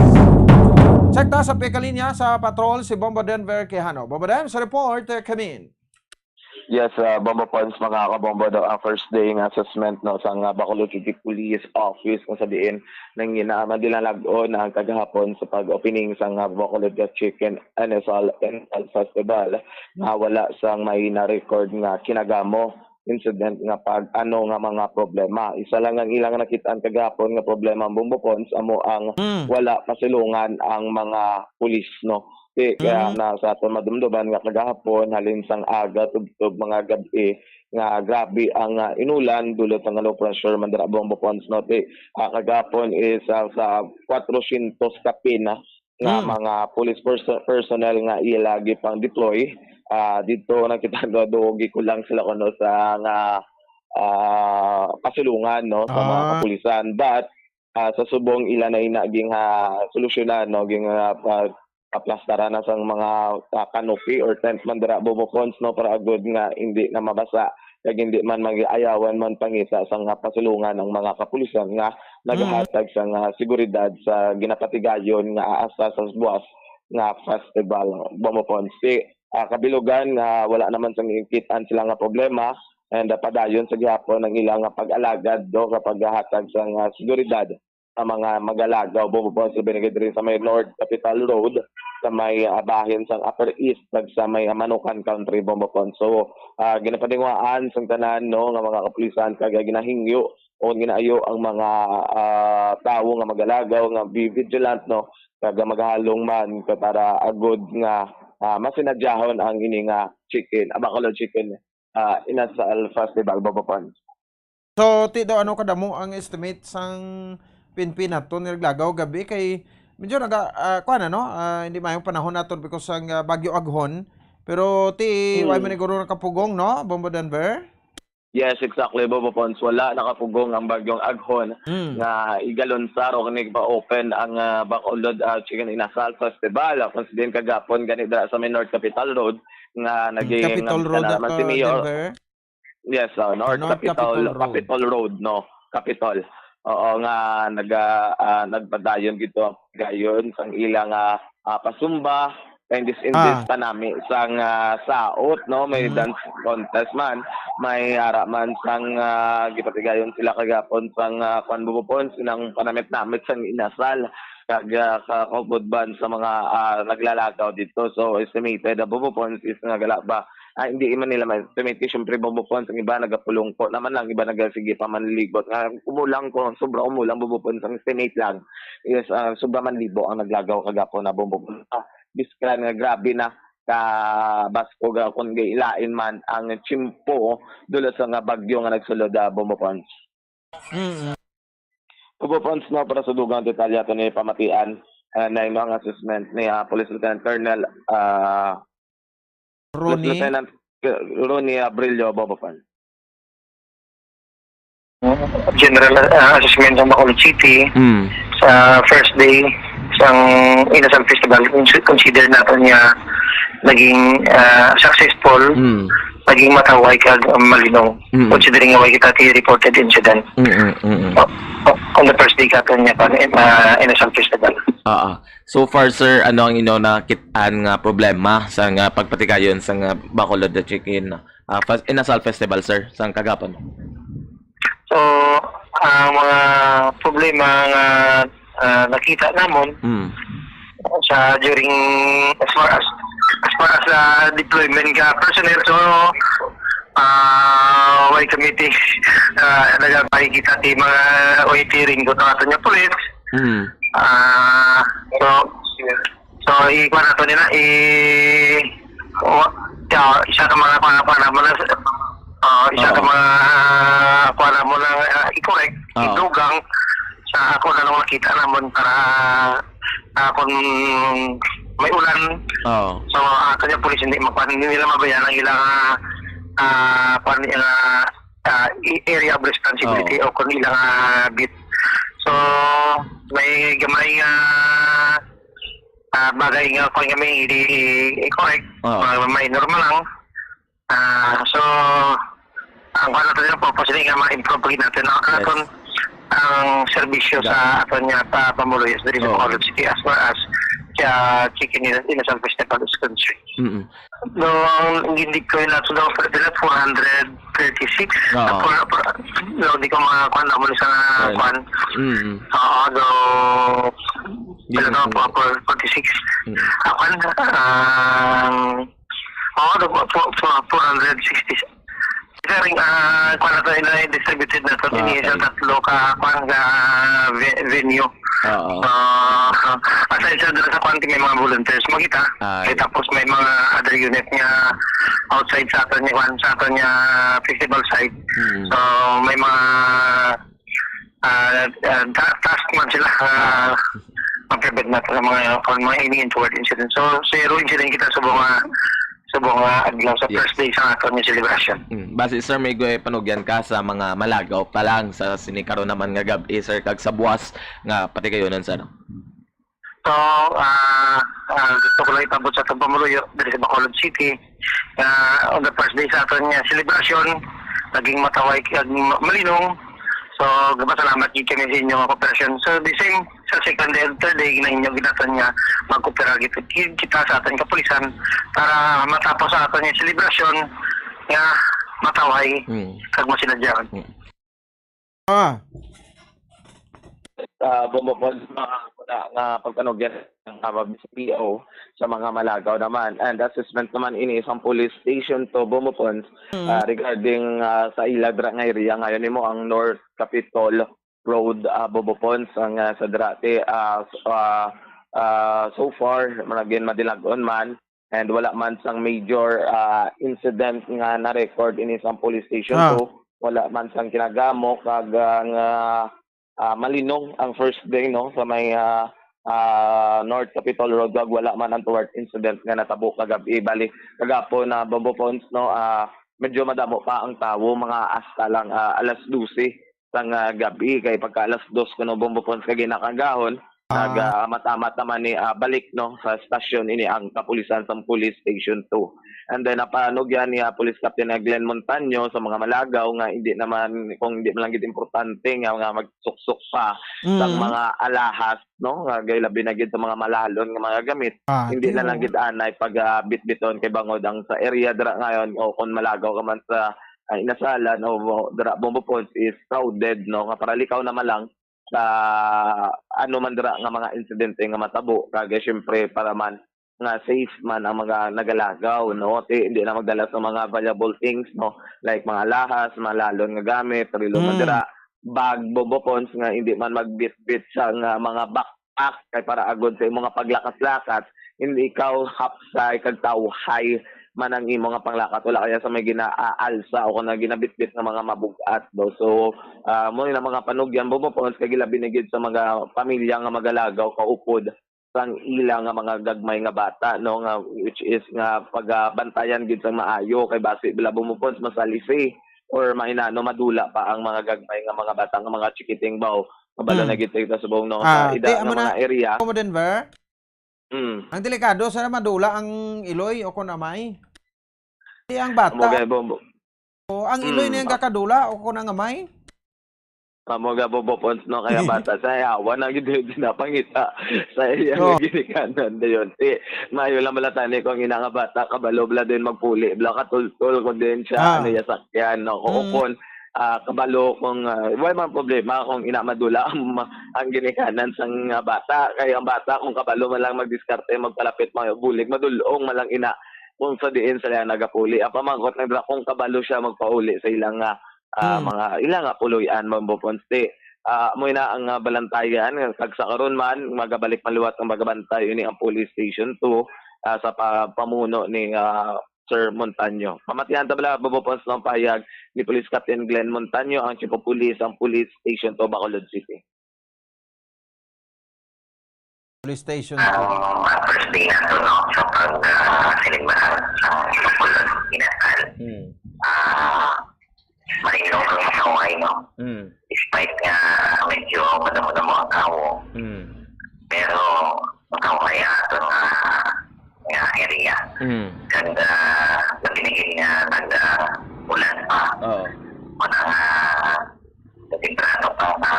Check ta sa pihak kang linya sa patrol si Bombo Denver Quijano. Bombo Denver, sa report, eh, come in. Yes, ah, Bombo Pons, mga kabombo, no, ang first day nga assessment, no, sa nga Bacolod City Police Office, kung sa diin nangina man dilalag-on ang kagahapon sa pag-opening sa nga Bacolod nga Chicken Inasal, Inasal Festival, nga wala sang may na-record nga kinagamo incident nga pag ano nga mga problema. Isa lang ang ilang nakit-an kagahapon nga problema ang Bombo Pons, amo ang Mm. wala pasilungan ang mga pulis, no? Di, kaya Mm. na sa aton madumduman nga kagahapon, halin sang aga, tubtob, mga gab-i, nga grabe ang, ah, inulan, dulot sang low pressure man dira Bombo Pons, no? Di, ah, kagahapon is, ah, sa kwatrosyentos kapin na nga Mm. mga police perso-, personnel nga ila gipang-deploy, ah, dito nakita nga do gikulang sila kuno sa nga, ah, pasilungan, no, sa mga Ah. kapulisan. But, ah, sa subong ila na ina ging, ah, solusyonan, no, ging, ah, pag-, aplastaran na sang mga, ah, canopy or tent man dira, Bombo Pons, no, para agud nga hindi na mabasa kag hindi man mag-ayawan man pangita sang, ah, pasilungan ang mga kapulisan nga Mm. nagahatag sang, ah, seguridad sa ginapatigayon nga aasa sa buwas nga festival, Bombo Pons. Di, ah, kabilugan nga wala naman sang nakit-an sila nga problema, and, ah, padayon sa gihapon ang ilang nga pag-alagad, do, sa paghatag sang, ah, seguridad sa mga magalagaw, Bombo Pons, labi na gid diri sa may North Capitol Road, sa may, ah, bahin sang Upper East, kag sa may, ah, Manukan Country, Bombo Pons. So, ah, ginapatingwaan sang tanan, no, nga mga kapulisan, kag ginahingyo o ginaayo ang mga, ah, tawo nga magalagaw nga be vigilant, no, kag magahalong man ka para agud nga, ah, masinadyahon ang ini nga chicken, ah, Bacolod Chicken, ah, Inasal Festival, Bombo Pons. So, ti daw, ano kadamo ang estimate sang pinpin naton nga naglagaw gab-i kay medyo naga, ah, kuwan, ano, ah, hindi maayong panahon naton because sang, ah, Bagyo Aghon. Pero ti, Hmm. wala man siguro nakapugong, no, Bombo Denver? Yes, exactly, Bombo Pons. Wala nakapugong ang Bagyong Aghon Hmm. nga igalunsar o nagpa-open ang, ah, Bacolod, ah, Chicken Inasal Festival. Kung sa diin kagapon gani dira sa may North Capitol Road nga Hmm, naging, Capitol um, Road, kana naman si uh, Mayor. Denver? Yes, oh, North North Capitol, Capitol Road. Capitol Road, no? Capitol. Oo, nga naga, ah, nagpadayon gito ang gayon sang ilang, ah, ah, pasumba, and this in this Ah. pa nami sang, ah, saot, no? May Mm. dance contest man, may ara man sang, ah, gipatigayon sila kagapon sang, ah, kwan, Bombo Pons, sang panamit-namit sang inasal, kag, ah, kakubod ban sa mga, ah, naglalagaw dito. So, estimated, ah, Bombo Pons is nga gala ba, ah, hindi man nila ma-estimate. Kay syempre, Bombo Pons, ang iba nagapulungko naman lang, iba naga, sige pa manlibot. Nga, umulang ko, sobra umulang, Bombo Pons, ang estimate lang is, ah, sobra man libo ang naglagaw kagapon na, Bombo Pons. Ah, biskran nga grabe na ka basko ga kung ilain man ang tiyempo dulot sa nga bagyo nga nagsulod, ah, Bombo Pons. Mm. Bombo Pons, no, para sa dugang detalye ato ni pamatian, ah, na yung mga assessment ni, ah, Police Lieutenant Colonel, ah, Police Ronnie. Lieutenant, uh, Ronnie Abrillo, Bombo Pons. General, ah, assessment sa Bacolod City Mm. sa first day sang Inasal Festival, cons-, consider naton nga naging, ah, successful, Mm. naging mataway kag, um, malinaw, Mm. considering nga wala kita ti reported incident Mm, mm, mm, mm. o-, o-, on the first day katon nga pan-, ah, Inasal Festival. Ah, ah. So far, sir, ano ang inyo nakit-an nga problema sa nga pagpatigayon sa nga Bacolod the Chicken, ah, fes-, Inasal Festival, sir, sa kagapon? So, ang mga problema nga, ah, nakita namon Mm. sa during as far as, as far as, ah, deployment ka personnel, so, ah, way committee, ah, nagapakita ti mga way hearing ko aton nga police. Mm. Ah, so, So, i-kuha nato nila, i-, wa-, ya, isa ka mga kuha, kuha na mo na, ah, isa ka Oo. mga kuha na mo na, ah, i-correct, Oo. idugang sa ako na nung nakita namon para, ah, kung may ulan. Oo. So, ah, kanya pulis hindi magkuha, hindi nila mabayaan ang ilang, ah, ah, kuha nila, ah, i-, area of responsibility Oo. o kung ilang, ah, beat. So, may gamay nga, ah, bagay nga kung kami hindi i-correct, Oo. ah, may normal lang. Ah, so, ang kuwan nato dyan, purpose ni nga ma-improve pa gid natin, no? Yes. Kung ang serbisyo Yeah. sa aton nga pa-, pamuluyo diri sa Oo. Bacolod City as far as sa Chicken Inasal Festival is concerned. Mm-mm. No, ang hindi ko yun nato daw, pwede na four hundred thirty-six. Oo. Ah, for, for, no, di ko mga kuwan, naman sa Well, kuwan. Mm. Oo, do, Di pwede mo na po, four forty-six. Mm. Ah, kuwan, ang Oo, the four, four, four hundred sixty. Sir, ah, kuwan na to, ina-, distributed na to, Oo, ini sa okay. tatlo ka, kuwan, ka ve-, venue. Oo. Ah, aside sa, sa kuwan, may mga volunteers mo kita. Ay. Eh, tapos may mga other unit nga outside sa aton, kuwan, sa aton nga festival site. Hmm. So, may mga ah, ah, ta-, task man sila, ah, Ah. mag-prevent na sa mga, kung mga any untoward incident. So, zero incident kita sa mga, sa mga adlaw sa Yes. first day sa aton nga celebration. Mm. Basi, sir, may gwe-, panugyan ka sa mga malagaw pa lang sa sini karon naman nga gab-i, sir, kag sa buwas nga patigayonon, sir? So, ah, ah, gusto ko lang ipabot sa atong pamuluyo diri sa Bacolod City nga on the first day sa aton nga celebration, naging mataway kag ma-, malinong. So, gapasalamat gid kami sa inyo nga kooperasyon. So, the same sa second day and third day, ginahinyo gid naton nga magkooperar gid kita sa aton kapulisan para matapos sa aton nga celebration nga mataway Mm. kag masinadya. Mm. Ah. Ah, Bombo Pons, mga kuna nga pagpanugyan ang, ah, B C P O sa mga malagaw naman. And assessment naman ini sang Police Station two, Bombo Pons, Mm. ah, regarding, ah, sa ila dira nga area ngayon nimo ang North Capitol Road, ah, Bombo Pons, ang, ah, sa dira ti, ah, s-, ah, ah, so far, managin madilag-on man. And wala man sang major, ah, incident nga na-record ini sa police station Ah. two. Wala man sang kinagamo kag, ah, nga, ah, malinong ang first day, no, sa may, ah, ah, North Capitol Road, kag wala man ang untoward incident nga natabo kagab-i. Bali, kagapon na Bombo Pons, no, ah, medyo madamo pa ang tawo, mga hasta lang, ah, alas dose sang, ah, gab-i, kay pagka alas dos kuno, Bombo Pons, kag ginakagahon, Ah. nag, ah, amat-amat naman ni, ah, balik, no, sa stasyon ini ang kapulisan sa Police Station two. And then, napanugyan ni, ah, Police Captain, ah, Glenn Montaño sa mga malagaw nga hindi naman, kung hindi man lang gid importante nga, nga magsuksok pa sa Mm. mga alahas, no, nga gay labi na gid sa mga malalon nga mga gamit. Ah, Hindi na lang gid anay pag, ah, bitbiton kay bangod ang sa area dira ngayon o kung malagaw ka man sa ah, Inasalan o mo-, dira Bombo Pons is crowded, no, nga para likaw naman lang sa ano man dira nga mga insidente nga matabo. Kag, eh, syempre, para man nga safe man ang mga nagalagaw, no, ti hindi na magdala sa mga valuable things, no, like mga alahas, mga lalon nga gamit, relo man Mm. dira, bag, Bombo Pons, nga hindi man magbitbit sa nga mga backpack kay para agod sa imo nga paglakat-lakat, hindi ikaw hapsay kag tawhay man ang imo nga panglakat, wala kaya sa may ginaalsa o kung ginabitbit nga mga mabug-at daw. So, ah, mo na mga panugyan, Bombo Pons, kag ilabi na gid sa mga pamilya nga magalagaw kaupod sang ila nga mga gagmay nga bata, no, nga, which is nga pagabantayan gid sang maayo kay basi bala, Bombo Pons, masalisi or mainano madula pa ang mga gagmay nga mga bata nga mga chikiting baw. Kabalo Mm. na gid sa subong, no, Ah, sa ida ti, nga amo na, mga area. Amo, Denver? Mm. Ang delikado, sir, madula ang iloy o kon amay. Di ang bata. Amo gani, Bombo. O, ang iloy Mm, niya ah. gakadula o kon ang amay? Amo ga, Bombo Pons, no, kaya bata sa yawa na gid, di napangita sa iya Oh. nga ginikanan dayon. Ti, maayo lang bala tani kung ina nga bata, kabalo bala din magpuli, bala katultol kung din siya, Ah. ano, iya sakyan, no? Kung Mm. kon, ah, kabalo kung, ah, wala man problema kung ina madula ang, ang ginikanan sang, ah, bata. Kay ang bata, kung kabalo man lang magdiskarte, magpalapit, mga bulig, madulong man lang ina kung sa diin sila nagapuli. Ang pamangkot na dira, kung kabalo siya magpauli sa ilang, ah, ah, Hmm. mga ilang, ah, puloy-an, Bombo Pons, ti, Ah, amo na ang, ah, balantayan, kag sa karon man, magabalik man liwat ang magabantay ini ang Police Station two, ah, sa pa-, pamuno ni, ah, Sir Montaño. Pamatian ta bala, Bobo Pons, ang pahayag ni Police Captain Glenn Montaño, ang Chief of Police, ang Police Station two, Bacolod City. Police Station two. Ang, ah, first day nato, no, sa pag, ah, selebrahon sa Bacolod Inasal. Hmm. Ah, Marino ang masaway, no? Mm. Despite nga medyo madamo-damo ang tawo, Mm. pero masaway ang ato nga, nga area. Mm. Kag, ah, labi na gid nga nag-, ah, ulan pa. Oo. Wala nga, temprano pa nga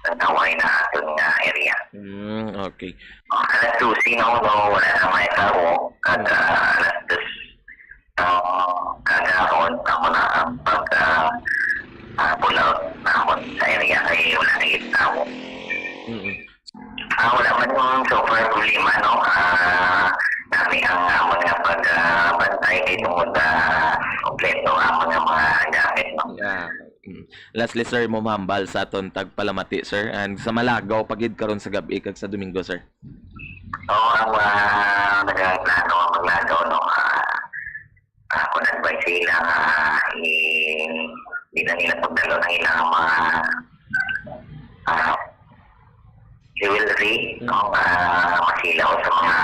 masaway na ato nga area. Mm, okay. Alas dose, no, no, wala na may tawo. Kag, ah, alas dos, ah, kagahapon, ako na ang pag, ah, ah, pull out namon sa area kay wala na gid tawo. Mm-mm. Ah, wala man yung so far problema, no? Ah, kami ang amon nga pag, ah, bantay kay tungod, ah, kompleto ang mga, mga gamit, no? Yeah. Mm. Lastly, sir, mo mahambal sa aton tagpalamati, sir, and sa malagaw pa gid karon sa gab-i kag sa Domingo, sir. Oo, ang mga nagaplano ang maglagaw, no, ah, ah, kung advice sa ila nga, eh, di na nila pagdalo ang ilang mga, ah, jewelry, Mm. no, ah, masilaw sa mga,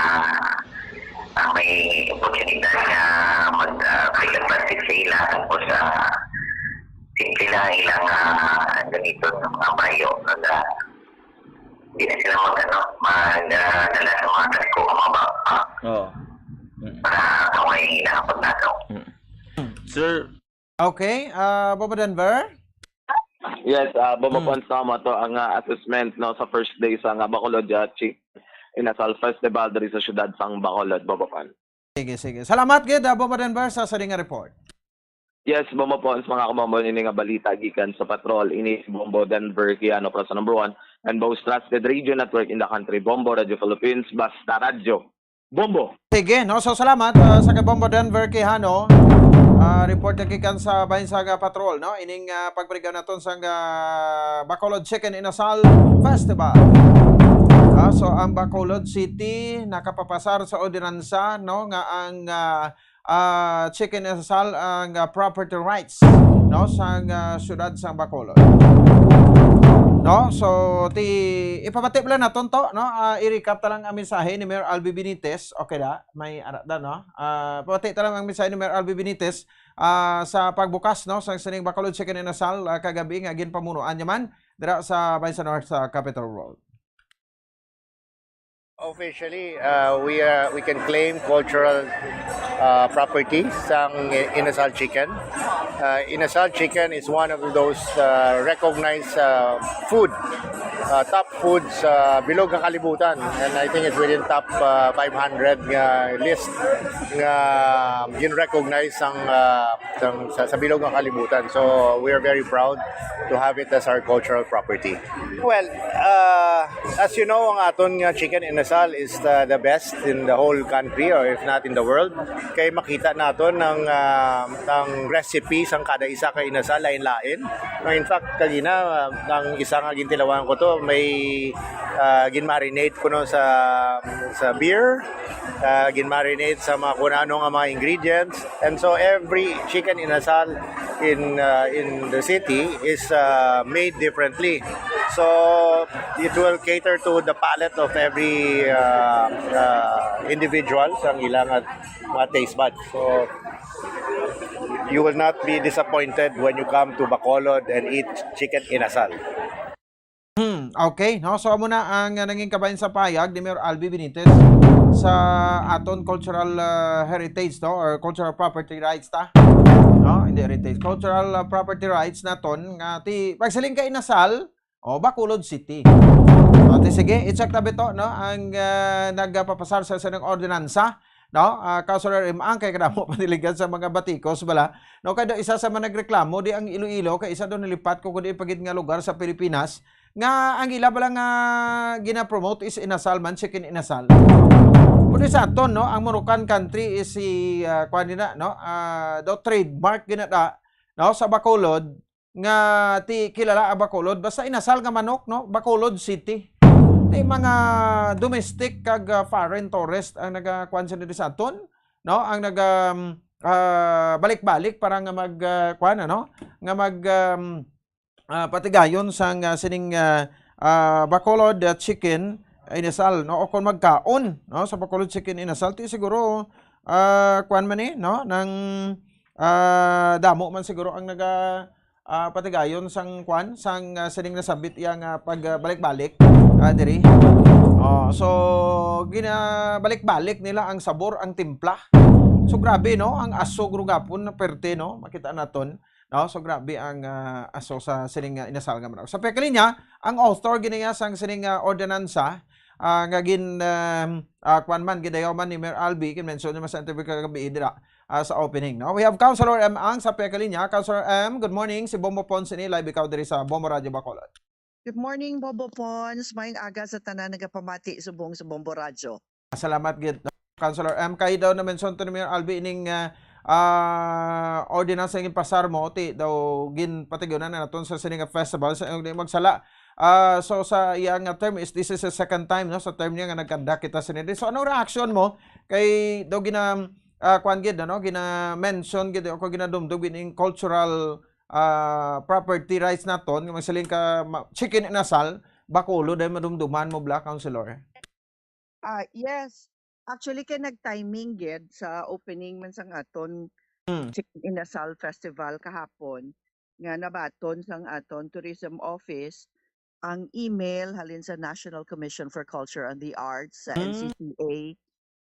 ah, may oportunidad nga mag, ah, take advantage sa ila. Tapos, ah, simple lang ang ilang, ah, gamiton sa mga bayo. Kag, ah, di na sila mag, ano, mag, ah, dala sa mga dagko nga mga backpack Oo. Mm. para kaway ang ilang pagdalo. Mm. Sir. Okay, ah, Bobo Denver? Yes, ah, Bobo Mm. Pons, no, mo to ang, ah, assessment, no, sa first day sa nga Bacolod, ah, Chicken Inasal Festival diri sa siyudad sang Bacolod, Bobo Pons. Sige, sige. Salamat gid, ah, Bobo Denver, sa sining nga report. Yes, Bombo Pons, mga kabombo, ini nga balita gikan sa Patrol. Ini si Bombo Denver Quijano para sa number one and most trusted radio network in the country, Bombo Radio Philippines, basta radyo. Bombo! Sige, no? So, salamat, ah, sa kay Bombo Denver Quijano. Ah, report na gikan sa bahin sang, ah, Patrol, no? Ining, ah, pagbrigaw naton sang, ah, Bacolod Chicken Inasal Festival. Ah, so, ang Bacolod City nakapapasar sa ordinansa, no, nga ang, ah, ah, Chicken Inasal ang, ah, property rights, no, sang, ah, siyudad sang Bacolod. No? So, ti, ipamati lang naton to, no? Ah, i-recap ta lang ang mensahe ni Mayor Albi Benitez. Okay da? May ara da, no? Ah, pamati ta lang ang mensahe ni Mayor Albi Benitez, ah, sa pagbukas, no, sang sining Bacolod Chicken Inasal, ah, kagabi nga ginpamunuan niya man dira sa, may sa North, sa Capitol Road. Officially, uh, we, uh, we can claim cultural, uh, property sang Inasal Chicken. Uh, Inasal Chicken is one of those, uh, recognized, uh, food, uh, top food sa bilog nga kalibutan. And I think it's within top, uh, five hundred nga list nga gin-recognize sang, uh, sang, sa, sa bilog nga kalibutan. So, we are very proud to have it as our cultural property. Well, uh, as you know, ang aton nga Chicken Inasal is, uh, the best in the whole country, or if not in the world. Kay makita naton ang, uh, ang recipe sang kada isa ka inasal lain-lain. No, in fact, kagina, uh, ang isa nga gintilawan ko to, may, uh, ginmarinate ko, no, sa, sa beer, uh, ginmarinate sa mga kung ano nga mga ingredients. And so every Chicken Inasal in, uh, in the city is, uh, made differently. So it will cater to the palate of every, uh, uh, individual sang ilang, uh, mga taste buds. So you will not be disappointed when you come to Bacolod and eat Chicken Inasal. Hmm, okay, no? So, amo na ang, ah, nangin kabahin sa payag ni Mayor Albi Benitez sa aton cultural, ah, heritage, no? Or cultural property rights ta, no? Hindi heritage, cultural, ah, property rights naton nga ti pagsiling ka Inasal, o, Bacolod City. O, ti sige, i-check na bito, no? Ang, ah, nagpapasar sa sining ordinansa, no? Ah, Councilor Imang, kay kadamo paniligan sa mga batikos bala. No, kay daw isa sa mga nagreklamo, di ang Iloilo, kay isa daw nalipat ko kundi pagid nga lugar sa Pilipinas, nga ang ila bala nga gina-promote is Inasal man, Chicken Inasal. Kundi sa aton, no, ang Morocan country is si, ah, kuwan din na, no, ah, daw trademark gina da, no, sa Bacolod, nga ti kilala ang Bacolod, basta inasal nga manok, no? Bacolod City. Ti mga domestic kag, ah, foreign tourist ang nagakuan sa diri sa aton, no? Ang naga, um, ah, balik-balik para nga mag, ah, kuan, ano? Nga mag, um, ah, patigayon sang, ah, sining, ah, ah, Bacolod, ah, chicken inasal, no? O kung magkaon, no, sa Bacolod chicken inasal, ti siguro, ah, kuan man ni, no? Nang, ah, damo man siguro ang naga, ah, patigayon sang kuan, sang, ah, sining nasambit iya nga pag, ah, balik-balik, ah, diri. Oh, so ginabalik-balik nila ang sabor, ang timpla. So grabe, no? Ang aso guro gapon na perte, no? Makita naton, no? So grabe ang, ah, aso sa sining, ah, inasal nga manok. Sa pekalinya, ang author gini nga sang sining, ah, ordinansa, ah, nga gin, ah, ah, kuwan man, gidayaw man ni Mayor Albi, kin-mention niya man sa interview kagabi dira, ah, sa opening, no? We have Councilor M Ang sa pekalinya. Councilor M, good morning. Si Bombo Pons ini, live ikaw diri sa Bombo Radio Bacolod. Good morning, Bombo Pons. Maayong aga sa tanan nagapamati subong sa Bombo Radio. Salamat gid, Councilor M. Kay daw na-mention to ni Mayor Albi ining, ah, ah, ordinance nga ginpasar mo, ti daw ginpatigayon na naton sa sini nga festival sa iyang di magsala. Ah, so sa iya nga term is, this is the second time, no, sa term niya nga nag-conduct kita sini. So anong reaction mo kay daw gina, ah, kuan gid, ano, gina-mention gid o kung ginadumdum gid ning cultural, ah, property rights naton, nga magsiling ka ma-, chicken inasal, Bacolod ay madumduman mo bala, Councilor? Ah, yes. Actually, kay nag-timing gid sa opening man sang aton Mm. Chicken Inasal Festival kahapon, nga nabaton sang aton Tourism Office ang email halin sa National Commission for Culture and the Arts, sa Mm. N C C A,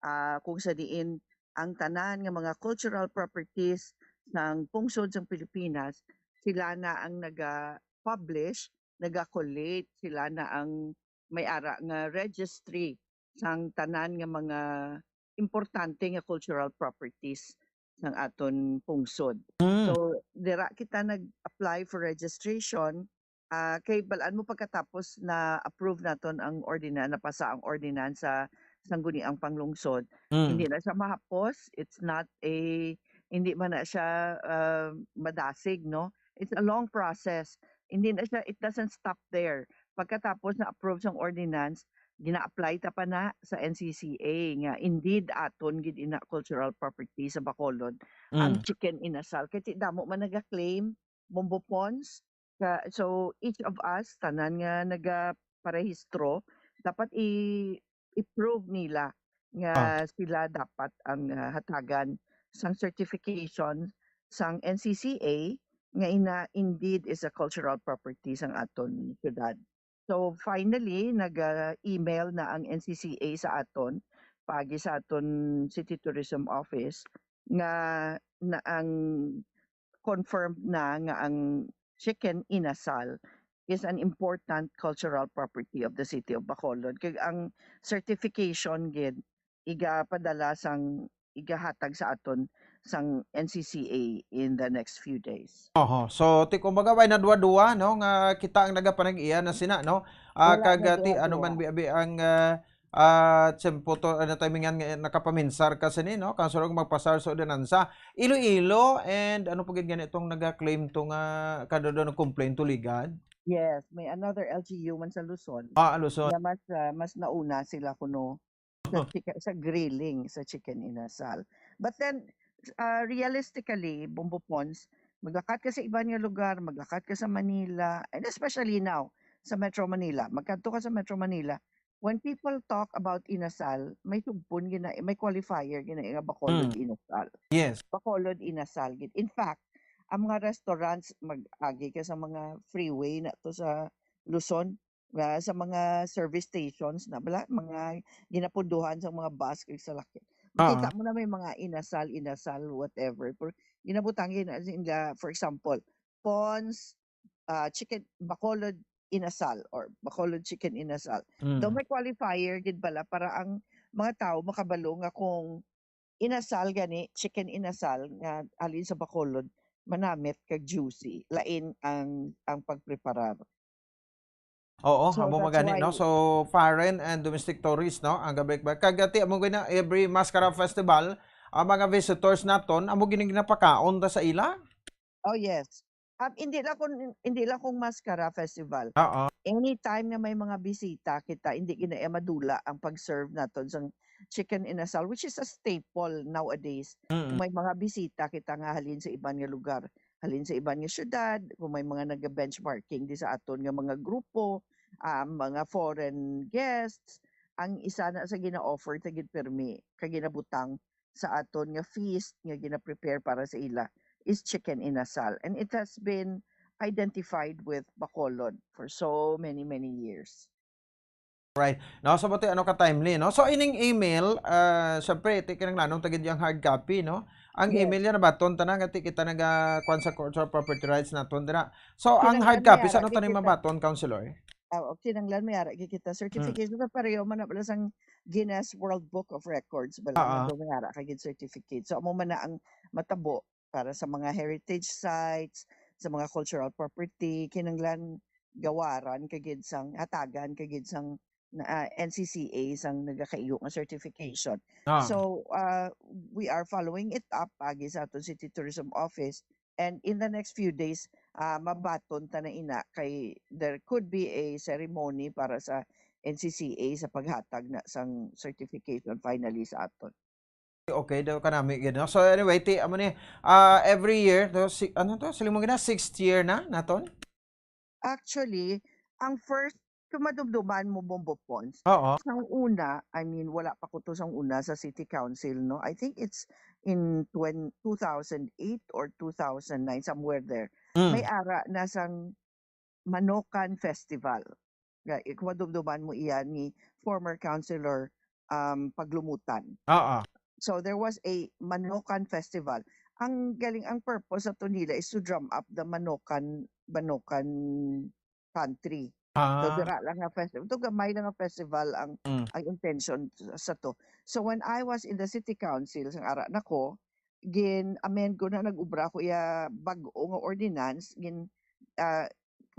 ah, kung sa diin ang tanan nga mga cultural properties sang pungsod sang Pilipinas, sila na ang naga-publish, naga-collate, sila na ang may ara nga registry sang tanan nga mga importante nga cultural properties sang aton pungsod. Mm. So, dira kita nag-apply for registration, ah, kay bal-an mo pagkatapos na-approve naton ang ordinan-, napasa ang ordinansa sang guniang panglungsod. Mm. Hindi na siya mahapos, it's not a, hindi man na siya, ah, madasig, no? It's a long process. Hindi na siya, it doesn't stop there. Pagkatapos na-approve sang ordinance, gina-apply ta pa na sa N C C A nga indeed aton gid ina cultural property sa Bacolod ang Mm. chicken inasal. Kay ti damo man naga-claim, Bombo Pons. Ka-, so, each of us, tanan nga nagaparehistro, dapat i-, i-prove nila nga Ah. sila dapat ang, ah, hatagan sang certification sang N C C A nga ina indeed is a cultural property sang aton syudad. So, finally, nag, ah, email na ang N C C A sa aton, paagi sa aton City Tourism Office, nga na ang confirmed na nga ang chicken inasal is an important cultural property of the city of Bacolod. Kag ang certification gid igapadala sang, igahatag sa aton sang N C C A in the next few days. Oho. So, ti kumbaga, way na duwa-duwa, no, nga kita ang nagapanag-iya na sina, no? Ah, Wala kag, na ah, ti, ano duwa-duwa. man, bi-, bi-, ang, ah, ah, tiyempo to, ano, timingan nga nakapaminsar ka sini, no? Kaso lang magpasar sa ordinansa. Iloilo, and ano pa gid gani itong naga-claim to nga kada daw nag-complain to Ligad? Yes, may another L G U man sa Luzon Ah, Luzon. na mas, ah, mas nauna sila kuno sa chika-, sa grilling sa chicken inasal. But then, ah, realistically, Bombo Pons, maglakat ka sa iban nga lugar, maglakat ka sa Manila, and especially now, sa Metro Manila. Magkadto ka sa Metro Manila, when people talk about inasal, may sugpon gina-, may qualifier gina nga Bacolod Mm. Inasal. Yes. Bacolod Inasal gid. In fact, ang mga restaurants, mag-agi ka sa mga freeway na to sa Luzon, nga sa mga service stations na bala, mga ginapunduhan sa mga bus kag salakyan. Makita Ah. mo na may mga inasal, inasal, whatever. Pero ginabutang gina-, sila, for example, Pons, ah, chicken, Bacolod inasal or Bacolod chicken inasal. Daw Mm. may qualifier gid bala para ang mga tao makabalo nga kung inasal gani, chicken inasal nga halin sa Bacolod, manamit kag juicy, lain ang, ang pagpreparar. Oo, So, amo that's magani, no? why So, foreign and domestic tourists, no? Ang gabalik ba? Kag ati, amo gina, every Mascara Festival, ang mga visitors naton, amo gini ginapakaon ta sa ila? Oh, yes. Um, hindi lang kung, hindi lang kung Mascara Festival. Oo. Anytime nga may mga bisita kita, hindi gina-, eh, madula ang pag-serve naton sang chicken inasal, which is a staple nowadays. Kung Mm. may mga bisita kita nga halin sa iban nga lugar, halin sa iban nga syudad, kung may mga naga-benchmarking di sa aton nga mga grupo, ah, mga foreign guests, ang isa na sa gina-offer ta gid pirmi kag ginabutang sa aton nga feast nga gina-prepare para sa ila is chicken inasal. And it has been identified with Bacolod for so many, many years. Right. No, so buti ano ka timely, no? So ining email, ah, syempre, ti kinahanglanon ta gid yung hard copy, no? Ang Yes. email yan, nabaton ta na, nga ti kita naga-, kwan sa cultural property rights naton dira. So, ang hard Kinahanglan may copy, sa ara ano gid tanim kita. mabaton, Councilor? Ah, o, kinahanglan may ara gid kita. Hmm. Certification na pareho man na pala sang Guinness World Book of Records, bala nga Ah, ah. daw may ara ka gid certificate. So, amo man na ang matabo para sa mga heritage sites, sa mga cultural property, kinahanglan gawaran ka gid sang, hatagan ka gid sang na, ah, N C C A sang nagakaigo nga certification. Ah. So, ah, we are following it up agi sa aton City Tourism Office, and in the next few days, ah, mabaton ta na ina kay there could be a ceremony para sa N C C A sa paghatag na sang certification finally sa aton. Okay, daw kanami gid, no? So anyway, ti, amo ni, ah, every year, to, si, ano to? Siling mo gina, sixth year na naton? Actually, ang first, kung madumduman mo, Bombo Pons, Oo. sang una, I mean, wala pa ko to sang una sa city council, no? I think it's in twen-, two thousand eight or two thousand nine, somewhere there. Mm. May ara na sang Manokan Festival. Nga, eh, kung madumduman mo iya ni former councilor, um, Paglumutan. Oo. So, there was a Manokan Festival. Ang galing, ang purpose sa to nila is to drum up the Manokan, Manokan country. So, Ah. dira lang nga festival. To gamay lang nga festival ang, Mm. ang intention sa to. So, when I was in the city council, sang ara na ko, gin-amend ko na, nag-ubra ko iya bag-o nga ordinance, gin-, ah,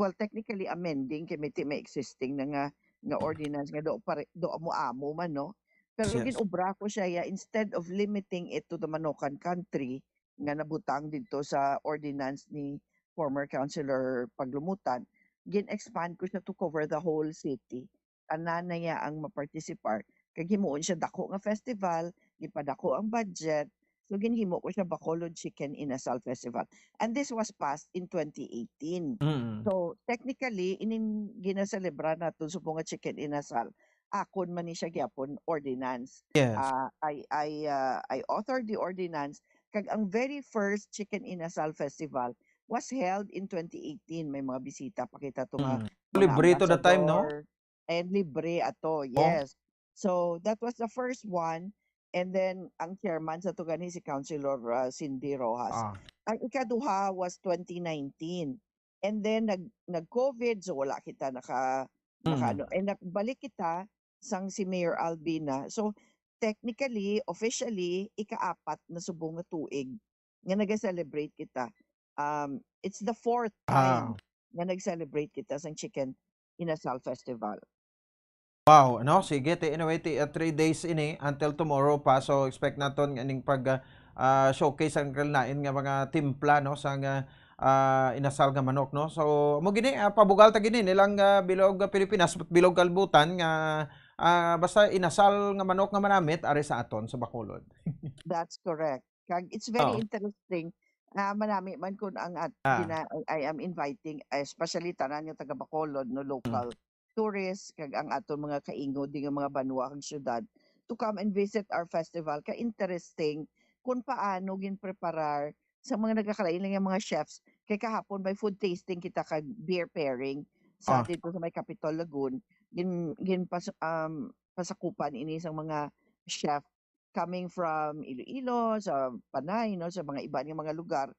well, technically amending kay may ti-, may existing na nga, nga ordinance nga do pare-, do amo-amo man, no? Pero Yes. gin-ubra ko siya, ya, instead of limiting it to the Manokan country nga nabutang didto sa ordinance ni former councilor Paglumutan, gin-expand ko siya to cover the whole city. Tanan na ya ang mapartisipar. Kag himuon siya dako nga festival, gipadako ang budget. So, ginhimo ko siya Bacolod Chicken Inasal Festival. And this was passed in twenty eighteen. Mm. So, technically, ining ginaselebra naton subong nga Chicken Inasal, akon man ni siya gyapon ordinance. Yes. Ah, I, I, ah, I authored the ordinance. Kag ang very first Chicken Inasal Festival was held in twenty eighteen. May mga bisita pa kita to nga Mm. mga Libre to the time, no? ambassador. And libre ato, Oh. yes. So, that was the first one. And then, ang chairman sa to gani si Councilor, ah, Cindy Rojas. Ah. Ang ikaduha was twenty nineteen. And then, nag-, nag-COVID, so wala kita naka-, Mm. naka-, ano. And nagbalik kita sang si Mayor Albina. So, technically, officially, ikaapat na subong nga tuig nga naga-celebrate kita. Um, it's the fourth Ah. time nga nag-celebrate kita sang Chicken Inasal Festival. Wow, ano? Sige, ti, anyway, ti, ah, three days ini until tomorrow pa. So, expect naton nga ning pag, ah, ah, showcase ang kalinain nga mga timpla, no, sang, ah, ah, inasal nga manok, no? So, amo gini, ah, pabugal ta gini nilang, ah, bilog, ah, Pilipinas, bilog kalibutan nga, ah, basta inasal nga manok nga manamit ari sa aton sa Bacolod. That's correct. Kag it's very Oo. interesting. Ah, manami man kun ang at-, Ah. gina-, I am inviting, especially tanan nga taga Bacolod, no, Mm. local tourists, kag ang aton mga kaingod nga mga banwa kag syudad to come and visit our festival. Ka interesting kung paano ginpreparar sa mga nagkakalain lang nga mga chefs. Kay kahapon may food tasting kita kag beer pairing sa Ah. dito sa may Capitol Lagoon. Gin-, ginpas-, um, pasakupan ini sang mga chef coming from Iloilo, sa Panay, no, sa mga iban nga mga lugar.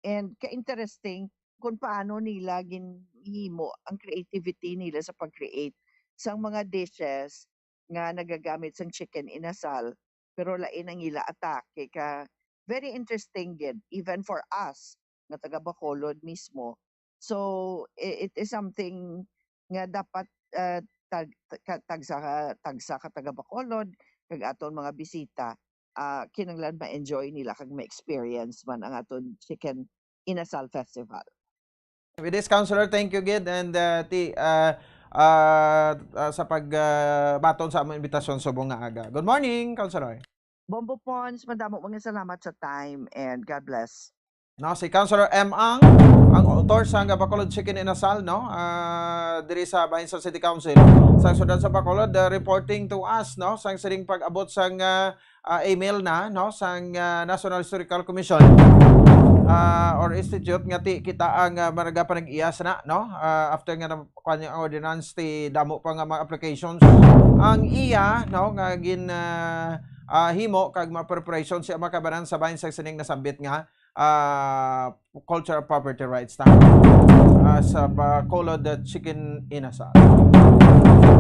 And ka-interesting kung paano nila ginhimo ang creativity nila sa pag-create sang mga dishes nga nagagamit sang chicken inasal, pero lain ang ila atake. Ka very interesting gid, even for us nga taga Bacolod mismo. So, i-, it is something nga dapat, ah, tag-, ka-, tagsa ka, tagsa ka taga Bacolod kag aton mga bisita, ah, kinahanglan ma-enjoy nila kag ma-experience man ang aton Chicken Inasal Festival. With this, Councilor, thank you gid, and, uh, ti, uh, uh, uh, sa pag, uh, baton sa among imbitasyon subong nga aga. Good morning, Councilor. Bombo Pons, madamo mga salamat sa time and God bless. No, si Councilor M Ang, ang author sang Bacolod Chicken Inasal, no? Ah, diri sa bahin sa City Council sa syudad sa Bacolod, uh, reporting to us, no, sang sining pag-abot sang, uh, uh, email na, no, sang, uh, National Historical Commission, uh, or Institute nga ti kita ang, uh, managa panag-iya sana, no? Uh, after nga na kuan ang ordinance, ti damo pa nga mga applications ang iya, no, nga gin, uh, uh, himo kag mga preparation siya makabanan sa bahin sa sining nasambit nga, uh, cultural property rights ta, uh, sa Bacolod Chicken Inasal.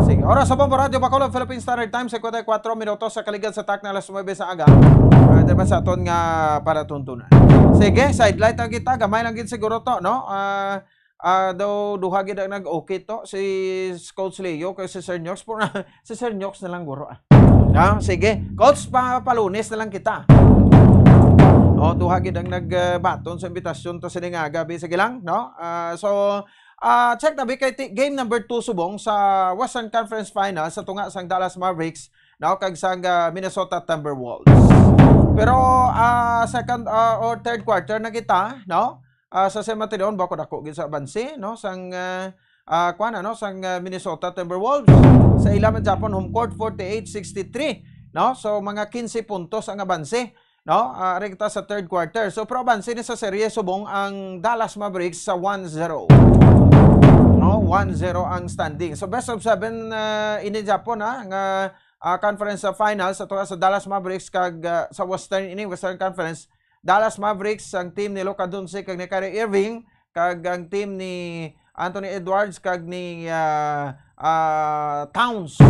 Sige, oras sa Bombo Radyo Bacolod, Philippine Standard Time, cincuenta y cuatro minutos sa kaligad sa takna alas nuebe sa aga. Uh, diba sa aton nga para tuntunan. Sige, sidelight ang kita, gamay lang gid siguro to, no? Uh, uh, daw duha gid ang nag-okay to, si Coach Leo kag si Sir Nyox. Pero si Sir Nyox na lang guro, ah. No? Sige. Coach, pa, palunes na lang kita. O, duha gid ang nagbaton sa imbitasyon to sini nga gabi. Sige lang, no? Ah, so, ah, check na bi kay ti- game number two subong sa Western Conference Finals sa tunga sang Dallas Mavericks, no, kag sang, ah, Minnesota Timberwolves. Pero, ah, second, ah, or third quarter na kita, no? Ah, sa San Mateo, bako dako gid sa abanse, no, sang, ah, ah, kuan, ano, sang, ah, Minnesota Timberwolves. Sa ila man Japon home court, forty-eight sixty-three, no? So, mga quince puntos ang abanse, no? Ah, ari kita sa third quarter. So, pero abanse ni sa serye subong ang Dallas Mavericks sa one zero. No, one zero ang standing. So, best of seven, ah, ini Japon, ha, nga, ah, conference, ah, finals ato sa Dallas Mavericks kag, ah, sa Western ini, Western Conference. Dallas Mavericks, ang team ni Luka Doncic kag ni Kyrie Irving, kag ang team ni Anthony Edwards kag ni, ah, ah, Towns.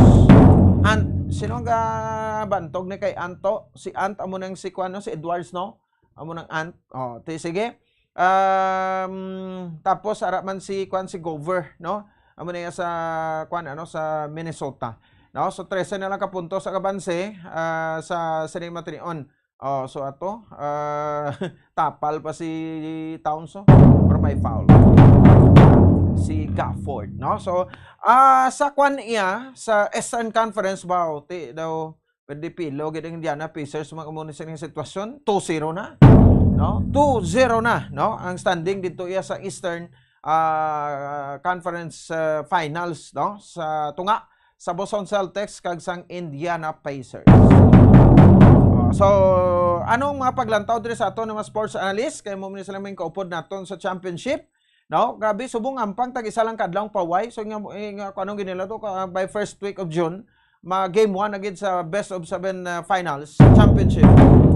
Ant, sino ang, ah, bantog ni kay Anto? Si Ant amo nang si kuan, no? Si Edwards, no? Amo nang Ant. Oh, ti sige. Um, tapos ara man si kuan, si Gover, no? Amo na iya sa kuan, ano, sa Minnesota. No? So trese na lang ka puntos ang abanse, ah, sa sining matinion. Oh, so ato, ah, tapal pa si Towns, oh. Pero may foul. Si Gafford, no? So, ah, sa kwan iya, sa Eastern Conference ba, ti daw, pwede pilo gid ang Indiana Pacers, mga kamo ni sining sitwasyon, two zero na, no? Two zero na, no? Ang standing dito iya sa Eastern, ah, Conference, ah, Finals, no? Sa tunga sa Boston Celtics kag sang Indiana Pacers. Oh, so, anong mga paglantaw diri sa aton nga mga sports analyst? Kay mo man sila may kaupod naton sa championship. No? Grabe, subong ampang tag isa lang kadlawng paway. So, nga, eh, nga, kung anong ginila to, ka, by first week of June, ma game one na gid sa best of seven, uh, finals championship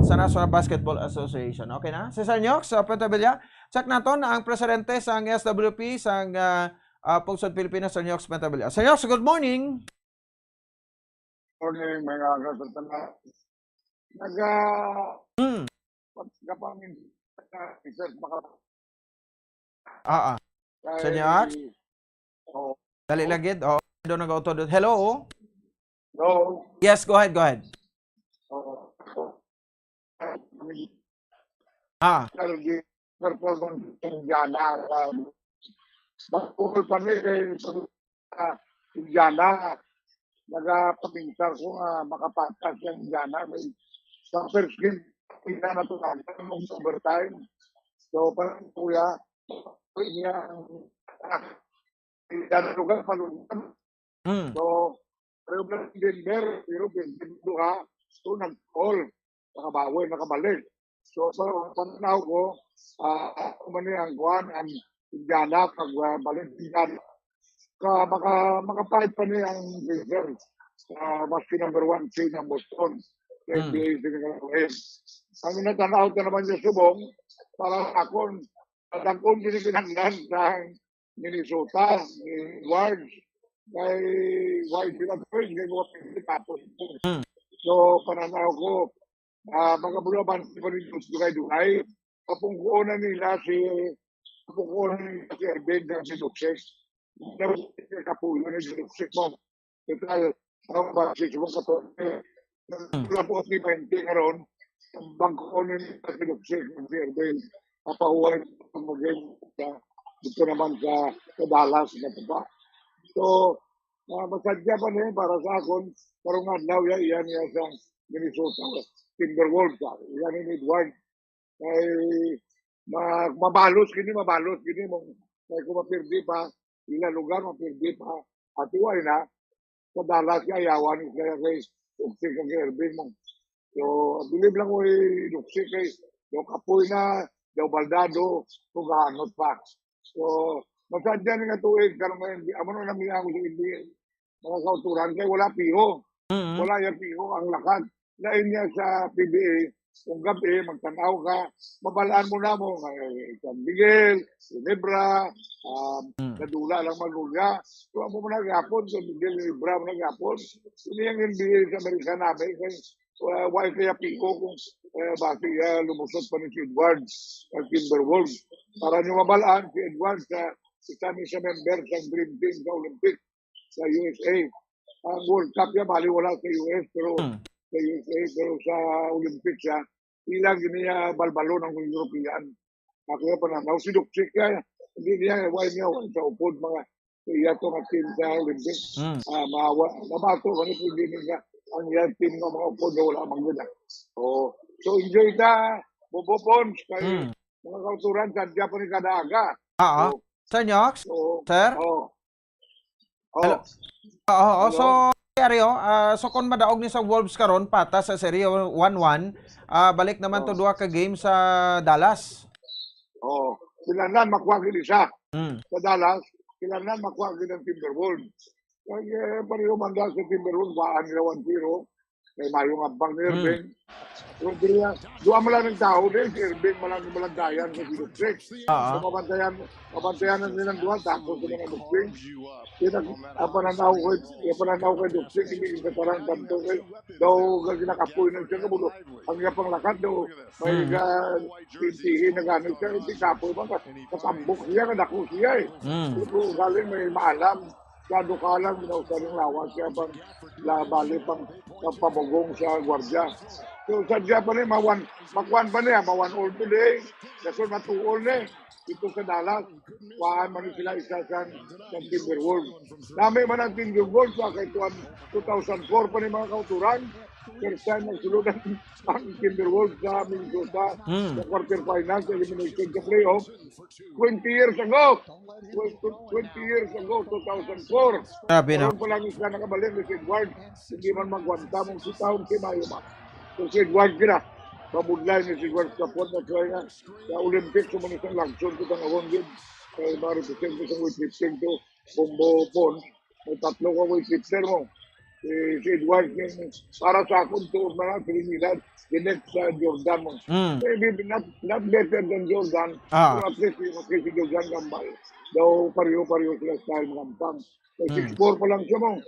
sa National Basketball Association. Okay na? Si Sir Nyox, sa Penta Villa, check naton ang presidente sang S W P, sang, uh, uh, Pungsod Pilipinas, Sir Nyox Penta Villa. Sir Nyox, good morning. Morning, mga kasatana. Naga, Mm. pagkapangin, research maka, Ah, ah. Sir Nyox? Oh, Dali lang gid. Oh, do nag-auto do. Hello? no, Yes, go ahead, go ahead. oh, Ah, Sergi, performance ng Indiana. Um, bakul pa ni kay sa Indiana, nagapamintar ko nga makapatas ang Indiana. May, sa first game, Indiana to ng overtime. So, parang kuya, niya ang Indiana lugar, palunod. mm. So, pero Denver, pero Denver duha, so nag-call, nakabawi, nakabalik. So, sa panaw ko, ah, ako man ang kuan, ang Indiana, pag, ah, balik Indiana. Ka, maka, makapalit pa niya ang Denver. Ah, maski number one seed ng Boston. Hmm. N B A sila ka West. Ang natanaw ko naman sa subong, para akon, dagkong ginikinanglan sa Minnesota, ni Ward. Kay Ward sila first, kay mga pwede tapos. Hmm. So, pananaw ko, ah, mga bulaban, si Palindos, dugay-dugay. Kapungkuon na nila si, kapungkuon na nila si Erben sa si Luxes. Kapuyo na si Luxes mo. Total, ang ba, si Subong Katorte. Wala po si Bente karon. Bangkuon na nila si Luxes, si Erben. Papahuway ang mag-game sa Ito naman sa, sa Dallas na pa. So, ah, masadya pa ni para sa akon, karong adlaw ya, iya niya sa Minnesota Timberwolves, ah, iya ni Edward. Kay ma-, mabalos gini, mabalos gini mo. Kay kung mapirdi pa, ila lugar mapirdi pa. At iway na, sa Dallas kay ayawan ni kaya kay toxic ang Irving mo. So, believe lang ko, eh, toxic kay daw kapoy na, daw baldado, kung gaanot pa. So, masadya ni nga tuig, karong ngayon, di, amo na nami ako sa N B A. Mga kauturan, kay wala piho. Mm. Wala yung piho ang lakat. Lain niya sa P B A, kung gabi, magtanaw ka, mabalaan mo na mo, eh, San Miguel, Ginebra, um, Mm. Nadula lang Magnolia. So, amo mo na gapon, San Miguel, Ginebra mo na gapon. Ini ang N B A sa Amerika namin, kay, uh, why kaya piho kung, eh, basi, ah, lumusot pa ni si Edwards, ang Timberwolves. Para nyo mabalaan, si Edwards, sa isa ni sa member sa Dream Team sa Olympic, sa U S A. Ang World Cup niya, bali wala sa U S, pero Hmm. sa U S A, pero sa Olympics siya, ilang niya balbalon ang European. Ako yung pananaw, si Dukchik niya, hindi niya, why niya, wala sa upod, mga, iya to nga team sa Olympics. Hmm. Ah, mawa, mabato, kani pwede niya, ang iya team nga mga upod na wala mang gina. Oh. So, enjoy ta, Bobo Pons, kay Hmm. mga kauturan, sa Japan ni kada aga. Oo. So, Sir Nyox? Oo. Sir? Oo. Oo. Hello? Oo, oo. Hello? So, Ario, ah, so kung madaog ni sa Wolves karon, patas sa serye one one, ah, balik naman to Oo. duha ka game sa Dallas. Oo. Kinahanglan makuha gid isa. Hmm. Sa Dallas, kinahanglan makuha gid ang Timberwolves. Kay, eh, pareho man daw sa Timberwolves, waan nila one zero. Kay mayo nga bang ni Hmm. Irving. Pero dili na, duha man lang ang tao din, si Irving man lang malandayan sa Dukchik. Oo. So, mabantayan, mabantayan na nilang duha, tapos sa mga Dukchik. Kaya ang pananaw ko, ang pananaw kay Dukchik, hindi yung katarang tanto kay daw ginakapoy na siya, kabulo. Ang iya panglakat daw, may Hmm. ka-, pintihi na gani siya, hindi kapoy ba, katambok siya, kadako siya eh. Hmm. So, galing may maalam. Kado ka lang, ginausan ng lawas siya pang labali pang pagpabugong sa gwardiya. So, sadya pa ni, mawan, makuan pa niya, mawan all today. Kaso matuol ni, dito sa Dallas. Kuhaan man ni sila isa sa, sa Timberwolves. Nami man ang Timberwolves, sa kay kuan, two thousand four pa ni mga kauturan. First time nagsulod ang, ang Timberwolves sa Minnesota Hmm. sa quarterfinals, elimination sa playoff. Twenty years ago. Twenty years ago, two thousand four. Grabe, no? Karon pa lang siya nakabalik ni si Edward. Hindi man magwanta mong si taon si Mayo ba. So si Edward gina. Pabudlay ni si Edward sa puwan na siya nga. Sa Olympics, sa mga isang lagson, sa tangawon yun. Kaya ma-represent ko sa weightlifting to. Bombo Pon. May tatlo ka weightlifter mo. Si, si Edward, yung para sa akon, tuod na lang, Trinidad. Ginet sa Jordan mo. Mm. Maybe not, not better than Jordan, Ah. pero at least, yung kay si Jordan Gambal. Daw pareho-pareho sila style mga ampang. Kay Mm. six four pa lang siya mo.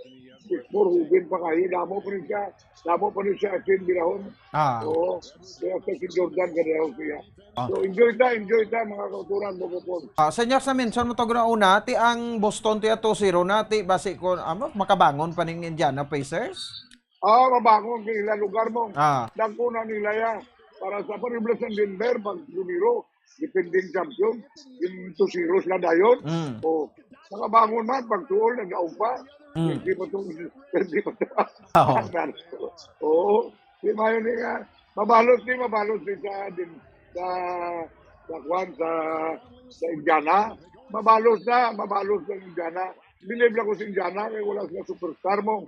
Six four, hubin pa kayo. Damo pa rin siya. Damo pa rin siya, asin, bilahon. Ah. Oo. Kaya sa si Jordan, ganayaw siya. Ah. So, enjoy ta, enjoy ta, mga kauturan, mga kapon. Ah, sa inyo sa mention mo to, una, ti ang Boston, ti ato zero na, ti basi ko, ano, makabangon pa ning Indiana Pacers? Ah, mabangon kay ila lugar mo. Ah. Dagko na nila ya. Para sa pariblasa ng Denver, pag lumiro, defending champion, yung two zero sila dayon. Mm. O, makabangon man, pag tuol, nag-aog pa. Mm. Hindi pa to, hindi pa to. Oo. Oo. Di ba yun nga? Mabalot, di mabalot di sa, din, sa, sa kwan, sa, sa Indiana. Mabalos na, mabalos na Indiana. Believe lang ko sa Indiana, kay wala sila superstar mo.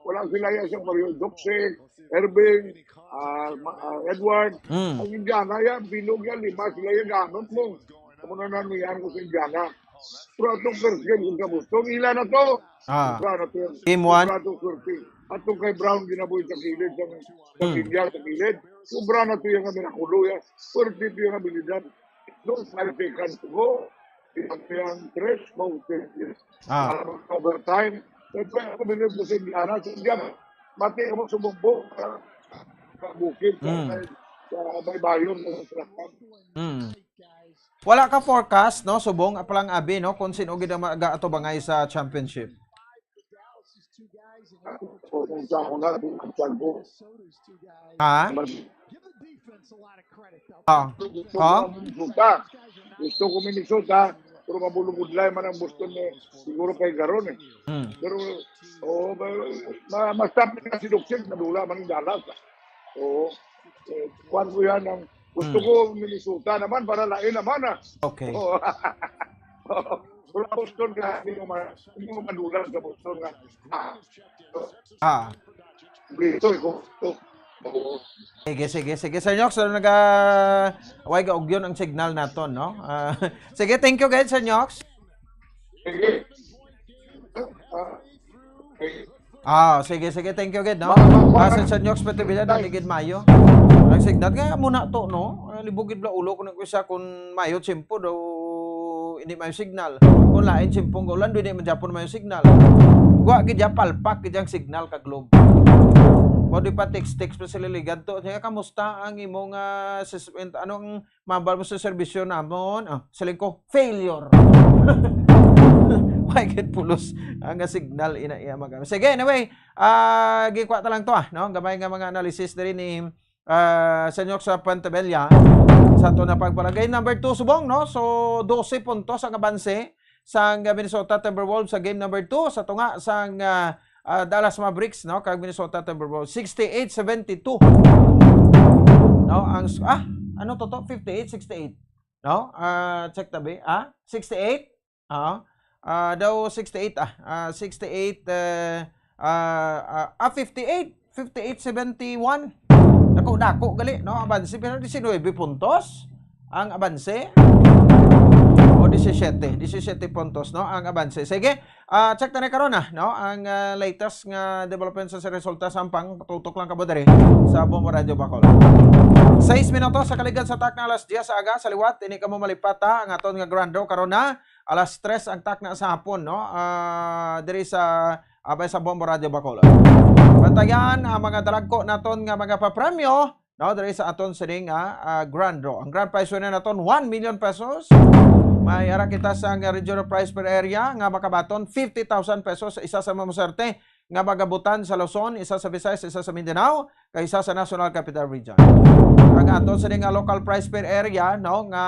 Wala sila yan sa Mario Doxic, Irving, ah, ma-, ah, Edward. Mm. Ang Indiana yan, bilog yan, lima sila yung gamit mo. Amo na namihan ko sa Indiana. Pero atong first game, kung kamusta, ila na to. Ah. Sobra na to yan. Game one? Sobra to, swerte. Atong kay Brown, ginabuhi sa kilid, sa, sa Hmm. linya, sa kilid. Sobra na to yung mirakulo yan. Swerte to yung abilidad. Those five seconds to go. Pinagpiyang tres, bawal Ah. Para mag-overtime. Pero ako, bilib ko sa Indiana. Sa Indiana, mati ako sumubok sa, sa bukid, sa, Mm. sa baybayon, sa, sa Mm. Wala ka forecast, no, subong, palang abi, no, kung sino gid ang mag-aatubangay sa championship? Kung sa ako na, kung sa ako. Ha? Mas Ah. Gusto ko Ha? Minnesota. Gusto ko Minnesota. Pero mabulong-budlay man ang Boston, eh, siguro kay Garon, eh. Hmm. Pero, oo, ma-, ma-, ma-stop na si Doc Sel, nadula man ang Dallas, ah. Oo. Eh, kuwan ko yan, ang gusto Hmm. ko Minnesota naman, para lain naman, ah. Okay. Oo. Pero Boston ka, hindi mo ma-, hindi mo madulan sa Boston nga. Ah. Ah. Dito, iko. Oo. Sige, sige, sige. Sir Nyox, so naga-, way gaugyon ang signal naton, no? Ah, sige, thank you, guys, Sir Nyox. Sige. Ah, sige. Ah, sige, sige. Thank you, gid, no? Ma-, ma-, ma-, Ah, sa San Joaquin Petubilla, dali gid mayo. Ang signal kaya mo na to, no? Ah, libog gid bala ulo ko nang isa kung mayo tiyempo daw hindi mayo signal. Kung lain tiyempo nga ulan, hindi man gyapon mayo signal. Gwa gid ya, palpak gid ang signal ka Globe. Mo di pa text-text pa sila ligad to. Kaya, "Kamusta ang imong, ah, sis-, anong mabal mo sa serbisyo namon?" Ah, siling ko, "Failure." Why gid pulos ang signal ina iya mag-, sige, anyway, ah, gikuha ta lang to, ah, no? Gamay nga mga analysis diri ni, ah, Señor sa Pantebella sa ato na pagpalagay. Number two, subong, no? So, dose puntos ang abanse sang Minnesota Timberwolves sa game number two sa tunga sang, ah, ah, Dallas Mavericks, no, kag Minnesota Timberwolves, sixty-eight seventy-two. No, ang s-, ah, ano to to? Fifty-eight sixty-eight. No? Ah, check tabi. Ah, sixty-eight? Ah, ah, daw sixty-eight, ah. Ah, sixty-eight, eh, ah, ah, ah, fifty-eight. Fifty-eight seventy-one. Dako-dako gali, no? Abanse, pero diecinuebe puntos ang abanse. O, disisiete. Disisiete puntos, no? Ang abanse. Sige, ah, check ta na karon, ah, no? Ang, ah, latest nga development sa resulta sa Ampang, patutok lang kamo diri sa Bombo Radio Bacolod. Sais minutos sa kaligad sa takna, alas diyes sa aga, sa liwat, ini kamo malipata ang aton nga grand draw karon na alas tres ang takna sa hapon, no? Ah, diri sa, ah, bay sa Bombo Radio Bacolod. Bantayan ang mga dalagko naton nga mga papremyo, no, diri sa aton sining, ah, ah, grand draw. Ang grand prize winner naton, one million pesos. May ara kita sa nga regional prize per area nga makabaton fifty thousand pesos sa isa sa mamuserte nga magabutan sa Luzon, isa sa Visayas, isa sa Mindanao, kag isa sa National Capital Region. Ang aton sining nga local prize per area, no, nga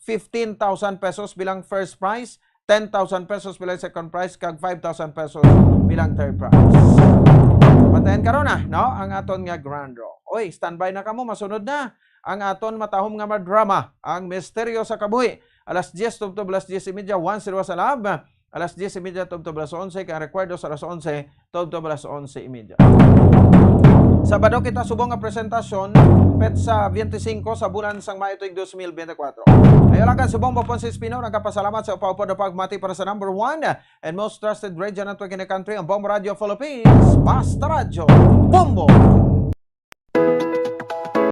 fifteen thousand pesos bilang first prize, ten thousand pesos bilang second prize, kag five thousand pesos bilang third prize. Bantayan karon na, no, ang aton nga grand draw. Oy, standby na kamo, masunod na ang aton matahom nga madrama, Ang Misteryo sa Kabuhi. Alas diyes tubtob alas diyes y media, once it was alive. Alas diyes y media tubtob alas onse, kay ang rekwerdo sa alas onse tubtob alas onse y media. Sabado kita, subong nga presentasyon, petsa twenty-five sa bulan sang Mayo tuig dos mil bente kwatro. Ayo lang kan subong, Bopon Espino, nagapasalamat sa upaw-upod nga pagmati para sa number one and most trusted radio network in the country, ang Bombo Radio Philippines. Basta Radyo, Bombo!